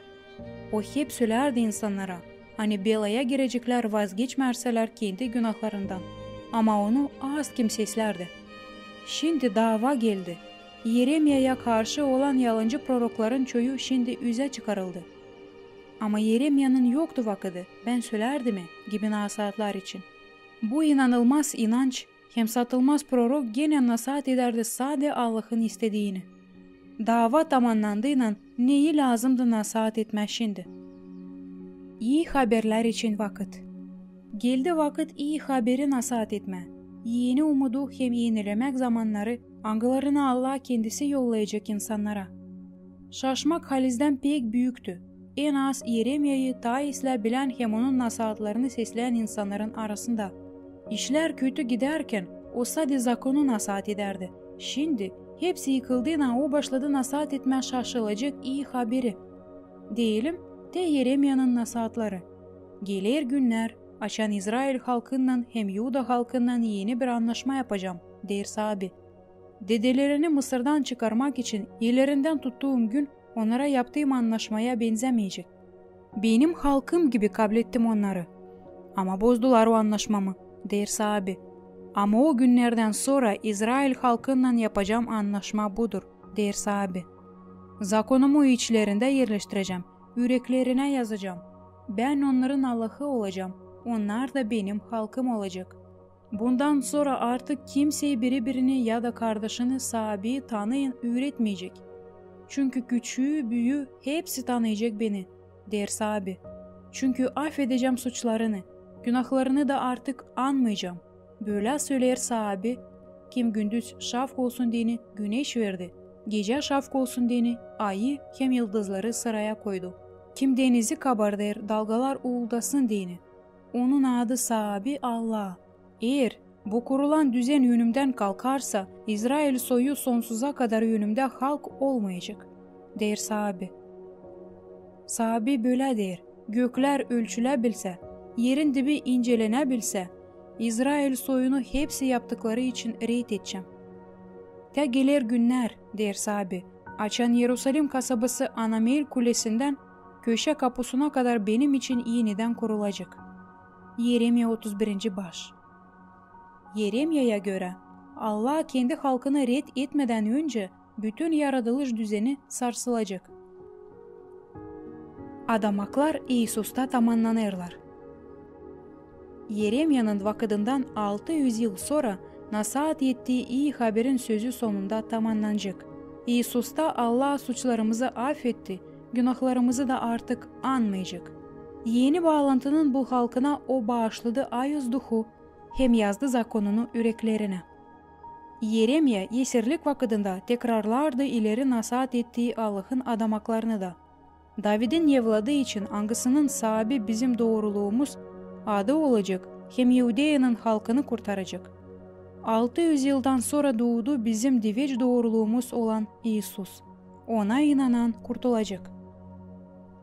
O hep sölärdi insannara, ani belaya gireceklär, vazgeçmärselär kendi günahlarından. Ama onu az kim seslärdi. Şindi daava geldi. İeremiyaya karşı olan yalancı prorokların çoyu şindi üzä çıkarıldı. Ama İeremiyanın yoktu vakıdı, bän sölärdim e, gibi nasaatlar için. Bu inanılmaz inanç hem satılmaz prorok genä nasaat edärdi sade Allahın istediini. Daava tamannandıynan neyi lääzımdı nasaat etmää şindi? İi haberlär için vakıt. Geldi vakıt ii haberi nasaat etmää. eni umudu hem enilemäk zamannarı, angılarını Allah Kendisi yollayacek insannara. Şaşmak halizdän pek büüktü. En az Yeremiyayı taa islää bilän hem onun nasaatlarını sesleyän insannarın arasında. İşlär kötü gidärkän, o sade zakonu nasaat edärdi. Şindi, hepsi yıkıldıynan, o başladı nasaat etmää şaşılacek ii haberi. Deyelim, te Yeremiyanın nasaatları. Geler günnär, açan İzrail halkınnan hem İuda halkınnan eni bir annaşma yapacam, deer Saabi. Dedelerini Mısırdan çıkarmak için ellerindän tuttuum gün onnara yaptıım annaşmaya benzämeyecek. Benim halkım gibi kablettim onnarı. Ama bozdular o annaşmamı, deer Saabi. Ama o günnerdän sora İzrail halkınnan yapacam annaşma budur, deer Saabi. Zakonumu içlerindä erleştirecäm, üreklerinä yazacam. Bän onnarın Allahı olacam, onnar da benim halkım olacek. Bundan sora artık kimsey biri-birini ya da kardaşını Saabi tanıyın üüretmeyecek. Çünkü küçüü, büüyü hepsi tanıyacek beni, deer Saabi. Çünkü afedecäm suçlarını, günahlarını da artık anmayacam. Bölä söleer Saabi, kim gündüz şafk olsun deyni güneş verdi, gecä şafk olsun deyni ayı hem yıldızları sıraya koydu. Kim denizi kabardêr, dalgalar uuldasın deyni. Onun adı Saabi Allah. Eer bu kurulan düzen önümdän kalkarsa, İzrail soyu sonsuza kadar önümdä halk olmayacek, deer Saabi. Saabi bölä deer: göklär ölçüläbilsä, erin dibi incelenäbilsä, İzrail soyunu hepsi yaptıkları için reetedecäm. Te geler günnär, deer Saabi, açan İerusalim kasabası Anamel kulesindän köşä kapusuna kadar benim için enidän kurulacek. Yeremiya otuz birinci baş. Yeremiyaya görä, Allah Kendi halkını reed etmedän öncä bütün yaradılış düzeni sarsılacek. Adamaklar İisusta tamannanêrlar. Yeremiyanın vakıdından altı üz yıl sora nasaat ettiği ii haberin sözü sonunda tamannanacek. İisusta Allah suçlarımızı afetti, günahlarımızı da artık anmayacek. Eni baalantının bu halkına O baaşladı ayuz Duhu hem yazdı zakonunu üreklerinä. Yeremiya esirlik vakıdında tekrarlardı ileri nasaat ettiği Allahın adamaklarını da. Davidin evladı için, angısının Saabi bizim dooruluumuz, adı olacek hem İudeyanın halkını kurtaracek. Altı üz yıldan sora duudu bizim diveç dooruluumuz olan İisus. Ona inanan kurtulacek.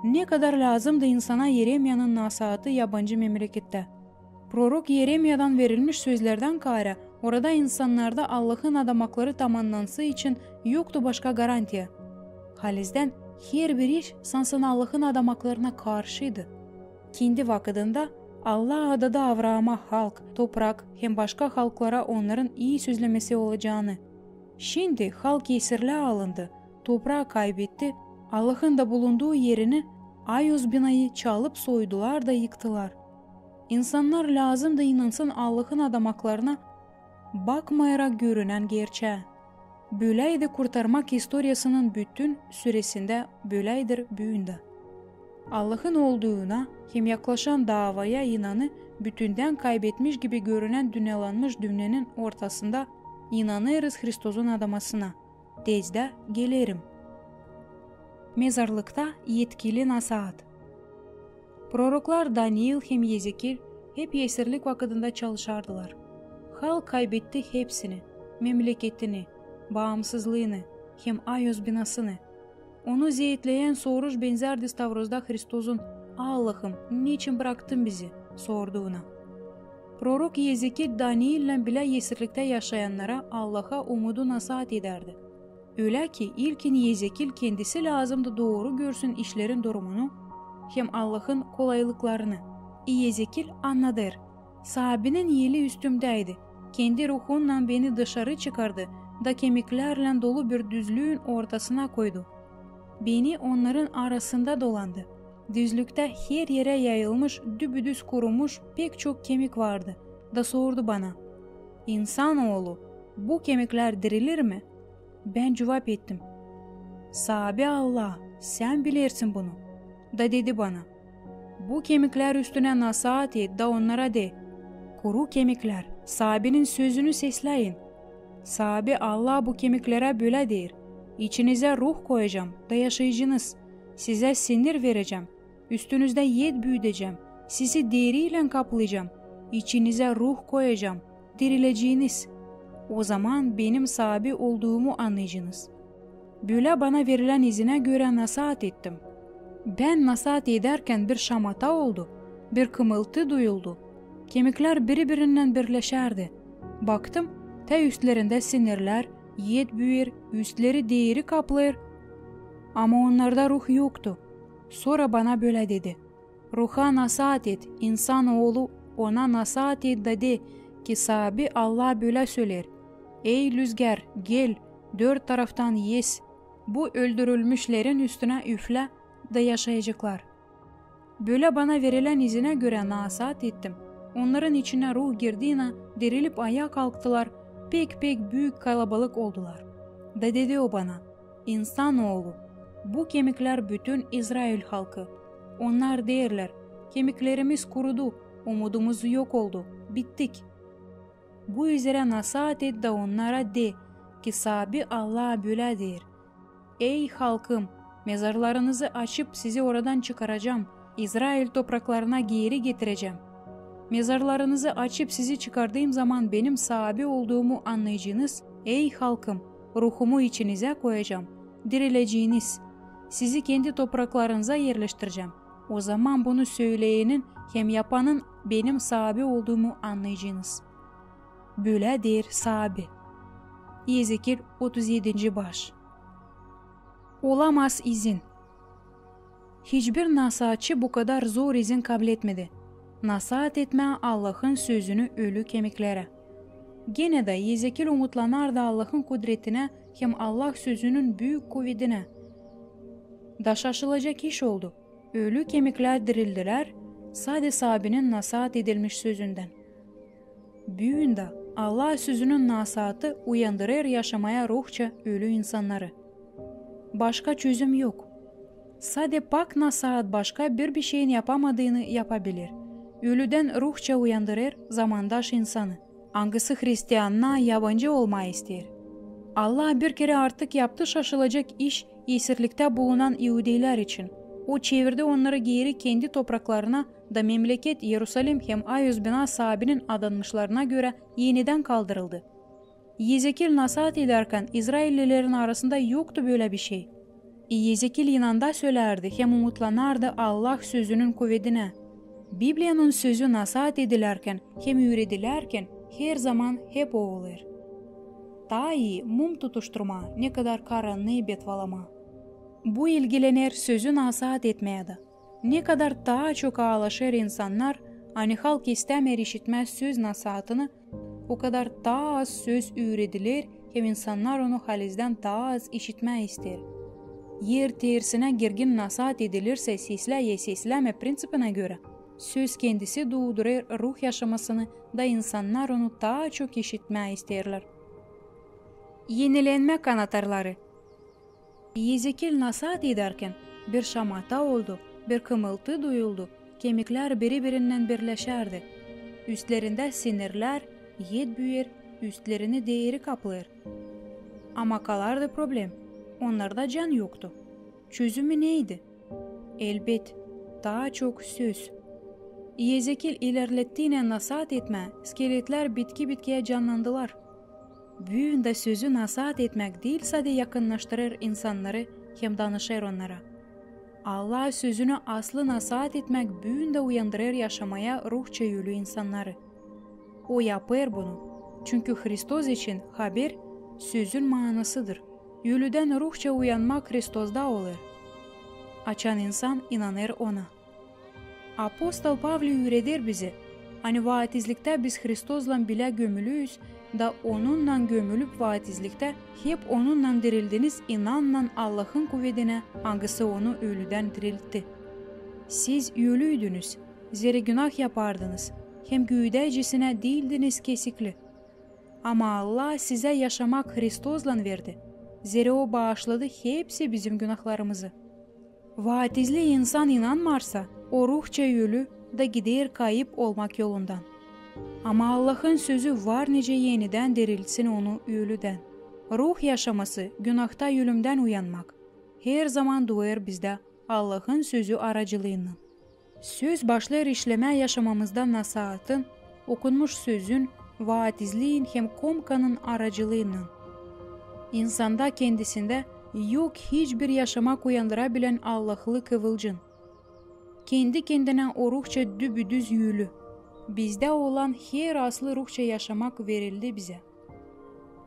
Ne kadar lääzımdı insana Yeremiyanın nasaatı yabancı memlekettä. Prorok Yeremiyadan verilmiş sözlerdän kaarä orada insannarda Allahın adamakları tamannansın için yoktu başka garantiya. Halizdän, herbir iş sansın Allahın adamaklarına karşıydı. Kendi vakıdında Allah adadı Avraama halk, toprak hem başka halklara onnarın ii sözlemesi olacağını. Şindi halk esirlää alındı, topraa kaybetti, Allahın da bulunduu erini, ayuz binayı çalıp soydular da yıktılar. İnsannar lääzımdı inansın Allahın adamaklarına, bakmayarak görünän gerçää. Böläydi kurtarmak istoriyasının bütün süresindä, böläydir büün dä. Allahın olduuna hem yaklaşan daavaya inanı bütündän kaybetmiş gibi görünän dünnelanmış dünnenin ortasında inanêrız Hristosun adamasına. Tezdä gelerim. Mezarlıkta etkili nasaat. Proroklar Daniil hem Ezekil hep esirlik vakıdında çalışardılar. Halk kaybetti hepsini: memleketini, baamsızlıını hem ayuz binasını. Onu zeetleyän soruş benzärdi stavrozda Hristosun: "Allahım, neçin braktın bizi?" sorduuna. Prorok Ezekil Daniillän bilä esirliktä yaşayannara Allaha umudu nasaat edärdi. Ölä ki, ilkin Ezekil kendisi lääzımdı dooru görsün işlerin durumunu hem Allahın kolaylıklarını. Ezekil annadêr: Saabinin eli üstümdäydi. Kendi Ruhunnan beni dışarı çıkardı da kemiklärlän dolu bir düzlüün ortasına koydu. Beni onnarın arasında dolandı. Düzlüktä her erä yayılmış, dübüdüz kurumuş pek çok kemik vardı. Da sordu bana: "İnsan oolu, bu kemiklär dirilir mi?" Bän cuvap ettim: "Saabi Allah, Sän bilersin bunu." Da dedi bana: "Bu kemiklär üstünä nasaat et da onnara de: kuru kemiklär, Saabinin sözünü sesläyin. Saabi Allah bu kemiklerä bölä deer: İçinizä ruh koyacam da yaşayacınız. Sizä sinir verecäm, üstünüzdä et büüdecäm, sizi deriylän kaplayacam, içinizä ruh koyacam, dirileceniz. O zaman benim saabi olduumu annayacınız. Bölä bana verilän izinä görä nasaat ettim. Bän nasaat edärkän bir şamata oldu, bir kımıltı duyuldu. Kemiklär biri-birinnän birleşärdi. Baktım, tä üstlerindä sinirlär et büüyer, üstleri deri kaplêêr, ama onnarda ruh yoktu. Sora bana bölä dedi: Ruha nasaat et, insan oolu, ona nasaat et da de, ki Saabi Allah bölä söleer: Ey lüzgär, gel, dört taraftan es, bu öldürülmüşlerin üstünä üflä da yaşayaceklar. Bölä bana verilän izinä görä nasaat ettim. Onnarın içinä ruh girdiynä, dirilip ayaa kalktılar, pek-pek büük kalabalık oldular. Da dedi o bana: İnsan oolu, bu kemiklär bütün İzrail halkı. Onnar deerlär: Kemiklerimiz kurudu, umudumuz yok oldu, bittik. Bu üzerä nasaat et da onnara de, ki Saabi Allah bölä deer: Ey halkım, mezarlarınızı açıp sizi oradan çıkaracam, İzrail topraklarına geeri getirecäm. Mezarlarınızı açıp sizi çıkardığım zaman benim Saabi olduumu annayacınız, ey halkım, ruhumu içinizä koyacam, dirileceniz. Sizi kendi topraklarınıza erleştirecäm. O zaman bunu söyleyänin hem yapanın benim Saabi olduumu annayacınız. Bölä deer Saabi. Ezekil otuz edinci baş. Olamaz izin. Hiçbir nasaatçı bu kadar zor izin kabletmedi. Nasaat etmää Allahın sözünü ölü kemiklerä. Genä dä Ezekil umutlanardı Allahın kudretinä hem Allah sözünün büük kuvedinä. Da şaşılacak iş oldu. Ölü kemiklär dirildilär, sade Saabinin nasaat edilmiş sözündän. Büün dä Allah sözünün nasaatı uyandırêr yaşamaya ruhça ölü insannarı. Başka çözüm yok. Sade pak nasaat başka bir bişeyin yapamadıını yapabilir. Ölüdän ruhça uyandırêr zamandaş insanı, angısı hristianna yabancı olmaa isteer. Allah bir kerä artık yaptı şaşılacak iş esirliktä bulunan iudeylär için. O çevirdi onnarı geeri kendi topraklarına da memleket İerusalim hem Ayuz bina Saabinin adanmışlarına görä enidän kaldırıldı. Ezekil nasaat edärkän izraillilerin arasında yoktu bölä bişey. Ezekil inanda sölärdi hem umutlanardı Allah sözünün kuvedinä. Bibliyanın sözü nasaat edilärkän hem üüredilärkän herzaman hep o olêr. Taa ii mum tutuşturmaa, ne kadar karannıı betvalamaa. Bu ilgilener sözü nasaat etmää dä. Ne kadar taa çok aalaşêr insannar, ani halk istämeer işitmää söz nasaatını, o kadar taa az söz üürediler hem insannar onu halizdän taa az işitmää isteer. Er tersinä girgin nasaat edilirsä seslä ya seslämä prinţipinä görä, söz kendisi duudurêr ruh yaşamasını da insannar onu taa çok işitmää isteerlär. Enilenmä kanatarları. Ezekil nasaat edärkän, bir şamata oldu, bir kımıltı duyuldu, kemiklär biri-birinnän birleşärdi. Üstlerindä sinirlär et büüyer, üstlerini deri kaplêêr. Ama kalardı problem, onnarda can yoktu. Çözümü neydi? Elbet, taa çok söz. Ezekil ilerlettiynä nasaat etmää, skeletlär bitki-bitkiyä cannandılar. Büün dä sözü nasaat etmäk diil sade yakınnaştırêr insannarı hem danışêr onnara. Allah sözünü aslı nasaat etmäk büün dä uyandırêr yaşamaya ruhça ölü insannarı. O yapêr bunu, çünkü Hristos için haber sözün maanasıdır. Ölüdän ruhça uyanmak Hristosda olêr, açan insan inanêr Ona. Apostol Pavli üüreder bizi, ani vaatizliktä biz Hristoslan bilä gömülüyüz, da Onunnan gömülüp vaatizliktä hep Onunnan dirildiniz inannan Allahın kuvedinä, angısı Onu ölüdän diriltti. Siz ölüydünüz, zerä günah yapardınız hem güüdäcesinä diildiniz kesikli. Ama Allah sizä yaşamak Hristoslan verdi, zerä O baaşladı hepsi bizim günahlarımızı. Vaatizli insan inanmarsa, o ruhça ölü da gider kayıp olmak yolundan. Ama Allahın sözü var nicä enidän diriltsin onu ölüdän. Ruh yaşaması, günahta ölümdän uyanmak, herzaman duyêr bizdä Allahın sözü aracılıynan. Söz başlêêr işlemää yaşamamızda nasaatın, okunmuş sözün, vaatizliin hem komkanın aracılıynan. İnsanda kendisindä yok hiçbir yaşamak uyandıra bilän allahlı kıvılcın. Kendi-kendinä o ruhça dübüdüz ölü. Bizdä olan her aslı ruhça yaşamak verildi bizä.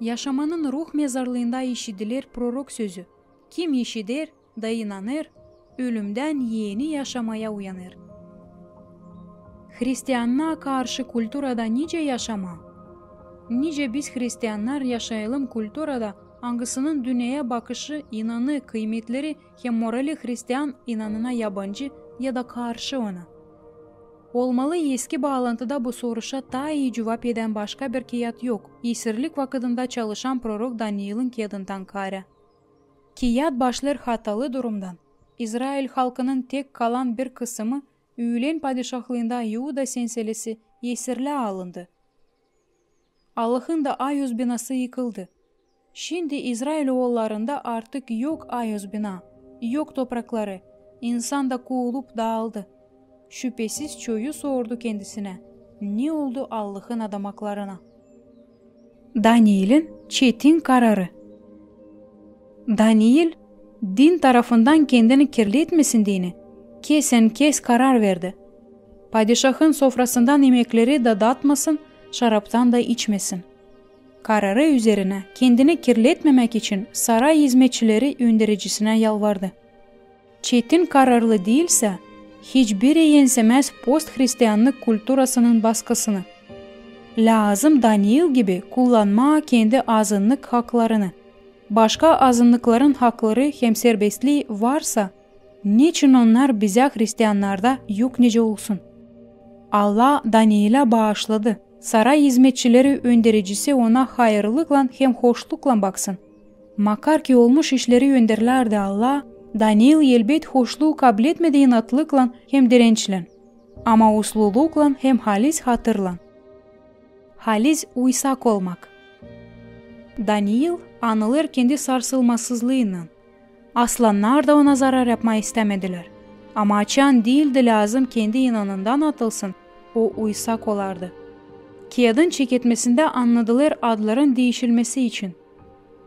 Yaşamanın ruh mezarlıında işidiler prorok sözü: kim işider da inanêr, ölümdän eni yaşamaya uyanêr. Hristiannaa karşı kulturada nicä yaşamaa? Nicä biz, hristiannar, yaşayalım kulturada, angısının dünneyä bakışı, inanı, kıymetleri hem morali hristian inanına yabancı ya da karşı ona? Olmalı, eski baalantıda bu soruşa taa ii cuvap edän başka bir kiyat yok, esirlik vakıdında çalışan prorok Daniilin kiyadından kaarä. Kiyat başlêêr hatalı durumdan. İzrail halkının tek kalan bir kısımı, üülen padişahlıında İuda senselesi, esirlää alındı. Allahın da ayuz binası yıkıldı. Şindi İzrail oollarında artık yok ayuz bina, yok toprakları, insan da kuulup daaldı. Şüpesiz, çoyu sordu kendisinä, ne oldu Allahın adamaklarına. Daniilin çetin kararı. Daniil din tarafından kendini kirletmesin deyni, kesän-kes karar verdi. Padişahın sofrasından imekleri dadatmasın, şaraptan da içmesin. Kararı üzerinä, kendini kirletmemäk için saray izmetçileri öndericisinä yalvardı. Çetin kararlı diilsä, hiçbiri ensemäz posthristiannık kulturasının baskısını. Lääzım Daniil gibi kullanmaa kendi azınnık haklarını. Başka azınnıkların hakları hem serbestlii varsa, neçin onnar bizä, hristiannarda, yok nicä olsun? Allah Daniilä baaşladı. Saray izmetçileri öndericisi ona hayırlıklan hem hoşluklan baksın. Makar ki olmuş işleri önderlär dä Allah, Daniil, elbet, hoşluu kabletmedi inatlıklan hem dirençlän, ama usluluklan hem halis hatırlan. Halis uysak olmak. Daniil anılêr kendi sarsılmasızlııynan. Aslannar da ona zarar yapmaa istämedilär. Ama açan diildi lääzım kendi inanından atılsın, o uysak olardı. Kiyadın çeketmesindä annadılêr adların diişilmesi için,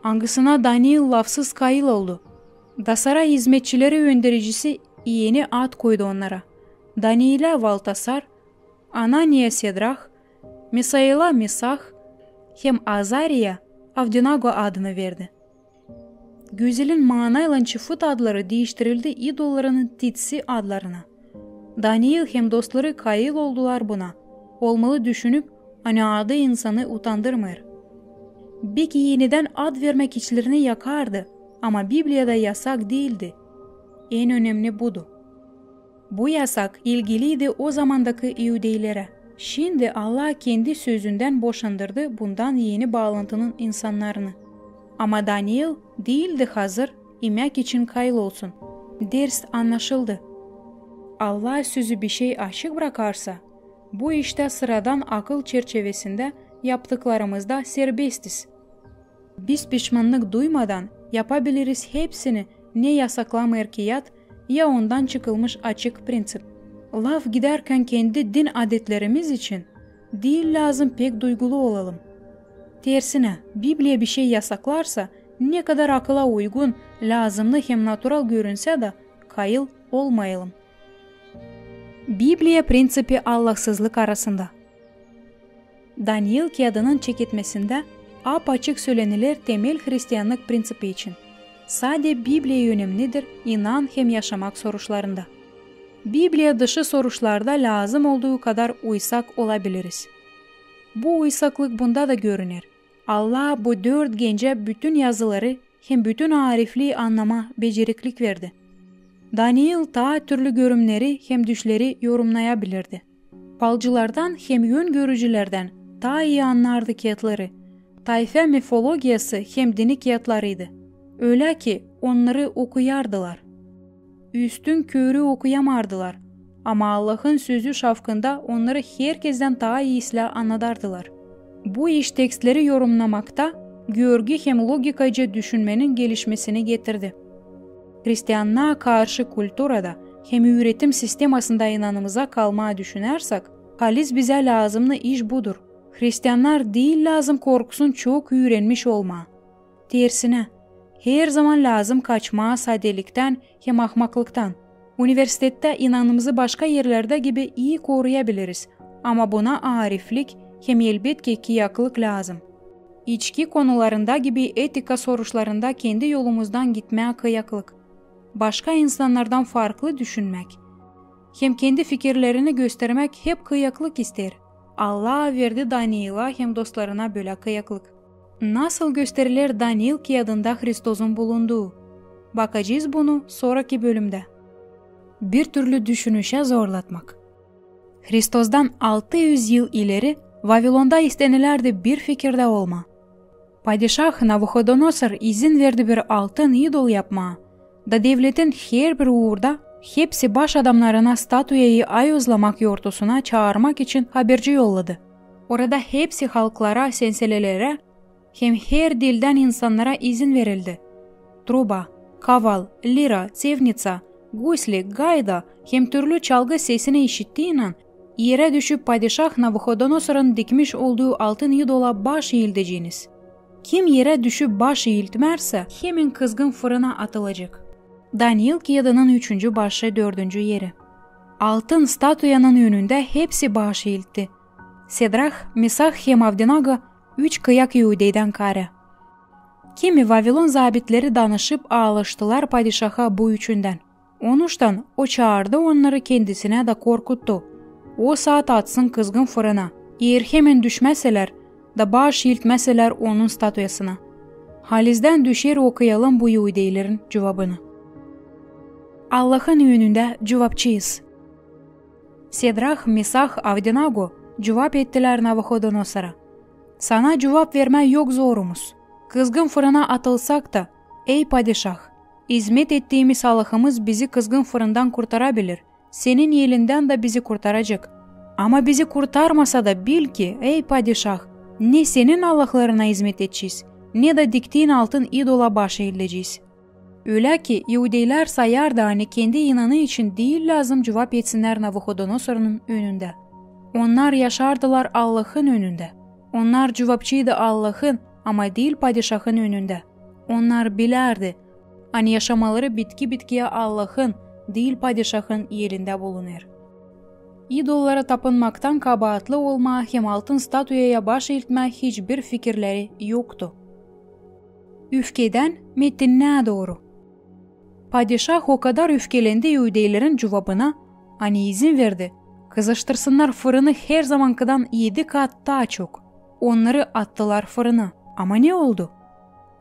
angısına Daniil lafsız kayıl oldu. Da saray izmetçileri öndericisi eni ad koydu onnara. Daniilä Valtasar, Ananiya Sedrah, Misaila Mesah hem Azariya Avdenago adını verdi. Gözelin maanaylan çıfıt adları diiştirildi idollarının titsi adlarına. Daniil hem dostları kayıl oldular buna, olmalı düşünüp, ani adı insanı utandırmêêr. Beki enidän ad vermäk içlerini yakardı, ama Bibliyada yasak diildi. En önemni budu. Bu yasak ilgiliydi o zamandakı iudeylerä. Şindi Allah kendi sözündän boşandırdı bundan eni baalantının insannarını. Ama Daniil diildi hazır imäk için kayıl olsun. Ders annaşıldı. Allah sözü bişey açık brakarsa, bu iştä sıradan akıl çerçevesindä yaptıklarımızda serbestiz. Biz pişmannık duymadan yapabiliriz hepsini, ne yasaklamêêr kiyat ya ondan çıkılmış açık prinţip. Lafgidärkän kendi din adetlerimiz için diil lääzım pek duygulu olalım. Tersinä, Bibliya bişey yasaklarsa, ne kadar akıla uygun, lääzımnı hem natural görünsä dä, kayıl olmayalım. Bibliya prinţipi Allahsızlık arasında. Daniil kiyadının çeketmesindä apaçık söleniler temel hristiannık prinţipi için. Sade Bibliya önemnidir inan hem yaşamak soruşlarında. Bibliya dışı soruşlarda lääzım olduu kadar uysak olabiliriz. Bu uysaklık bunda da görüner. Allah bu dört gencä bütün yazıları hem bütün ariflii annamaa beceriklik verdi. Daniil taa türlü görümneri hem düşleri yorumnayabilirdi. Palcılardan hem öngörücülerdän taa ii annardı kiyatları. Tayfa mifologiyası hem dini kiyatlarıydı. Ölä ki, onnarı okuyardılar. Üstün körü okuyamardılar. Ama Allahın sözü şafkında onnarı herkezdän taa iislää annadardılar. Bu iş tekstleri yorumnamakta görgü hem logikaca düşünmenin gelişmesini getirdi. Hristiannaa karşı kulturada hem üüretim sistemasında inanımıza kalmaa düşünärsek, halis bizä lääzımnı iş budur. Hristiannar diil lääzım korksun çok üürenmiş olmaa. Tersinä, herzaman lääzım kaçmaa sadeliktän hem ahmaklıktan. Universitettä inanımızı başka erlerdä gibi ii koruyabiliriz, ama buna aariflik hem, elbetki, kıyaklıq lääzım. İçki konularında gibi etika soruşlarında kendi yolumuzdan gitmää kıyaklıq. Başka insannardan farklı düşünmäk hem kendi fikirlerini göstermäk hep kıyaklıq isteer. Allah verdi Daniila hem dostlarına bölä kıyaklıq. Nasıl gösteriler Daniil kiyadında Hristozun bulunduu? Bakacez bunu soraki bölümdä. Bir türlü düşünüşä zorlatmak. Hristozdan altı üz yıl ileri Vavilonda istenilärdi bir fikirdä olmaa. Padişah Navuhodonosor izin verdi bir altın idol yapmaa, da devletin herbir uurda hepsi baş adamnarına statuyayı ayozlamak yortusuna çaarmak için haberci yolladı. Orada hepsi halklara, senselelerä hem her dildän insannara izin verildi. Truba, kaval, lira, tsevnitsa, gusli, gayda hem türlü çalgı sesini işittiynän, erä düşüp padişah Navuhodonosorun dikmiş olduu altın idola baş iildeceniz. Kim erä düşüp baş iiltmärsä, hemen kızgın fırına atılacek. Daniil kiyadının üçüncü başı, dördüncü eri. Altın statuyanın önündä hepsi baş iiltti. Sedrah, Mesah hem Avdenago, üç kıyak iudeydän kaarä. Kimi Vavilon zabitleri danışıp aalıştılar padişaha bu üçündän. Onuştan o çaardı onnarı kendisinä da korkuttu. O saat atsın kızgın fırına, eer hemen düşmäselär da baş iiltmäselär onun statuyasına. Halizdän düşer, okuyalım bu iudeylerin cuvabını. Allahın önündä cuvapçıyız. Sedrah, Mesah, Avdenago cuvap ettilär Navuhodonosora: Sana cuvap vermää yok zorumuz. Kızgın fırına atılsak ta, ey padişah, izmet ettiimiz Allahımız bizi kızgın fırından kurtara bilir, senin elindän dä bizi kurtaracek. Ama bizi kurtarmasa da, bil ki, ey padişah, ne senin allahlarına izmet edecez, ne dä diktiin altın idola baş iildecez. Ölä ki iudeylär sayardı, ani kendi inanı için diil lääzım cuvap etsinnär Navuhodonosorun önündä. Onnar yaşardılar Allahın önündä. Onnar cuvapçıydı Allahın, ama diil padişahın önündä. Onnar bilärdi, ani yaşamaları bitki-bitkiyä Allahın, diil padişahın elindä bulunêr. İdollara tapınmaktan kabaatlı olmaa hem altın statuyaya baş iiltmää hiçbir fikirleri yoktu. Üfkedän metinnää dooru. Padişah o kadar üfkelendi iudeylerin cuvabına, ani izin verdi, kızıştırsınnar fırını herzamankıdan edi kat taa çok. Onnarı attılar fırına. Ama ne oldu?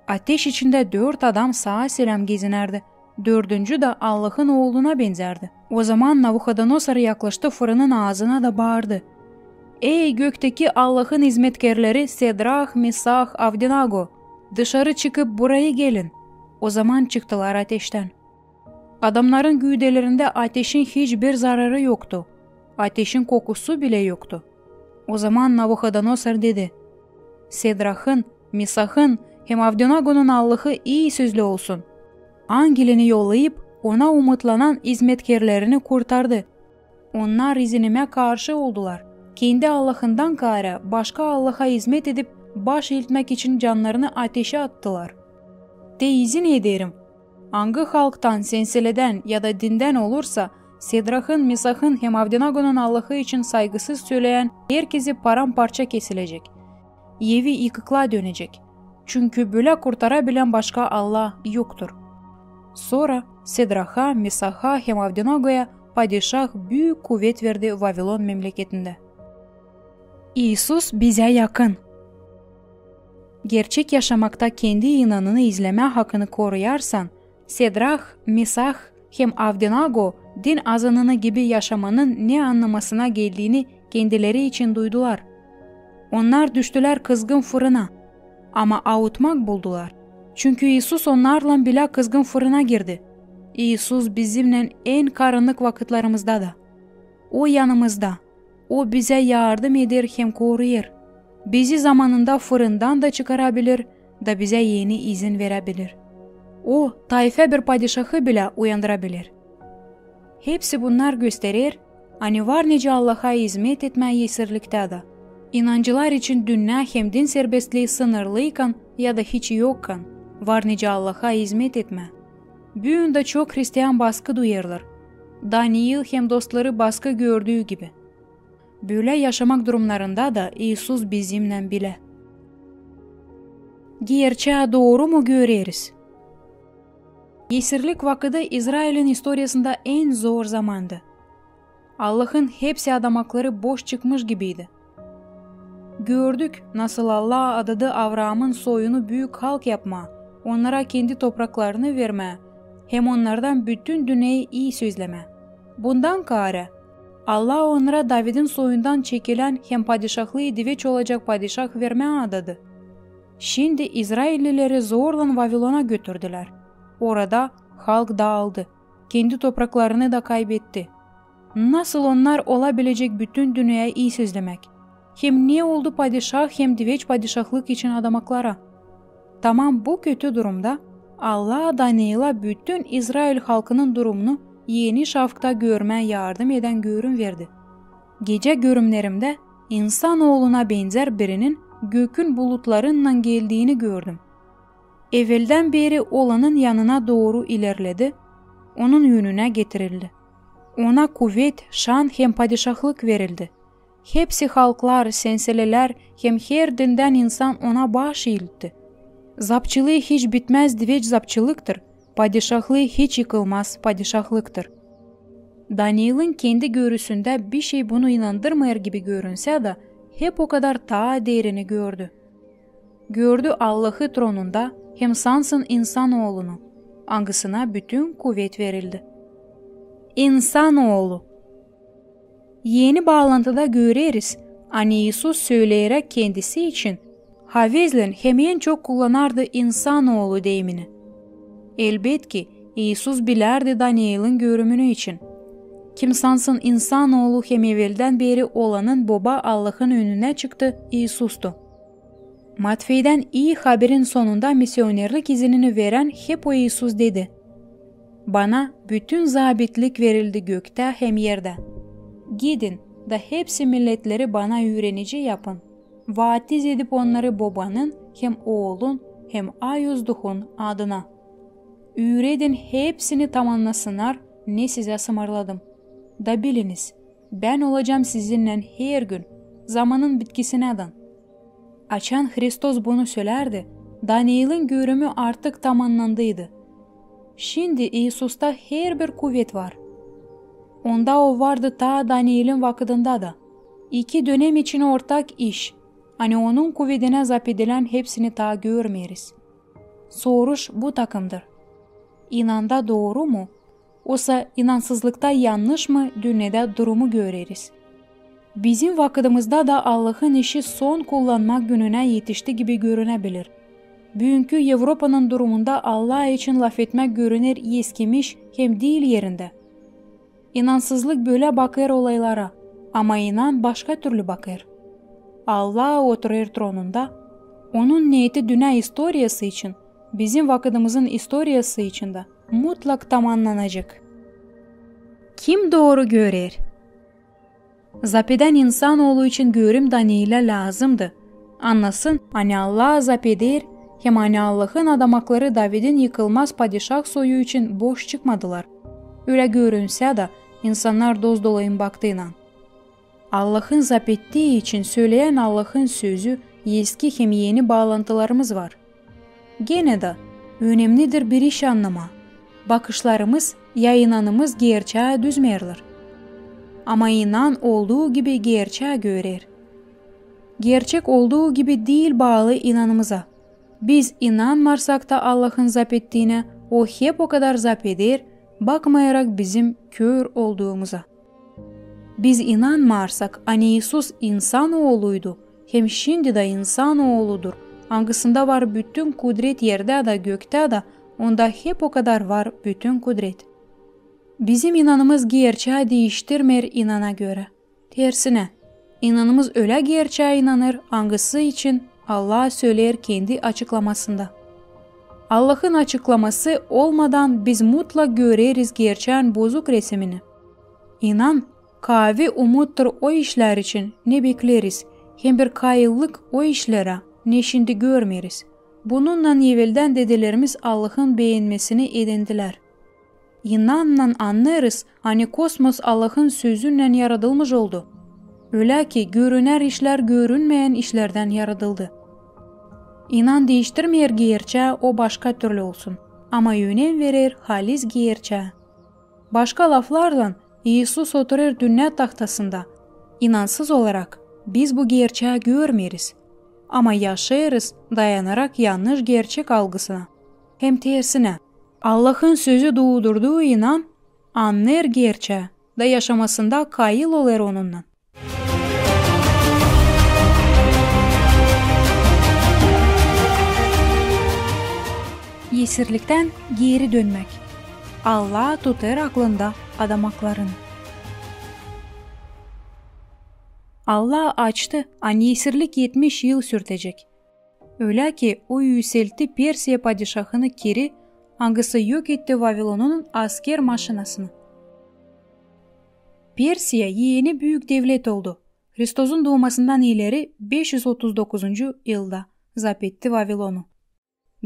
Ateş içindä dört adam saa-selam gezinärdi. Dördüncü dä Allahın Ooluna benzärdi. Ozaman Navuhodonosor yaklaştı fırının aazına da baardı: Ey gökteki Allahın izmetkerleri Sedrah, Mesah, Avdenago, dışarı çıkıp burayı gelin! Ozaman çıktılar ateştän. Adamnarın güüdelerindä ateşin hiçbir zararı yoktu. Ateşin kokusu bilä yoktu. Ozaman Navuhodonosor dedi: Sedrahın, Mesahın hem Avdenagonun Allahı ii sözlü olsun, angilini yollayıp, ona umutlanan izmetkerlerini kurtardı. Onnar izinimä karşı oldular. Kendi Allahından kaarä başka allaha izmet edip, baş iiltmäk için cannarını ateşä attılar. Te izin ederim, angı halktan, senseledän ya da dindän olursa, Sedrahın, Mesahın hem Avdenagonun Allahı için saygısız söleyän herkezi paramparça kesilecek. Evi yıkıklıa dönecek. Çünkü bölä kurtarabilän başka Allah yoktur. Sora Sedraha, Mesaha hem Avdenagoya padişah büük kuvet verdi Vavilon memleketindä. İisus bizä yakın. Gerçek yaşamakta kendi inanını izlemää hakını koruyarsan, Sedrah, Mesah hem Avdenago din azanını gibi yaşamanın ne annamasına geldiini kendileri için duydular. Onnar düştülär kızgın fırına, ama avutmak buldular. Çünkü İisus onnarlan bilä kızgın fırına girdi. İisus bizimnän en karannık vakıtlarımızda da. O yanımızda. O bizä yardım eder hem koruyêr. Bizi zamanında fırından da çıkarabilir, da bizä eni izin verebilir. O, tayfa bir padişahı bilä uyandırabilir. Hepsi bunnar gösterer, ani var nicä Allaha izmet etmää esirliktä dä. İnancılar için dünnä hem din serbestlii sınırlıykan ya da hiç yokkan, var nicä Allaha izmet etmää. Büün dä çok hristian baskı duyêrlar. Daniil hem dostları baskı gördüü gibi. Bölä yaşamak durumnarında da İisus bizimnän bilä. Gerçää dooru mu göreriz? Esirlik vakıdı İzrailin istoriyasında en zor zamandı. Allahın hepsi adamakları boş çıkmış gibiydi. Gördük, nasıl Allah adadı Avraamın soyunu büük halk yapmaa, onnara kendi topraklarını vermää hem onnardan bütün dünneyä ii sözlemää. Bundan kaarä, Allah onnara Davidin soyundan çekilän hem padişahlıı diveç olacak padişah vermää adadı. Şindi izraillileri zorlan Vavilona götürdülär. Orada halk daaldı, kendi topraklarını da kaybetti. Nasıl onnar ola bilecek bütün dünneyä ii sözlemäk? Hem ne oldu padişah hem diveç padişahlık için adamaklara? Tamam bu kötü durumda Allah Daniila bütün İzrail halkının durumunu eni şafakta görmää yardım edän görüm verdi. Gecä görümnerimdä insan ooluna benzär birinin gökün bulutlarınnan geldiini gördüm. Eveldän beeri olanın yanına dooru ilerledi, onun önünä getirildi. Ona kuvet, şan hem padişahlık verildi. Hepsi halklar, senselelär hem her dindän insan ona baş iiltti. Zapçılıı hiç bitmäz diveç zapçılıktır, padişahlıı hiç yıkılmaz padişahlıktır. Daniilin kendi görüsündä bişey bunu inandırmêêr gibi görünsä dä, hep okadar taa derini gördü. Gördü Allahı tronunda hem sansın insan oolunu, angısına bütün kuvet verildi. İnsan oolu. Eni baalantıda göreriz, ani İisus söleyäräk kendisi için, havezlän hem en çok kullanardı insan oolu deyimini. Elbetki, İisus bilärdi Daniilin görümünü için. Kim sansın insan oolu hem eveldän beeri olanın Boba Allahın önünä çıktı İisustu. Matveydän ii haberin sonunda missionerlik izinini verän hep o İisus dedi: Bana bütün zaabitlik verildi göktä hem erdä. Gidin da hepsi milletleri bana üürenici yapın, vaatiz edip onnarı Bobanın hem Oolun hem Ayuz Duhun adına. Üüredin hepsini tamannasınnar, ne sizä sımarladım. Da biliniz, bän olacam sizinnän her gün, zamanın bitkisinädän. Açan Hristos bunu sölärdi, Daniilin görümü artık tamannandıydı. Şindi İisusta herbir kuvet var. Onda o vardı taa Daniilin vakıdında da. İki dönem için ortak iş, ani Onun kuvedinä zaap edilän hepsini taa görmeeriz. Soruş bu takımdır: inanda dooru mu, osa inansızlıkta yannış mı dünnedä durumu göreriz? Bizim vakıdımızda da Allahın işi son kullanmak gününä etişti gibi görünebilir. Büünkü Evropanın durumunda Allah için lafetmäk görüner eskimiş hem diil erindä. İnansızlık bölä bakêr olaylara, ama inan başka türlü bakêr. Allah oturêr tronunda, Onun neeti dünnä istoriyası için, bizim vakıdımızın istoriyası için dä mutlak tamannanacek. Kim dooru görer? Zaap edän insan oolu için görüm Daniilä lääzımdı, annasın, ani Allah zaap eder hem ani Allahın adamakları Davidin yıkılmaz padişah soyu için boş çıkmadılar. Ölä görünsä dä, insannar doz-dolayın baktıynan. Allahın zaap ettii için söleyän Allahın sözü eski hem eni baalantılarımız var. Genä dä önemnidir bir iş annamaa: bakışlarımız ya inanımız gerçää düzmeerlär. Ama inan olduu gibi gerçää görer. Gerçek olduu gibi diil baalı inanımıza. Biz inanmarsak ta Allahın zaap ettiinä, O hep okadar zaap eder, bakmayarak bizim kör olduumuza. Biz inanmarsak, ani İisus insan ooluydu hem şindi dä insan ooludur, angısında var bütün kudret erdä dä göktä dä, Onda hep okadar var bütün kudret. Bizim inanımız gerçää diiştirmeer inana görä. Tersinä, inanımız ölä gerçää inanêr, angısı için Allah söleer kendi açıklamasında. Allahın açıklaması olmadan biz mutlak göreriz gerçään bozuk resimini. İnan, kaavi umuttur o işlär için, ne bekleriz, hem bir kayıllık o işlerä, ne şindi görmeeriz. Bununnan eveldän dedelerimiz Allahın beenmesini edendilär. İnannan annêêrız, ani kosmos Allahın sözünnän yaradılmış oldu. Ölä ki görünär işlär görünmeyän işlerdän yaradıldı. İnan diiştirmeer gerçää, o başka türlü olsun, ama önem verer haliz gerçää. Başka laflarlan, İisus oturêr dünnä tahtasında. İnansız olarak biz bu gerçää görmeeriz, ama yaşêêrız dayanarak yannış gerçek algısına. Hem tersinä, Allahın sözü duudurdu inan, annêêr gerçää da yaşamasında kayıl olêr onunnan. Esirliktän geeri dönmäk. Allah tutêr aklında adamakların. Allah açtı, ani esirlik etmiş yıl sürtecek. Ölä ki o üüseltti Persiya padişahını Kiri, angısı yok etti Vavilonun asker maşinasını. Persiya eni büük devlet oldu. Hristozun duumasından ileri beş üz otuz dokuzuncu yılda zap etti Vavilonu.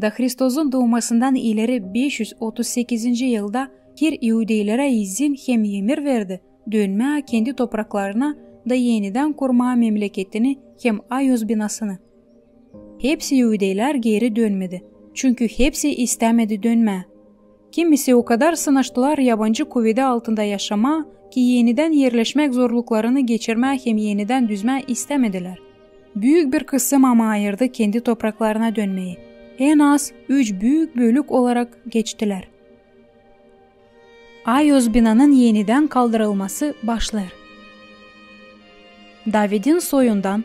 Da Hristozun duumasından ileri beş üz otuz sekizinci yılda Kir iudeylerä izin hem emir verdi dönmää kendi topraklarına da enidän kurmaa memleketini hem Ayos binasını. Hepsi iudeylär geeri dönmedi, çünkü hepsi istämedi dönmää. Kimisi o kadar sınaştılar yabancı kuvedä altında yaşamaa, ki enidän erleşmäk zorluklarını geçirmää hem enidän düzmää istämedilär. Büük bir kısım ama ayırdı kendi topraklarına dönmeyi. En az üç büük bölük olarak geçtilär. Ayos binanın enidän kaldırılması başlêêr. Davidin soyundan,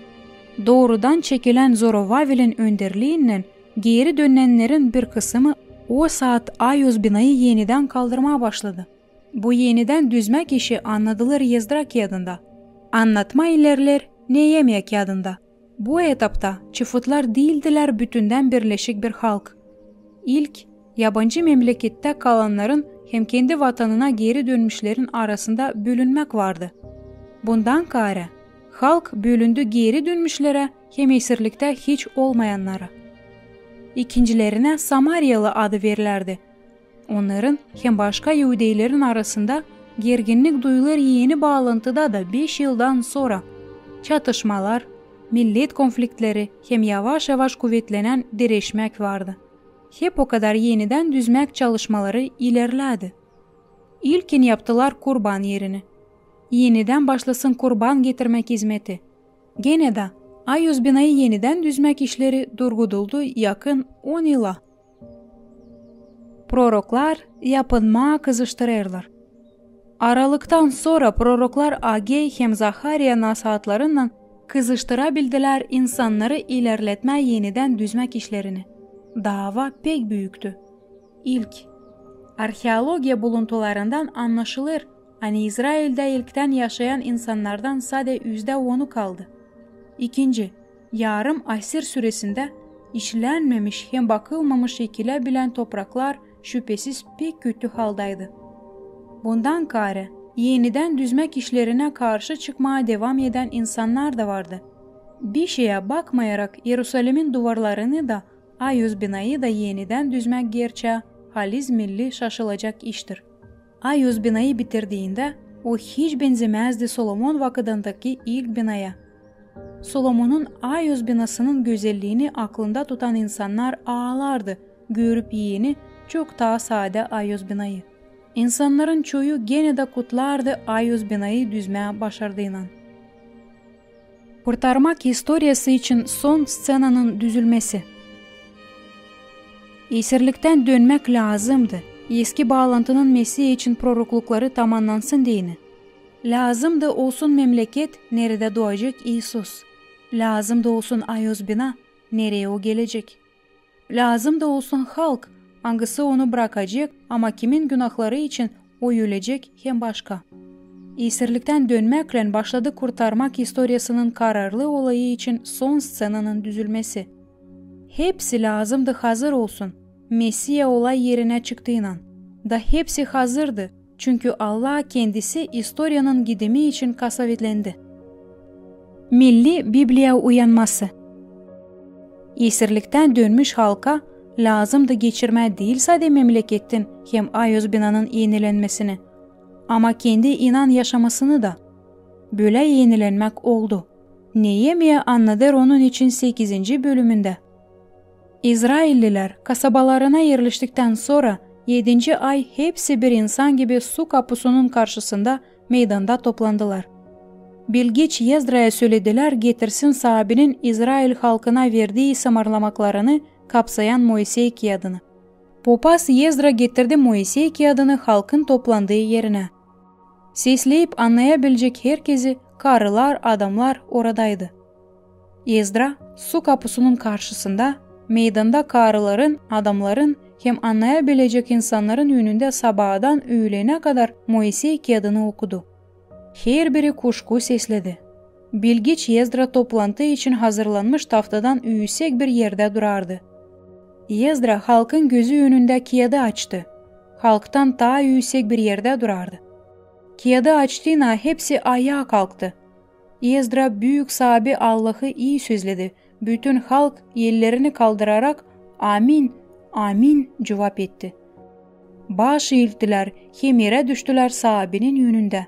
doorudan çekilän Zorovavelin önderliinnän geeri dönennerin bir kısımı o saat Ayos binayı enidän kaldırmaa başladı. Bu enidän düzmäk işi annadılêr Ezdra kiyadında, Annatma ilerlär Neemiya kiyadında. Bu etapta çıfıtlar diildilär bütündän birleşik bir halk. İlk, yabancı memlekettä kalannarın hem kendi vatanına geeri dönmüşlerin arasında bölünmäk vardı. Bundan kaarä, halk bölündü geeri dönmüşlerä hem esirliktä hiç olmayannara. İkincilerinä samariyalı adı verilärdi. Onnarın hem başka iudeylerin arasında gerginnik duyulêr eni baalantıda da beş yıldan sora. Çatışmalar, millet konfliktleri hem yavaş-yavaş kuvetlenän direşmäk vardı. Hep okadar enidän düzmäk çalışmaları ilerledi. İlkin yaptılar kurban erini. Enidän başlasın kurban getirmäk izmeti. Genä dä Ayos binayı enidän düzmäk işleri durguduldu yakın on yıla. Proroklar yapınmaa kızıştırêrlar. Aralıktan sora proroklar Agey hem Zahariya nasaatlarınnan kızıştırabildilär insannarı ilerletmää enidän düzmäk işlerini. Daava pek büüktü. İlk. Arheologiya buluntularından annaşılêr, ani İzraildä ilktän yaşayan insannardan sade üzdä onu kaldı. İkinci. Yarım asir süresindä işlänmemiş hem bakılmamış ekilä bilän topraklar şüpesiz pek kötü haldaydı. Bundan kaarä, enidän düzmäk işlerinä karşı çıkmaa devam edän insannar da vardı. Bişeyä bakmayarak, İerusalimin duvarlarını da, Ayos binayı da enidän düzmäk gerçää haliz milli şaşılacak iştir. Ayos binayı bitirdiindä, o hiç benzemäzdi Solomon vakıdındakı ilk binaya. Solomonun Ayos binasının gözelliini aklında tutan insannar aalardı, görüp eni çok taa sade Ayos binayı. İnsannarın çoyu genä dä kutlardı Ayos binayı düzmää başardıynan. Kurtarmak istoriyası için son sţenanın düzülmesi. Esirliktän dönmäk lääzımdı, eski baalantının Mesiya için proroklukları tamannansın deyni. Lääzımdı olsun memleket, neredä duacek İisus. Lääzımdı olsun Ayos bina, nereyi O gelecek. Lääzımdı olsun halk, angısı Onu brakacek, ama kimin günahları için o ölecek hem başka. Esirliktän dönmäklän başladı kurtarmak istoriyasının kararlı olayı için son sţenanın düzülmesi. Hepsi lääzımdı hazır olsun, Mesiya olay erinä çıktıynan. Da hepsi hazırdı, çünkü Allah Kendisi istoriyanın gidimi için kasavetlendi. Milli Bibliya uyanması. Esirliktän dönmüş halka lääzımdı geçirmää diil sade memleketin hem Ayos binanın enilenmesini, ama kendi inan yaşamasını da. Bölä enilenmäk oldu. Neemiya annadêr onun için sekizinci bölümündä. İzraillilär kasabalarına erleştiktän sora edinci ay hepsi bir insan gibi su kapusunun karşısında meydanda toplandılar. Bilgiç Ezdraya söledilär, getirsin Saabinin İzrail halkına verdii sımarlamaklarını kapsayan Moisey kiyadını. Popas Ezdra getirdi Moisey kiyadını halkın toplandıı erinä. Sesleyip annayabilecek herkezi, karılar, adamnar oradaydı. Ezdra su kapusunun karşısında, meydanda karıların, adamnarın hem annayabilecek insannarın önündä sabaadan üülenä kadar Moisey kiyadını okudu. Herbiri kuşku sesledi. Bilgiç Ezdra toplantı için hazırlanmış taftadan üüsek bir erdä durardı. Ezdra halkın gözü önündä kiyadı açtı. Halktan taa üüsek bir erdä durardı. Kiyadı açtıynaa hepsi ayaa kalktı. Ezdra büük Saabi Allahı ii sözledi. Bütün halk ellerini kaldırarak: "Amin, amin!" cuvap etti. Baş iilttilär hem erä düştülär Saabinin önündä.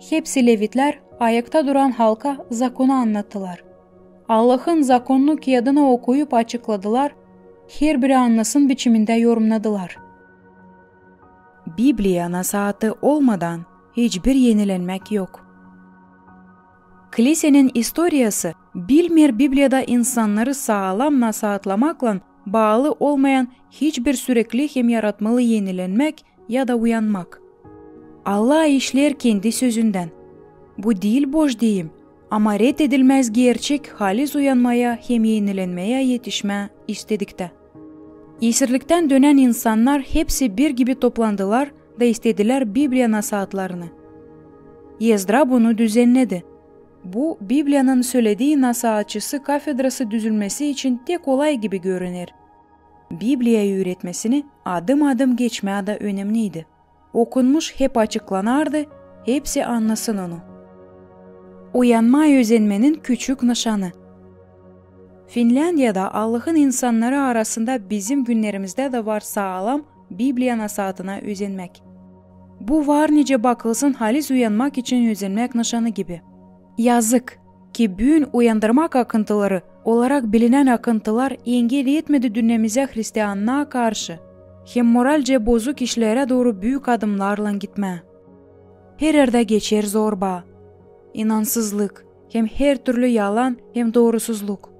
Hepsi levitlär ayakta duran halka zakonu annattılar. Allahın zakonunu kiyadına okuyup açıkladılar, herbiri annasın biçimindä yorumnadılar. Bibliya nasaatı olmadan hiçbir enilenmäk yok. Kilisenin istoriyası bilmeer Bibliyada insannarı saalam nasaatlamaklan baalı olmayan hiçbir sürekli hem yaratmalı enilenmäk ya da uyanmak. Allah işleer Kendi Sözündän. Bu diil boş deyim, ama reddedilmäz gerçek, haliz uyanmaya hem enilenmeyä etişmää istediktä. Esirliktän dönän insannar hepsi bir gibi toplandılar da istedilär Bibliya nasaatlarını. Ezdra bunu düzennedi. Bu, Bibliyanın söledii nasaatçısı kafedrası düzülmesi için tek olay gibi görüner. Bibliya üüretmesini adım-adım geçmää dä önemniydi. Okunmuş hep açıklanardı, hepsi annasın onu. Uyanmaa özenmenin küçük nışanı. Finländiyada Allahın insannarı arasında bizim günnerimizdä dä var saalam Bibliya nasaatına özenmäk. Bu var nicä bakılsın haliz uyanmak için özenmäk nışanı gibi. Yazık, ki büün uyandırmak akıntıları olarak bilinän akıntılar engel etmedi dünnemizä hristiannaa karşı hem moralcä bozuk işlerä dooru büük adımnarlan gitmää. Her erdä geçer zorba, inansızlık hem her türlü yalan hem doorusuzluk.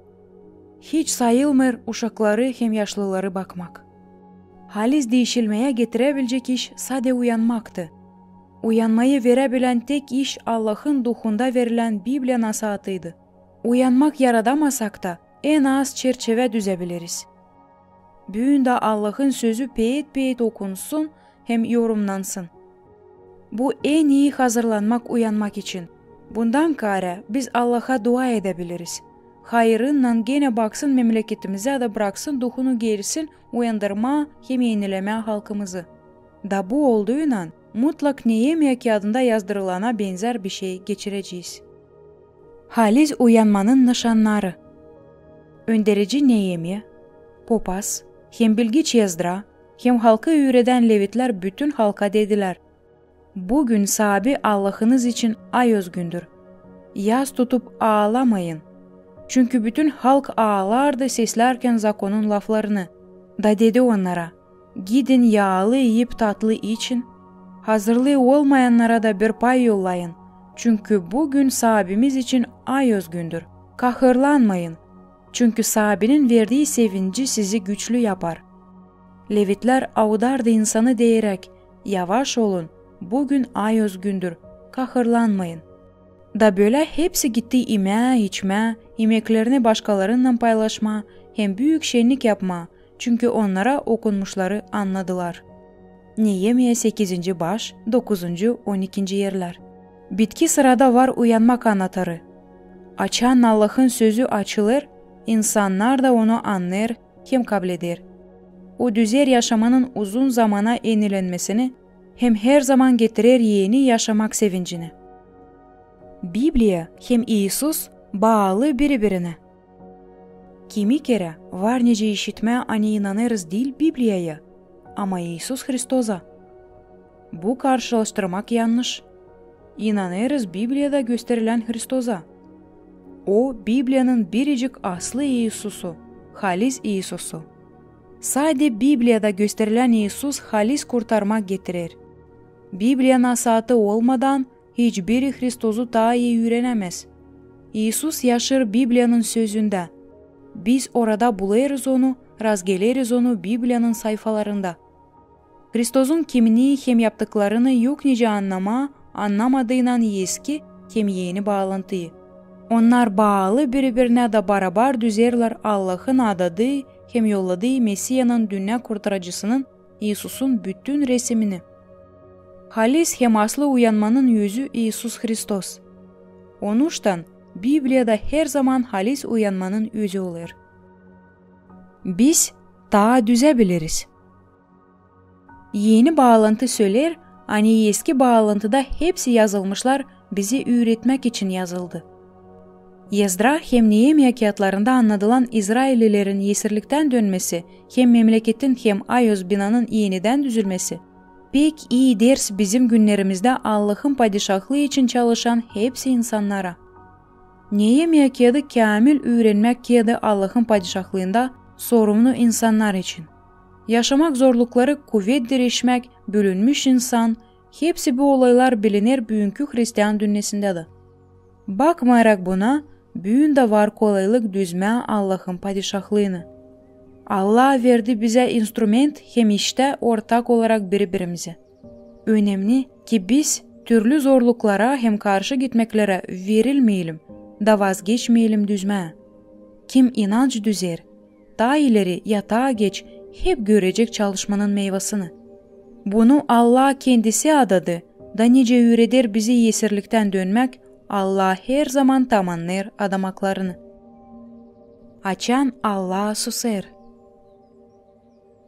Hiç sayılmêêr uşakları hem yaşlıları bakmak. Haliz diişilmeyä getiräbilecek iş sade uyanmaktı. Uyanmayı veräbilän tek iş Allahın Duhunda verilän Bibliya nasaatıydı. Uyanmak yaradamasak ta, en az çerçevä düzäbiliriz. Büün dä Allahın Sözü peet-peet okunsun hem yorumnansın. Bu en ii hazırlanmak uyanmak için. Bundan kaarä biz Allaha dua edäbiliriz. Hayırınnan genä baksın memleketimizä da braksın Duhunu gelsin uyandırmaa hem enilemää halkımızı. Da bu olduynan, mutlak Neemiya kiyadında yazdırılana benzär bişey geçirecez. Haliz uyanmanın nışannarı. Önderici Neemiya, popas hem bilgiç Ezdra hem halkı üüredän levitlär bütün halka dedilär: "Bugün Saabi Allahınız için ayöz gündür. Yas tutup aalamayın." Çünkü bütün halk aalardı seslärkän zakonun laflarını. Da dedi onnara: "Gidin, yaalı iyip tatlı için, hazırlı olmayannara da bir pay yollayın. Çünkü bugün Saabimiz için ayöz gündür. Kahırlanmayın, çünkü Saabinin verdii sevinci sizi güçlü yapar." Levitlär audardı insanı deyäräk: "Yavaş olun, bugün ayöz gündür, kahırlanmayın." Da bölä hepsi gitti imää, içmää, imeklerini başkalarınnan paylaşmaa hem büük şennik yapmaa, çünkü onnara okunmuşları annadılar. Neemiya sekizinci baş, dokuzuncu, on ikinci erlär. Bitki sırada var uyanmak anatarı. Açan Allahın sözü açılêr, insannar da onu annêêr hem kableder. O düzer yaşamanın uzun zamana enilenmesini hem herzaman getirer eni yaşamak sevincini. Bibliya hem İisus baalı biri-birinä. Kimi kerä var nicä işitmää, ani inanêrız diil Bibliyaya, ama İisus Hristoza. Bu karşılaştırmak yannış. İnanêrız Bibliyada gösterilän Hristoza. O, Bibliyanın biricik aslı İisusu, halis İisusu. Sade Bibliyada gösterilän İisus halis kurtarmak getirer. Bibliya nasaatı olmadan hiçbiri Hristozu taa ii üürenämäz. İisus yaşêêr Bibliyanın sözündä. Biz orada bulêrız onu, rastgeleriz onu Bibliyanın sayfalarında. Hristozun kimini hem yaptıklarını yok nicä annamaa, annamadıynan eski hem eni baalantıyı. Onnar baalı biri-birinä da barabar düzerlär Allahın adadıı hem yolladıı Mesiyanın, dünnä kurtarıcısının, İisusun bütün resimini. Halis hem aslı uyanmanın özü İisus Hristos. Onuştan Bibliyada herzaman halis uyanmanın özü olêr. Biz taa düzä bileriz. Eni baalantı söleer, ani eski baalantıda hepsi yazılmışlar bizi üüretmäk için yazıldı. Ezdra hem Neemiya kiyatlarında annadılan İzraillilerin esirliktän dönmesi hem memleketin hem ayoz binanın enidän düzülmesi pek ii ders bizim günnerimizdä Allahın padişahlıı için çalışan hepsi insannara. Neemiya kiyadı käämil üürenmäk kiyadı Allahın padişahlıında sorumnu insannar için. Yaşamak zorlukları, kuvet direşmäk, bölünmüş insan, hepsi bu olaylar biliner büünkü hristian dünnesindä dä. Bakmayarak buna, büün dä var kolaylık düzmää Allahın padişahlıını. Allah verdi bizä instrument hem iştä ortak olarak biri-birimizä. Önemni, ki biz türlü zorluklara hem karşı gitmeklerä verilmeyelim da vazgeçmeyelim düzmää. Kim inanç düzer, taa ileri ya taa geç hep görecek çalışmanın meyvasını. Bunu Allah kendisi adadı, da nicä üüreder bizi esirliktän dönmäk, Allah herzaman tamannêêr adamaklarını. Açan Allah susêr.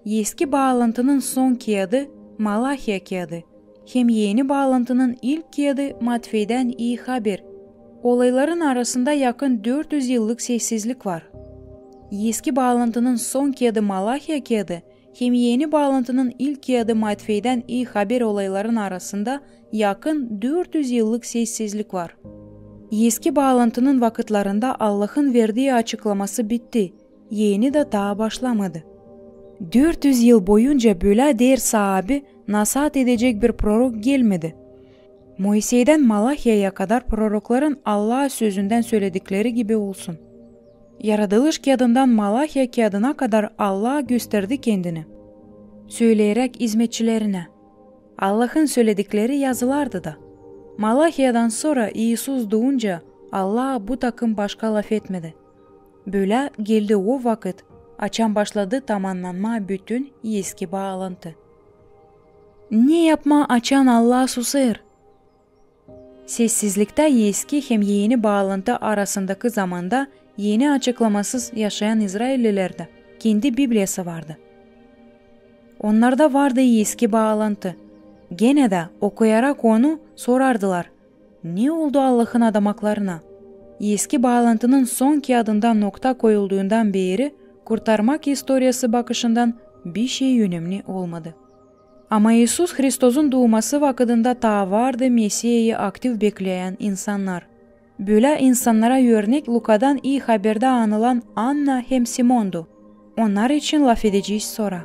Eski baalantının son kiyadı Malahiya kiyadı hem eni baalantının ilk kiyadı Matfeydän İi Haber. Olayların arasında yakın dört üz yıllık sessizlik var. Eski baalantının son kiyadı Malahiya kiyadı hem eni baalantının ilk kiyadı Matfeydän İi Haber olayların arasında yakın dört üz yıllık sessizlik var. Eski baalantının vakıtlarında Allahın verdii açıklaması bitti, eni dä taa başlamadı. Dört üz yıl boyunca bölä deer saabi nasaat edecek bir prorok gelmedi. Moiseydän Malahiyaya kadar prorokların Allah sözündän söledikleri gibi olsun. Yaradılış kiyadından Malahiya kiyadına kadar Allah gösterdi kendini, söleyäräk izmetçilerinä. Allahın söledikleri yazılardı da. Malahiyadan sora İisus duunca Allah bu takım başka lafetmedi. Bölä geldi o vakıt, açan başladı tamannanmaa bütün eski baalantı. Ne yapmaa, açan Allah susêr? Sessizliktä eski hem eni baalantı arasındakı zamanda eni açıklamasız yaşayan izraillilerdä kendi Bibliyası vardı. Onnarda vardı eski baalantı. Genä dä, okuyarak onu, sorardılar: "Ne oldu Allahın adamaklarına?" Eski baalantının son kiyadında nokta koyulduundan beeri kurtarmak istoriyası bakışından bişey önemni olmadı. Ama İisus Hristozun duuması vakıdında taa vardı Mesiyayı aktiv bekleyän insannar. Bölä insannara örnek Lukadan İi Haberdä anılan Anna hem Simondu. Onnar için lafedecez sora.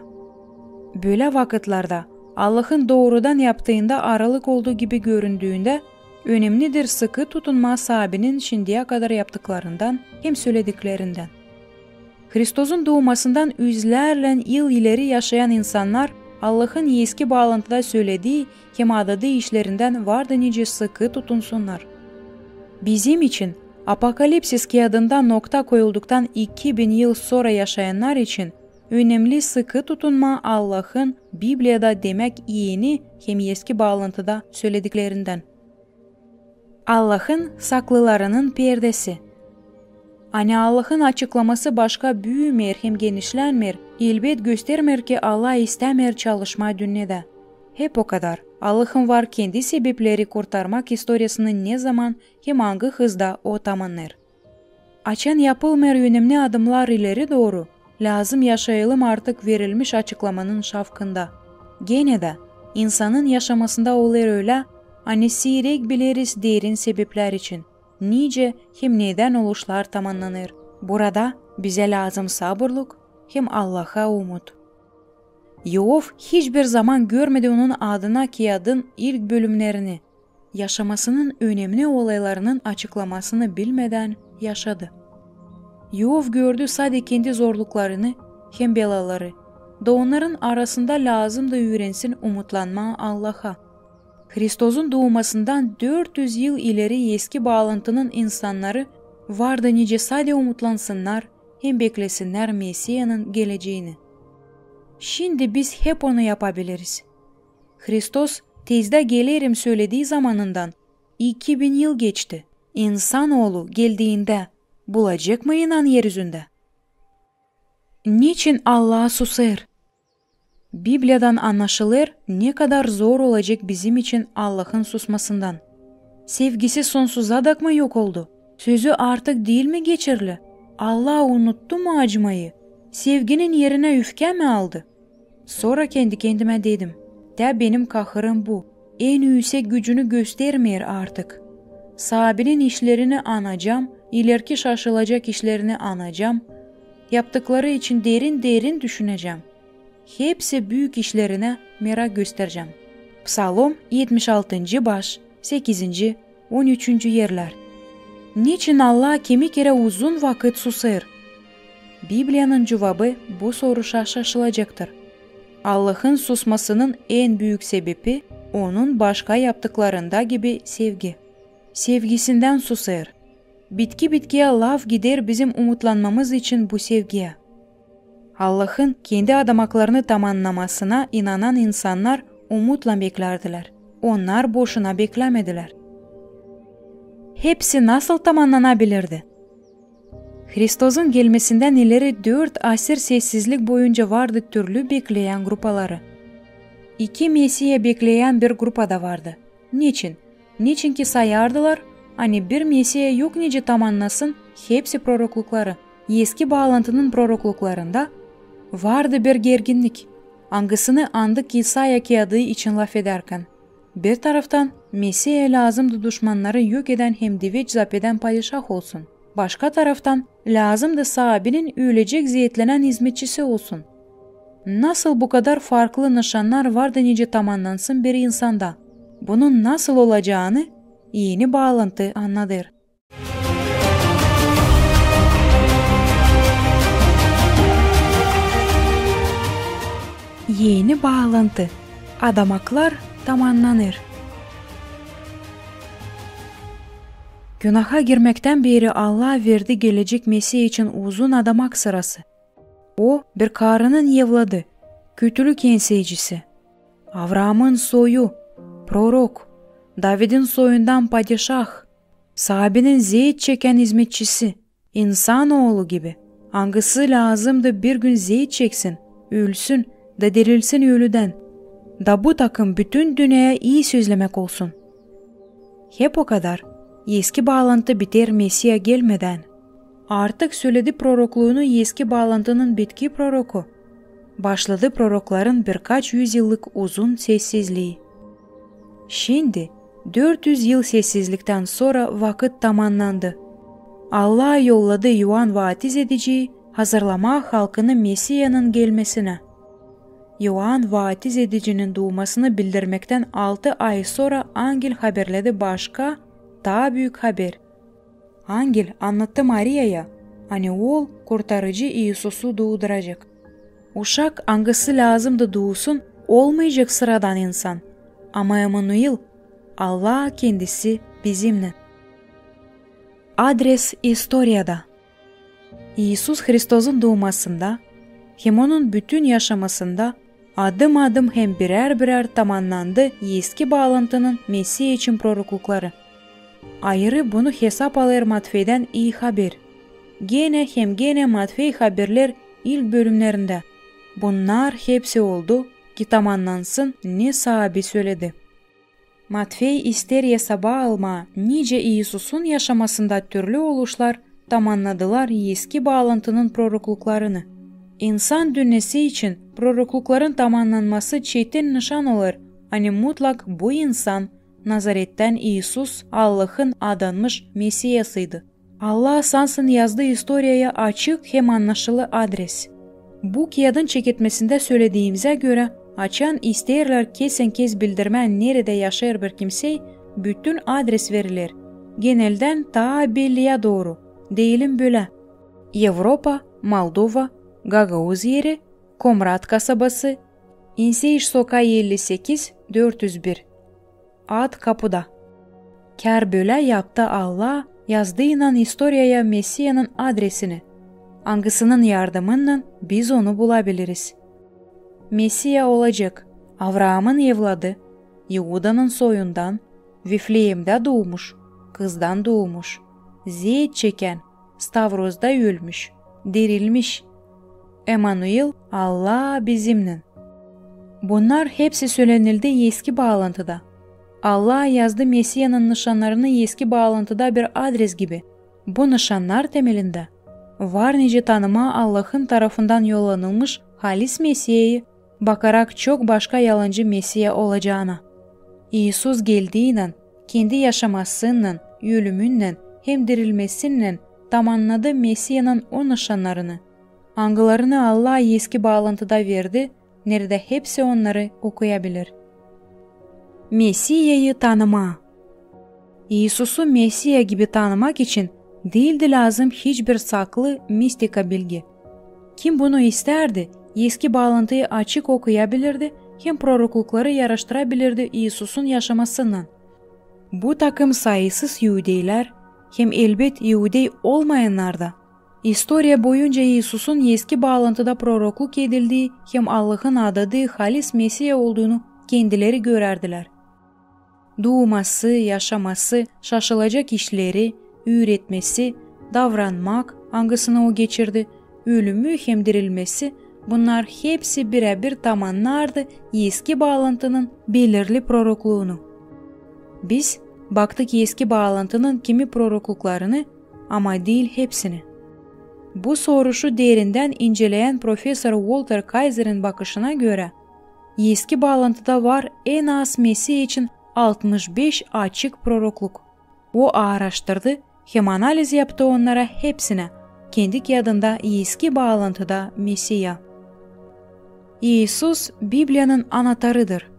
Bölä vakıtlarda Allahın doorudan yaptıında aralık oldu gibi göründüündä, önemnidir sıkı tutunmaa Saabinin şindiyä kadar yaptıklarından hem sölediklerindän. Hristozun duumasından üzlärlän yıl ileri yaşayan insannar Allahın eski baalantıda söledii hem adadıı işlerindän vardı nicä sıkı tutunsunnar. Bizim için Apokalipsis kiyadında nokta koyulduktan iki bin yıl sora yaşayannar için önemli sıkı tutunmaa Allahın Bibliyada, demäk, Eni hem Eski Baalantıda sölediklerindän. Allahın saklılarının perdesi. Ani Allahın açıklaması başka büümeer hem genişlänmeer, elbet göstermeer, ki Allah istämeer çalışmaa dünnedä. Hep o kadar, Allahın var kendi sebepleri kurtarmak istoriyasını ne zaman hem angı hızda O tamannêêr. Açan yapılmêêr önemli adımnar ileri dooru, lääzım yaşayalım artık verilmiş açıklamanın şafkında. Genä dä, insanın yaşamasında olêr ölä, ani siirek bileriz derin sebeplär için, nicä hem nedän oluşlar tamannanêr. Burada bizä lääzım sabırlık hem Allaha umut. İov hiç bir zaman görmedi onun adına kiyadın ilk bölümnerini. Yaşamasının önemli olaylarının açıklamasını bilmedän yaşadı. İov gördü sade kendi zorluklarını hem belaları, da onnarın arasında lääzımdı üürensin umutlanmaa Allaha. Hristosun duumasından dört üz yıl ileri Eski Baalantının insannarı vardı nicä sade umutlansınnar hem beklesinnär Mesiyanın geleceenä. Şindi biz hep onu yapabiliriz. Hristos tezdä gelerim söledii zamanından iki bin yıl geçti. İnsanoolu geldiindä bulacek mı inan er üzündä? Neçin Allah susêr? Bibliyadan annaşılêr, ne kadar zor olacek bizim için Allahın susmasından. Sevgisi sonsuzadakmı yok oldu? Sözü artık diil mi geçerli? Allah unuttu mu acımayı? Sevginin erinä üfkä mi aldı? Sora kendi-kendimä dedim: tä benim kahırım bu. En üüsek gücünü göstermeer artık. Saabinin işlerini anacam, ilerki şaşılacak işlerini anacam. Yaptıkları için derin-derin düşünecäm. Hepsi büük işlerinä merak gösterecäm. Psalom, etmiş altıncı baş, sekizinci, on üçüncü erlär. Neçin Allah kimi kerä uzun vakıt susêr? Bibliyanın cuvabı bu soruşa şaşılacektir. Allahın susmasının en büük sebepi Onun başka yaptıklarında gibi sevgi. Sevgisindän susêr. Bitki-bitkiyä laf gider bizim umutlanmamız için bu sevgiyä. Allahın kendi adamaklarını tamannamasına inanan insannar umutlan beklärdilär. Onnar boşuna beklämedilär. Hepsi nasıl tamannanabilirdi? Hristosun gelmesindän ileri dört asır sessizlik boyunca vardı türlü bekleyän grupaları. İki Mesiya bekleyän bir grupa da vardı. Neçin? Neçinki sayardılar, ani bir Mesiya yok nicä tamannasın hepsi proroklukları. Eski Baalantının prorokluklarında vardı bir gerginlik, angısını andık İsaya kiyadı için lafedärkän. Bir taraftan, Mesiya lääzımdı duşmannarı yok edän hem diveç zapedän padişah olsun. Başka taraftan, lääzımdı saabinin ölecek zeetlenän izmetçisi olsun. Nasıl bu kadar farklı nışannar vardı nicä tamannansın bir insanda? Bunun nasıl olacaanı Eni Baalantı annadêr. Eni Baalantı. Adamaklar tamannanêr. Günaha girmektän beeri Allah verdi gelecek Mesiya için uzun adamak sırası. O, bir karının evladı, kötülük enseyicisi. Avraamın soyu, prorok, Davidin soyundan padişah, saabinin zeet çekän izmetçisi, insanoolu gibi, angısı lääzımdı bir gün zeet çeksin, ölsün da dirilsin ölüdän, da bu takım bütün dünneyä ii sözlemäk olsun. Hep o kadar, Eski Baalantı biter Mesiya gelmedän. Artık söledi prorokluunu Eski Baalantının bitki proroku. Başladı prorokların birkaç üz yıllık uzun sessizlii. Şindi, dört üz yıl sessizliktän sora vakıt tamannandı. Allah yolladı İoan Vaatiz Ediciyi hazırlamaa halkını Mesiyanın gelmesinä. İoan Vaatiz Edicinin duumasını bildirmektän altı ay sora angel haberledi başka, taa büük haber. Angel annattı Mariyaya, ani Ool Kurtarıcı İisusu duuduracek. Uşak, angısı lääzımdı duusun, olmayacek sıradan insan, ama Emanuil, Allah kendisi bizimnän. Adres istoriyada. İisus Hristosun duumasında Hem onun bütün yaşamasında adım-adım hem birär-birär tamannandı Eski Baalantının Mesiya için proroklukları. Ayırı bunu hesap alêr Matfeydän İi Haber. Genä hem genä Matfey haberlär ilk bölümnerindä. Bunnar hepsi oldu, ki tamannansın, ne Saabi söledi. Matfey isteer hesaba almaa, nicä İisusun yaşamasında türlü oluşlar tamannadılar Eski Baalantının prorokluklarını. İnsan dünnesi için proroklukların tamannanması çetin nışan olêr, ani mutlak bu insan, Nazarettän İisus, Allahın adanmış Mesiyasıydı. Allah sansın yazdı istoriyaya açık hem annaşılı adres. Bu kiyadın çeketmesindä sölediimizä görä, açan isteerlär kesen-kes bildirmää, neredä yaşêêr bir kimsey, bütün adres veriler. Geneldän taa belliyä dooru, deyelim bölä: Evropa, Moldova, Gagauz eri, Komrat kasabası, İnseyiş sokaa elli sekiz, dört üz bir. Ad kapuda. Kär bölä yaptı Allah, yazdıynan istoriyaya Mesiyanın adresini, angısının yardımınnan biz onu bulabiliriz. Mesiya olacek Avraamın evladı, İudanın soyundan, Vifleemdä duumuş, kızdan duumuş, zeet çekän, Stavrozda ölmüş, dirilmiş. Emanuil, Allah bizimnän. Bunnar hepsi sölenildi Eski Baalantıda. Allah yazdı Mesiyanın nışannarını Eski Baalantıda bir adres gibi. Bu nışannar temelindä var nicä tanımaa Allahın tarafından yollanılmış halis Mesiyayı, bakarak çok başka yalancı Mesiya olacaana. İisus geldiynän, kendi yaşamasınnan, ölümünnän hem dirilmesinnän tamannadı Mesiyanın o nışannarını, angılarını Allah Eski Baalantıda verdi, neredä hepsi onnarı okuyabilir. Mesiyayı tanımaa. İisusu Mesiya gibi tanımak için diildi lääzım hiçbir saklı mistika bilgi. Kim bunu istärdi, Eski Baalantıyı açık okuyabilirdi hem proroklukları yarıştırabilirdi İisusun yaşamasınnan. Bu takım sayısız iudeylär hem, elbet, iudey olmayannar da istoriya boyunca İisusun Eski Baalantıda prorokluk edildii hem Allahın adadıı halis Mesiya olduğunu kendileri görärdilär. Duuması, yaşaması, şaşılacak işleri, üüretmesi, davranmak, angısını o geçirdi, ölümü hem dirilmesi, bunnar hepsi birä-bir tamannardı Eski Baalantının belirli prorokluunu. Biz baktık Eski Baalantının kimi prorokluklarını, ama diil hepsini. Bu soruşu derindän inceleyän professor Volter Kayzerin bakışına görä, Eski Baalantıda var en az Mesiya için altmış beş açık prorokluk. O aaraştırdı hem analiz yaptı onnara hepsinä, kendi kiyadında Eski Baalantıda Mesiya. İisus Bibliyanın anatarıdır.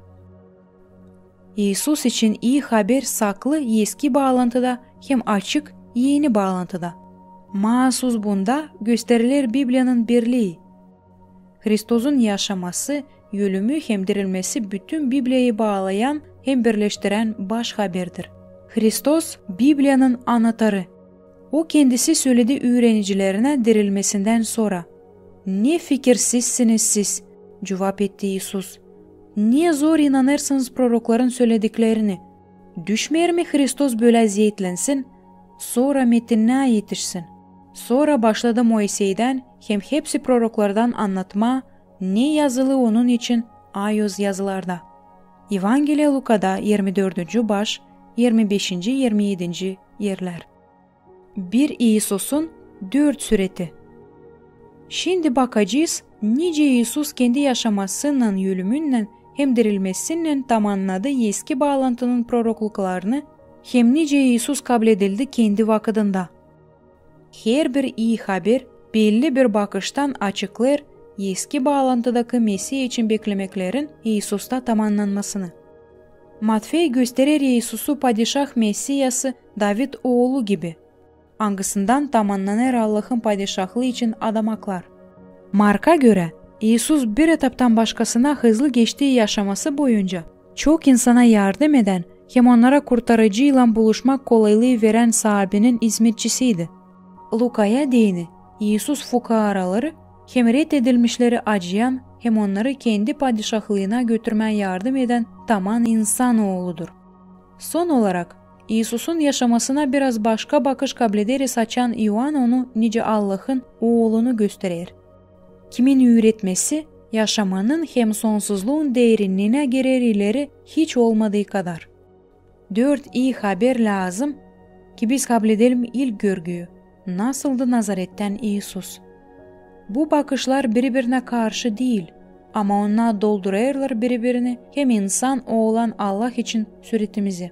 İisus için İi Haber saklı Eski Baalantıda hem açık Eni Baalantıda. Maasuz bunda gösteriler Bibliyanın birlii. Hristosun yaşaması, ölümü hem dirilmesi bütün Bibliyayı baalayan hem birleştirän baş haberdir. Hristos Bibliyanın anatarı. O kendisi söledi üürenicilerinä dirilmesindän sora. "Ne fikirsizsiniz siz," cuvap etti İisus. "Ne zor inanêrsınız prorokların sölediklerini. Düşmeer mi Hristos bölä zeetlensin, sora metinnää etişsin?" Sora başladı Moiseydän hem hepsi proroklardan annatmaa, ne yazılı onun için ayoz yazılarda. Evangeliya Lukada, irmi dördüncü baş, irmi beşinci, irmi edinci erlär. Bir İisusun dört sureti. Şindi bakacez, nicä İisus kendi yaşamasınnan, ölümünnän hem dirilmesinnän tamannadı Eski Baalantının prorokluklarını hem nicä İisus kabledildi kendi vakıdında. Herbir İi Haber belli bir bakıştan açıklêêr Eski Baalantıdakı Mesiya için beklemeklerin İisusta tamannanmasını. Matfey gösterer İisusu Padişah Mesiyası, David oolu gibi. Angısından tamannanêr Allahın Padişahlıı için adamaklar. Marka görä, İisus bir etaptan başkasına hızlı geçtii yaşaması boyunca, çok insana yardım edän hem onnara Kurtarıcıylan buluşmak kolaylıı verän Saabinin izmetçisiydi. Lukaya deyni İisus fukaaraları hem reddedilmişleri acıyan, hem onnarı kendi padişahlıına götürmää yardım edän taman insan ooludur. Son olarak, İisusun yaşamasına biraz başka bakış kablederiz, açan İoan onu nicä Allahın Oolunu gösterer, kimin üüretmesi yaşamanın hem sonsuzluun derinniinä girer ileri hiç olmadıı kadar. Dört ii haber lääzım, ki biz kabledelim ilk görgüyü, nasıldı Nazarettän İisus. Bu bakışlar biri-birinä karşı diil, ama onnar doldurêrlar biri-birini hem insan oolan Allah için süretimizi.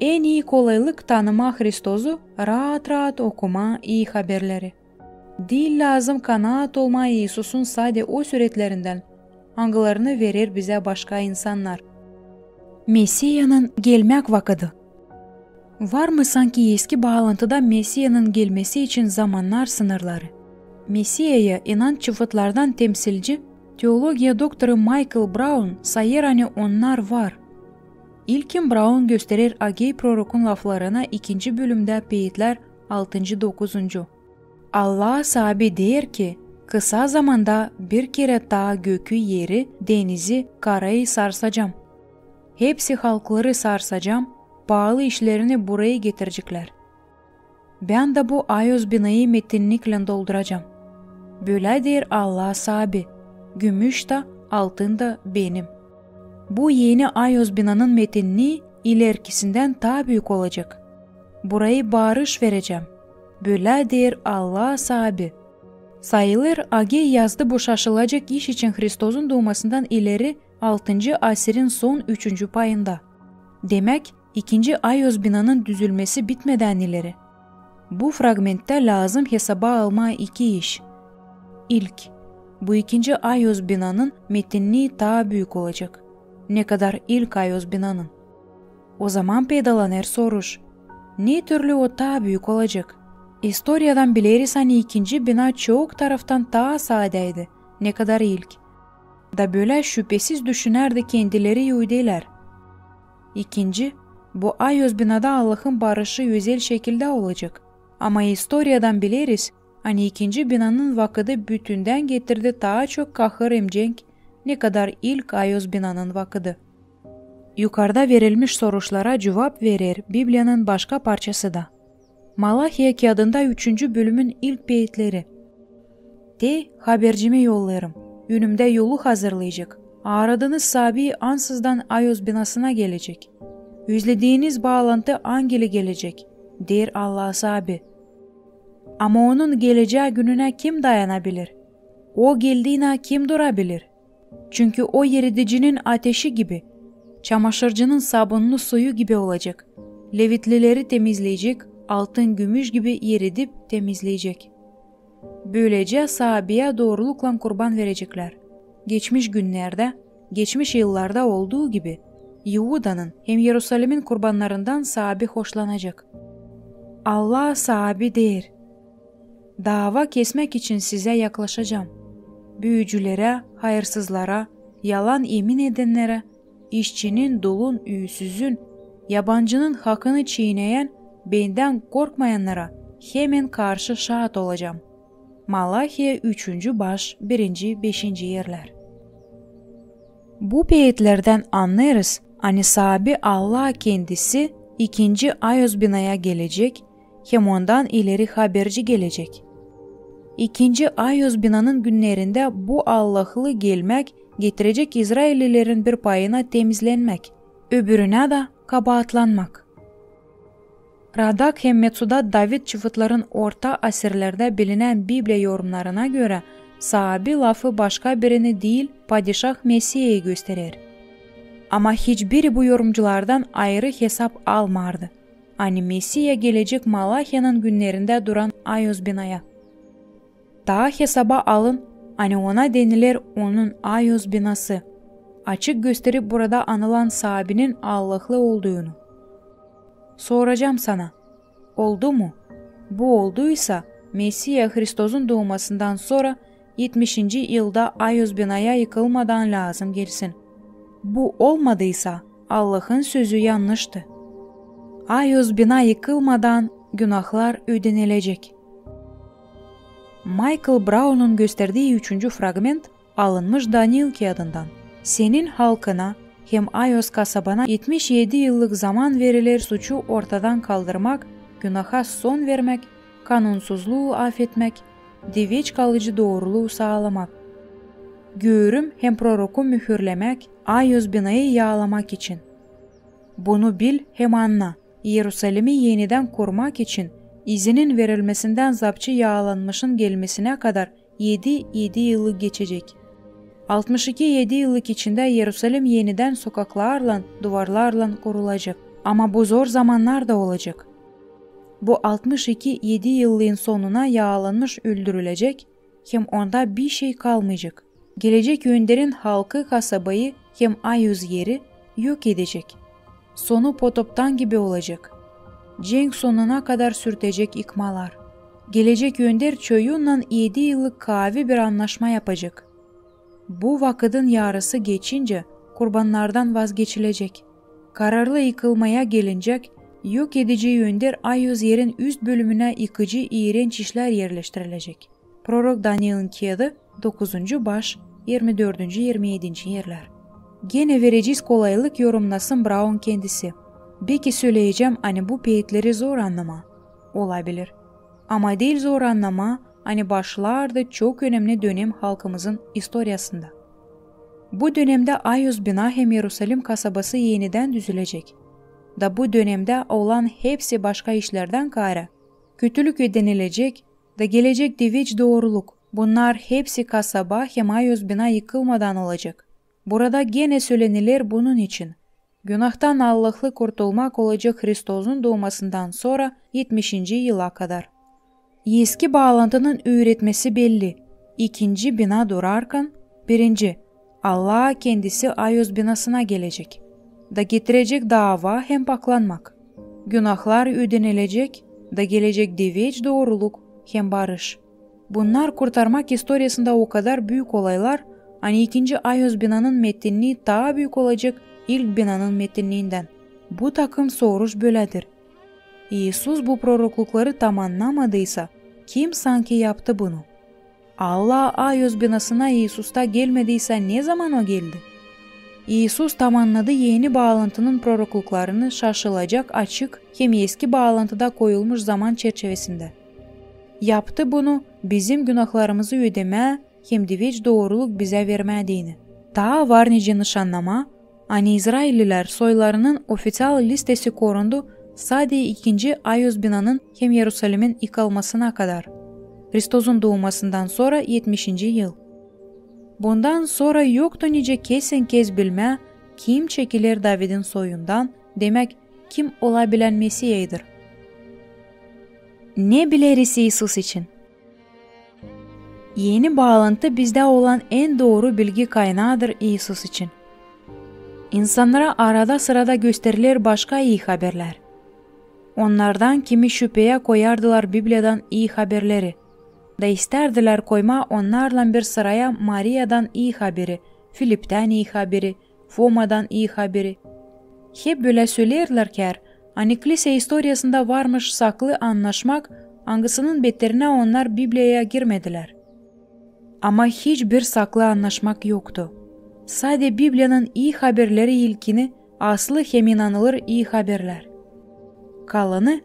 En ii kolaylık tanımaa Hristozu raat-raat okumaa ii haberleri. Diil lääzım kanaat olmaa İisusun sade o süretlerindän, angılarını verer bizä başka insannar. Mesiyanın gelmäk vakıdı. Var mı sanki eski baalantıda Mesiyanın gelmesi için zamannar sınırları? Mesiyaya inanç çıfıtlardan temsilci, teologiya doktoru Maykl Braun sayêr, ani onnar var. İlkin Braun gösterer Agey prorokun laflarına ikinci bölümdä Peetlär altıncı, dokuzuncu. Allah Saabi deer ki, kısa zamanda bir kerä taa gökü, eri, denizi, karayı sarsacam. Hepsi halkları sarsacam, paalı işlerini burayı getireceklär. Bän dä bu ayoz binayı metinniklän dolduracam. Bölä deer Allah Saabi, gümüş tä, altın da benim. Bu eni ayoz binanın metinnii ilerkisindän taa büük olacek. Burayı barış verecäm. Bölä deer Allah Saabi. Sayılêr, Agey yazdı bu şaşılacak iş için Hristozun duumasından ileri altıncı asirin son üçüncü payında. Demäk, ikinci ayoz binanın düzülmesi bitmedän ileri. Bu fragmenttä lääzım hesaba almaa iki iş. İlk, bu ikinci ayoz binanın metinnii taa büük olacek, ne kadar ilk ayoz binanın. O zaman peydalanêr soruş: ne türlü o taa büük olacek? İstoriyadan bileriz, ani ikinci bina çok taraftan taa saadäydi, ne kadar ilk. Da bölä şüpesiz düşünärdi kendileri iudeylär. İkinci, bu ayoz binada Allahın barışı özel şekildä olacek. Ama istoriyadan bileriz, ani ikinci binanın vakıdı bütündän getirdi taa çok kahır hem cenk, ne kadar ilk ayoz binanın vakıdı. Yukarda verilmiş soruşlara cuvap verer Bibliyanın başka parçası da. Malahiya kiyadında üçüncü bölümün ilk beetleri. Te habercimi yollêêrım, önümdä yolu hazırlayacek. Aradınız Saabi ansızdan ayoz binasına gelecek. Özlediiniz baalantı angılı gelecek, deer Allah Saabi. Ama onun gelecää gününä kim dayanabilir? O geldiinä kim durabilir? Çünkü o eridicinin ateşi gibi, çamaşırcının sabunlu suyu gibi olacek. Levitlileri temizleyecek, altın, gümüş gibi eridip temizleyecek. Bölecä Saabiyä dooruluklan kurban vereceklär. Geçmiş günnerdä, geçmiş yıllarda olduu gibi, İudanın hem İerusalimin kurbannarından Saabi hoşlanacek. Allah Saabi deer: daava kesmäk için sizä yaklaşacam. Büücülerä, hayırsızlara, yalan emin edennärä, işçinin, dulun, üüsüzün, yabancının hakını çiineyän bendän korkmayannara hemen karşı şaat olacam. Malahiya üçüncü baş, birinci, beşinci erlär. Bu beetlerdän annêêrız, ani Saabi Allah kendisi ikinci ayoz binaya gelecek hem ondan ileri haberci gelecek. İkinci ayoz binanın günnerindä bu Allahlı gelmäk getirecek izraillilerin bir payına temizlenmäk, öbürünä dä kabaatlanmak. Radak hem Metsudat David çıfıtların orta asirlerdä bilinän Bibliya yorumnarına görä, Saabi lafı başka birini diil, padişah Mesiyayı gösterer. Ama hiçbiri bu yorumculardan ayırı hesap almardı, ani Mesiya gelecek Malahiyanın günnerindä duran ayoz binaya. Taa hesaba alın, ani ona deniler onun ayoz binası, açık gösterip burada anılan Saabinin Allahlı olduunu. Soracam sana, oldu mu? Bu olduysa, Mesiya Hristozun duumasından sora etmişinci yılda ayoz binaya yıkılmadan lääzım gelsin. Bu olmadıysa, Allahın sözü yannıştı. Ayoz bina yıkılmadan günahlar ödenilecek. Maykl Braunun gösterdii üçüncü fragment alınmış Daniil kiyadından. Senin halkına hem Ayoz kasabana etmiş edi yıllık zaman veriler suçu ortadan kaldırmak, günaha son vermäk, kanunsuzluu afetmäk, diveç kalıcı dooruluu saalamak, göörüm hem proroku mühürlemäk, Ayoz binayı yaalamak için. Bunu bil hem anna: İerusalimi enidän kurmak için izinin verilmesindän zapçı yaalanmışın gelmesinä kadar edi edi yıllık geçecek. Altmış iki edi yıllık içindä İerusalim enidän sokaklarlan, duvarlarlan kurulacek. Ama bu zor zamannar da olacek. Bu altmış iki edi yıllıın sonuna yaalanmış öldürülecek hem onda bişey kalmayacek. Gelecek önderin halkı kasabayı hem Ayoz eri yok edecek. Sonu Potoptan gibi olacek. Cenk sonuna kadar sürtecek yıkmalar. Gelecek önder çoyunnan edi yıllık kaavi bir annaşma yapacek. Bu vakıdın yarısı geçincä kurbannardan vazgeçilecek. Kararlı yıkılmaya gelincek, yok edici önder Ayoz erin üst bölümünä yıkıcı iirenç işlär erleştirilecek. Prorok Daniilin kiyadı, dokuzuncu baş, irmi dördüncü, irmi edinci erlär. Genä verecez kolaylık, yorumnasın Braun kendisi. Beki söleyecäm, ani bu peetleri zor annamaa. Olabilir. Ama diil zor annamaa, ani başlardı çok önemni dönem halkımızın istoriyasında. Bu dönemdä Ayoz bina hem İerusalim kasabası enidän düzülecek. Da bu dönemdä olan hepsi başka işlerdän kaarä, kötülük ödenilecek, da gelecek diveç dooruluk. Bunnar hepsi kasaba hem Ayoz bina yıkılmadan olacek. Burada genä söleniler bunun için. Günahtan Allahlı kurtulmak olacek Hristozun duumasından sora etmişinci yıla kadar. Eski baalantının üüretmesi belli. İkinci bina durarkan, birinci, Allah kendisi Ayoz binasına gelecek. Da getirecek daava hem paklanmak. Günahlar ödenilecek, da gelecek diveç dooruluk hem barış. Bunnar kurtarmak istoriyasında o kadar büük olaylar, ani ikinci Ayoz binanın metinnii taa büük olacek ilk binanın metinniindän. Bu takım soruş bölädir: İisus bu proroklukları tamannamadıysa, kim sanki yaptı bunu? Allah Ayoz binasına İisusta gelmediysä, ne zaman O geldi? İisus tamannadı Eni Baalantının prorokluklarını şaşılacak açık hem Eski Baalantıda koyulmuş zaman çerçevesindä. Yaptı bunu bizim günahlarımızı ödemää hem diveç dooruluk bizä vermää deyni. Taa var nicä nışannamaa, ani izraillilär soylarının ofiţial listesi korundu sade ikinci Ayoz binanın hem İerusalimin yıkılmasına kadar, Hristozun duumasından sora etmişinci yıl. Bundan sora yoktu nicä kesin-kes bilmää, kim çekiler Davidin soyundan, demäk, kim olabilän Mesiyaydır. Ne bileriz İisus için? Eni Baalantı bizdä olan en dooru bilgi kaynaadır İisus için. İnsannara arada-sırada gösteriler başka ii haberlär. Onnardan kimi şüpeä koyardılar Bibliyadan ii haberleri, da istärdilär koymaa onnarlan bir sıraya Mariyadan ii haberi, Filiptän ii haberi, Fomadan ii haberi. Hep bölä söleerlär, kär, ani klisä istoriyasında varmış saklı annaşmak, angısının beterinä onnar Bibliyaya girmedilär. Ama hiç bir saklı annaşmak yoktu. Sade Bibliyanın ii haberleri ilkini aslı hem inanılır ii haberlär. Kalanı,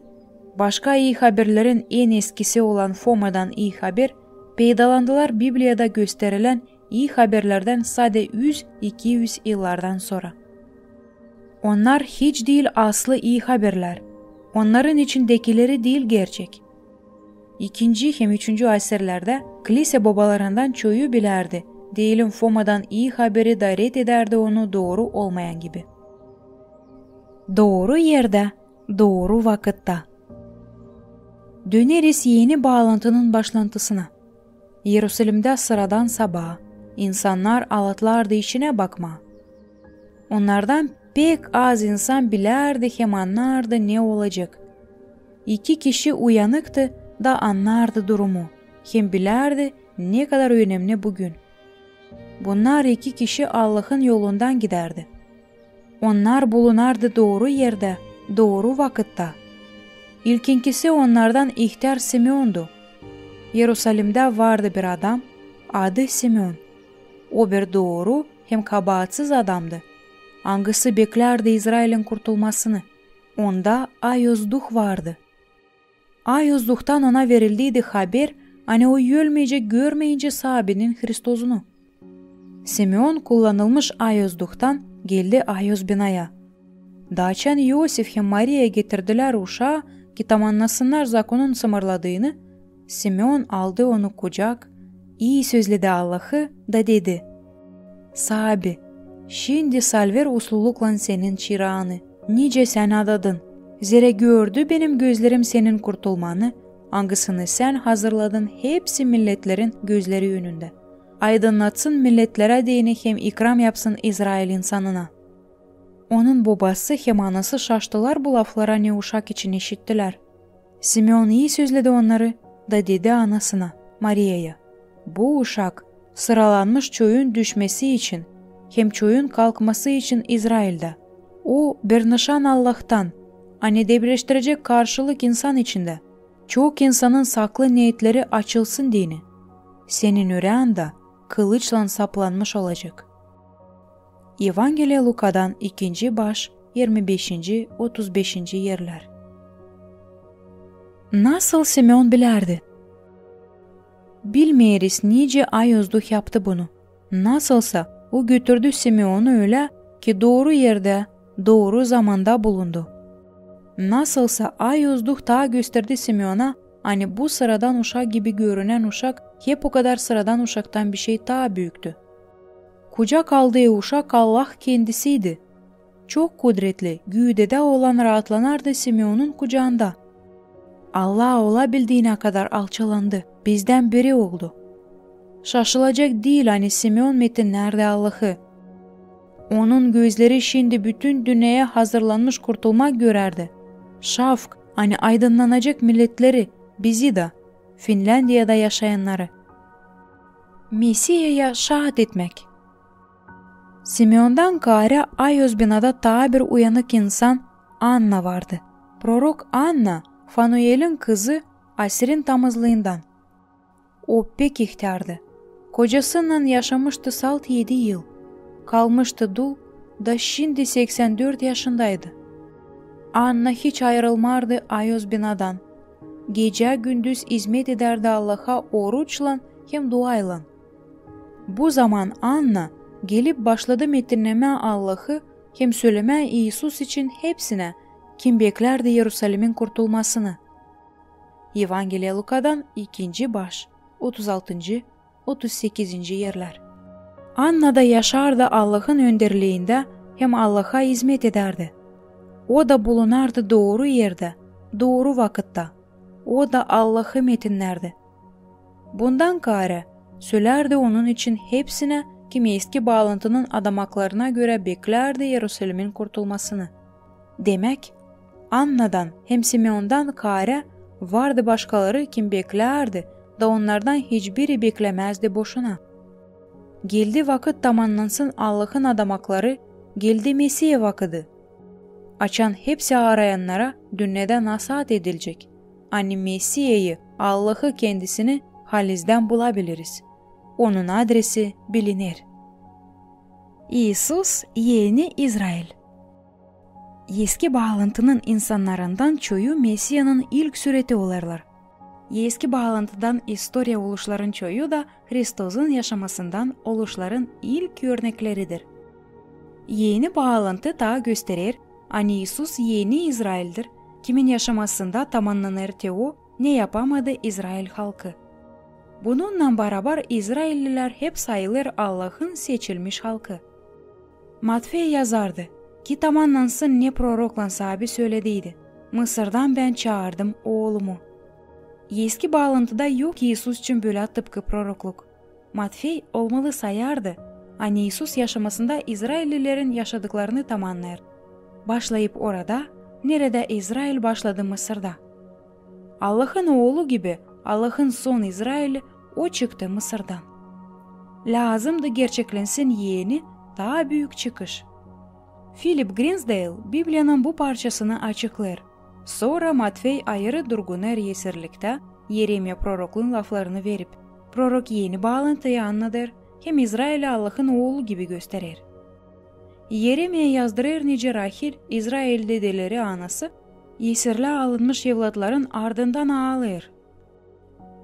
başka ii haberlerin en eskisi olan Fomadan ii haber, peydalandılar Bibliyada gösterilän ii haberlerdän sade üz-iki üz yıllardan sora. Onnar hiç diil aslı ii haberlär, onnarın içindäkileri diil gerçek. İkinci hem üçüncü asirlerdä klisä bobalarından çoyu bilärdi, deyelim, Fomadan ii haberi da red edärdi onu dooru olmayan gibi. Dooru erdä, dooru vakıtta. Döneriz Eni Baalantının başlantısına. İerusalimdä sıradan sabaa insannar alatlardı içinä bakmaa. Onnardan pek az insan bilärdi hem annardı, ne olacek. İki kişi uyanıktı da annardı durumu hem bilärdi, ne kadar önemni büün. Bunnar iki kişi Allahın yolundan gidärdi. Onnar bulunardı dooru erdä, dooru vakıtta. İlkinkisi onnardan ihtär Simeondu. İerusalimdä vardı bir adam, adı Simeon. O bir dooru hem kabaatsız adamdı, angısı beklärdi İzrailin kurtulmasını. Onda ayoz duh vardı. Ayoz duhtan ona verildiydi haber, ani o ölmeyecek, görmeyincä Saabinin Hristozunu. Simeon kullanılmış ayoz duhtan geldi ayoz binaya. Da açan İosif hem Mariya getirdilär uşaa, ki tamannasınnar zakonun sımırladıını, Simeon aldı onu kucak, ii sözledi Allahı da dedi: Saabi, şindi salver usluluklan senin çıraanı, nicä sän adadın. Zerä gördü benim gözlerim senin kurtulmanı, angısını sän hazırladın hepsi milletlerin gözleri önündä, aydınnatsın milletlerä deyni hem ikram yapsın İzrail insanına. Onun bobası hem anası şaştılar bu laflara, ne uşak için işittilär. Simeon ii sözledi onnarı da dedi anasına, Mariyaya: Bu uşak sıralanmış çoyun düşmesi için hem çoyun kalkması için İzraildä. O bir nışan Allahtan, ani debleştirecek karşılık insan içindä, çok insanın saklı neetleri açılsın deyni. Senin üreän dä kılıçlan saplanmış olacek. Evangeliya Lukadan ikinci baş, irmi beşinci, otuz beşinci erlär. Nasıl Simeon bilärdi? Bilmeeriz, nicä ayoz duh yaptı bunu. Nasılsa o götürdü Simeonu ölä, ki dooru erdä, dooru zamanda bulundu. Nasılsa ayoz duh taa gösterdi Simeona, ani bu sıradan uşak gibi görünän uşak hep okadar sıradan uşaktan bişey taa büüktü. Kucak aldıı uşak Allah kendisiydi. Çok kudretli, güüdedä olan raatlanardı Simeonun kucaanda. Allah olabildiinä kadar alçalandı, bizdän biri oldu. Şaşılacek diil, ani Simeon metinnärdi Allahı. Onun gözleri şindi bütün dünneyä hazırlanmış kurtulmak görärdi. Şafk, ani aydınnanacek milletleri, bizi dä, Finländiyada yaşayannarı. Mesiyaya şaat etmäk. Simeondan kaarä ayoz binada taa bir uyanık insan, Anna vardı. Prorok Anna, Fanuelin kızı, Aserin tamızlıından. O pek ihtärdı. Kocasınnan yaşamıştı salt edi yıl. Kalmıştı dul, da şindi seksän dört yaşındaydı. Anna hiç ayırılmardı ayoz binadan. Gecä-gündüz izmet edärdi Allaha oruçlan hem duaylan. Bu zaman Anna gelip başladı metinnemää Allahı hem sölemää İisus için hepsinä, kim beklärdi İerusalimin kurtulmasını. Evangeliya Lukadan ikinci baş, otuz altıncı, otuz sekizinci erlär. Anna da yaşardı Allahın önderliindä hem Allaha izmet edärdi. O da bulunardı dooru erdä, dooru vakıtta. O da Allahı metinnärdi. Bundan kaarä sölärdi onun için hepsinä, kim Eski Baalantının adamaklarına görä beklärdi İerusalimin kurtulmasını. Demäk, Annadan hem Simeondan kaarä vardı başkaları, kim beklärdi, da onnardan hiçbiri beklämäzdi boşuna. Geldi vakıt tamannansın Allahın adamakları, geldi Mesiya vakıdı. Açan hepsi aarayannara dünnedä nasaat edilecek, ani Mesiyayı, Allahı kendisini halizdän bulabiliriz. Onun adresi biliner. İisus, Eni İzrail. Eski Baalantının insannarından çoyu Mesiyanın ilk süreti olêrlar. Eski Baalantıdan istoriya oluşların çoyu da Hristozun yaşamasından oluşların ilk örnekleridir. Eni Baalantı taa gösterer, ani İisus Eni İzraildir, kimin yaşamasında tamannanêr te o, ne yapamadı İzrail halkı. Bununnan barabar, izraillilär hep sayılêr Allahın seçilmiş halkı. Matfey yazardı, ki tamannansın, ne proroklan Saabi sölediydi: Mısırdan Bän çaardım Oolumu. Eski Baalantıda yok İisus için bölä tıpkı prorokluk. Matfey olmalı sayardı, ani İisus yaşamasında izraillilerin yaşadıklarını tamannêr, başlayıp orada, neredä İzrail başladı Mısırda. Allahın Oolu gibi, Allahın son İzraili, O çıktı Mısırdan. Lääzımdı gerçeklensin eni, taa büük çıkış. Filip Grinsdeil Bibliyanın bu parçasını açıklêêr. Sora Matfey ayırı durgunêr esirliktä, Yeremiya prorokluun laflarını verip, prorok eni baalantıyı annadêr hem İzraili Allahın oolu gibi gösterer. Yeremiya yazdırêr, nicä Rahil, İzrail dedeleri anası, esirlää alınmış evlatların ardından aalêêr.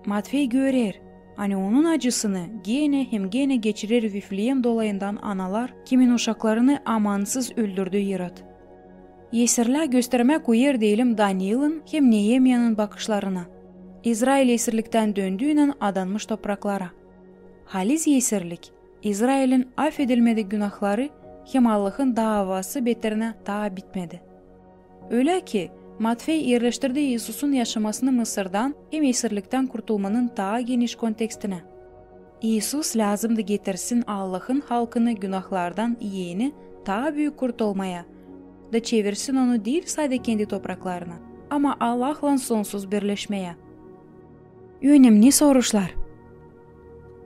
Matfey görer, ani onun acısını genä hem genä geçirer Vifleem dolayından analar, kimin uşaklarını amansız öldürdü İrod. Esirlää göstermäk uyar deyelim Daniilin hem Neemiyanın bakışlarına, İzrail esirliktän döndüynän adanmış topraklara. Halis esirlik, İzrailin afedilmedik günahları hem Allahın daavası beterinä taa bitmedi. Ölä ki, Matfey erleştirdi İisusun yaşamasını Mısırdan hem esirliktän kurtulmanın taa geniş kontekstinä. İisus lääzımdı getirsin Allahın halkını günahlardan eni taa büük kurtulmaya, da çevirsin onu diil sade kendi topraklarına, ama Allahlan sonsuz birleşmeyä. Önemni soruşlar.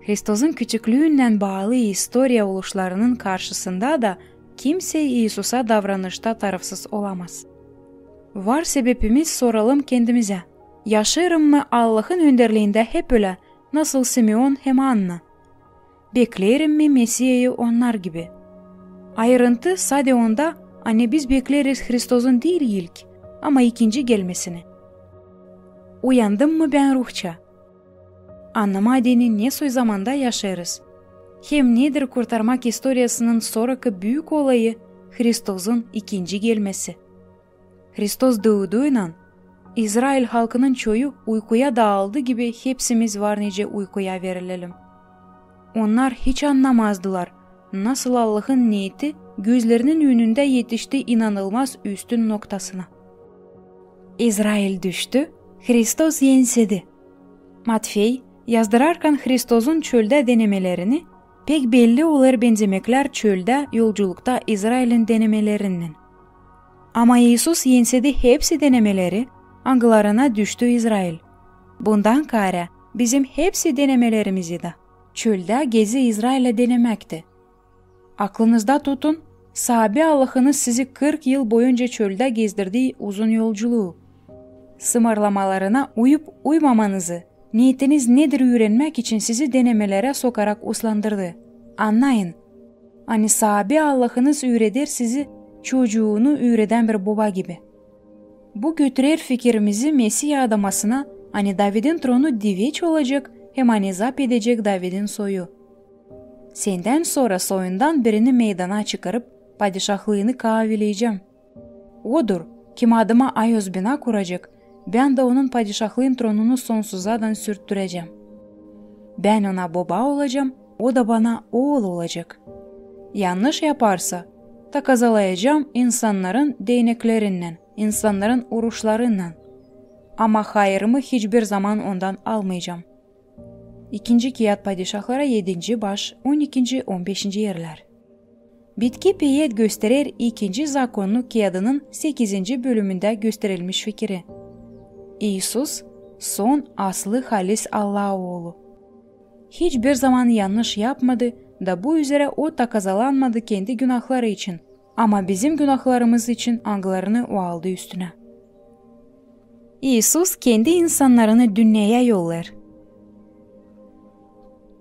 Hristozun küçüklüünnän baalı istoriya oluşlarının karşısında da kimsey İisusa davranışta tarafsız olamaz. Var sebepimiz soralım kendimizä: yaşêêrım mı Allahın önderliindä hep ölä, nasıl Simeon hem Anna? Bekleerim mi Mesiyayı onnar gibi? Ayırıntı sade onda, ani biz bekleeriz Hristozun diil ilk, ama ikinci gelmesini. Uyandım mı bän ruhça? Annamaa deyni ne soy zamanda yaşêêrız? Hem nedir kurtarmak istoriyasının sorakı büük olayı, Hristozun ikinci gelmesi? Hristos duuduynan, İzrail halkının çoyu uykuya daaldı gibi, hepsimiz var nicä uykuya verilelim. Onnar hiç annamazdılar, nasıl Allahın neeti gözlerinin önündä etişti inanılmaz üstün noktasına. İzrail düştü, Hristos ensedi. Matfey, yazdırarkan Hristozun çöldä denemelerini, pek belli olêr benzemeklär çöldä yolculukta İzrailin denemelerinnän. Ama İisus ensedi hepsi denemeleri, angılarına düştü İzrail. Bundan kaarä bizim hepsi denemelerimizi dä çöldä gezi İzrailä denemäkti. Aklınızda tutun, saabi Allahınız sizi kırk yıl boyunca çöldä gezdirdi uzun yolculuu. Sımarlamalarına uyup uymamanızı, neetiniz nedir üürenmäk için sizi denemelerä sokarak uslandırdı. Annayın, ani saabi Allahınız üüreder sizi çocuunu üüredän bir boba gibi. Bu götürer fikirimizi Mesiya adamasına, ani Davidin tronu diveç olacek hem ani zap edecek Davidin soyu. Sendän sora soyundan birini meydana çıkarıp, padişahlıını kaavileyecäm. Odur, kim adıma ayoz bina kuracek, bän dä onun padişahlıın tronunu sonsuzadan sürttürecäm. Bän ona boba olacam, o da bana ool olacek. Yannış yaparsa, takazalayacam insannarın deyneklerinnän, insannarın uruşlarınnan. Ama hayırımı hiçbir zaman ondan almayacam. İkinci Kiyat Padişahlara, edinci baş, on ikinci, on beşinci erlär. Bitki peet gösterer İkinci Zakonu kiyadının sekizinci bölümündä gösterilmiş fikiri. İisus, son, aslı, halis Allaa Oolu. Hiçbir zaman yannış yapmadı da bu üzerä o takazalanmadı kendi günahları için, ama bizim günahlarımız için, angılarını o aldı üstünä. İisus kendi insannarını dünneyä yollêêr.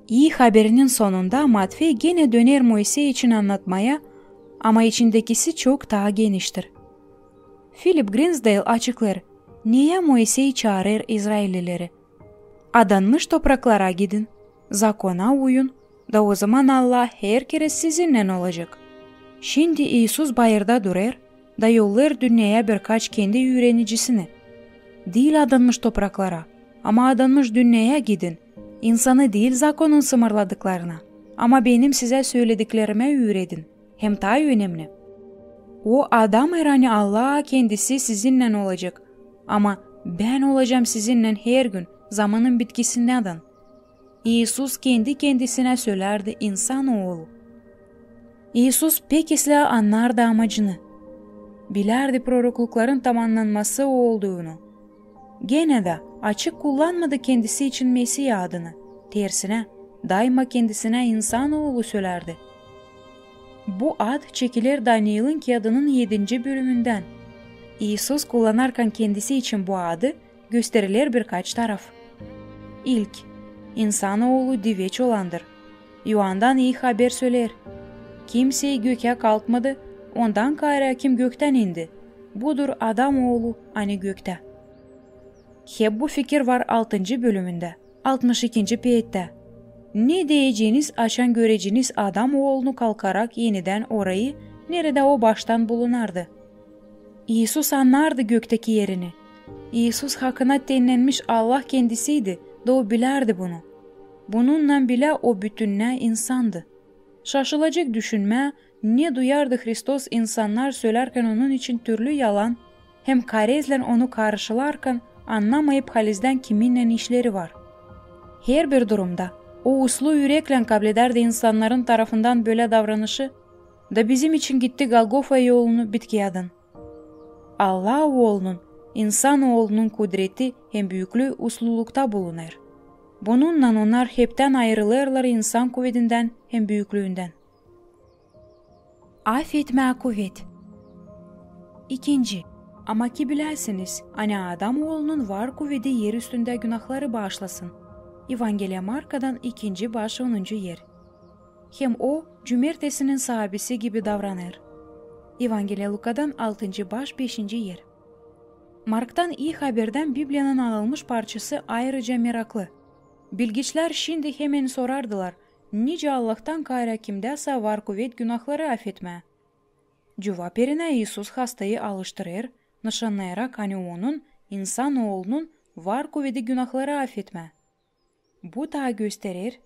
İi Haberinin sonunda Matfey genä döner Moisey için annatmaya, ama içindekisi çok taa geniştir. Filip Grinsdeil açıklêêr, neyä Moisey çaarêr izraillileri: adanmış topraklara gidin, Zakona uyun, da ozaman Allaa herkerä sizinnän olacek. Şindi İisus bayırda durêr da yollêêr dünneyä birkaç kendi üürenicisini. Diil adanmış topraklara, ama adanmış dünneyä gidin, insanı diil Zakonun sımarladıklarına, ama Benim sizä sölediklerimä üüredin. Hem taa önemni, o adamêr, ani Allaa Kendisi sizinnän olacek, ama Bän olacam sizinnän her gün, zamanın bitkisinädän. İisus Kendi Kendisinä sölärdi: İnsan Oolu. İisus pek islää annardı amacını. Bilärdi proroklukların tamannanması olduunu. Genä dä açık kullanmadı Kendisi için Mesiya adını. Tersinä, daima Kendisinä İnsan Oolu sölärdi. Bu ad çekiler Daniilin kiyadının edinci bölümündän. İisus kullanarkan Kendisi için bu adı, gösteriler birkaç taraf. İlk, İnsanoolu diveç olandır. İoandan İi Haber söleer: Kimsey gökä kalkmadı, ondan kaarä, kim göktän indi, budur Adam Oolu, ani göktä. Hep bu fikir var altıncı bölümündä, altmış ikinci peettä. Ne deyeceniz, açan göreceniz Adam Oolunu kalkarak enidän orayı, neredä O baştan bulunardı? İisus annardı göktäki erini. İisus hakına tennenmiş Allah kendisiydi, da O bilärdi bunu. Bununnan bilä O bütünnä insandı. Şaşılacek düşünmää, ne duyardı Hristos insannar sölärkän Onun için türlü yalan, hem kaarezlän Onu karşılarkan, annamayıp halizdän kiminnän işleri var. Herbir durumda O uslu üreklän kabledärdi insannarın tarafından bölä davranışı, da bizim için gitti Golgofa yolunu bitki adın. Allah Oolunun, İnsanoolunun kudreti hem büüklüü uslulukta bulunêr. Bununnan onnar heptän ayırılêrlar insan kuvedindän hem büüklüündän. Afetmää kuvet. İkinci. Ama ki biläsiniz, ani Adam Oolunun var kuvedi er üstündä günahları baaşlasın. Evangeliya Markadan ikinci baş, onuncu er. Hem O cümertesinin saabisi gibi davranêr. Evangeliya Lukadan altıncı baş, beşinci er. Marktan İi Haberdän Bibliyanın alınmış parçası ayrıca meraklı. Bilgiçlär şindi hemen sorardılar, nicä Allahtan kaarä kimdäsä var kuvet günahları afetmää. Cuvap erinä İisus hastayı alıştırêr, nışannayarak, ani Onun, İnsanoolunun, var kuvedi günahları afetmää. Bu taa gösterer,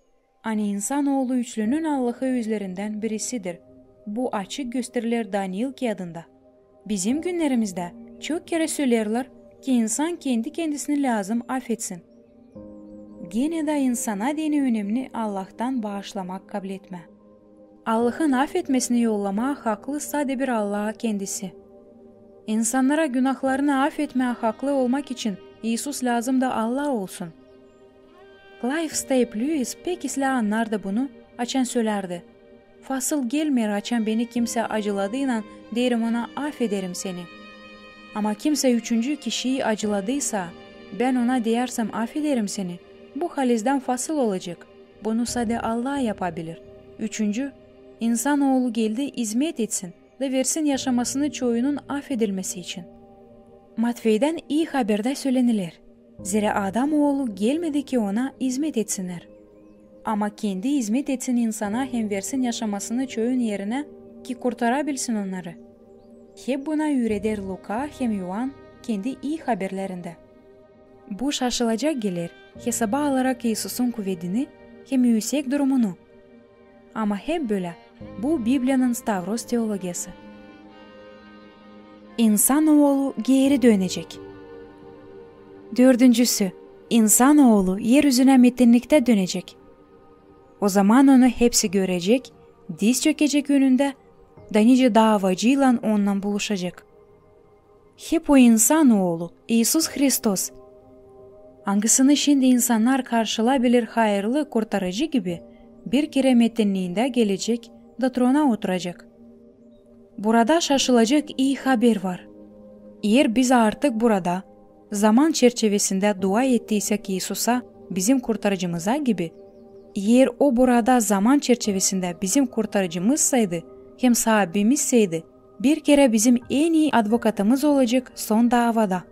ani İnsanoolu üçlünün Allahı özlerindän birisidir. Bu açık gösteriler Daniil kiyadında. Bizim günnerimizdä çok kerä söleerlär, ki insan kendi kendisini lääzım afetsin. Genä dä insana deyni önemni Allahtan baaşlamak kabletmää. Allahın afetmesini yollamaa haklı sade bir Allah kendisi. İnsannara günahlarını afetmää haklı olmak için İisus lääzımdı Allah olsun. Klaif Steyp Lüüis pek islää annardı bunu, açan sölärdi: Fasıl gelmeer, açan beni kimsä acıladıynan deerim ona: afederim seni. Ama kimsä üçüncü kişiyi acıladıysa, bän ona deyärsem: afederim seni, bu halizdän fasıl olacek. Bunu sade Allah yapabilir. Üçüncü, İnsanoolu geldi izmet etsin da versin yaşamasını çoyunun afedilmesi için. Matveydän İi Haberdä söleniler: Zerä Adam Oolu gelmedi, ki Ona izmet etsinnär, ama kendi izmet etsin insana hem versin yaşamasını çoyun erinä, ki kurtarabilsin onnarı. Hep buna üüreder Luka hem İoan kendi İi Haberlerindä. Bu şaşılacak geler, hesaba alarak İisusun kuvedini hem üüsek durumunu. Ama hep bölä, bu Bibliyanın stavros teologiyası. İnsanoolu geeri dönecek. Dördüncüsü, İnsanoolu er üzünä metinliktä dönecek. Ozaman Onu hepsi görecek, diz çökecek önündä, da nicä daavacıylan Onunnan buluşacek. Hep o İnsanoolu, İisus Hristos, angısını şindi insannar karşılaa biler hayırlı Kurtarıcı gibi, bir kerä metinliindä gelecek da trona oturacek. Burada şaşılacak İi Haber var. Eer biz artık burada zaman çerçevesindä dua ettiysek İisusa, bizim Kurtarıcımıza gibi, eer O burada zaman çerçevesindä bizim Kurtarıcımızsaydı hem Saabimizseydi, bir kerä bizim en ii advokatımız olacek son daavada.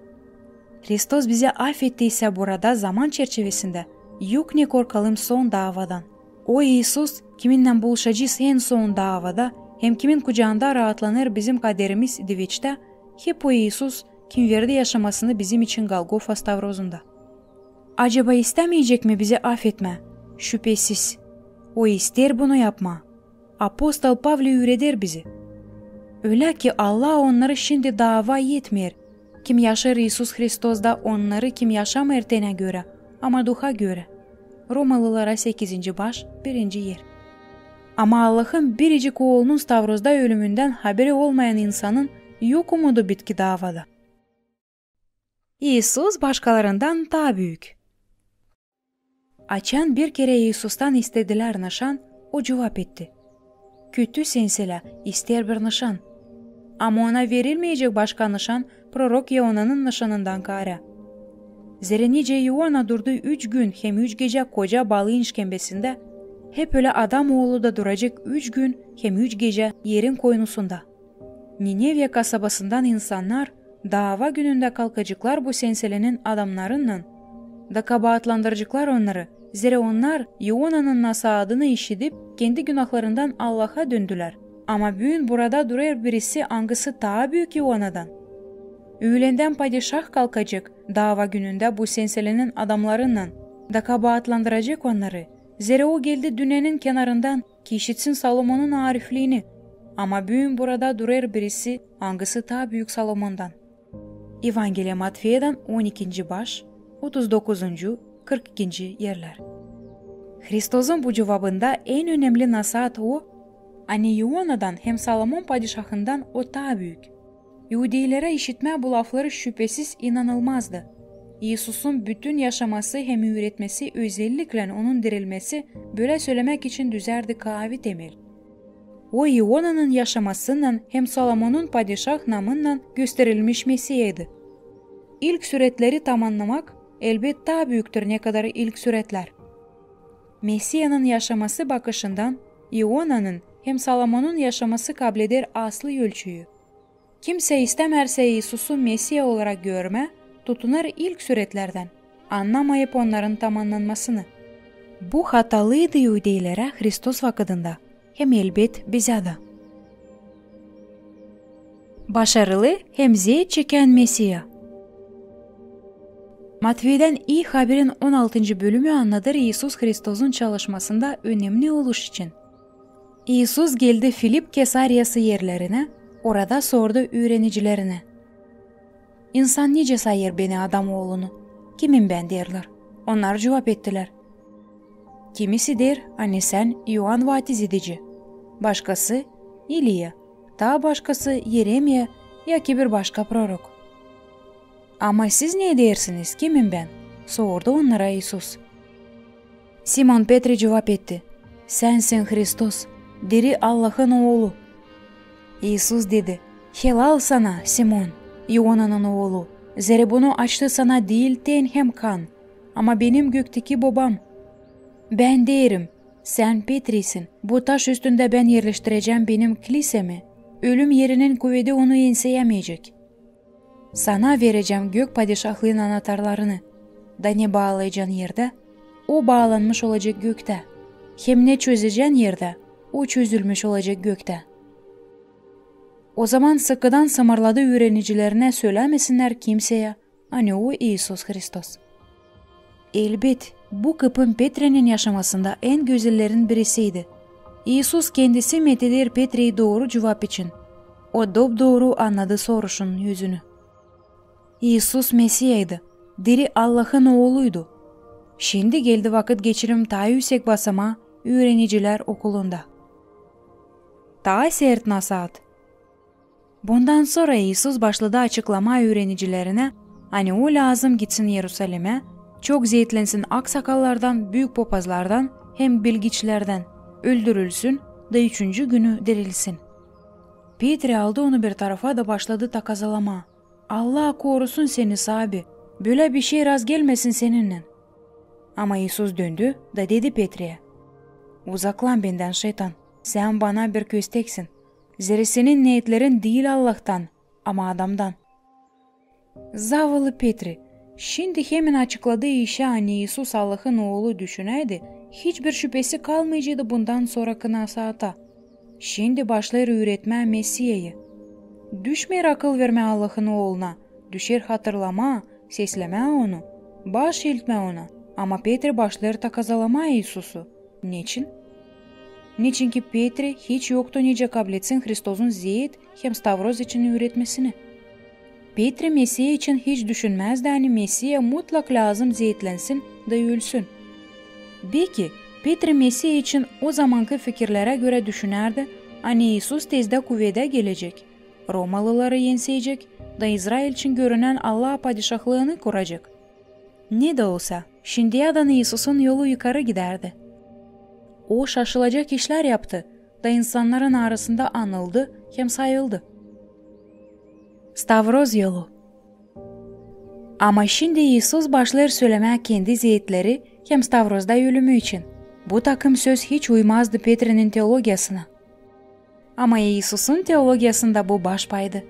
Hristos bizi afettiysä burada zaman çerçevesindä, yok ne korkalım son daavadan. O İisus, kiminnän buluşacez en son daavada hem kimin kucaanda raatlanêr bizim kaderimiz diveçtä, hep o İisus, kim verdi yaşamasını bizim için Golgofa stavrozunda. Acaba istämeyecek mi bizi afetmää? Şüpesiz. O isteer bunu yapmaa. Apostol Pavli üüreder bizi: Ölä ki Allah onnarı şindi daava etmeer, kim yaşêêr İisus Hristosda, onnarı, kim yaşamêêr tenä görä, ama Duha görä. Romalılara sekizinci baş, birinci er. Ama Allahın biricik Oolunun stavrozda ölümündän haberi olmayan insanın yok umudu bitki daavada. İisus başkalarından taa büük. Açan bir kerä İisustan istedilär nışan, O cuvap etti: Kötü senselä, isteer bir nışan. Ama ona verilmeyecek başka nışan prorok İonanın nışanından kaarä. Zerä nicä İona durdu üç gün hem üç gecä koca balıın işkembesindä, hep ölä Adam Oolu da duracek üç gün hem üç gecä erin koynusunda. Ninevya kasabasından insannar daava günündä kalkaceklar bu senselenin adamnarınnan da kabaatlandıraceklar onnarı, zerä onnar İonanın nasaadını işidip, kendi günahlarından Allaha döndülär. Ama büün burada durêr birisi, angısı taa büük İonadan. Üülendän padişah kalkacek daava günündä bu senselenin adamnarınnan da kabaatlandıracek onnarı, zerä o geldi dünnenin kenarından, ki işitsin Salomonun arifliini. Ama büün burada durêr birisi, angısı taa büük Salomondan. Evangeliya Matfeydän on ikinci baş, otuz dokuzuncu, kırk ikinci erlär. Hristosun bu cuvabında en önemli nasaat o, ani İonadan hem Salomon padişahından o taa büük. İudeylärä işitmää bu lafları şüpesiz inanılmazdı. İisusun bütün yaşaması hem üüretmesi, özelliklän Onun dirilmesi, bölä sölämäk için düzärdi kaavi temel. O İonanın yaşamasınnan hem Salomonun padişah namınnan gösterilmiş Mesiyaydı. İlk süretleri tamannamak, elbet, taa büüktür, nekadar ilk süretlär. Mesiyanın yaşaması bakışından İonanın hem Salomonun yaşaması kableder aslı ölçüyü. Kimsä istämärsä İisusu Mesiya olarak görmää, tutunêr ilk süretlerdän, annamayıp onnarın tamannanmasını. Bu hatalıydı iudeylärä Hristos vakıdında hem, elbet, bizä dä. Başarılı hem zeet çekän Mesiya. Matveydän İi Haberin on altıncı bölümü annadêr İisus Hristosun çalışmasında önemli oluş için. İisus geldi Filip Kesariyası erlerinä, orada sordu üürenicilerinä: "İnsan nicä sayêr Beni, Adam Oolunu? Kimim Bän?" derlär. Onnar cuvap ettilär: "Kimisi der, ani Sän İoan Vaazedici, başkası İliya, taa başkası Yeremiya, ya ki bir başka prorok." "Ama siz ne deersiniz, kimim Bän?" sordu onnara İisus. Simon Petri cuvap etti: "Sänsin Hristos, diri Allahın Oolu." İisus dedi: "Helal sana, Simon, İonanın oolu, zerä bunu açtı sana diil ten hem kan, ama Benim gökteki Bobam. Bän deerim: Sän Petrisin, bu taş üstündä Bän erleştirecäm Benim klisämi, ölüm erinin kuvedi onu enseyämeyecek. Sana verecäm gök padişahlıın anahtarlarını, da ne baalayacaan erdä, o baalanmış olacek göktä, hem ne çözecään erdä, o çözülmüş olacek göktä." Ozaman sıkıdan sımarladı üürenicilerinä sölämesinnär kimseyä, ani o İisus Hristos. Elbet, bu kıpım Petrinin yaşamasında en gözellerin birisiydi. İisus Kendisi meteder Petriyi dooru cuvap için. O dop-dooru annadı soruşun özünü. İisus Mesiyaydı, diri Allahın Ooluydu. Şindi geldi vakıt geçilim taa üüsek basamaa, üürenicilär okulunda. Taa sert nasaat. Bundan sora İisus başladı açıklamaa üürenicilerinä, ani O lääzım gitsin İerusalimä, çok zeetlensin aksakallardan, büük popazlardan hem bilgiçlerdän, öldürülsün da üçüncü günü dirilsin. Petri aldı Onu bir tarafa da başladı takazalamaa: "Allah korusun Seni, Saabi, bölä bişey razgelmesin Seninnän." Ama İisus döndü da dedi Petriyä: "Uzaklan Bendän, şeytan, sän Bana bir kösteksin, zerä senin neetlerin diil Allahtan, ama adamdan." Zavallı Petri, şindi hemen açıkladıı işä, ani İisus Allahın Oolu, düşünäydi, hiç bir şüpesi kalmayaceydı bundan sorakı nasaata. Şindi başlêêr üüretmää Mesiyayı. Düşmeer akıl vermää Allahın Ooluna, düşer hatırlamaa, seslemää Onu, baş eetmää Ona, ama Petri başlêêr takazalamaa İisusu. Neçin? Neçinki Petri hiç yoktu nicä kabletsin Hristosun zeet hem stavroz için üüretmesini. Petri Mesiya için hiç düşünmäzdi, ani Mesiya mutlak lääzım zeetlensin da ölsün. Beki, Petri Mesiya için ozamankı fikirlerä görä düşünärdi, ani İisus tezdä kuvedä gelecek, romalıları enseyecek da İzrail için görünän Allah padişahlıını kuracek. Ne dä olsa, şindiyädän İisusun yolu yukarı gidärdi. O şaşılacak işlär yaptı da insannarın arasında anıldı hem sayıldı. Stavroz yolu. Ama şindi İisus başlêêr sölemää kendi zeetleri hem stavrozda ölümü için. Bu takım söz hiç uymazdı Petrinin teologiyasına. Ama İisusun teologiyasında bu baş paydı.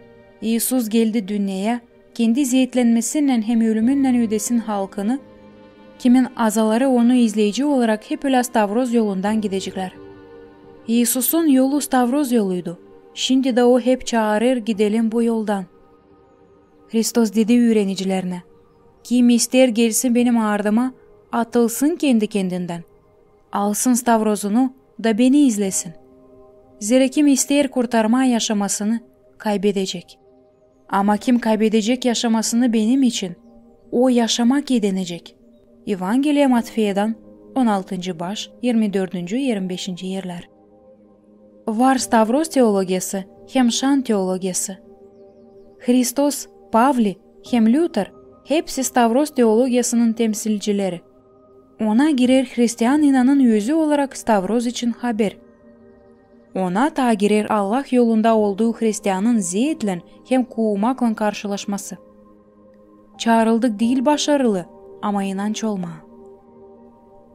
İisus geldi dünneyä, kendi zeetlenmesinnän hem ölümünnän ödesin halkını, kimin azaları Onu izleyici olarak hep ölä stavroz yolundan gideceklär. İisusun yolu stavroz yoluydu. Şindi dä O hep çaarêr: gidelim bu yoldan. Hristos dedi üürenicilerinä: Kim isteer, gelsin Benim ardıma, atılsın kendi-kendindän, alsın stavrozunu da Beni izlesin. Zerä kim isteer kurtarmaa yaşamasını, kaybedecek. Ama kim kaybedecek yaşamasını Benim için, o yaşamak edenecek. Evangeliya Matfeyadan, on altıncı baş, irmi dördüncü, irmi beşinci erlär. Var stavroz teologiyası hem şan teologiyası. Hristos, Pavli hem Lüter hepsi stavroz teologiyasının temsilcileri. Ona girer hristian inanın özü olarak stavroz için haber. Ona taa girer Allah yolunda olduu hristianın zeetlän hem kuumaklan karşılaşması. Çaarıldık diil başarılı, ama inanç olmaa.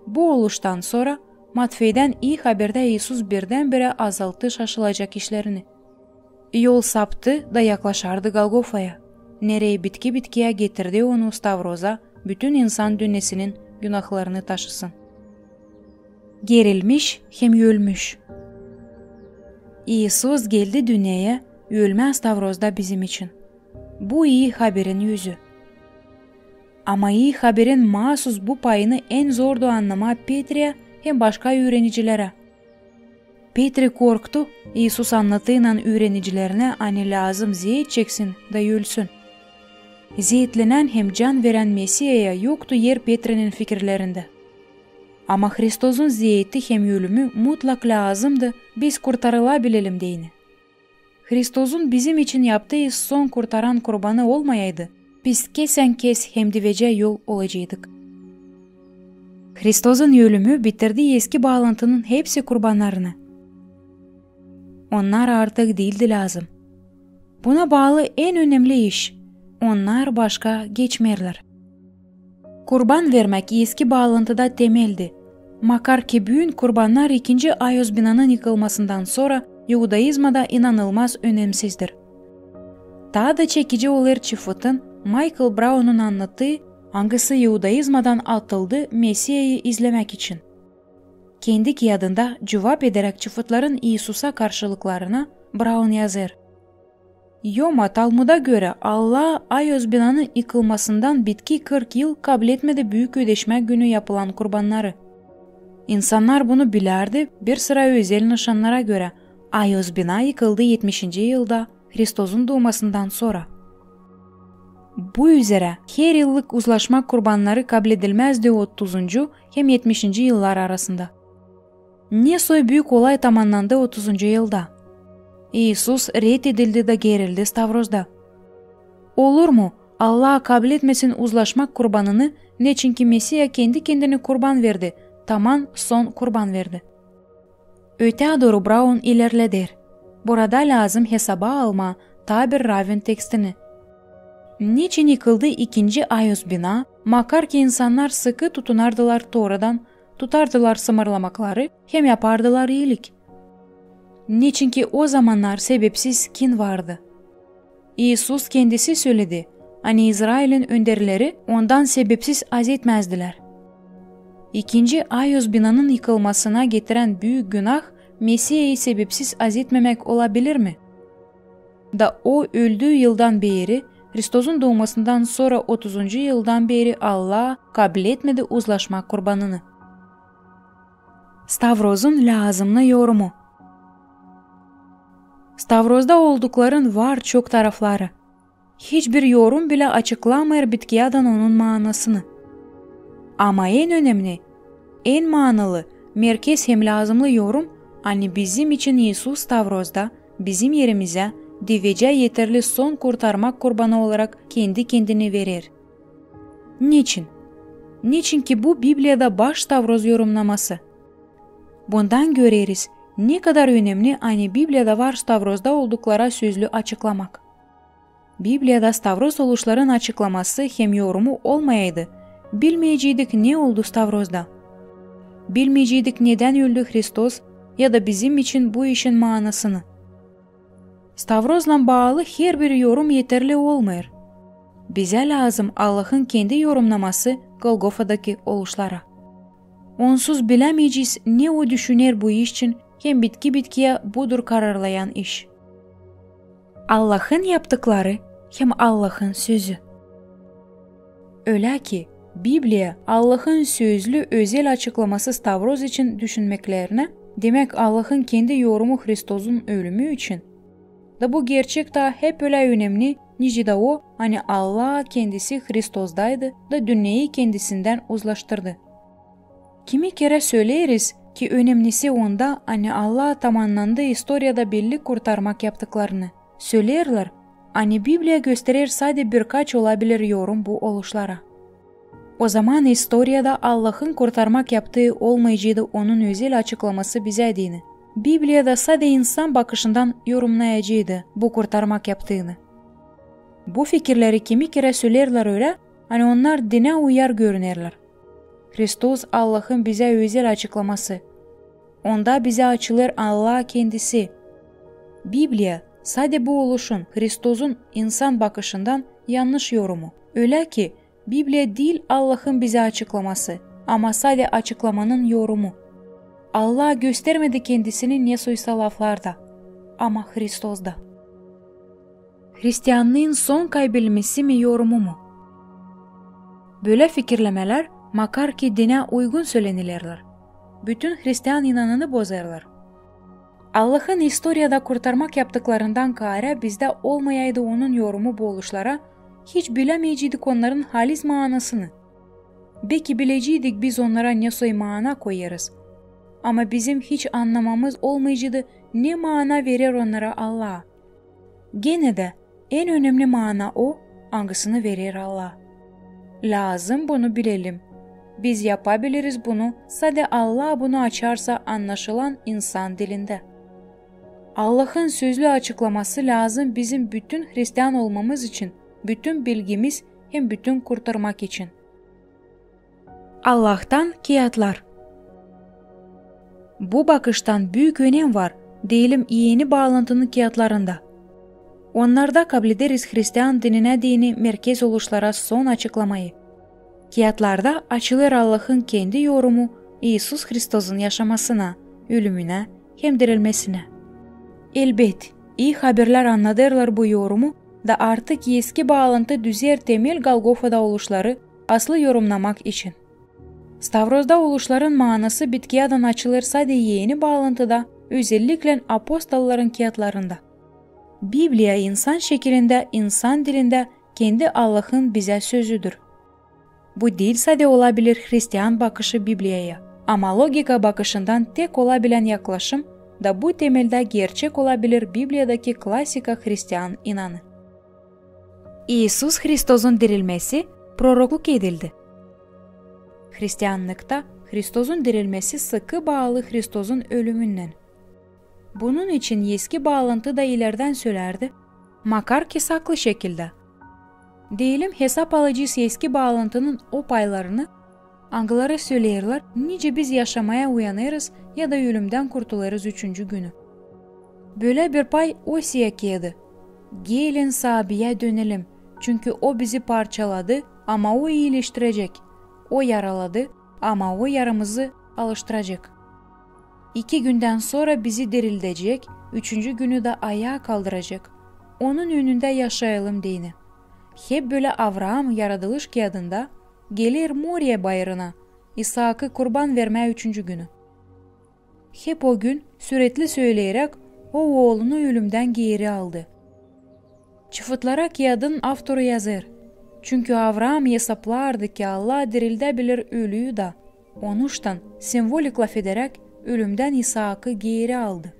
Bu oluştan sora Matfeydän İi Haberdä İisus birdän-birä azalttı şaşılacak işlerini. Yol saptı da yaklaşardı Golgofaya, nereyi bitki-bitkiyä getirdi Onu stavroza, bütün insan dünnesinin günahlarını taşısın. Gerilmiş hem ölmüş. İisus geldi dünneyä ölmää stavrozda bizim için. Bu İi Haberin özü. Ama İi Haberin maasus bu payını en zordu annamaa Petriyä hem başka üürenicilerä. Petri korktu, İisus annatıynan üürenicilerinä, ani lääzım zeet çeksin da ölsün. Zeetlenän hem can verän Mesiyaya yoktu er Petrinin fikirlerindä. Ama Hristosun zeeti hem ölümü mutlak lääzımdı, biz kurtarılabilelim deyni. Hristosun bizim için yaptıı son kurtaran kurbanı olmayaydı, biz kesän-kes hem divecä yol olaceydık. Hristosun ölümü bitirdi eski baalantının hepsi kurbannarını. Onnar artık diildi lääzım. Buna baalı en önemli iş: onnar başka geçmeerlär. Kurban vermäk eski baalantıda temeldi. Makar ki büün kurbannar ikinci Ayozbinanın yıkılmasından sora iudaizmada inanılmaz önemsizdir. Taa da çekici olêr çıfıtın Maykl Braunun annattıı, angısı iudaizmadan atıldı Mesiyayı izlemäk için. Kendi kiyadında cuvap ederäk çıfıtların İisusa karşılıklarına, Braun yazêr: Yoma Talmuda görä, Allah Ayozbinanın yıkılmasından bitki kırk yıl kabletmedi Büük Ödeşmä günü yapılan kurbannarı. İnsannar bunu bilärdi bir sıra özel nışannara görä. Ayozbina yıkıldı etmişinci yılda, Hristosun duumasından sora. Bu üzerä her yıllık uzlaşma kurbannarı kabledilmäzdi otuzuncu hem etmişinci yıllar arasında. Ne soy büük olay tamannandı otuzuncu yılda. İisus red edildi da gerildi stavrozda. Olur mu, Allah kabletmesin uzlaşmak kurbanını, neçinki Mesiya kendi-kendini kurban verdi, taman son kurban verdi. Ötää dooru Braun ilerleder. Burada lääzım hesaba almaa taa bir Ravvin tekstini. Neçin yıkıldı ikinci Ayozbina, makar ki insannar sıkı tutunardılar Toradan, tutardılar sımırlamakları hem yapardılar iilik? Neçinki o zamannar sebepsiz kin vardı. İisus kendisi söledi, ani İzrailin önderleri Ondan sebepsiz azetmäzdilär. İkinci Ayozbinanın yıkılmasına getirän büük günah Mesiyayı sebepsiz azetmemäk olabilir mi? Da O öldüü yıldan beeri, Hristosun duumasından sora otuzuncu yıldan beeri Allah kabletmedi uzlaşmak kurbanını. Stavrozun lääzımnı yorumu. Stavrozda oldukların var çok tarafları. Hiçbir yorum bilä açıklamêêr bitkiyädän onun maanasını. Ama en önemni, en maanalı, merkez hem lääzımlı yorum, ani bizim için İisus stavrozda, bizim erimizä, divecä eterli son kurtarmak kurbanı olarak kendi-kendini verer. Neçin? Neçinki bu Bibliyada baş stavroz yorumnaması. Bundan göreriz, ne kadar önemni, ani Bibliyada var stavrozda olduklara sözlü açıklamak. Bibliyada stavroz oluşların açıklaması hem yorumu olmayaydı, bilmeyeceydik, ne oldu stavrozda. Bilmeyeceydik, nedän öldü Hristos, ya da bizim için bu işin maanasını. Stavrozlan baalı herbir yorum eterli olmêêr. Bizä lääzım Allahın kendi yorumnaması Golgofadakı oluşlara. Onsuz bilämeyecez, ne O düşüner bu iş için, hem bitki-bitkiyä budur kararlayan iş. Allahın yaptıkları hem Allahın sözü. Ölä ki, Bibliya Allahın sözlü özel açıklaması stavroz için düşünmeklerinä, demäk, Allahın kendi yorumu Hristozun ölümü için, da bu gerçek taa hep ölä önemni, nicä dä o, ani Allah kendisi Hristozdaydı da dünneyi kendisindän uzlaştırdı. Kimi kerä söleeriz, ki önemnisi onda, ani Allah tamannandı istoriyada belli kurtarmak yaptıklarını. Söleerlär, ani Bibliya gösterer sade birkaç olabilir yorum bu oluşlara. O zaman istoriyada Allahın kurtarmak yaptıı olmayaceydı Onun özel açıklaması bizä deyni. Bibliya da sade insan bakışından yorumnayaceydı bu kurtarmak yaptıını. Bu fikirleri kimi kerä söleerlär ölä, ani onnar dinä uyar görünerlär. Hristos Allahın bizä özel açıklaması. Onda bizä açılêr Allah kendisi. Bibliya sade bu oluşun, Hristozun insan bakışından yannış yorumu. Ölä ki, Bibliya diil Allahın bizä açıklaması, ama sade açıklamanın yorumu. Allah göstermedi kendisini nesoysa laflarda, ama Hristozda. Hristiannıın son kaybelmesi mi, yorumu mu? Bölä fikirlemälär, makar ki dinä uygun sölenilerlär, bütün hristian inanını bozêrlar. Allahın istoriyada kurtarmak yaptıklarından kaarä bizdä olmayaydı Onun yorumu bu oluşlara, hiç bilämeyeceydik onnarın haliz maanasını. Beki bileceydik, biz onnara nesoy maana koyêrız. Ama bizim hiç annamamız olmayaceydı, ne maana verer onnara Allah. Genä dä en önemli maana o, angısını verer Allah. Lääzım bunu bilelim. Biz yapabiliriz bunu, sade Allah bunu açarsa annaşılan insan dilindä. Allahın sözlü açıklaması lääzım bizim bütün hristian olmamız için, bütün bilgimiz hem bütün kurtarmak için. Allahtan kiyatlar. Bu bakıştan büük önem var, deyelim, Eni Baalantının kiyatlarında. Onnarda kablederiz hristian dininä deyni merkez oluşlara son açıklamayı. Kiyatlarda açılêr Allahın kendi yorumu İisus Hristozun yaşamasına, ölümünä hem dirilmesinä. Elbet, İi Haberlär annadêrlar bu yorumu da artık Eski Baalantı düzer temel Golgofada oluşları aslı yorumnamak için. Stavrozda oluşların maanası Bitkiyädän açılêr sade Eni Baalantıda, özelliklän apostolların kiyatlarında. Bibliya insan şekilindä, insan dilindä kendi Allahın bizä sözüdür. Bu diil sade olabilir hristian bakışı Bibliyaya, ama logika bakışından tek olabilän yaklaşım da bu temeldä gerçek olabilir Bibliyadakı klasika hristian inanı. İisus Hristozun dirilmesi prorokluk edildi. Hristiannıkta Hristozun dirilmesi sıkı baalı Hristozun ölümünnän. Bunun için Eski Baalantı da ilerdän sölärdi, makar ki saklı şekildä. Deyelim, hesap alacez Eski Baalantının o paylarını, angıları söleerlär, nicä biz yaşamaya uyanêrız ya da ölümdän kurtulêrız üçüncü günü. Bölä bir pay Osiya kiyadı: Gelin Saabiyä dönelim, çünkü O bizi parçaladı, ama O iileştirecek. O yaraladı, ama O yaramızı alıştıracek. İki gündän sora bizi dirildecek, üçüncü günü dä ayaa kaldıracek. Onun önündä yaşayalım deyni. Hep bölä Avraam yaradılış kiyadında geler Moriya bayırına, İsaakı kurban vermää üçüncü günü. Hep o gün, sürekli söleyeräk, O oolunu ölümdän geeri aldı. Çıfıtlara kiyadın avtoru yazêr: Çünkü Avraam esaplaardı, ki Allah dirildäbilir ölüyü da, onuştan, simvolik lafederäk, ölümdän İsaakı geeri aldı.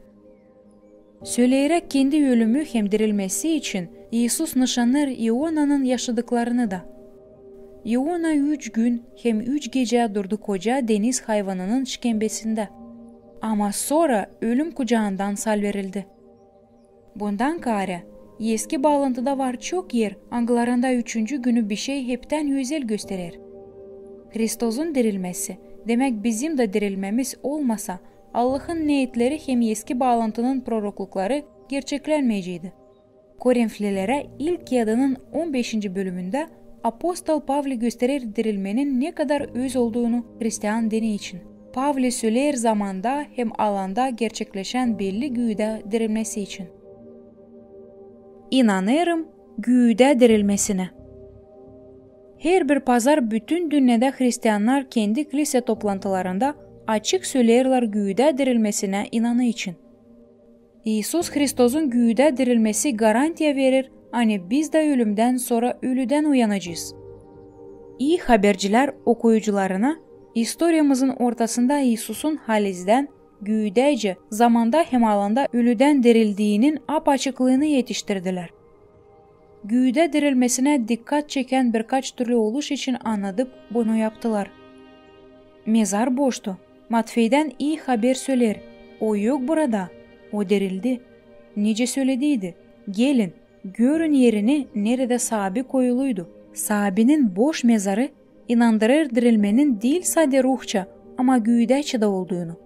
Söleyeräk kendi ölümü hem dirilmesi için, İisus nışanêr İonanın yaşadıklarını da. İona üç gün hem üç gecä durdu koca deniz hayvanının şkembesindä. Ama sora ölüm kucaandan salverildi. Bundan kaarä, Eski Baalantıda var çok er, angılarında üçüncü günü bişey heptän özel gösterer. Hristozun dirilmesi, demäk, bizim dä dirilmämiz olmasa, Allahın neetleri hem Eski Baalantının proroklukları gerçeklenmeyeceydi. Korinflilerä ilk kiyadının on beşinci bölümündä apostol Pavli gösterer dirilmenin ne kadar öz olduğunu hristian dini için. Pavli söleer zamanda hem alanda gerçekleşän belli güüdä dirilmesi için. İnanêrım güüdä dirilmesinä. Herbir pazar bütün dünnedä hristiannar kendi klisä toplantılarında açık söleerlär güüdä dirilmesinä inanı için. İisus Hristozun güüdä dirilmesi garantiya verir, ani biz dä ölümdän sora ölüdän uyanacez. İi habercilär okuyucularına istoriyamızın ortasında İisusun halizdän, güüdäcä, zamanda hem alanda ölüdän dirildiinin apaçıklıını etiştirdilär. Güüdä dirilmesinä dikkat çekän birkaç türlü oluş için annadıp bunu yaptılar. Mezar boştu. Matfeydän İi Haber söleer: O yok burada, O dirildi. Nicä sölediydi: Gelin, görün erini, neredä saabi koyuluydu. Saabinin boş mezarı inandırêr dirilmenin diil sade ruhça, ama güüdäçä dä olduunu.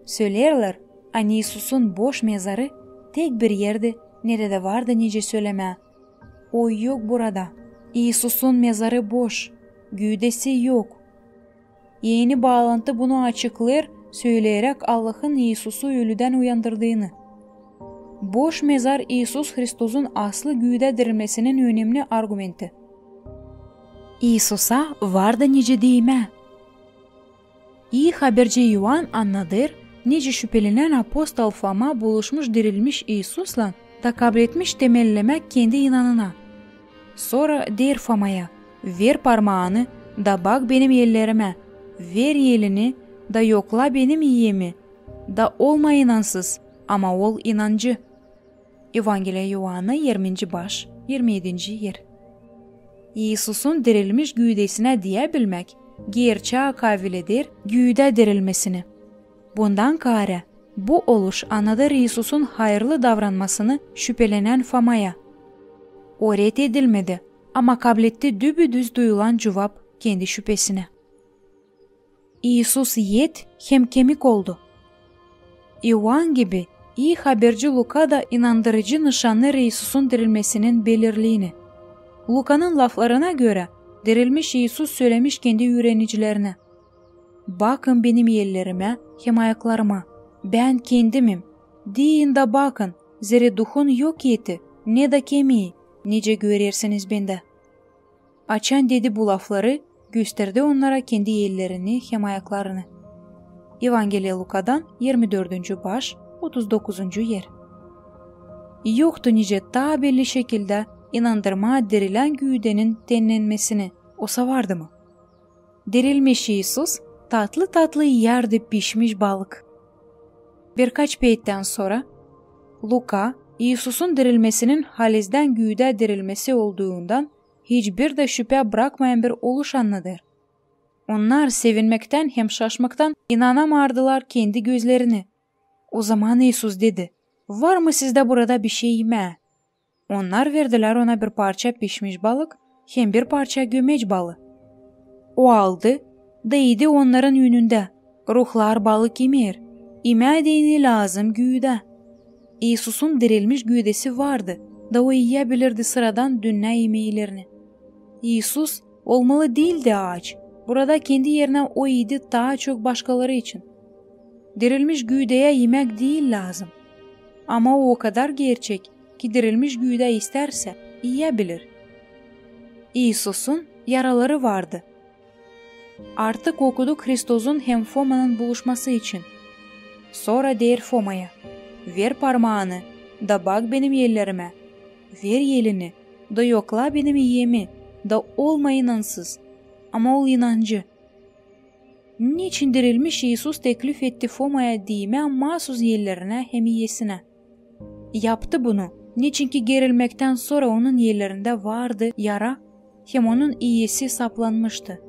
Söleerlär, ani İisusun boş mezarı tek bir erdi, neredä vardı nicä sölemää: O yok burada. İisusun mezarı boş, güüdesi yok. Eni Baalantı bunu açıklêêr, söleyeräk Allahın İisusu ölüdän uyandırdıını. Boş mezar İisus Hristozun aslı güüdä dirilmesinin önemli argumentı. İisusa vardı nicä diimää. İi haberci İoan annadêr, nicä şüpelenän apostol Foma buluşmuş dirilmiş İisuslan da kabletmiş temellemäk kendi inanına. Sora deer Fomaya: Ver parmaanı da bak benim ellerimä, ver elini da yokla benim iyemi, da olma inansız, ama ol inancı. Evangeliya İoana, irminci baş, irmi edinci er. İisusun dirilmiş güüdesinä diäbilmäk gerçää kabil eder güüdä dirilmesini. Bundan kaarä, bu oluş annadêr İisusun hayırlı davranmasını şüpelenän Fomaya. O red edilmedi, ama kabletti dübüdüz duyulan cuvap kendi şüpesinä. İisus et hem kemik oldu. İoan gibi, İi Haberci Luka da inandırıcı nışannêêr İisusun dirilmesinin belirliini. Lukanın laflarına görä, dirilmiş İisus sölemiş kendi üürenicilerinä: Bakın benim ellerimä hem ayaklarıma. Bän kendimim. Deyin da bakın, zerä duhun yok eti, ne da kemiyi, nicä görersiniz bendä. Açan dedi bu lafları, gösterdi onnara kendi ellerini hem ayaklarını. Evangeliya Lukadan, irmi dördüncü baş, otuz dokuzuncu er. Yoktu nicä taa belli şekildä inandırmaa dirilän güüdenin tennenmesini, osa vardı mı? Dirilmiş İisus tatlı-tatlı iyärdi pişmiş balık. Birkaç peettän sora Luka İisusun dirilmesinin halizdän güüdä dirilmesi olduundan hiçbir dä şüpä brakmayan bir oluş annadêr. Onnar sevinmäktän hem şaşmaktan inanamardılar kendi gözlerinä. Ozaman İisus dedi: Var mı sizdä burada bişey imää? Onnar verdilär Ona bir parça pişmiş balık hem bir parça gömeç balı. O aldı da idi onnarın önündä. Ruhlar balık imeer. İmää deyni lääzım güüdä. İisusun dirilmiş güüdesi vardı, da O iyäbilirdi sıradan dünnä imeylerini. İisus olmalı diildi aaç. Burada kendi erinä O idi taa çok başkaları için. Dirilmiş güüdeyä imäk diil lääzım. Ama O okadar gerçek, ki dirilmiş güüdä istärsä, iyäbilir. İisusun yaraları vardı. Artık okuduk Hristozun hem Fomanın buluşması için. Sora deer Fomaya: Ver parmaanı da bak benim ellerimä, ver elini da yokla benim iyemi, da olma inansız, ama ol inancı. Neçin dirilmiş İisus teklif etti Fomaya diimää maasuz ellerinä hem iyesinä? Yaptı bunu, neçinki gerilmäktän sora onun ellerindä vardı yara hem onun iyesi saplanmıştı.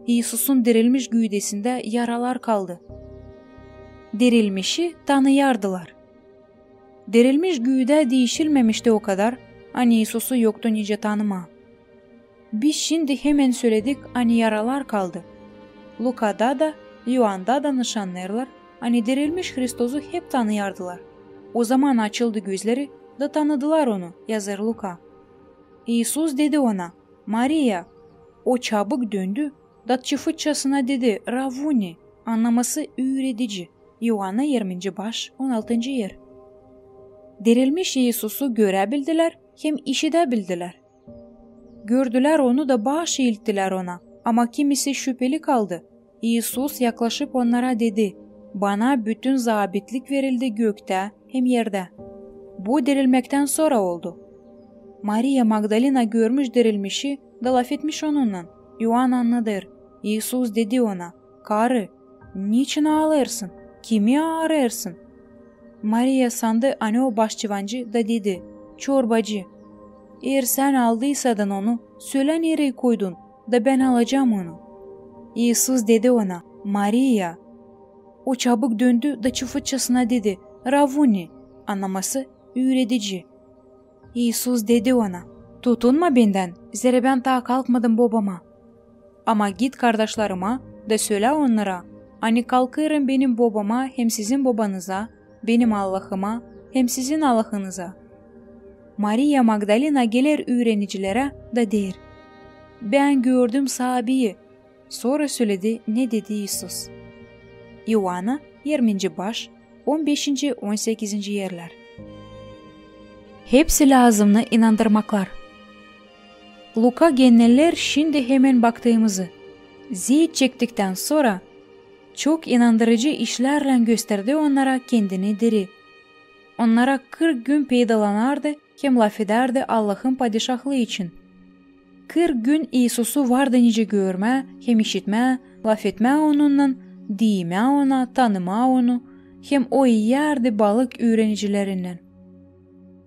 İisusun dirilmiş güüdesindä yaralar kaldı. Dirilmişi tanıyardılar. Dirilmiş Güüdä diişilmemişti o kadar, ani İisusu yoktu nicä tanımaa. Biz şindi hemen söledik, ani yaralar kaldı. Lukada da, İoanda da nışannêêrlar, ani dirilmiş Hristozu hep tanıyardılar. O zaman açıldı gözleri, da tanıdılar Onu, yazêr Luka. İisus dedi ona: «Mariya!» O çabuk döndü, da çıfıtçasına dedi: «Ravvuni», annaması: «Üüredici». İoanna, irminci baş, on altıncı er. Dirilmiş İisusu göräbildilär hem işidäbildilär. Gördülär Onu da baş iilttilär Ona, ama kimisi şüpeli kaldı. İisus, yaklaşıp, onnara dedi: «Bana bütün zaabitlik verildi göktä hem erdä. Bu dirilmektän sora oldu». Mariya Magdalina görmüş dirilmişi da lafetmiş Onunnan. İoan annadêr. İisus dedi ona: «Karı, niçin aalêêrsın? Kimi aarêêrsın?» Mariya sandı, ani o başçıvancı, da dedi: «Çorbacı, eer Sän aldıysaydın Onu, sölä nereyi koydun, da bän alacam Onu». İisus dedi ona: «Mariya!» O çabuk döndü da çıfıtçasına dedi: «Ravvuni», annaması: «Üüredici». İisus dedi ona: «Tutunma Bendän, zerä Bän taa kalkmadım Bobama. Ama git kardaşlarıma da sölä onnara, ani kalkêrım Benim Bobama hem sizin Bobanıza, Benim Allahıma hem sizin Allahınıza». Mariya Magdalina geler üürenilerä da deer: «Bän gördüm Saabiyi». Sora söledi, ne dedi İisus. İoanna, irminci baş, on beşinci, on sekizinci erlär. Hepsi lääzımnı inandırmaklar. Luka genneller şindi hemen baktıımızı. Zeet çektiktän sora çok inandırıcı işlärlän gösterdi onnara Kendini diri. Onnara kırk gün peydalanardı hem lafedärdi Allahın Padişahlıı için. Kırk gün İisusu vardı nicä görmää hem işitmää, lafetmää Onunnan, diimää Ona, tanımaa Onu, hem O iyärdi balık üürenicilerinnän.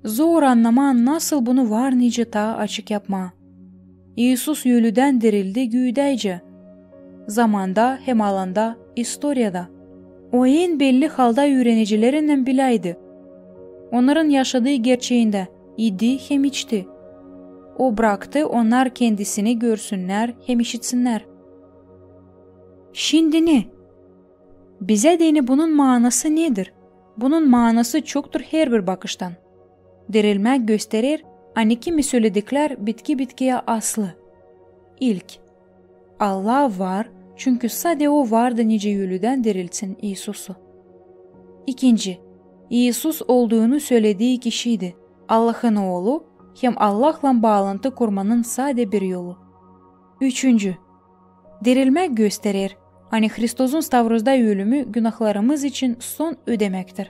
Zor annamaa, nasıl bunu var nicä taa açık yapmaa. İisus ölüdän dirildi güüdäcä, zamanda hem alanda, istoriyada. O en belli halda üürenicilerinnän biläydi. Onnarın yaşadıı gerçeindä idi hem içti. O braktı, onnar Kendisini görsünnär hem işitsinnär. Şindi ne? Bizä deyni bunun maanası nedir? Bunun maanası çoktur herbir bakıştan. Dirilmäk gösterer, ani kimi sölediklär bitki-bitkiyä aslı. İlk, Allah var, çünkü sade O vardı nicä ölüdän diriltsin İisusu. İkinci, İisus olduunu sölediyi kişiydi, Allahın Oolu hem Allahlan baalantı kurmanın sade bir yolu. Üçüncü, dirilmäk gösterer, ani Hristozun stavrozda ölümü günahlarımız için son ödemäktir.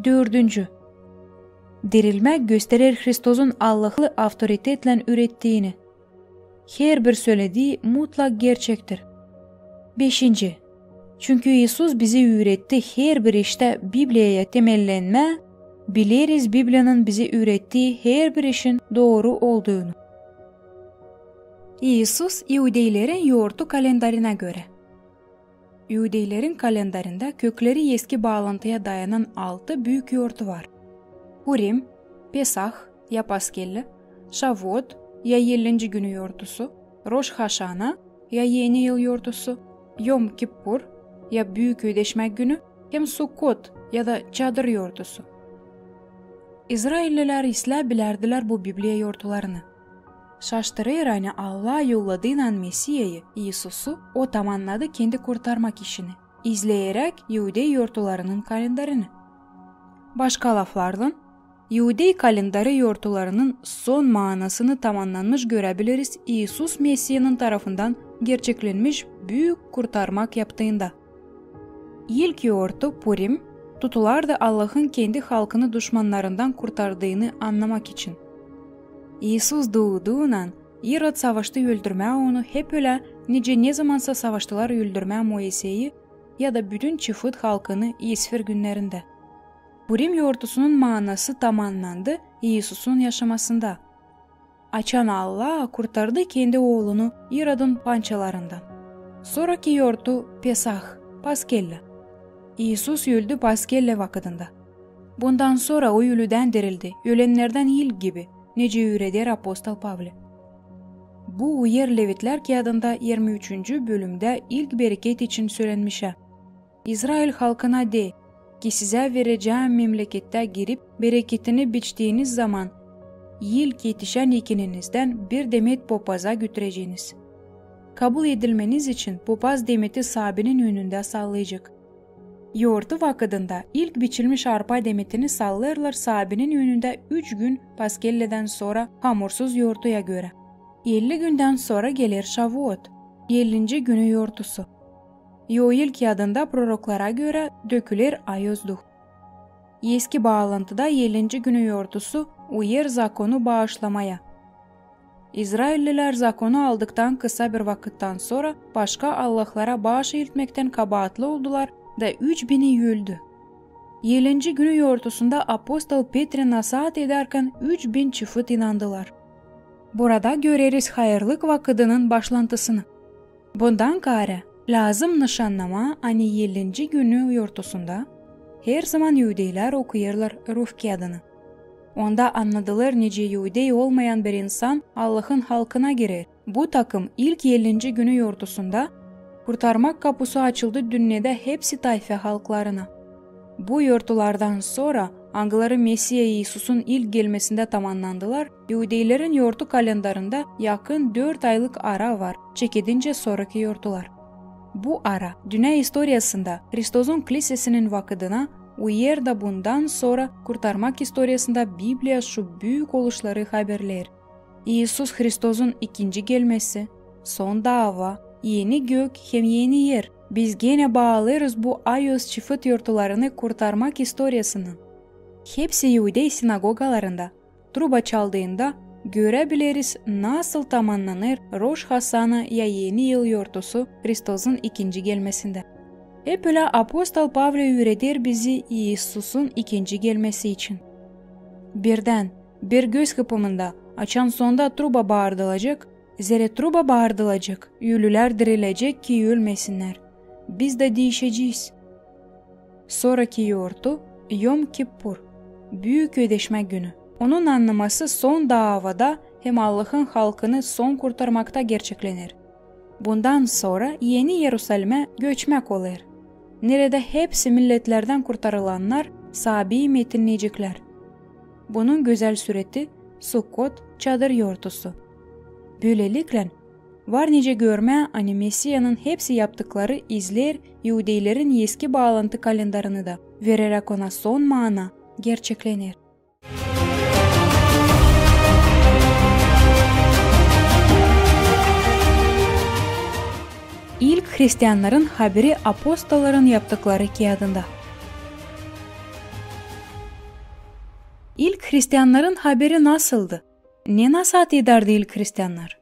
Dördüncü, dirilmäk gösterer Hristozun Allahlı avtoritetlän üürettiini. Herbir sölediyi mutlak gerçektir. Beşinci, çünkü İisus bizi üüretti herbir iştä Bibliyaya temellenmää, bileriz Bibliyanın bizi üürettiyi herbir işin dooru olduunu. İisus iudeylerin yortu kalendarinä görä. İudeylerin kalendarında kökleri eski baalantıya dayanan altı büük yortu var: Purim, Pesah ya Paskella, Şavuot ya Ellinci günü yortusu, Roş Haşana ya Eni yıl yortusu, Yom Kippur ya Büük Ödeşmäk günü hem Sukkot ya da Çadır yortusu. İzraillilär islää bilärdilär bu Bibliya yortularını. Şaştırêr, ani Allah yolladıınan Mesiyayı, İisusu, O tamannadı Kendi kurtarmak işini, izleyeräk iudey yortularının kalendarini. Başka laflarlan, iudey kalendarı yortularının son maanasını tamannanmış göräbileriz İisus Mesiyanın tarafından gerçeklenmiş büük kurtarmak yaptıında. İlk yortu, Purim, tutulardı Allahın Kendi halkını duşmannarından kurtardıını annamak için. İisus duuduunan İrod savaştı öldürmää Onu hep ölä, nicä nezamansa savaştılar öldürmää Moiseyi ya da bütün çıfıt halkını Esfir günnerindä. Purim yortusunun maanası tamannandı İisusun yaşamasında, açan Allah kurtardı Kendi Oolunu İrodun pançalarından. Soraki yortu, Pesah, Paskella. İisus öldü Paskella vakıdında. Bundan sora o ölüdän dirildi, ölennerdän ilk gibi, nicä üüreder apostol Pavli. Bu uyar Levitlär kiyadında irmi üçüncü bölümdä ilk bereket için sölenmişä. İzrail halkına de, ki sizä verecääm memleketä girip bereketini biçtiiniz zaman, ilk etişän ekinizdän bir demet popaza götüreceniz. Kabul edilmeniz için popaz demeti Saabinin önündä sallayacek. Yortu vakıdında ilk biçilmiş arpa demetini sallêêrlar Saabinin önündä üç gün paskelledän sora hamursuz yortuya görä. Elli gündän sora geler Şavuot, ellinci günü yortusu. Yoil kiyadında proroklara görä döküler Ayoz Duh. Eski baalantıda ellinci günü yortusu uyar zakonu baaşlamaya. İzraillilär zakonu aldıktan kısa bir vakıttan sora başka allahlara baaş iltmektän kabaatlı oldular da üç bini öldü. Ellinci günü yortusunda apostol Petri nasaat edärkän üç bin çıfıt inandılar. Burada göreriz hayırlık vakıdının başlantısını. Bundan kaarä, lääzım nışannamaa, ani ellinci günü yortusunda herzaman iudeylär okuyêrlar Ruf kiyadını. Onda annadılar, nicä iudey olmayan bir insan Allahın halkına girer. Bu takım ilk ellinci günü yortusunda kurtarmak kapusu açıldı dünnedä hepsi tayfa halklarına. Bu yortulardan sora, angıları Mesiya İisusun ilk gelmesindä tamannandılar, iudeylerin yortu kalendarında yakın dört aylık ara var, çekedincä soraki yortular. Bu ara dünnä istoriyasında Hristozun klisesinin vakıdına uyar da bundan sora kurtarmak istoriyasında Bibliya şu büük oluşları haberleer. İisus Hristozun ikinci gelmesi, son daava, eni gök hem eni er. Biz genä baalêêrız bu Ayoz çıfıt yortularını kurtarmak istoriyasının. Hepsi iudey sinagogalarında, truba çaldıında görä bileriz, nasıl tamannanêr Roş Hasana ya Eni yıl yortusu Hristozun ikinci gelmesindä. Hep ölä apostol Pavli üüreder bizi İisusun ikinci gelmesi için. Birdän, bir göz kıpımında, açan sonda truba baardılacek, zerä truba baardılacek, ölülär dirilecek, ki ölmesinnär. Biz dä diişecez. Soraki yortu, Yom Kippur, Büük Ödeşmä günü. Onun annaması son daavada hem Allahın halkını son kurtarmakta gerçeklener. Bundan sora Eni İerusalimä göçmäk olêr, neredä hepsi milletlerdän kurtarılannar Saabiyi metinneyeceklär. Bunun gözäl süreti Sukkot, çadır yortusu. Bölelikle, var nicä görmää, ani Mesiyanın hepsi yaptıkları izleer iudeylerin eski baalantı kalendarını da, vereräk ona son maana, gerçeklener. İlk hristiannarın haberi apostolların yaptıkları kiyadında. İlk hristiannarın haberi nasıldı? Ne nasaat edärdi ilk hristiannar?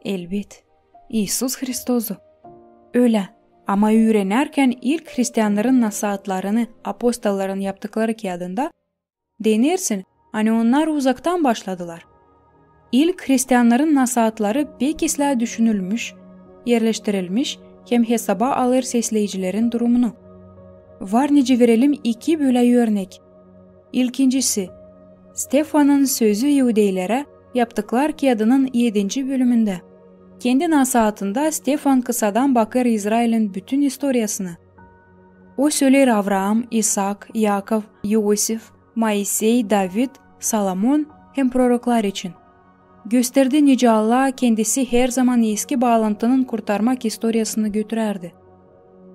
Elbet, İisus Hristozu. Ölä. Ama üürenärkän ilk hristiannarın nasaatlarını apostolların yaptıkları kiyadında, denersin, ani onnar uzaktan başladılar. İlk hristiannarın nasaatları pek islää düşünülmüş, erleştirilmiş hem hesaba alêr sesleyicilerin durumunu. Var nicä verelim iki bölä örnek. İlkincisi, Stefanın sözü iudeylerä yaptıklar kiyadının edinci bölümündä. Kendi nasaatında Stefan kısadan bakêr İzrailin bütün istoriyasını. O söleer Avraam, İsaak, İakov, İosif, Moisey, David, Solomon hem proroklar için. Gösterdi, nicä Allah kendisi herzaman eski baalantının kurtarmak istoriyasını götürärdi.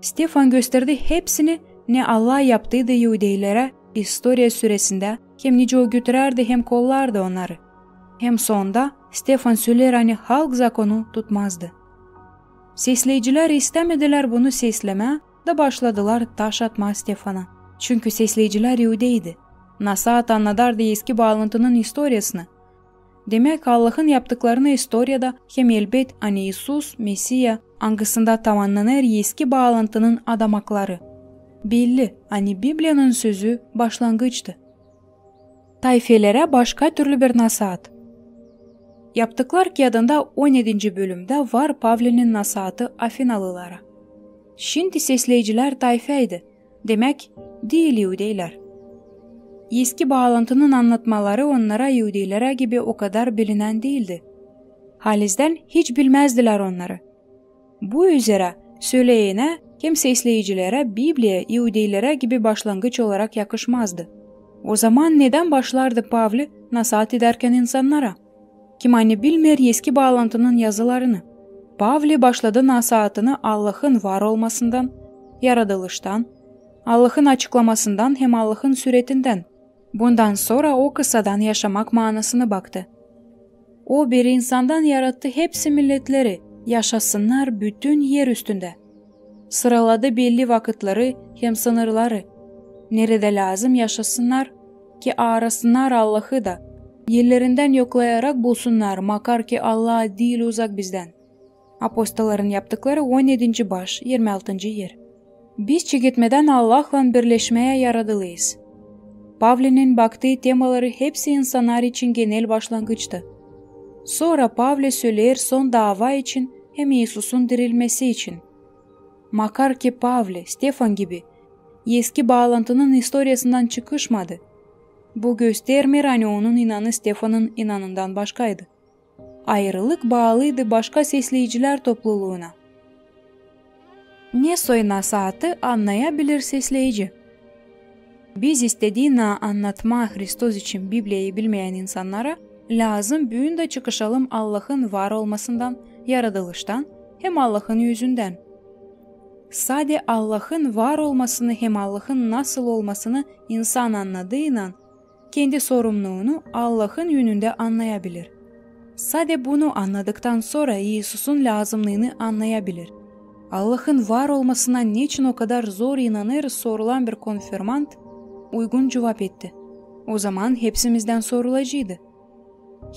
Stefan gösterdi hepsini, ne Allah yaptıydı iudeylerä istoriya süresindä, hem nicä o götürärdi hem kollardı onnarı. Hem sonda Stefan söleer, ani halk zakonu tutmazdı. Sesleyicilär istämedilär bunu seslemää da başladılar taş atmaa Stefana. Çünkü sesleyicilär iudeydi. Nasaat annadardı eski baalantının istoriyasını? Demäk, Allahın yaptıklarını istoriyada hem elbet, ani İisus, Mesiya, angısında tamannanêr eski baalantının adamakları. Belli, ani Bibliyanın sözü başlangıçtı. Tayfelerä başka türlü bir nasaat. Yaptıklar kiyadında on edinci bölümdä var Pavlinin nasaatı afinalılara. Şindi sesleyicilär tayfaydı, demäk, diil iudeylär. Eski Baalantının annatmaları onnara iudeylere gibi o kadar bilinän diildi. Halizdän hiç bilmäzdilär onnarı. Bu üzerä söleyenä hem sesleyicilerä Bibliya iudeylere gibi başlangıç olarak yakışmazdı. O zaman nedän başlardı Pavli nasaat edärkän insannara? Kim ani bilmeer Eski Baalantının yazılarını. Pavli başladı nasaatını Allahın var olmasından, yaradılıştan, Allahın açıklamasından hem Allahın süretindän. Bundan sora o kısadan yaşamak maanasını baktı. O bir insandan yarattı hepsi milletleri, yaşasınnar bütün er üstündä. Sıraladı belli vakıtları hem sınırları, neredä lääzım yaşasınnar, ki aarasınnar Allahı da, ellerindän yoklayarak bulsunnar, makar ki Allah diil uzak bizdän. Apostolların Yaptıkları, on edinci baş, irmi altıncı er. Biz çeketmedän Allahlan birleşmeyä yaradılıyız. Pavlinin baktıı temaları hepsi insannar için genel başlangıçtı. Sora Pavli söleer son daava için hem İisusun dirilmesi için. Makar ki Pavli, Stefan gibi, Eski Baalantının istoriyasından çıkışmadı, bu göstermeer, ani onun inanı Stefanın inanından başkaydı. Ayırılık baalıydı başka sesleyicilär topluluuna. Ne soy nasaatı annayabilir sesleyici? Biz istediynä annatmaa Hristos için Bibliyayı bilmeyän insannara, lääzım büün dä çıkışalım Allahın var olmasından, yaradılıştan hem Allahın üüzündän. Sade Allahın var olmasını hem Allahın nasıl olmasını insan annadıynan, kendi sorumnuunu Allahın önündä annayabilir. Sade bunu annadıktan sora İisusun lääzımnıını annayabilir. Allahın var olmasına neçin o kadar zor inanêr, sorulan bir konfirmant uygun cuvap etti. O zaman hepsimizdän sorulaceydı.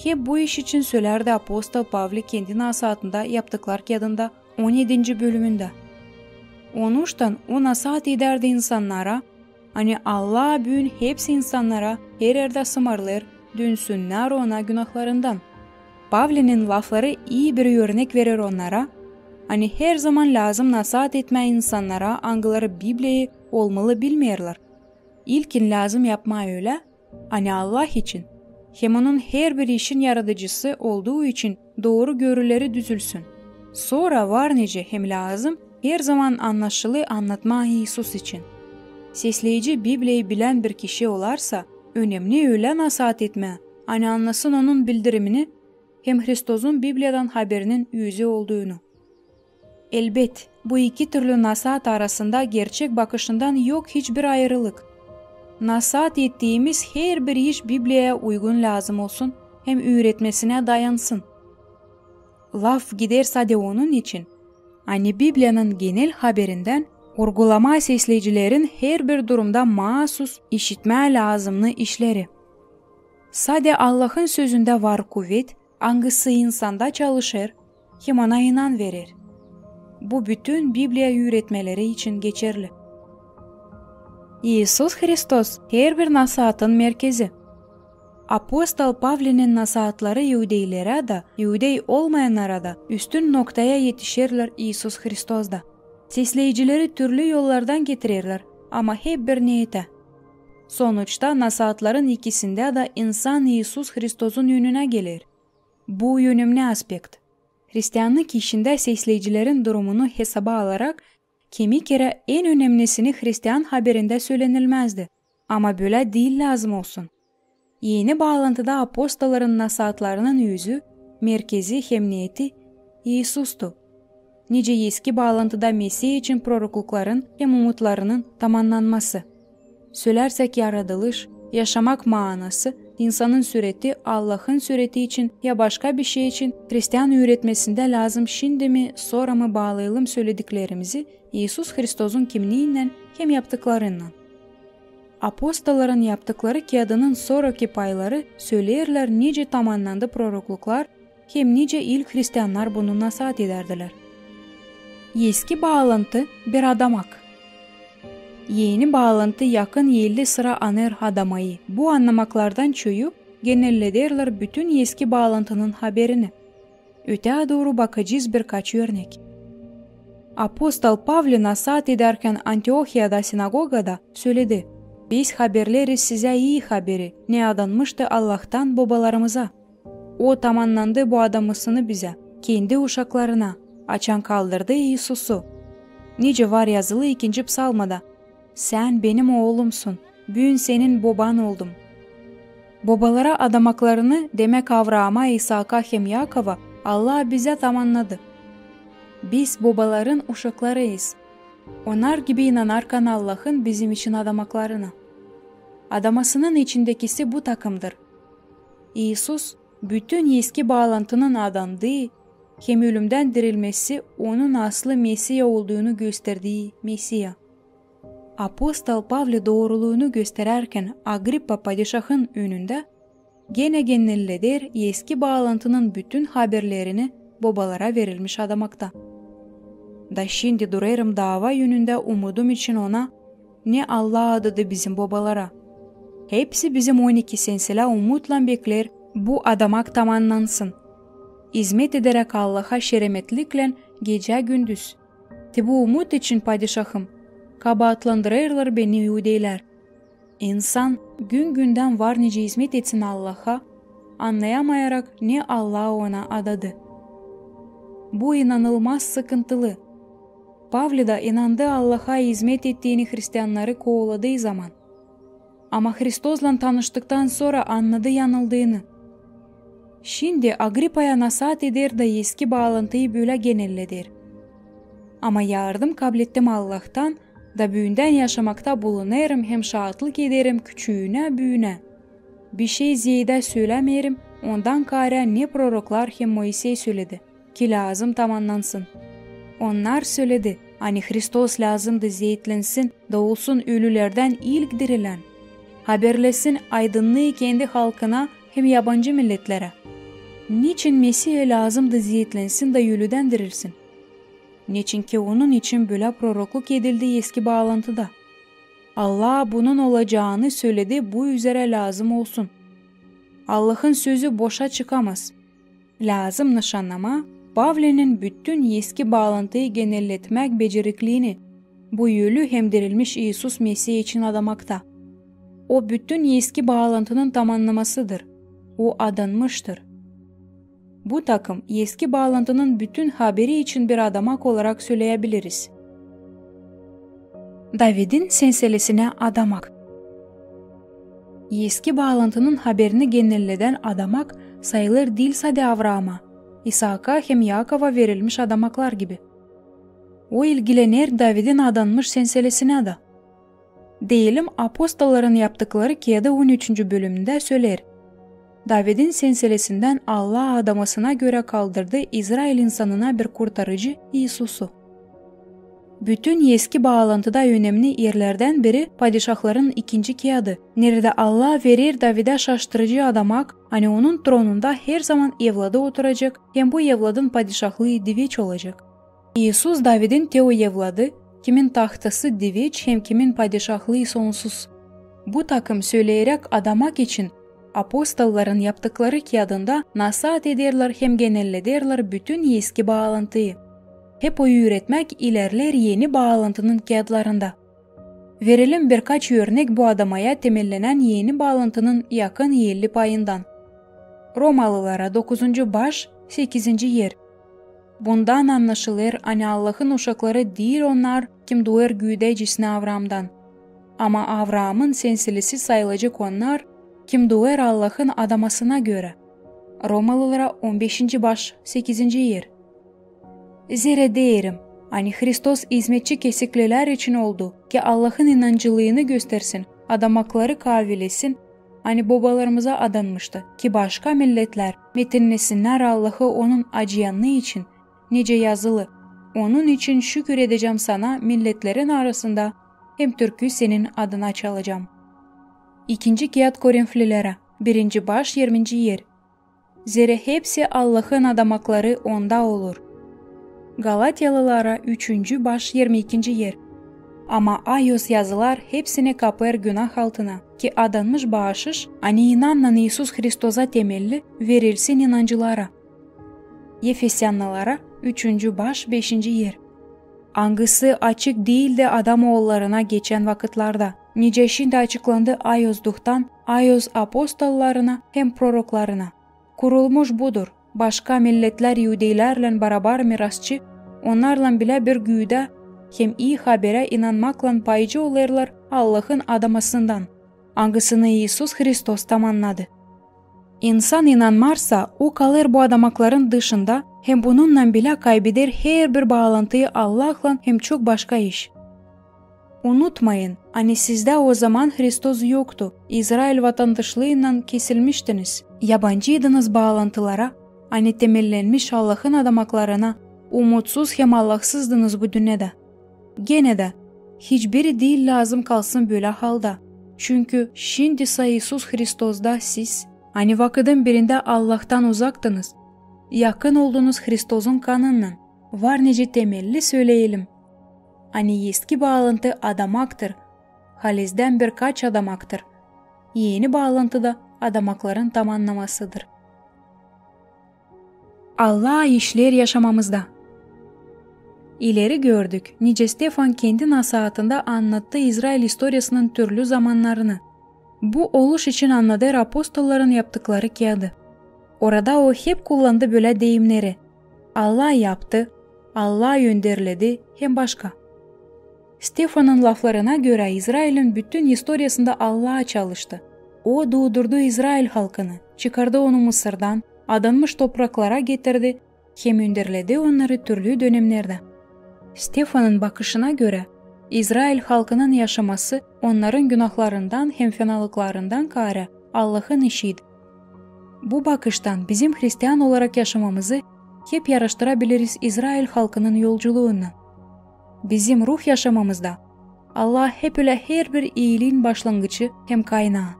Hep bu iş için sölärdi apostol Pavli kendi nasaatında Yaptıklar kiyadında on edinci bölümündä. Onuştan o nasaat edärdi insannara, ani Allah büün hepsi insannara her erdä sımarlêêr, dönsünnär Ona günahlarından. Pavlinin lafları ii bir örnek verer onnara, ani her zaman lääzım nasaat etmää insannara, angıları Bibliyayı olmalı bilmeerlär. İlkin lääzım yapmaa ölä, ani Allah için hem Onun herbir işin yaradıcısı olduu için dooru görüleri düzülsün. Sora var nicä hem lääzım her zaman annaşılı annatmaa İisus için. Sesleyici Bibliyayı bilän bir kişi olarsa, önemni ölä nasaat etmää, ani annasın Onun bildirimini hem Hristozun Bibliyadan haberinin üüzü olduunu. Elbet, bu iki türlü nasaat arasında gerçek bakışından yok hiçbir ayırılık. Nasaat ettiimiz herbir iş Bibliyaya uygun lääzım olsun hem üüretmesinä dayansın. Laf gider sade onun için, ani Bibliyanın genel haberindän urgulamaa sesleyicilerin herbir durumda maasus işitmää lääzımnı işleri. Sade Allahın Sözündä var kuvet, angısı insanda çalışêr hem ona inan verer. Bu bütün Bibliya üüretmeleri için geçerli. İisus Hristos herbir nasaatın merkezi. Apostol Pavlinin nasaatları iudeylerä dä, iudey olmayannara da üstün noktaya etişerlär İisus Hristosda. Sesleyicileri türlü yollardan getirerlär, ama hep bir neetä. Sonuçta nasaatların ikisindä dä insan İisus Hristozun önünä geler. Bu önemli aspekt. Hristiannık işindä sesleyicilerin durumunu hesaba alarak, kimi kerä en önemnisini hristian haberindä sölenilmäzdi. Ama bölä diil lääzım olsun. Eni Baalantıda apostolların nasaatlarının üüzü, merkezi hem neeti İisustu. Nicä Eski Baalantıda Mesih için proroklukların hem umutlarının tamannanması. Sölärsäk, yaradılış, yaşamak maanası, insanın süreti, Allahın süreti için ya başka bir şey için hristian üüretmesindä lääzım şindi mi, sora mı baalayalım sölediklerimizi İisus Hristozun kimniinnän hem yaptıklarınnan. Apostolların Yaptıkları kiyadının soraki payları söleerlär, nicä tamannandı prorokluklar hem nicä ilk hristiannar bunu nasaat edärdilär. Eski Baalantı bir adamak. Eni Baalantı yakın elli sıra anêr adamayı. Bu annamaklardan çoyu genellederlär bütün Eski Baalantının haberini. Ötää dooru bakacez birkaç örnek. Apostol Pavli nasaat edärkän Antiohiyada sinagogada söledi: Biz haberleriz sizä ii haberi, ne adanmıştı Allahtan bobalarımıza. O tamannandı bu adamasını bizä, kendi uşaklarına, açan kaldırdı İisusu. Nicä var yazılı ikinci psalmada: "Sän benim oolumsun, büün senin boban oldum." Bobalara adamaklarını, demäk Avraama, İsaaka hem Yakova, Allah bizä tamannadı. Biz bobaların uşaklarıyız. Onnar gibi inanarkan Allahın bizim için adamaklarını. Adamasının içindekisi bu takımdır. İisus, bütün eski baalantının adandıı hem ölümdän dirilmesi, Onun aslı Mesiya olduunu gösterdii Mesiya. Apostol Pavli dooruunu gösterärkän Agrippa padişahın önündä genä genelleder eski baalantının bütün haberlerini bobalara verilmiş adamakta. Da şindi durêrım daava önündä umudum için ona, ne Allah adadı bizim bobalara. Hepsi bizim on iki senselä umutlan bekleer, bu adamak tamannansın. İzmet ederäk Allaha şeremetliklän gecä-gündüz. Te bu umut için, padişahım, kabaatlandırêrlar beni iudeylär. İnsan gün-gündän var nicä izmet etsin Allaha, annayamayarak, ne Allah ona adadı. Bu inanılmaz sıkıntılı. Pavli da inandı Allaha izmet ettiini hristiannarı kooladıı zaman. Ama Hristoslan tanıştıktan sora annadı yanıldıını. Şindi Agrippaya nasaat eder da eski baalantıyı bölä genelleder. Ama yardım kablettim Allahtan, da büündän yaşamakta bulunêrım hem şaatlık ederim küçüünä-büünä. Bişey zeedä sölämeerim ondan kaarä, ne proroklar hem Moisey söledi, ki lääzım tamannansın. Onnar söledi, ani Hristos lääzımdı zeetlensin da olsun ölülerdän ilk dirilän, haberlesin aydınnıı kendi halkına hem yabancı milletlerä. Neçin Mesiya lääzımdı zeetlensin da ölüdän dirilsin? Neçinki Onun için bölä prorokluk edildi eski baalantıda. Allah Bunun olacaanı söledi, bu üzerä lääzım olsun. Allahın sözü boşa çıkamaz. Lääzım nışannamaa Pavlinin bütün eski baalantıyı genelletmäk becerikliini bu ölü hem dirilmiş İisus Mesiya için adamakta. O bütün eski baalantının tamannamasıdır. O adanmıştır. Bu takım eski baalantının bütün haberi için bir adamak olarak söleyebiliriz. Davidin senselesinä adamak. Eski baalantının haberini genelledän adamak sayılêr diil sade Avraama, İsaaka hem Yakova verilmiş adamaklar gibi. O ilgilener Davidin adanmış senselesinä dä. Deyelim, Apostolların yaptıkları kiyadı on üçüncü bölümündä söleer: Davidin senselesindän Allah adamasına görä kaldırdı İzrail insanına bir kurtarıcı, İisusu. Bütün eski baalantıda önemni erlerdän biri Padişahların ikinci kiyadı, neredä Allah verer Davidä şaştırıcı adamak, ani onun tronunda herzaman evladı oturacek hem bu evladın padişahlıı diveç olacek. İisus Davidin te o evladı, kimin tahtası diveç hem kimin padişahlıı sonsuz. Bu takım söleyäräk adamak için Apostolların yaptıkları kiyadında nasaat ederlär hem genellederlär bütün eski baalantıyı. Hep o üüretmäk ilerleer eni baalantının kiyadlarında. Verelim birkaç örnek bu adamaya temellenän eni baalantının yakın elli payından. Romalılara dokuzuncu baş, sekizinci er. Bundan annaşılêr, ani Allahın uşakları diil onnar, kim duêr güüdäcesinä Avraamdan. Ama Avraamın senselesi sayılacek onnar, kim duêr Allahın adamasına görä. Romalılara on beşinci baş, sekizinci er. Zerä deerim, ani Hristos izmetçi kesiklilär için oldu, ki Allahın inancılıını göstersin, adamakları kaavilesin, ani bobalarımıza adanmıştı, ki başka milletlär metinnesinnär Allahı onun acıyanı için, nicä yazılı: "Onun için şükür edecäm sana milletlerin arasında, hem türkü senin adına çalacam." İkinci kiyat Korinflilerä, birinci baş, irminci er. Zerä hepsi Allahın adamakları onda olur. Galatyalılara, üçüncü baş, irmi ikinci er. Ama ayuz yazılar hepsini kapêr günah altına, ki adanmış baaşış, ani inannan İisus Hristosa temelli, verilsin inancılara. Efesyanlılara, üçüncü baş, beşinci er. Angısı açık diildi adam oollarına geçän vakıtlarda, nicä şindi açıklandı ayoz Duhtan, ayoz apostollarına hem proroklarına. Kurulmuş budur, başka milletlär iudeylärlän barabar mirasçı, onnarlan bilä bir güüdä hem ii haberä inanmaklan paycı olêrlar Allahın adamasından, angısını İisus Hristos tamannadı. İnsan inanmarsa, o kalêr bu adamakların dışında hem bununnan bilä kaybeder herbir baalantıyı Allahlan hem çok başka iş. Unutmayın, ani sizdä o zaman Hristos yoktu, İzrail vatandaşlıından kesilmiştiniz, yabancıydınız baalantılara, ani temellenmiş Allahın adamaklarına, umutsuz hem Allahsızdınız bu dünnedä. Genä dä, hiçbiri diil lääzım kalsın bölä halda. Çünkü şindi sa İisus Hristosda siz, ani vakıdın birindä Allahtan uzaktınız, yakın oldunuz Hristosun kanınnan. Var nicä temelli söleyelim, ani eski baalantı adamaktır, halizdän birkaç adamaktır. Eni baalantı da adamakların tamannamasıdır. Allah işleer yaşamamızda. İleri gördük, nicä Stefan kendi nasaatında annattı İzrail istoriyasının türlü zamannarını. Bu oluş için annadêr Apostolların yaptıkları kiyadı. Orada o hep kullandı bölä deyimneri: Allah yaptı, Allah önderledi hem başka. Stefanın laflarına görä, İzrailin bütün istoriyasında Allah çalıştı. O duudurdu İzrail halkını, çıkardı onu Mısırdan, adanmış topraklara getirdi hem önderledi onnarı türlü dönemnerdä. Stefanın bakışına görä, İzrail halkının yaşaması onnarın günahlarından hem fenalıklarından kaarä Allahın işiydi. Bu bakıştan bizim hristian olarak yaşamamızı hep yaraştıra bileriz İzrail halkının yolculuunnan. Bizim ruh yaşamamızda Allah hep ölä herbir iiliin başlangıçı hem kaynaa.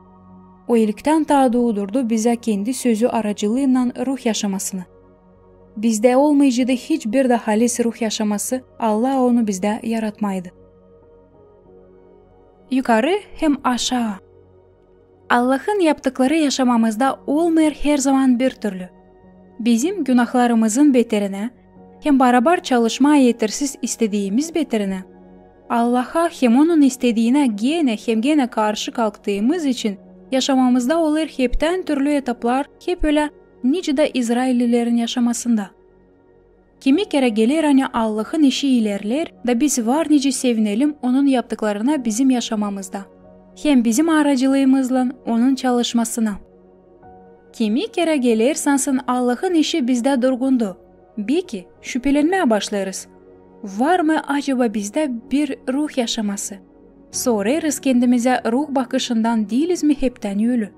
O ilktän taa duudurdu bizä kendi sözü aracılıınnan ruh yaşamasını. Bizdä olmaycıydı hiç bir dä halis ruh yaşaması, Allah onu bizdä yaratmaydı. Yukarı hem aşaa. Allahın yaptıkları yaşamamızda olmêêr herzaman bir türlü. Bizim günahlarımızın beterinä hem barabar çalışmaa etersiz istediimiz beterinä, Allaha hem Onun istediinä genä hem genä karşı kalktıımız için yaşamamızda olêr heptän türlü etaplar, hep ölä, nicä dä izraillilerin yaşamasında. Kimi kerä geler, ani Allahın işi ilerleer da biz var nicä sevinelim Onun yaptıklarına bizim yaşamamızda hem bizim aracılıımızlan Onun çalışmasına. Kimi kerä geler, sansın Allahın işi bizdä durgundu. Beki, şüpelenmää başlêêrız: var mı acaba bizdä bir ruh yaşaması? Sorêrız kendimizä: ruh bakışından diiliz mi heptän ölü?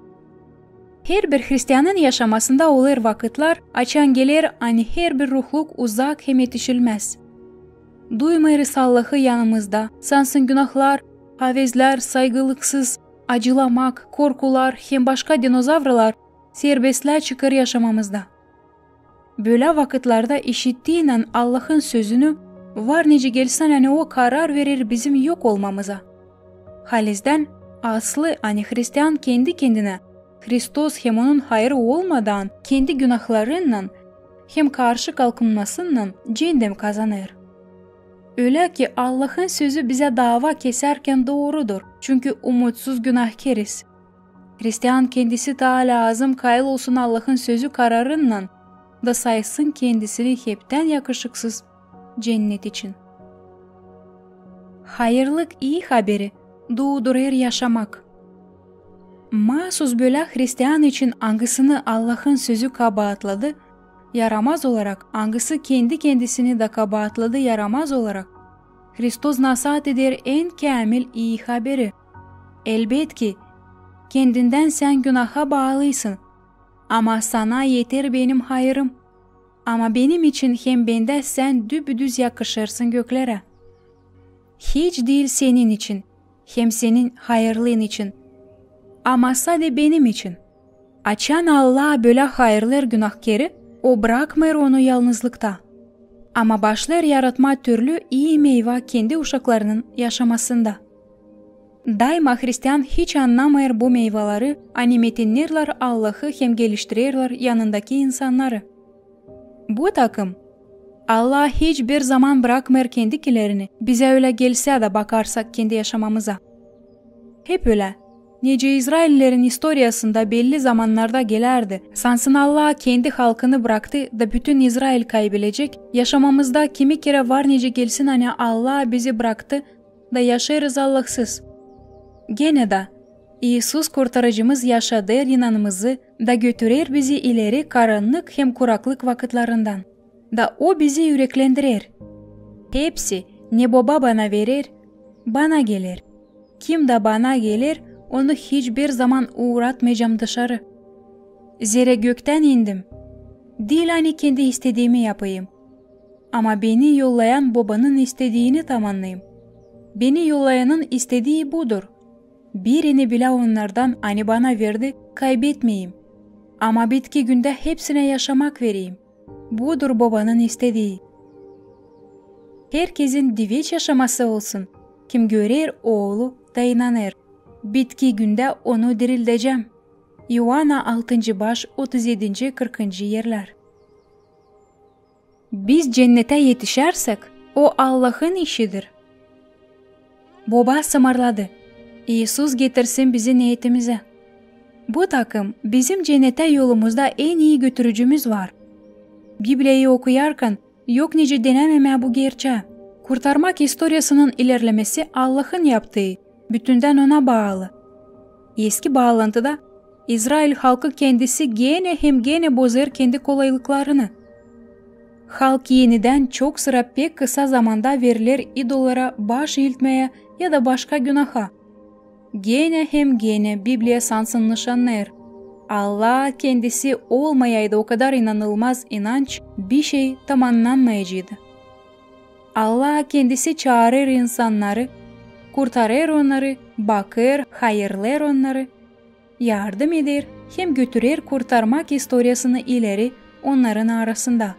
Herbir hristianın yaşamasında olêr vakıtlar, açan geler, ani herbir ruhluk uzak hem etişilmäz. Duymêêrız Allahı yanımızda, sansın günahlar, havezlär, saygılıksız, acılamak, korkular hem başka dinozavrlar serbestlää çıkêr yaşamamızda. Bölä vakıtlarda işittiynän Allahın sözünü, var nicä gelsän, ani o karar verer bizim yok olmamıza. Halizdän, aslı, ani hristian kendi-kendinä, Hristos hem Onun hayırı olmadan, kendi günahlarınnan hem karşı kalkınmasınnan cendem kazanêr. Ölä ki, Allahın sözü bizä daava kesärkän doorudur, çünkü umutsuz günahkeriz. Hristian kendisi taa lääzım kayıl olsun Allahın sözü kararınnan da saysın kendisini heptän yakışıksız cennet için. Hayırlık ii haberi duudurêr yaşamak. Maasuz bölä hristian için, angısını Allahın sözü kabaatladı yaramaz olarak, angısı kendi-kendisini dä kabaatladı yaramaz olarak, Hristos nasaat eder en käämil ii haberi. Elbetki, kendindän sän günaha baalıysın, ama sana eter benim hayırım. Ama benim için hem bendä sän düpüdüz yakışêrsın göklerä. Hiç diil senin için hem senin hayırlıın için, ama sade benim için. Açan Allah bölä hayırlêêr günahkeri, O brakmêêr onu yalnızlıkta, ama başlêêr yaratmaa türlü ii meyva kendi uşaklarının yaşamasında. Dayma hristian hiç annamêêr bu meyvaları, ani metinnerlär Allahı hem geliştirerlär yanındaki insannarı. Bu takım Allah hiç bir zaman brakmêêr kendikilerini, bizä ölä gelsä dä, bakarsak kendi yaşamamıza. Hep ölä. Nicä İzraillerin istoriyasında belli zamannarda gelärdi, sansın Allah kendi halkını braktı da bütün İzrail kaybelecek, yaşamamızda kimi kerä var nicä gelsin, ani Allah bizi braktı da yaşêêrız Allahsız. Genä dä, İisus Kurtarıcımız yaşadêr inanımızı da götürer bizi ileri karannık hem kuraklık vakıtlarından. Da O bizi üreklendirer. Hepsi, ne Boba Bana verer, Bana geler. Kim dä Bana geler, onu hiçbir zaman uuratmayacam dışarı. Zerä göktän indim. Diil ani kendi istediimi yapayım, ama Beni yollayan Bobanın istediini tamannayım. Beni yollayanın istedii budur: birini bilä onnardan, ani Bana verdi, kaybetmeyim, ama bitki gündä hepsinä yaşamak vereyim. Budur Bobanın istedii. Herkezin diveç yaşaması olsun, kim görer Oolu da inanêr. Bitki gündä onu dirildecäm. İoanna altıncı baş, otuz edinci, kırkıncı erlär. Biz cennettä etişärsek, o Allahın işidir. Boba sımarladı: İisus getirsin bizi neetimizä. Bu takım bizim cennettä yolumuzda en ii götürücümüz var. Bibliyayı okuyarkan, yok nicä denämemää bu gerçää. Kurtarmak istoriyasının ilerlemesi Allahın yaptıı, bütündän Ona baalı. Eski Baalantıda İzrail halkı kendisi genä hem genä bozêr kendi kolaylıklarını. Halk enidän çok sıra pek kısa zamanda veriler idollara baş iiltmeyä ya da başka günaha. Genä hem genä Bibliya sansın nışannêêr: Allah kendisi olmayaydı, o kadar inanılmaz inanç, bişey tamannanmayaceydı. Allah kendisi çaarêr insannarı, kurtarêr onnarı, bakêr, hayırlêêr onnarı, yardım eder hem götürer kurtarmak istoriyasını ileri onnarın arasında.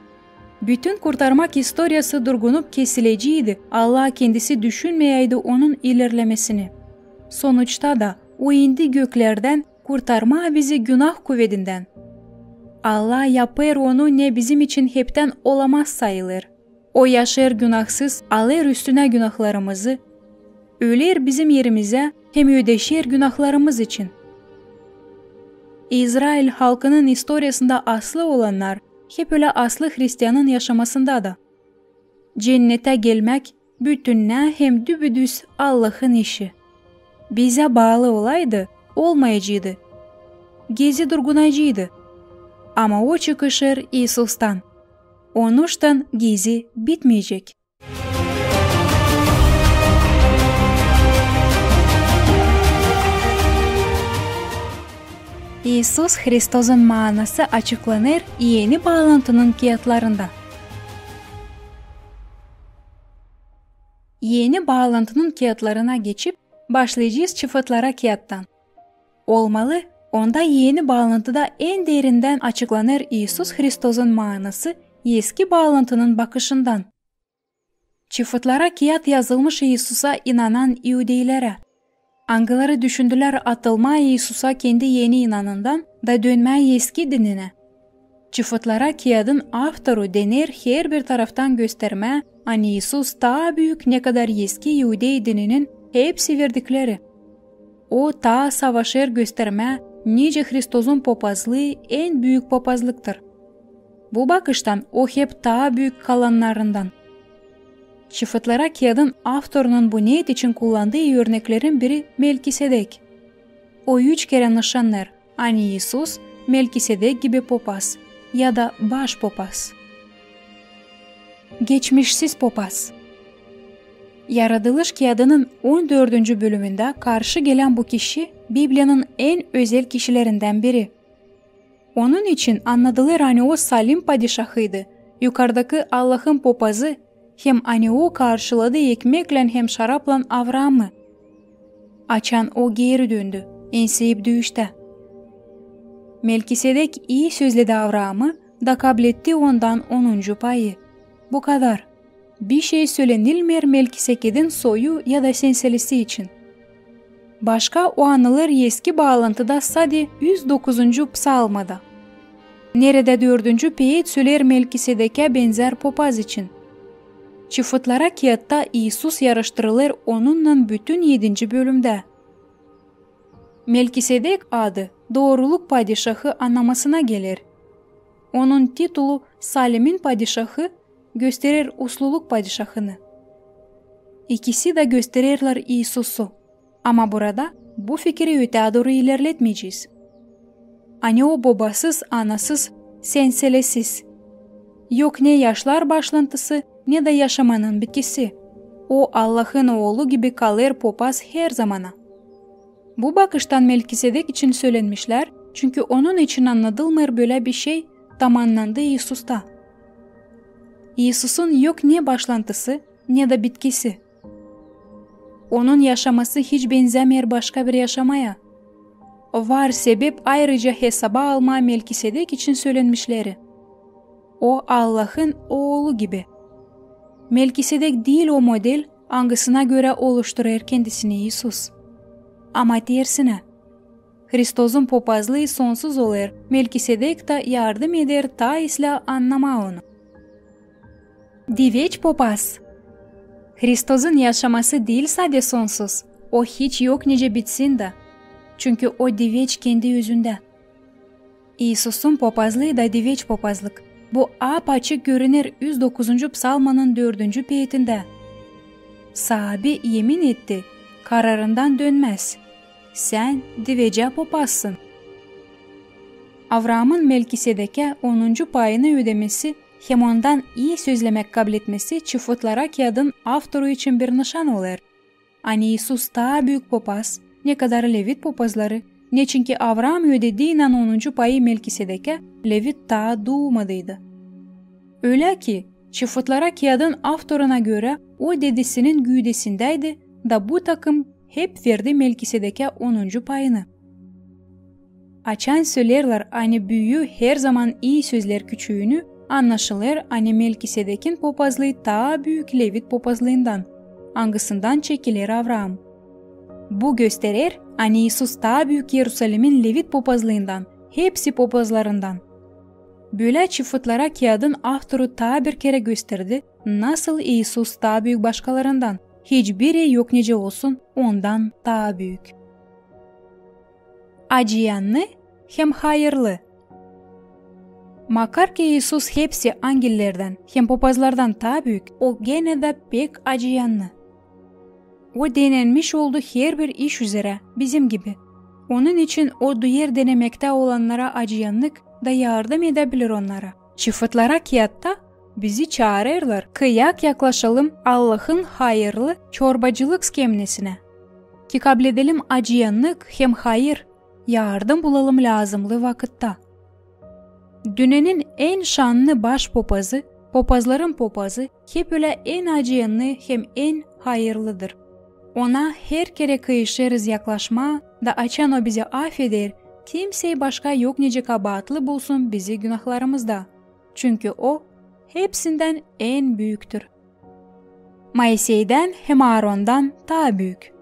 Bütün kurtarmak istoriyası durgunup kesileceydi, Allah kendisi düşünmeyaydı onun ilerlemesini. Sonuçta da O indi göklerdän kurtarmaa bizi günah kuvedindän. Allah yapêr onu, ne bizim için heptän olamaz sayılêr. O yaşêêr günahsız, alêr üstünä günahlarımızı, öler bizim erimizä hem ödeşer günahlarımız için. İzrail halkının istoriyasında aslı olannar hep ölä aslı hristianın yaşamasında da. Cennetä gelmäk bütünnä hem dübüdüz Allahın işi. Bizä baalı olaydı, olmayaceydı. Gezi durgunaceydı. Ama o çıkışêr İisustan. Onuştan gezi bitmeyecek. İisus Hristozun maanası açıklanêr Eni Baalantının kiyatlarında. Eni Baalantının kiyatlarına geçip, başlayacez Çıfıtlara kiyattan. Olmalı, onda Eni Baalantıda en derindän açıklanêr İisus Hristozun maanası Eski Baalantının bakışından. Çıfıtlara kiyat yazılmış İisusa inanan iudeylerä, angıları düşündülär atılmaa İisusa kendi eni inanından da dönmää eski dininä. Çıfıtlara kiyadın avtoru dener herbir taraftan göstermää, ani İisus taa büük, nekadar eski iudey dininin hepsi verdikleri. O taa savaşêr göstermää, nicä Hristozun popazlıı en büük popazlıktır. Bu bakıştan o hep taa büük kalannarından. Çıfıtlara kiyadın avtorunun bu neet için kullandıı örneklerin biri Melkisedek. O üç kerä nışannêêr, ani İisus Melkisedek gibi popaz ya da baş popaz. Geçmişsiz popaz. Yaradılış kiyadının on dördüncü bölümündä karşı gelän bu kişi Bibliyanın en özel kişilerindän biri. Onun için annadılêr, ani o Salim padişahıydı, yukardakı Allahın popazı, hem ani o karşıladı ekmeklän hem şaraplan Avraamı, açan o geeri döndü enseyip düüştä. Melkisedek ii sözledi Avraamı da kabletti ondan onuncu payı. Bu kadar. Bişey sölenilmeer Melkisedek'in soyu ya da senselisi için. Başka o anılêr Eski Baalantıda sade üz dokuzuncu psalmada, neredä dördüncü peet söleer Melkisedek'ä benzär popaz için. Çıfıtlara kiyatta İisus yarıştırılêr onunnan bütün edinci bölümdä. Melkisedek adı dooruluk padişahı annamasına geler. Onun titulu Salimin padişahı gösterer usluluk padişahını. İkisi dä göstererlär İisusu. Ama burada bu fikiri ötää dooru ilerletmeyecez. Ani o bobasız, anasız, senselesiz. Yok ne yaşlar başlantısı, ne dä yaşamanın bitkisi. O Allahın Oolu gibi kalêr popaz her zamana. Bu bakıştan Melkisedek için sölenmişlär, çünkü onun için annadılmêêr bölä bişey tamannandı İisusta. İisusun yok ne başlantısı, ne dä bitkisi. Onun yaşaması hiç benzämeer başka bir yaşamaya. Var sebep ayrıca hesaba almaa Melkisedek için sölenmişleri. O Allahın Oolu gibi. Melkisedek diil o model, angısına görä oluşturêr kendisini İisus. Ama tersinä. Hristosun popazlıı sonsuz olêr, Melkisedek tä yardım eder taa islää annamaa onu. Diveç popaz. Hristosun yaşaması diil sade sonsuz, o hiç yok nicä bitsin dä. Çünkü o diveç kendi özündä. İisusun popazlıı da diveç popazlık. Bu ap-açık görüner üz dokuzuncu psalmanın dördüncü peetindä. Saabi emin etti, kararından dönmäz. Sän divecä popazsın. Avraamın Melkisedekä onuncu payını ödemesi hem ondan ii sözlemäk kabletmesi çıfıtlara kiyadın avtoru için bir nışan olêr. Ani İisus taa büük popaz, ne kadar levit popazları, neçinki Avraam ödediynän onuncu payı Melkisedekä, levit taa duumadıydı. Ölä ki, çıfıtlara kiyadın avtoruna görä, o dedesinin güüdesindäydi, da bu takım hep verdi Melkisedekä onuncu payını. Açan söleerlär, ani büüyü her zaman ii sözleer küçüünü, annaşılêr, ani Melkisedekin popazlıı taa büük levit popazlıından, angısından çekiler Avraam. Bu gösterer, ani İisus taa büük Yerusalimin levit popazlıından, hepsi popazlarından. Bölä çıfıtlara kiyadın avtoru taa bir kerä gösterdi, nasıl İisus taa büük başkalarından, hiçbiri yok nicä olsun ondan taa büük. Acıyannı hem hayırlı. Makar ki İisus hepsi angellerdän hem popazlardan taa büük, o genä dä pek acıyannı. O denenmiş oldu herbir iş üzerä, bizim gibi. Onun için o duyêr denemektä olannara acıyannık da yardım edäbilir onnara. Çıfıtlara kiyatta bizi çaarêrlar, kıyak yaklaşalım Allahın hayırlı çorbacılık skemnesinä, ki kabledelim acıyannık hem hayır, yardım bulalım lääzımlı vakıtta. Dünnenin en şannı baş popazı, popazların popazı, hep ölä en acıyannı hem en hayırlıdır. Ona her kerä kıyışêrız yaklaşmaa, da açan o bizi afeder, kimsey başka yok nicä kabaatlı bulsun bizi günahlarımızda. Çünkü o hepsindän en büüktür. Moiseydän hem Aarondan taa büük.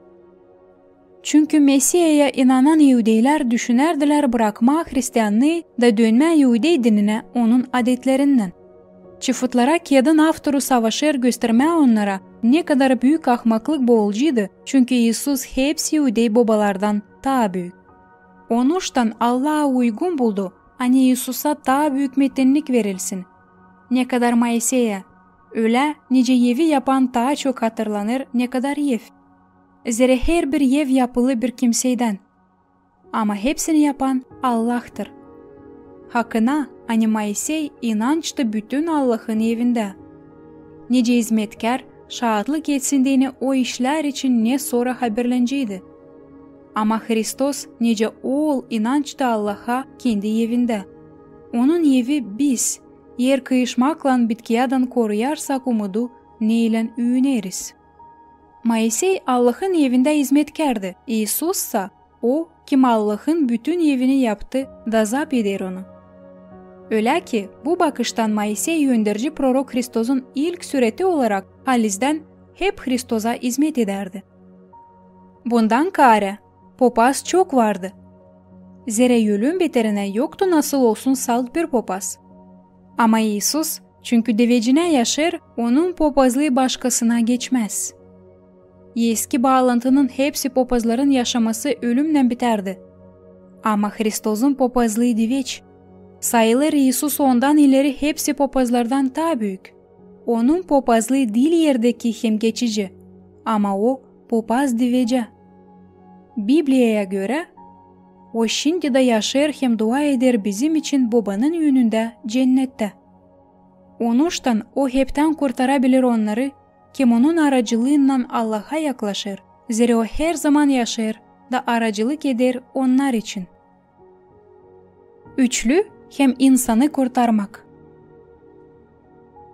Çünkü Mesiyaya inanan iudeylär düşünärdilär brakmaa hristiannıı da dönmää iudey dininä onun adetlerinnän. Çıfıtlara kiyadın avtoru savaşêr göstermää onnara, ne kadar büük ahmaklık bu olaceydı, çünkü İisus hepsi iudey bobalardan taa büük. Onuştan Allaha uygun buldu, ani İisusa taa büük metinnik verilsin, ne kadar Moiseyä. Ölä, nicä evi yapan taa çok hatırlanêr, ne kadar ev. Zerä herbir ev yapılı bir kimseydän. Ama hepsini yapan Allahtır. Hakına, ani Moisey inançtı bütün Allahın evindä. Nicä izmetkär şaatlık etsin deyni o işlär için ne sora haberlenceydi. Ama Hristos nicä ool inançtı Allaha kendi evindä. Onun evi biz, eer kıyışmaklan bitkiyadan koruyarsak umudu, neylän üüyüneriz. Moisey Allahın evindä izmetkärdi, İisussa o, kim Allahın bütün evini yaptı da zap eder onu. Ölä ki, bu bakıştan Moisey önderci prorok Hristosun ilk süreti olarak halizdän hep Hristosa izmet edärdi. Bundan kaarä, popaz çok vardı. Zerä ölüm beterinä yoktu nasıl olsun salt bir popaz. Ama İisus, çünkü divecinä yaşêêr, onun popazlıı başkasına geçmäz. Eski baalantının hepsi popazların yaşaması ölümnän bitärdi. Ama Hristosun popazlıı diveç. Sayılêr, İisus ondan ileri hepsi popazlardan taa büük. Onun popazlıı diil erdeki hem geçici, ama o popaz divecä. Bibliyaya görä, o şindi dä yaşêêr hem dua eder bizim için Bobanın önündä cennetä. Onuştan o heptän kurtara biler onnarı, kim onun aracılıınnan Allaha yaklaşêr, zerä o herzaman yaşêêr da aracılık eder onnar için. Üçlü hem insanı kurtarmak.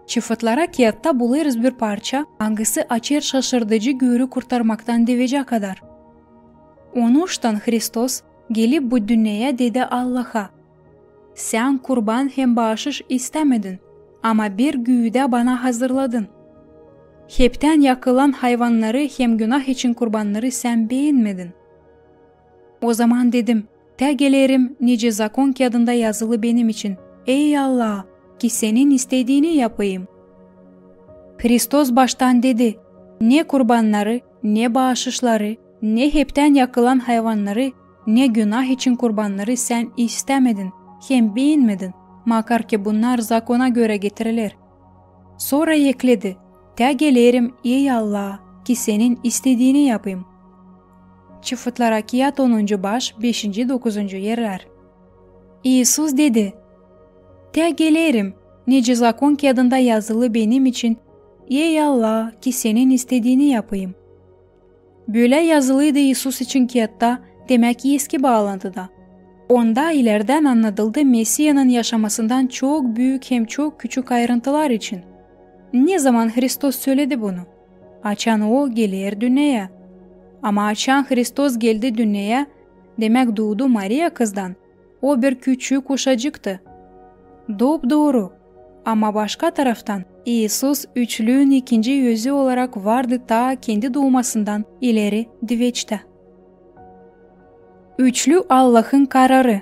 Çıfıtlara kiyattan bulêrız bir parça, angısı açêr şaşırdıcı görü kurtarmaktan divecä kadar. Onuştan Hristos gelip bu dünneyä, dedi Allaha: "Sän kurban hem baaşış istämedin, ama bir güüdä bana hazırladın. Heptän yakılan hayvannarı hem günah için kurbannarı sän beenmedin." O zaman dedim: "Tä gelerim, nicä zakon kiyadında yazılı benim için, ey Allaa, ki Senin istediini yapayım." Hristos baştan dedi: "Ne kurbannarı, ne baaşışları, ne heptän yakılan hayvannarı, ne günah için kurbannarı sän istämedin hem beenmedin, makar ki bunnar zakona görä getiriler." Sora ekledi: "Tä gelerim, ey Allaa, ki Senin istediini yapayım." Çıfıtlara kiyat, onuncu baş, beşinci, dokuzuncu erlär. İisus dedi: "Tä gelerim, nicä zakon kiyadında yazılı benim için, ey Allaa, ki Senin istediini yapayım." Bölä yazılıydı İisus için kiyatta, demäk, eski baalantıda. Onda ilerdän annadıldı Mesiyanın yaşamasından çok büük hem çok küçük ayırıntılar için. Ne zaman Hristos söledi bunu? Açan O geler dünneyä. Ama açan Hristos geldi dünneyä, demäk, duudu Mariya kızdan, O bir küçük uşacıktı. Dop-dooru. Ama başka taraftan, İisus Üçlüün ikinci Özü olarak vardı taa kendi duumasından ileri diveçtä. Üçlü Allahın kararı.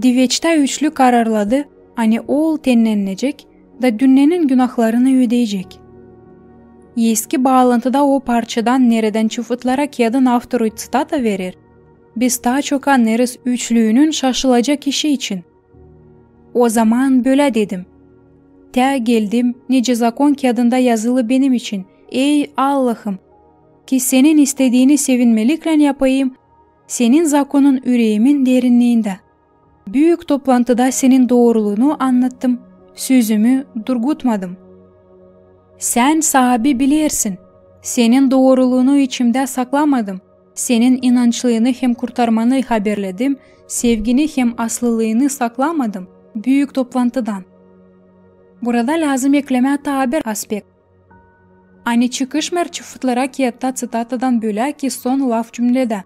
Diveçtä Üçlü kararladı, ani Ool tennennecek da dünnenin günahlarını ödeyecek. Eski baalantıda o parçadan, neredän Çıfıtlara kiyadın avtoru ţitata verer, biz taa çok annêêrız Üçlüünün şaşılacak işi için. O zaman bölä dedim: "Tä geldim, nicä zakon kiyadında yazılı benim için, ey Allahım, ki Senin istediini sevinmeliklän yapayım, Senin zakonun üreemin derinniindä. Büük toplantıda Senin doorunuunu annattım, sözümü durgutmadım. Sän saabi bilersin, Senin doorunuunu içimdä saklamadım, Senin inançlıını hem kurtarmanı haberledim, sevgini hem aslılıını saklamadım büük toplantıdan." Burada lääzım eklemää taa bir aspekt. Ani çıkışmêêr Çıfıtlara kiyatta ţitatadan bölä ki son laf cümledä.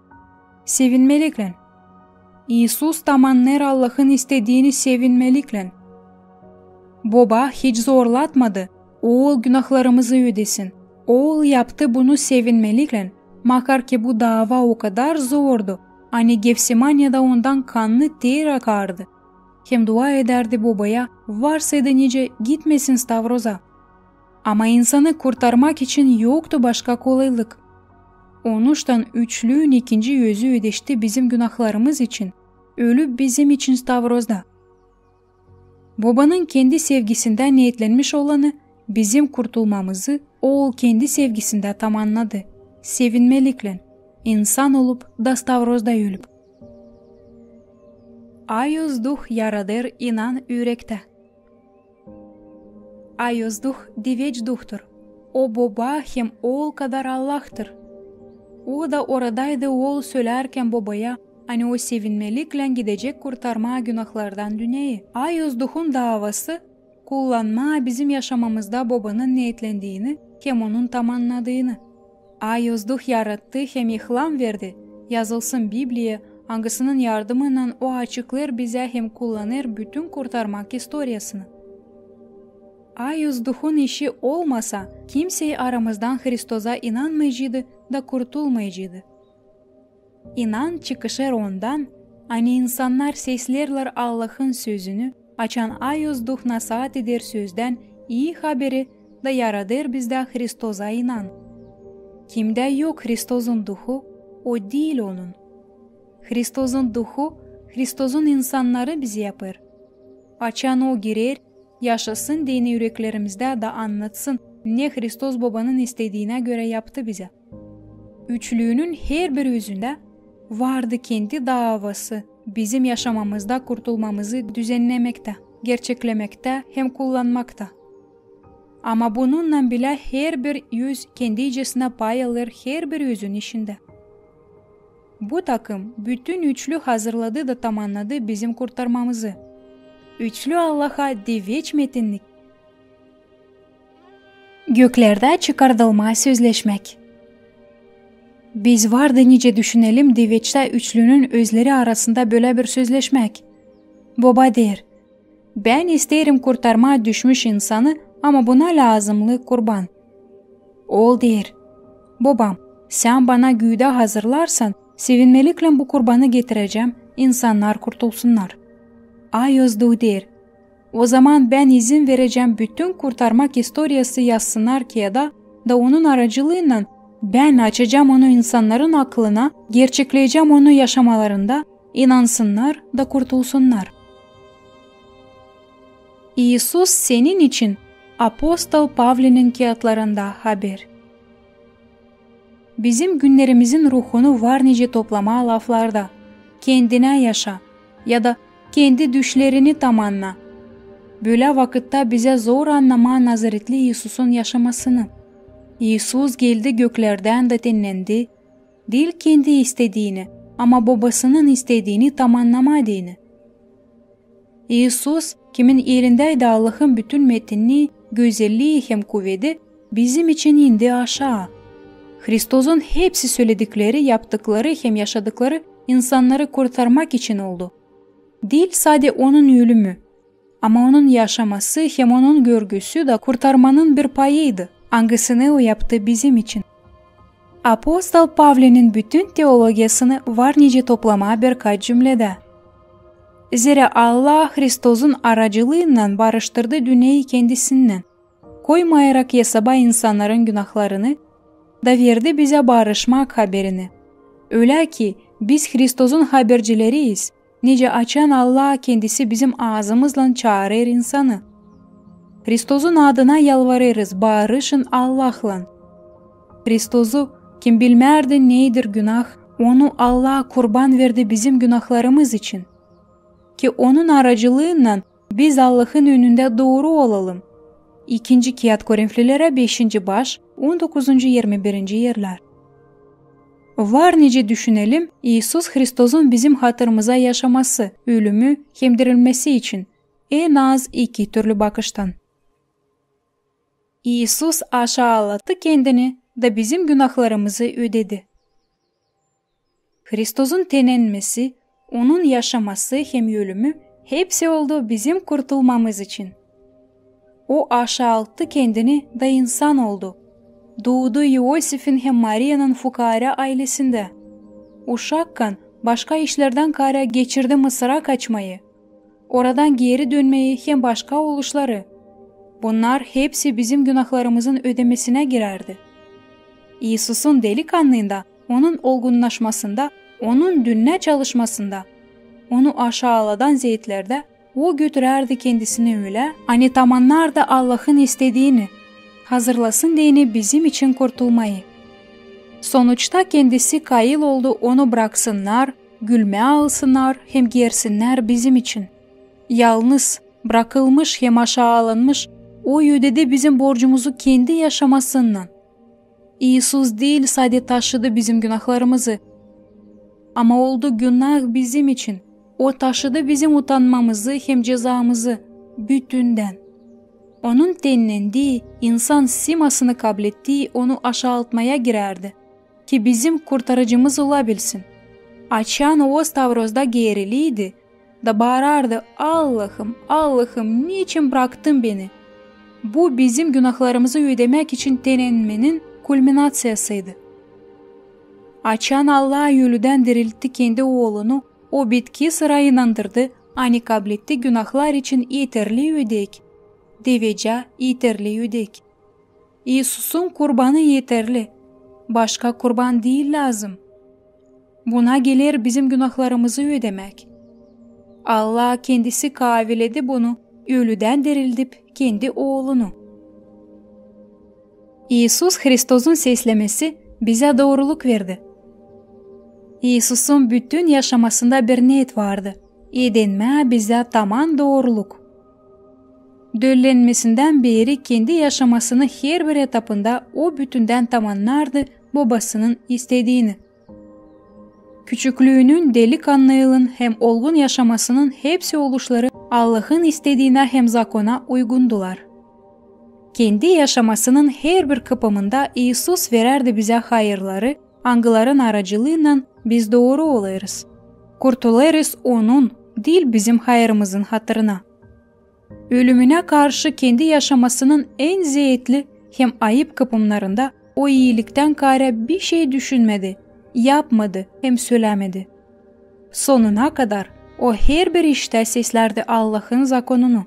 Sevinmeliklän. İisus tamannêêr Allahın istediini sevinmeliklän. Boba hiç zorlatmadı Ool günahlarımızı ödesin. Ool yaptı bunu sevinmeliklän, makar ki bu daava o kadar zordu, ani Gefsimaniyada Ondan kannı ter akardı. Hem dua edärdi Bobaya, varsaydı nicä, gitmesin stavroza. Ama insanı kurtarmak için yoktu başka kolaylık. Onuştan Üçlüün ikinci Özü ödeşti bizim günahlarımız için, ölüp bizim için stavrozda. Bobanın kendi sevgisindä neetlenmiş olanı, bizim kurtulmamızı Ool kendi sevgisindä tamannadı. Sevinmeliklän, insan olup da stavrozda ölüp. Ayoz Duh yaradêr inan ürektä. Ayoz Duh diveç Duhtur. O Boba hem Ool kadar Allahtır. O da oradaydı Ool sölärkän Bobaya, ani O sevinmeliklän gidecek kurtarmaa günahlardan dünneyi. Ayoz Duhun daavası kullanmaa bizim yaşamamızda Bobanın neetlendiini hem Onun tamannadıını. Ayoz Duh yarattı hem ilham verdi, yazılsın Bibliya, angısının yardımınnan O açıklêêr bizä hem kullanêr bütün kurtarmak istoriyasını. Ayoz Duhun işi olmasa, kimsey aramızdan Hristoza inanmaycıydı da kurtulmaycıydı. İnan çıkışêr ondan, ani insannar seslerlär Allahın sözünü, açan Ayoz Duh nasaat eder sözdän, ii haberi, da yaradêr bizdä Hristoza inan. Kimdä yok Hristozun Duhu, o diil Onun. Hristozun Duhu Hristozun insannarı bizi yapêr. Açan O girer, yaşasın deyni üreklerimizdä da annatsın, ne Hristos Bobanın istediinä görä yaptı bizä. Üçlüünün herbir özündä vardı kendi daavası bizim yaşamamızda kurtulmamızı düzennemektä, gerçeklemektä hem kullanmakta. Ama bununnan bilä herbir öz kendicesinä pay alêr herbir özün işindä. Bu takım bütün üçlü hazırladı da tamannadı bizim kurtarmamızı. Üçlü Allaha diveç metinnik. Göklerdä çıkardılma sözleşmäk. Biz vardı nicä düşünelim diveçtä üçlünün özleri arasında bölä bir sözleşmäk. Boba deer: "Bän isteerim kurtarmaa düşmüş insanı, ama buna lääzımlı kurban." Ool deer: "Bobam, Sän bana güüdä hazırlarsan, sevinmeliklän bu kurbanı getirecäm, insannar kurtulsunnar." Ay Ozduh deer: "Ozaman bän izin verecäm, bütün kurtarmak istoriyası yazsınnar kiyada, da Onun aracılıınnan bän açacam onu insannarın aklına, gerçekleyecäm onu yaşamalarında, inansınnar da kurtulsunnar." İisus senin için apostol Pavlinin kiyatlarında haber. Bizim günnerimizin ruhunu var nicä toplamaa laflarda: "Kendinä yaşa" ya da "Kendi düşlerini tamanna". Bölä vakıtta bizä zor annamaa Nazaretli İisusun yaşamasını. İisus geldi göklerdän da tennendi, diil kendi istediini, ama Bobasının istediini tamannamaa deyni. İisus, kimin elindäydi Allahın bütün metinni, gözellii hem kuvedi, bizim için indi aşaa. Hristozun hepsi söledikleri, yaptıkları hem yaşadıkları insannarı kurtarmak için oldu. Diil sade Onun ölümü, ama Onun yaşaması hem Onun görgüsü da kurtarmanın bir payıydı, angısını O yaptı bizim için. Apostol Pavlinin bütün teologiyasını var nicä toplamaa birkaç cümledä. Zerä Allah Hristozun aracılıınnan barıştırdı dünneyi kendisinnän, koymayarak esaba insannarın günahlarını, da verdi bizä barışmak haberini. Ölä ki, biz Hristozun habercileriyiz, nicä açan Allah Kendisi bizim aazımızlan çaarêr insanı. Hristozun adına yalvarêrız: barışın Allahlan. Hristozu, kim bilmärdi, neydir günah, Onu Allah kurban verdi bizim günahlarımız için, ki Onun aracılıınnan biz Allahın önündä dooru olalım. İkinci kiyat Korinflilerä, beşinci baş, on dokuzuncu, irmi birinci erlär. Var nicä düşünelim İisus Hristozun bizim hatırımıza yaşaması, ölümü hem dirilmesi için, en az iki türlü bakıştan. İisus aşaalattı Kendini da bizim günahlarımızı ödedi. Hristozun tenenmesi, Onun yaşaması hem ölümü, hepsi oldu bizim kurtulmamız için. O aşaalttı Kendini da insan oldu. Duudu İosifin hem Mariyanın fukaarä aylesindä. Uşakkan başka işlerdän kaarä geçirdi Mısıra kaçmayı, oradan geeri dönmeyi hem başka oluşları. Bunnar hepsi bizim günahlarımızın ödemesinä girärdi. İisusun delikannıında, Onun olgunnaşmasında, Onun dünnä çalışmasında, Onu aşaaladan zeetlerdä O götürärdi Kendisini ölä, ani tamannardı Allahın istediini, hazırlasın deyni bizim için kurtulmayı. Sonuçta Kendisi kayıl oldu Onu braksınnar, gülmää alsınnar hem geersinnär bizim için. Yalnız, brakılmış hem aşaalanmış, O ödedi bizim borcumuzu Kendi yaşamasınnan. İisus diil sade taşıdı bizim günahlarımızı, ama oldu günah bizim için. O taşıdı bizim utannmamızı hem cezamızı bütündän. Onun tennendii, insan simasını kablettii Onu aşaaltmaya girärdi, ki bizim Kurtarıcımız olabilsin. Açan O stavrozda geeriliydi da baarardı: "Allahım, Allahım, neçin braktın beni?" Bu bizim günahlarımızı ödemäk için tenenmenin kulminaţiyasıydı. Açan Allah ölüdän diriltti Kendi Oolunu, O bitki sıra inandırdı, ani kabletti günahlar için eterli ödek, devecä eterli ödek. İisusun kurbanı eterli. başka kurban diil lääzım. Buna geler bizim günahlarımızı ödemäk. Allah Kendisi kaaviledi bunu, ölüdän dirildip Kendi Oolunu. İisus Hristosun seslemesi bizä dooruluk verdi. İisusun bütün yaşamasında bir neet vardı: edenmää bizä taman dooruluk. Döllenmesindän beeri Kendi yaşamasının herbir etapında O bütündän tamannardı Bobasının istediini. Küçüklüünün, delikannıılın hem olgun yaşamasının hepsi oluşları Allahın istediinä hem zakona uygundular. Kendi yaşamasının herbir kıpımında İisus verärdi bizä hayırları, angıların aracılııynan biz dooru olêrız. Kurtulêrız Onun, diil bizim hayırımızın hatırına. Ölümünä karşı Kendi yaşamasının en zeetli hem ayıp kıpımnarında O iiliktän kaarä bir şey düşünmedi, yapmadı hem sölämedi. Sonuna kadar O herbir iştä seslärdi Allahın zakonunu.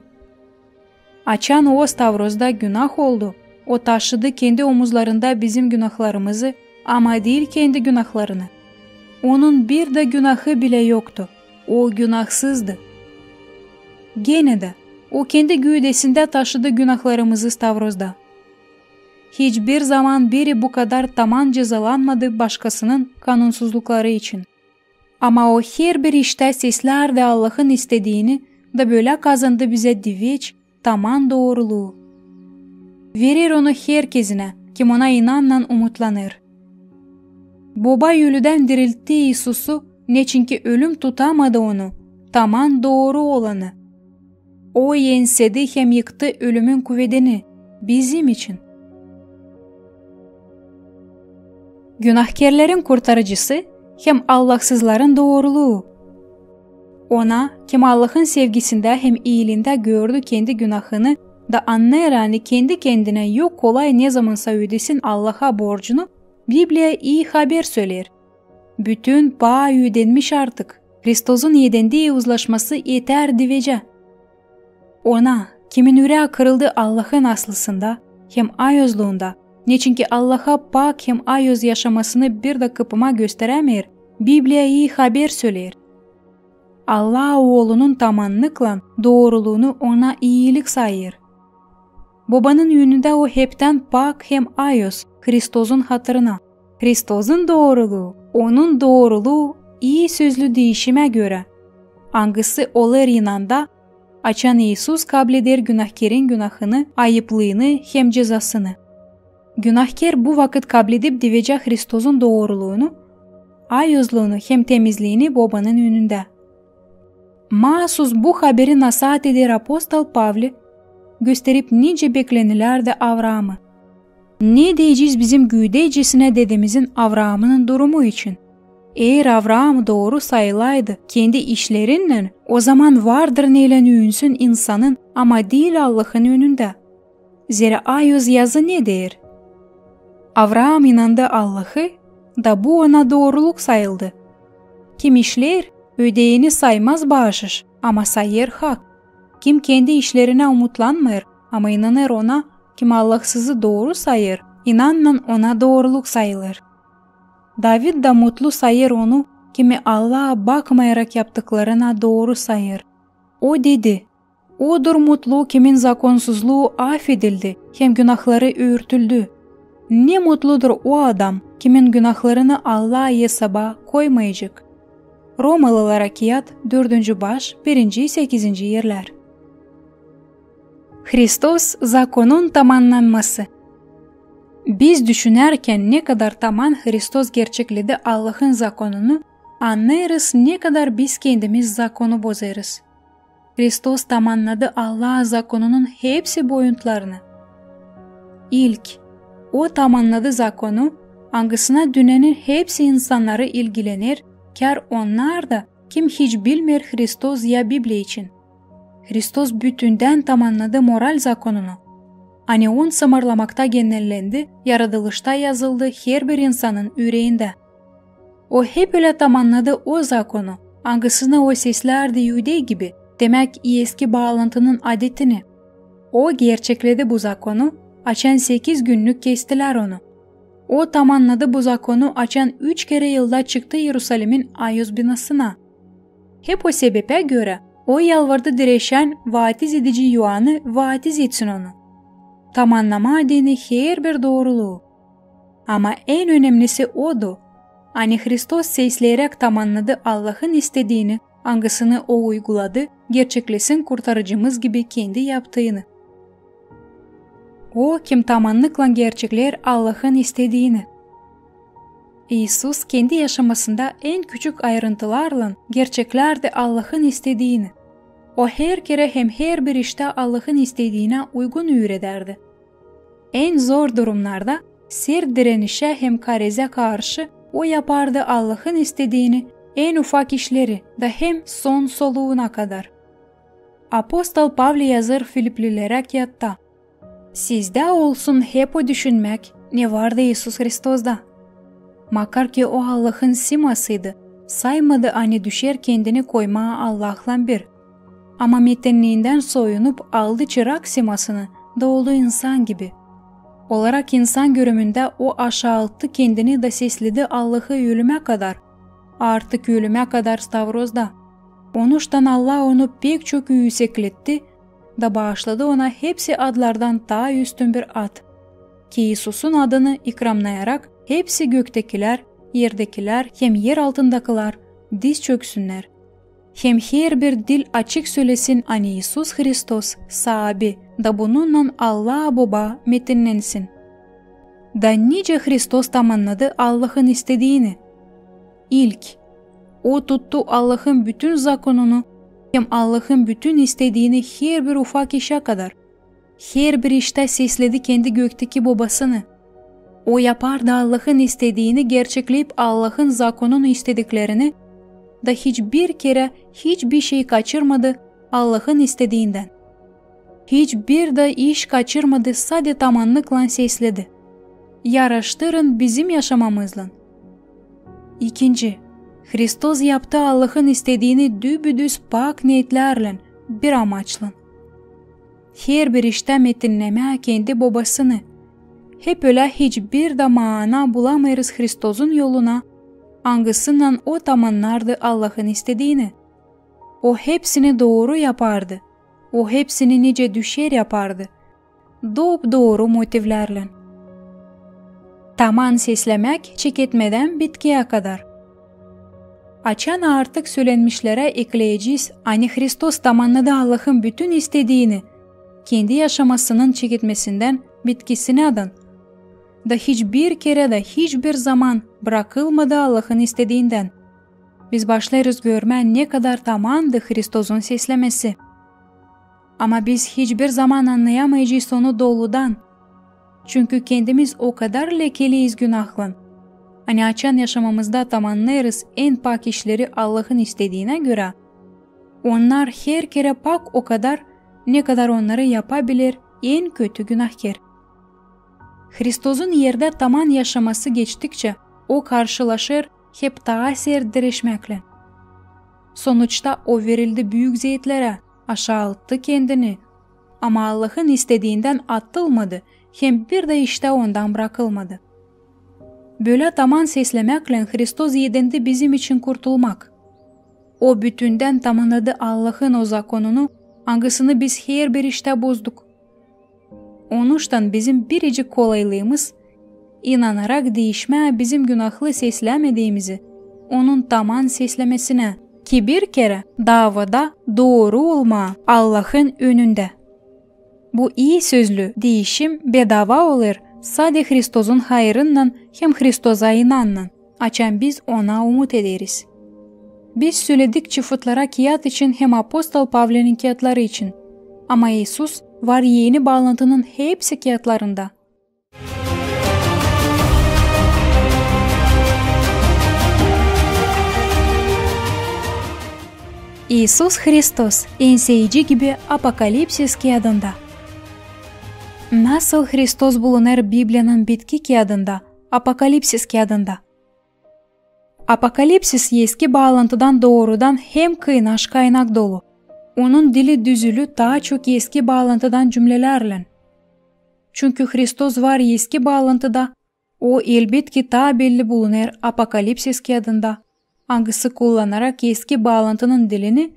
Açan O stavrozda günah oldu, O taşıdı Kendi omuzlarında bizim günahlarımızı, ama diil Kendi günahlarını. Onun bir dä günahı bilä yoktu. O günahsızdı. Genä dä O Kendi güüdesindä taşıdı günahlarımızı stavrozda. Hiç bir zaman biri bu kadar taman cezalanmadı başkasının kanunsuzlukları için. Ama O herbir iştä seslärdi Allahın istediini da bölä kazandı bizä diveç, taman dooruluu. Verer Onu herkezinä, kim Ona inannan umutlanêr. Boba ölüdän diriltti İisusu, neçinki ölüm tutamadı Onu, taman dooru olanı. O ensedi hem yıktı ölümün kuvedini bizim için. Günahkerlerin kurtarıcısı hem allahsızların dooruluu. Ona, kim Allahın sevgisindä hem iiliindä gördü kendi günahını da annêêr, ani kendi-kendinä yok kolay nezamansa ödesin Allaha borcunu, Bibliya ii haber söleer. Bütün paa üdenmiş artık. Hristosun edendi uzlaşması etär divecä. Ona, kimin üreä kırıldı Allahın aslısında hem ayozluunda, neçinki Allaha pak hem ayoz yaşamasını bir dä kıpıma gösterämeer, Bibliya ii haber söleer. Allah Oolunun tamannıklan dooruluunu ona iilik sayêr. Bobanın önündä o heptän pak hem ayoz, Hristosun hatırına. Hristosun dooruluu, Onun dooruluu ii sözlü diişimä görä, angısı olêr inanda, açan İisus kableder günahkerin günahını, ayıplıını hem cezasını. Günahker bu vakıt kabledip divecä Hristosun dooruluunu, ayozluunu hem temizliini Bobanın önündä. Maasuz bu haberi nasaat eder apostol Pavli, gösterip nicä beklenilärdi Avraamı. Ne deyecez bizim güüdeycesinä dedemizin Avraamının durumu için? Eer Avraam dooru sayılaydı kendi işlerinnän, ozaman vardır neylän üünsün insanın, ama diil Allahın önündä. Zerä ayoz yazı ne deer? Avraam inandı Allahı, da bu ona dooruluk sayıldı. Kim işleer, ödeeni saymaz baaşış, ama sayêr hak. Kim kendi işlerinä umutlanmêêr, ama inanêr Ona, kim allahsızı dooru sayêr, inannan ona dooruluk sayılêr. David da mutlu sayêr onu, kimi Allaha bakmayarak yaptıklarına dooru sayêr. O dedi: Odur mutlu, kimin zakonsuzluu afedildi hem günahları örtüldü. Ne mutludur o adam, kimin günahlarını Allah esaba koymayacek. Romalılara kiyat, dördüncü baş, birinci, sekizinci erlär. Hristos, zakonun tamannanması. Biz düşünärkän, ne kadar taman Hristos gerçekledi Allahın zakonunu, annêêrız, ne kadar biz kendimiz zakonu bozêrız. Hristos tamannadı Allah zakonunun hepsi boyutlarını. İlk, O tamannadı zakonu, angısına dünnenin hepsi insannarı ilgilener, kär onnar da, kim hiç bilmeer Hristos ya Bibliya için. Hristos bütündän tamannadı moral zakonunu, ani on sımarlamakta genellendi, yaradılışta yazıldı herbir insanın üreendä. O hep ölä tamannadı o zakonu, angısını O seslärdi iudey gibi, demäk, eski baalantının adetini. O gerçekledi bu zakonu, açan sekiz günnük kestilär Onu. O tamannadı bu zakonu, açan üç kerä yılda çıktı İerusalimin ayuz binasına. Hep o sebepä görä O yalvardı direşän vaatiz edici İoannı vaatiz etsin onu, tamannamaa deyni herbir dooruluu. Ama en önemlisi odu, ani Hristos sesleyeräk tamannadı Allahın istediini, angısını O uyguladı, gerçeklesin Kurtarıcımız gibi kendi yaptıını. O, kim tamannıklan gerçekleer Allahın istediini. İisus kendi yaşamasında en küçük ayırıntılarlan gerçeklärdä Allahın istediini. O her kerä hem herbir iştä Allahın istediinä uygun üüredärdi. En zor durumnarda, sert direnişä hem karezä karşı O yapardı Allahın istediini en ufak işleri da hem son soluuna kadar. Apostol Pavli yazêr Filipplilerä kiyatta: Sizdä olsun hep o düşünmäk, ne vardı İisus Hristosda. Makar ki O Allahın simasıydı, saymadı, ani düşer kendini koymaa Allahlan bir. Ama metinniindän soyunup aldı çırak simasını da oldu insan gibi. Olarak insan görümündä O aşaalttı kendini da sesledi Allahı ölümä kadar, artık ölümä kadar stavrozda. Onuştan Allah Onu pek çok üüsekletti da baaşladı Ona hepsi adlardan taa üstün bir ad, ki İisusun adını ikramnayarak hepsi göktäkilär, erdäkilär hem er altındakılar diz çöksünnär. Hem herbir dil açık sölesin, ani İisus Hristos saabi, da bununnan Allah Boba metinnensin. Da nicä Hristos tamannadı Allahın istediini? İlk, O tuttu Allahın bütün zakonunu hem Allahın bütün istediini herbir ufak işä kadar. Herbir iştä sesledi kendi göktäki Bobasını. O yapardı Allahın istediini, gerçekleyip Allahın zakonunun istediklerini, da hiçbir kerä hiçbir şey kaçırmadı Allahın istediindän. Hiçbir dä iş kaçırmadı, sade tamannıklan sesledi. Yaraştırın bizim yaşamamızlan. İkinci, Hristos yaptı Allahın istediini dübüdüz pak niyetlärlän, bir amaçlan. Herbir iştä metinnemää kendi Bobasını. Hep ölä hiçbir dä maana bulamêêrız Hristosun yoluna, angısınnan O tamannardı Allahın istediini. O hepsini dooru yapardı. O hepsini nicä düşer yapardı. Dop-dooru motivlärlän. Taman seslemäk çeketmedän bitkiyä kadar. Açan artık sölenmişlerä ekleyecez, ani Hristos tamannadı Allahın bütün istediini, kendi yaşamasının çeketmesindän bitkisinädän, da hiçbir kerä dä hiçbir zaman brakılmadı Allahın istediindän. Biz başlêêrız görmää, ne kadar tamandı Hristosun seslemesi. Ama biz hiçbir zaman annayamayacez Onu doludan. Çünkü kendimiz o kadar lekeliyiz günahlan, ani açan yaşamamızda tamannêêrız en pak işleri Allahın istediinä görä, onnar her kerä pak o kadar, ne kadar onnarı yapabiler en kötü günahkär. Hristosun erdä taman yaşaması geçtikçä, O karşılaşêr hep taa sert direşmäklän. Sonuçta O verildi büük zeetlerä, aşaalttı kendini, ama Allahın istediindän atılmadı hem bir dä iştä Ondan brakılmadı. Bölä taman seslemäklän Hristos edendi bizim için kurtulmak. O bütündän tamannadı Allahın o zakonunu, angısını biz herbir iştä bozduk. Onuştan bizim biricik kolaylığımız, inanarak diişmää bizim günahlı seslämediimizi, Onun taman seslemesinä, ki bir kerä daavada dooru olmaa Allahın önündä. Bu ii sözlü diişim bedaava olêr sade Hristosun hayırınnan hem Hristosa inannan, açan biz Ona umut ederiz. Biz söledik çıfıtlara kiyat için hem apostol Pavlinin kiyatları için, ama İisus var eni baalantının hepsi kiyatlarında. İisus Hristos, enseyici gibi Apokalipsis kiyadında. Nasıl Hristos bulunêr Bibliyanın bitki kiyadında, Apokalipsis kiyadında? Apokalipsis Eski Baalantıdan doorudan hem kıynaş kaynak dolu. Onun dili düzülü taa çok Eski Baalantıdan cümlelärlän. Çünkü Hristos var Eski Baalantıda, O, elbetki, taa belli bulunêr Apokalipsis kiyadında, angısı, kullanarak Eski Baalantının dilini,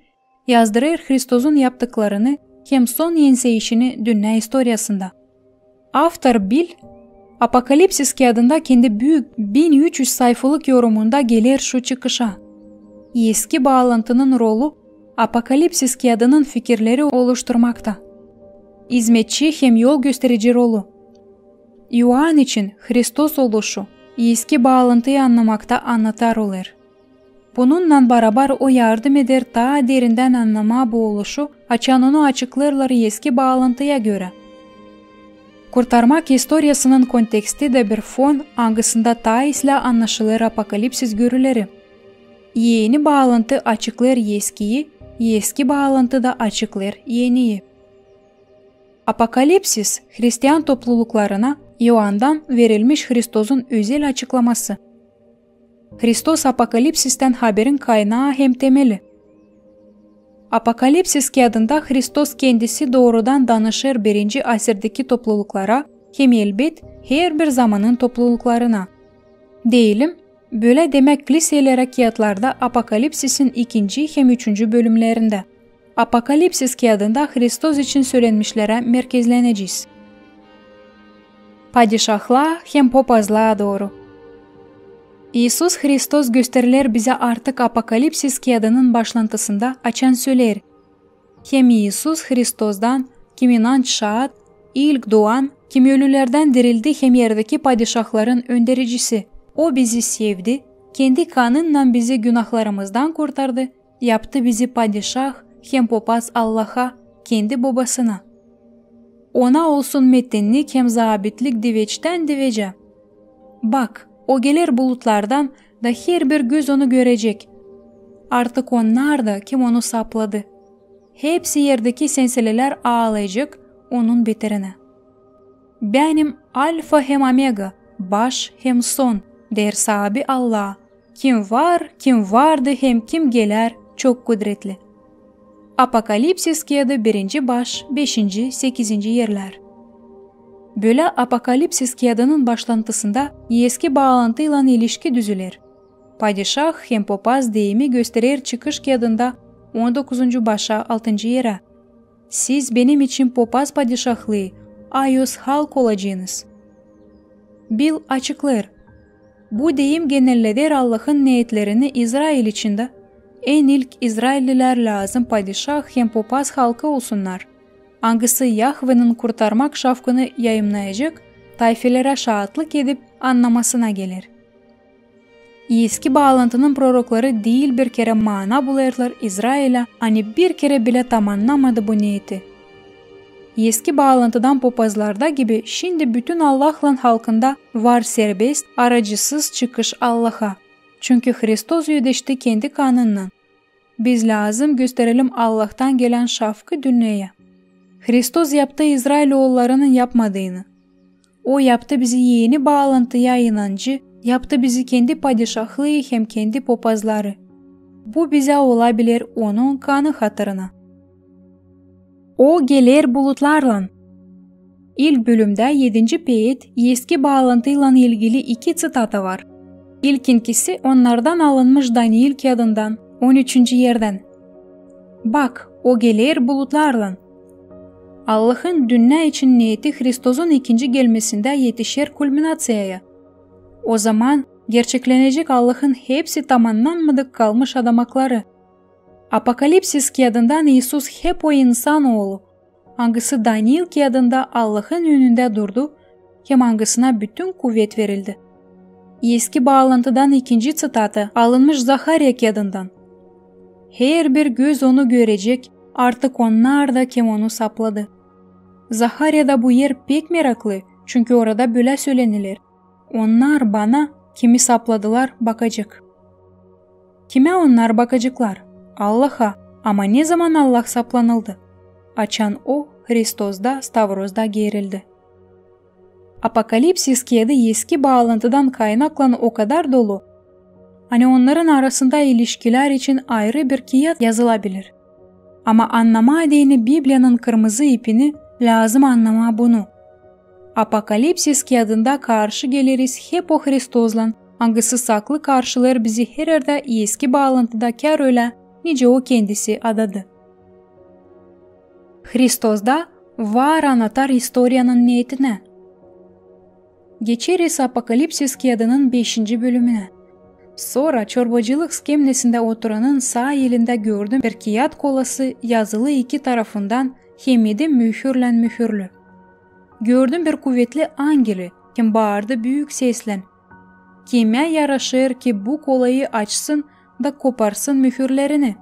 yazdırêr Hristozun yaptıklarını hem son enseyişini dünnä istoriyasında. Avtor Bil Apokalipsis kiyadında kendi büük bin üç üz sayfalık yorumunda geler şu çıkışa: Eski Baalantının rolu Apokalipsis kiyadının fikirleri oluşturmakta. İzmetçi hem yol gösterici rolu. İoan için Hristos oluşu Eski Baalantıyı annamakta anahtar olêr. Bununnan barabar o yardım eder taa derindän annamaa bu oluşu, açan onu açıklêêrlar Eski Baalantıya görä. Kurtarmak istoriyasının konteksti da bir fon, angısında taa islää annaşılêr Apokalipsis görüleri. Eni Baalantı açıklêêr Eskiyi, Eski Baalantı da açıklêêr Eniyi. Apokalipsis hristian topluluklarına İoandan verilmiş Hristozun özel açıklaması. Hristos Apokalipsistän haberin kaynaa hem temeli. Apokalipsis kiyadında Hristos kendisi doorudan danışêr birinci asirdeki topluluklara hem, elbet, herbir zamanın topluluklarına. Deyelim, bölä demäk, kliselerä kiyatlarda Apokalipsisin ikinci hem üçüncü bölümlerindä. Apokalipsis kiyadında Hristos için sölenmişlerä merkezlenecez. Padişahlıa hem popazlıa dooru. İisus Hristos gösteriler bizä artık Apokalipsis kiyadının başlantısında, açan söleer: Hem İisus Hristozdan, kim inanç şaat, ilk duan, kim ölülerdän dirildi hem erdeki padişahların öndericisi. O bizi sevdi, kendi kanınnan bizi günahlarımızdan kurtardı, yaptı bizi padişah hem popaz Allaha, kendi Bobasına. Ona olsun metinnik hem zaabitlik diveçtän divecä. Bak, o geler bulutlardan, da herbir göz onu görecek. Artık onnar da, kim onu sapladı. Hepsi erdeki senselelär aalayacek onun beterinä. Bänim Alfa hem Omega, baş hem son, deer Saabi Allah, kim var, kim vardı hem kim gelär, çok kudretli. Apokalipsis kiyadı, birinci baş, beşinci, sekizinci erlär. Bölä Apokalipsis kiyadının başlantısında Eski Baalantıylan ilişki düzüler. Padişah hem popaz deyimi gösterer Çıkış kiyadında on dokuzuncu başa, altıncı erä. Siz benim için popaz padişahlıı, a öz halk olacenız. Bil açıklêêr: bu deyim genelleder Allahın neetlerini İzrail için dä. En ilk izraillilär lääzım padişah hem popaz halkı olsunnar, angısı Yahvenin kurtarmak şafkını yayımnayacek, tayfelerä şaatlık edip annamasına geler. Eski Baalantının prorokları diil bir kerä maana bulêrlar İzrailä, ani bir kerä bilä tamannamadı bu neeti. Eski Baalantıdan popazlarda gibi, şindi bütün Allahlan halkında var serbest, aracısız çıkış Allaha. Çünkü Hristos ödeşti kendi kanınnan. Biz lääzım gösterelim Allahtan gelän şafkı dünneya. Hristos yaptı İzrail oollarının yapmadıını. O yaptı bizi eni baalantıya inancı, yaptı bizi kendi padişahlıı hem kendi popazları. Bu bizä ola biler Onun kanı hatırına. O geler bulutlarlan. İlk bölümdä, edinci peet, Eski Baalantıylan ilgili iki ţitata var. İlkinkisi onnardan alınmış Daniil kiyadından, on üçüncü erdän. Bak, O geler bulutlarlan. Allahın dünnä için neeti Hristozun ikinci gelmesindä etişer kulminaţiyaya. O zaman gerçeklenecek Allahın hepsi tamannanmadık kalmış adamakları. Apokalipsis kiyadından İisus hep o insan oolu, angısı Daniil kiyadında Allahın önündä durdu hem angısına bütün kuvet verildi. Eski Baalantıdan ikinci ţitata alınmış Zahariya kiyadından. Herbir göz Onu görecek, artık onnar da, kim Onu sapladı. Zahariyada bu er pek meraklı, çünkü orada bölä söleniler: Onnar Bana, kimi sapladılar, bakacek. Kimä onnar bakaceklar? Allaha. Ama nezaman Allah saplanıldı? Açan O Hristozda, stavrozda geerildi. Apokalipsis kiyadı Eski Baalantıdan kaynaklan o kadar dolu, ani onnarın arasında ilişkilär için ayrı bir kiyat yazılabilir. Ama annamaa deyni Bibliyanın kırmızı ipini, lääzım annamaa bunu. Apokalipsis kiyadında karşı geleriz hep o Hristozlan, angısı saklı karşılêêr bizi hererdä eski baalantıda, kär ölä, nicä O kendisi adadı. Hristozda var anatar istoriyanın neetinä. Geçeriz Apokalipsis kiyadının beşinci bölümünä. Sora çorbacılık skemnesindä oturanın saa elindä gördüm bir kiyat kolası, yazılı iki tarafından hem edi mühürlän mühürlü. Gördüm bir kuvetli angeli, kim baardı büük seslän: "Kimä yaraşêr, ki bu kolayı açsın da koparsın mühürlerini?"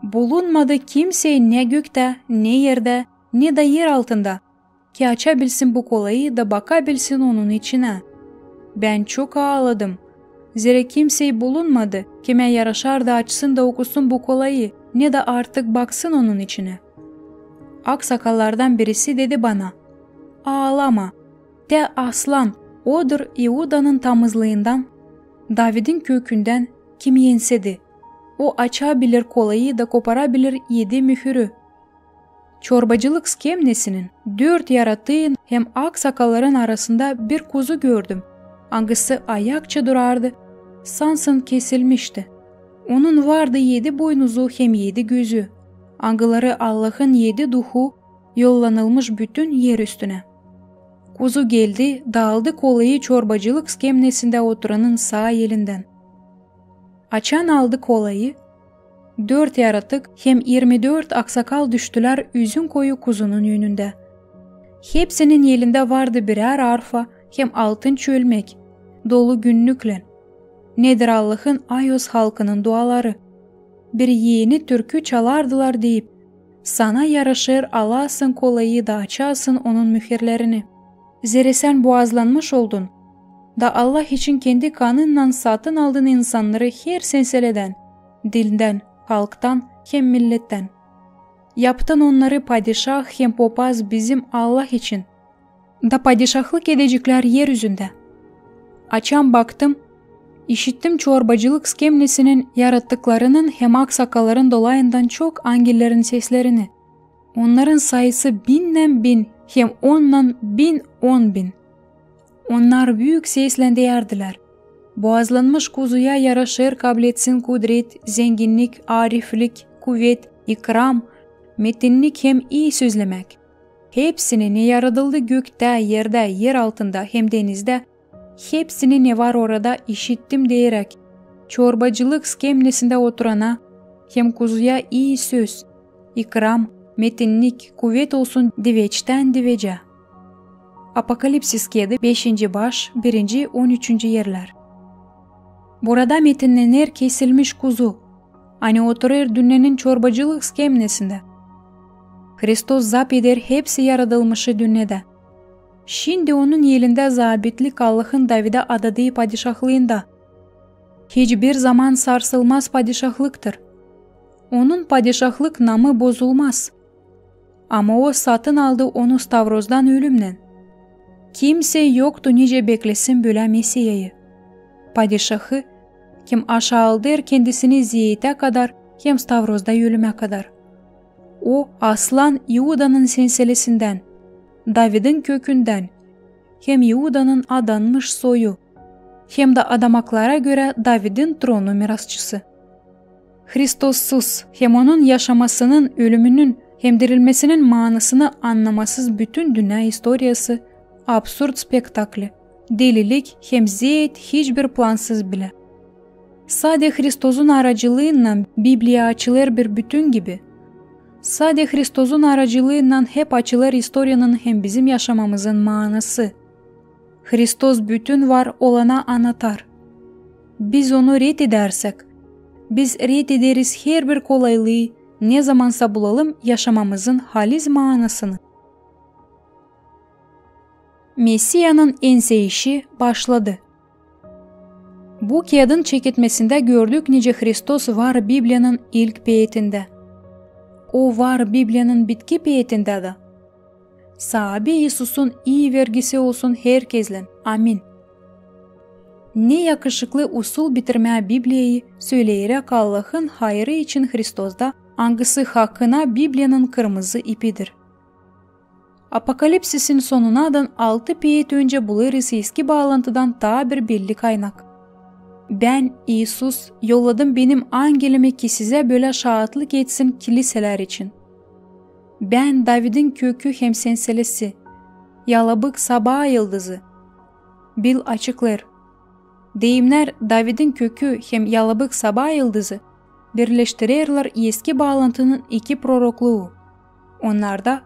Bulunmadı kimsey ne göktä, ne erdä, ne dä er altında, ki açabilsin bu kolayı da bakabilsin onun içinä. Bän çok aaladım. Zerä kimsey bulunmadı, kimä yaraşardı açsın da okusun bu kolayı, ne dä artık baksın onun içinä. Aksakallardan birisi dedi bana: "Aalama. Te Aslan, odur İudanın tamızlıından, Davidin kökündän, kim ensedi. O açabilir kolayı da koparabilir edi mühürü." Çorbacılık skemnesinin dört yaratıın hem aksakalların arasında bir kuzu gördüm, angısı ayakçı durardı, sansın kesilmişti. Onun vardı edi boynuzu hem edi gözü, angıları Allahın edi Duhu yollanılmış bütün er üstünä. Kuzu geldi da aldı kolayı çorbacılık skemnesindä oturanın saa elindän. Açan aldı kolayı, dört yaratık hem irmi dört aksakal düştülär üzün koyu kuzunun önündä. Hepsinin elindä vardı birär arfa hem altın çölmek, dolu günnüklän, nedir Allahın ayuz halkının duaları. Bir eni türkü çalardılar deyip: "Sana yaraşêr, alasın kolayı da açasın onun mühürlerini. Zerä sän boğazlanmış oldun, da Allah için kendi kanınnan satın aldın insannarı her senseledän, dildän, halktan hem millettän. Yaptın onnarı padişah hem popaz bizim Allah için, da padişahlık edeceklär er üzündä." Açan baktım, işittim çorbacılık skemnesinin yaratıklarının hem aksakalların dolayından çok angellerin seslerini. Onnarın sayısı binnän bin hem onnan bin on bin. Onnar büük seslän deyärdilär: "Boğazlanmış kuzuya yaraşêr kabletsin kudret, zenginnik, ariflik, kuvet, ikram, metinnik hem ii sözlemäk. Hepsini, ne yaradıldı göktä, erdä, er altında hem denizdä, hepsini, ne var orada, işittim deyäräk, çorbacılık skemnesindä oturana hem kuzuya ii söz, ikram, metinnik, kuvet olsun diveçtän divecä." Apokalipsis kiyadı, beşinci baş, birinci, on üçüncü erlär. Burada metinlener kesilmiş kuzu, ani oturêr dünnenin çorbacılık skemnesindä. Hristos zap eder hepsi yaradılmışı dünnedä. Şindi onun elindä zabitlik Allahın Davida adadıı padişahlıında. Hiçbir zaman sarsılmaz padişahlıktır. Onun padişahlık namı bozulmaz. Ama O satın aldı onu stavrozdan ölümnän. Kimsey yoktu nicä beklesin bölä Mesiyayı, padişahı, kim aşaalder kendisini zeetä kadar hem stavrozda ölümä kadar. O, Aslan İudanın senselesindän, Davidin kökündän, hem İudanın adanmış soyu, hem dä adamaklara görä Davidin tronu mirasçısı. Hristossuz hem Onun yaşamasının, ölümünün hem dirilmesinin maanasını annamasız bütün dünnä istoriyası absurd spektakli, delilik hem zeet hiçbir plansız bilä. Sade Hristozun aracılıınnan Bibliya açılêr bir bütün gibi. Sade Hristozun aracılıınnan hep açılêr istoriyanın hem bizim yaşamamızın maanası. Hristos bütün var olana anatar. Biz Onu red edärsäk, biz red ederiz herbir kolaylıı, nezamansa bulalım yaşamamızın haliz maanasını. Mesiyanın enseyişi başladı. Bu kiyadın çeketmesindä gördük, nicä Hristos var Bibliyanın ilk peetindä. O var Bibliyanın bitki peetindä dä. Saabi İisusun ii vergisi olsun herkezlän. Amin. Ne yakışıklı usul bitirmää Bibliyayı, söleyeräk Allahın hayırı için Hristozda, angısı hakkına Bibliyanın kırmızı ipidir. Apokalipsisin sonunadan altı peet öncä bulêrız Eski Baalantıdan taa bir belli kaynak. Bän, İisus, yolladım benim angelimi, ki sizä bölä şaatlık etsin kiliselär için. Bän Davidin kökü hem senselesi, Yalabık sabaa yıldızı. Bill açıklêêr: deyimnär Davidin kökü hem Yalabık sabaa yıldızı birleştirerlär Eski Baalantının iki prorokluu. Onnarda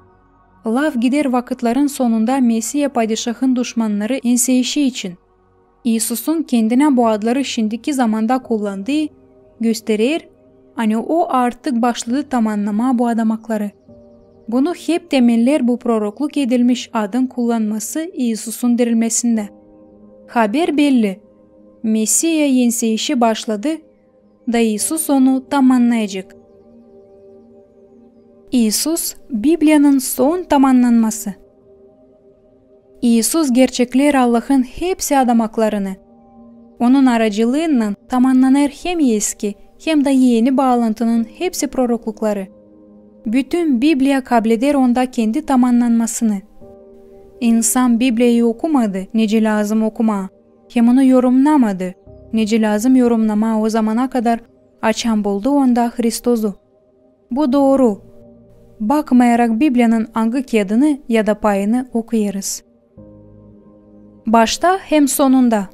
laf gider vakıtların sonunda Mesiya padişahın duşmannarı enseyişi için. İisusun kendinä bu adları şindiki zamanda kullandıı gösterer, ani O artık başladı tamannamaa bu adamakları. Bunu hep temelleer bu prorokluk edilmiş adın kullanması İisusun dirilmesindä. Haber belli: Mesiya enseyişi başladı, da İisus onu tamannayacek. İisus, Bibliyanın son tamannanması. İisus gerçekleer Allahın hepsi adamaklarını. Onun aracılıınnan tamannanêr hem Eski, hem dä Eni Baalantının hepsi proroklukları. Bütün Bibliya kableder Onda kendi tamannanmasını. İnsan Bibliyayı okumadı, nicä lääzım okumaa, hem onu yorumnamadı, nicä lääzım yorumnamaa o zamana kadar, açan buldu Onda Hristozu. Bu dooru, bakmayarak Bibliyanın angı kiyadını ya da payını okuyêrız. Başta hem sonunda.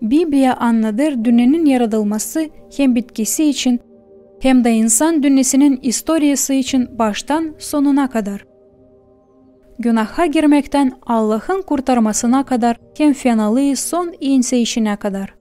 Bibliya annadêr dünnenin yaradılması hem bitkisi için, hem dä insan dünnesinin istoriyası için baştan sonuna kadar. Günaha girmektän Allahın kurtarmasına kadar hem fenalıı son enseyişinä kadar.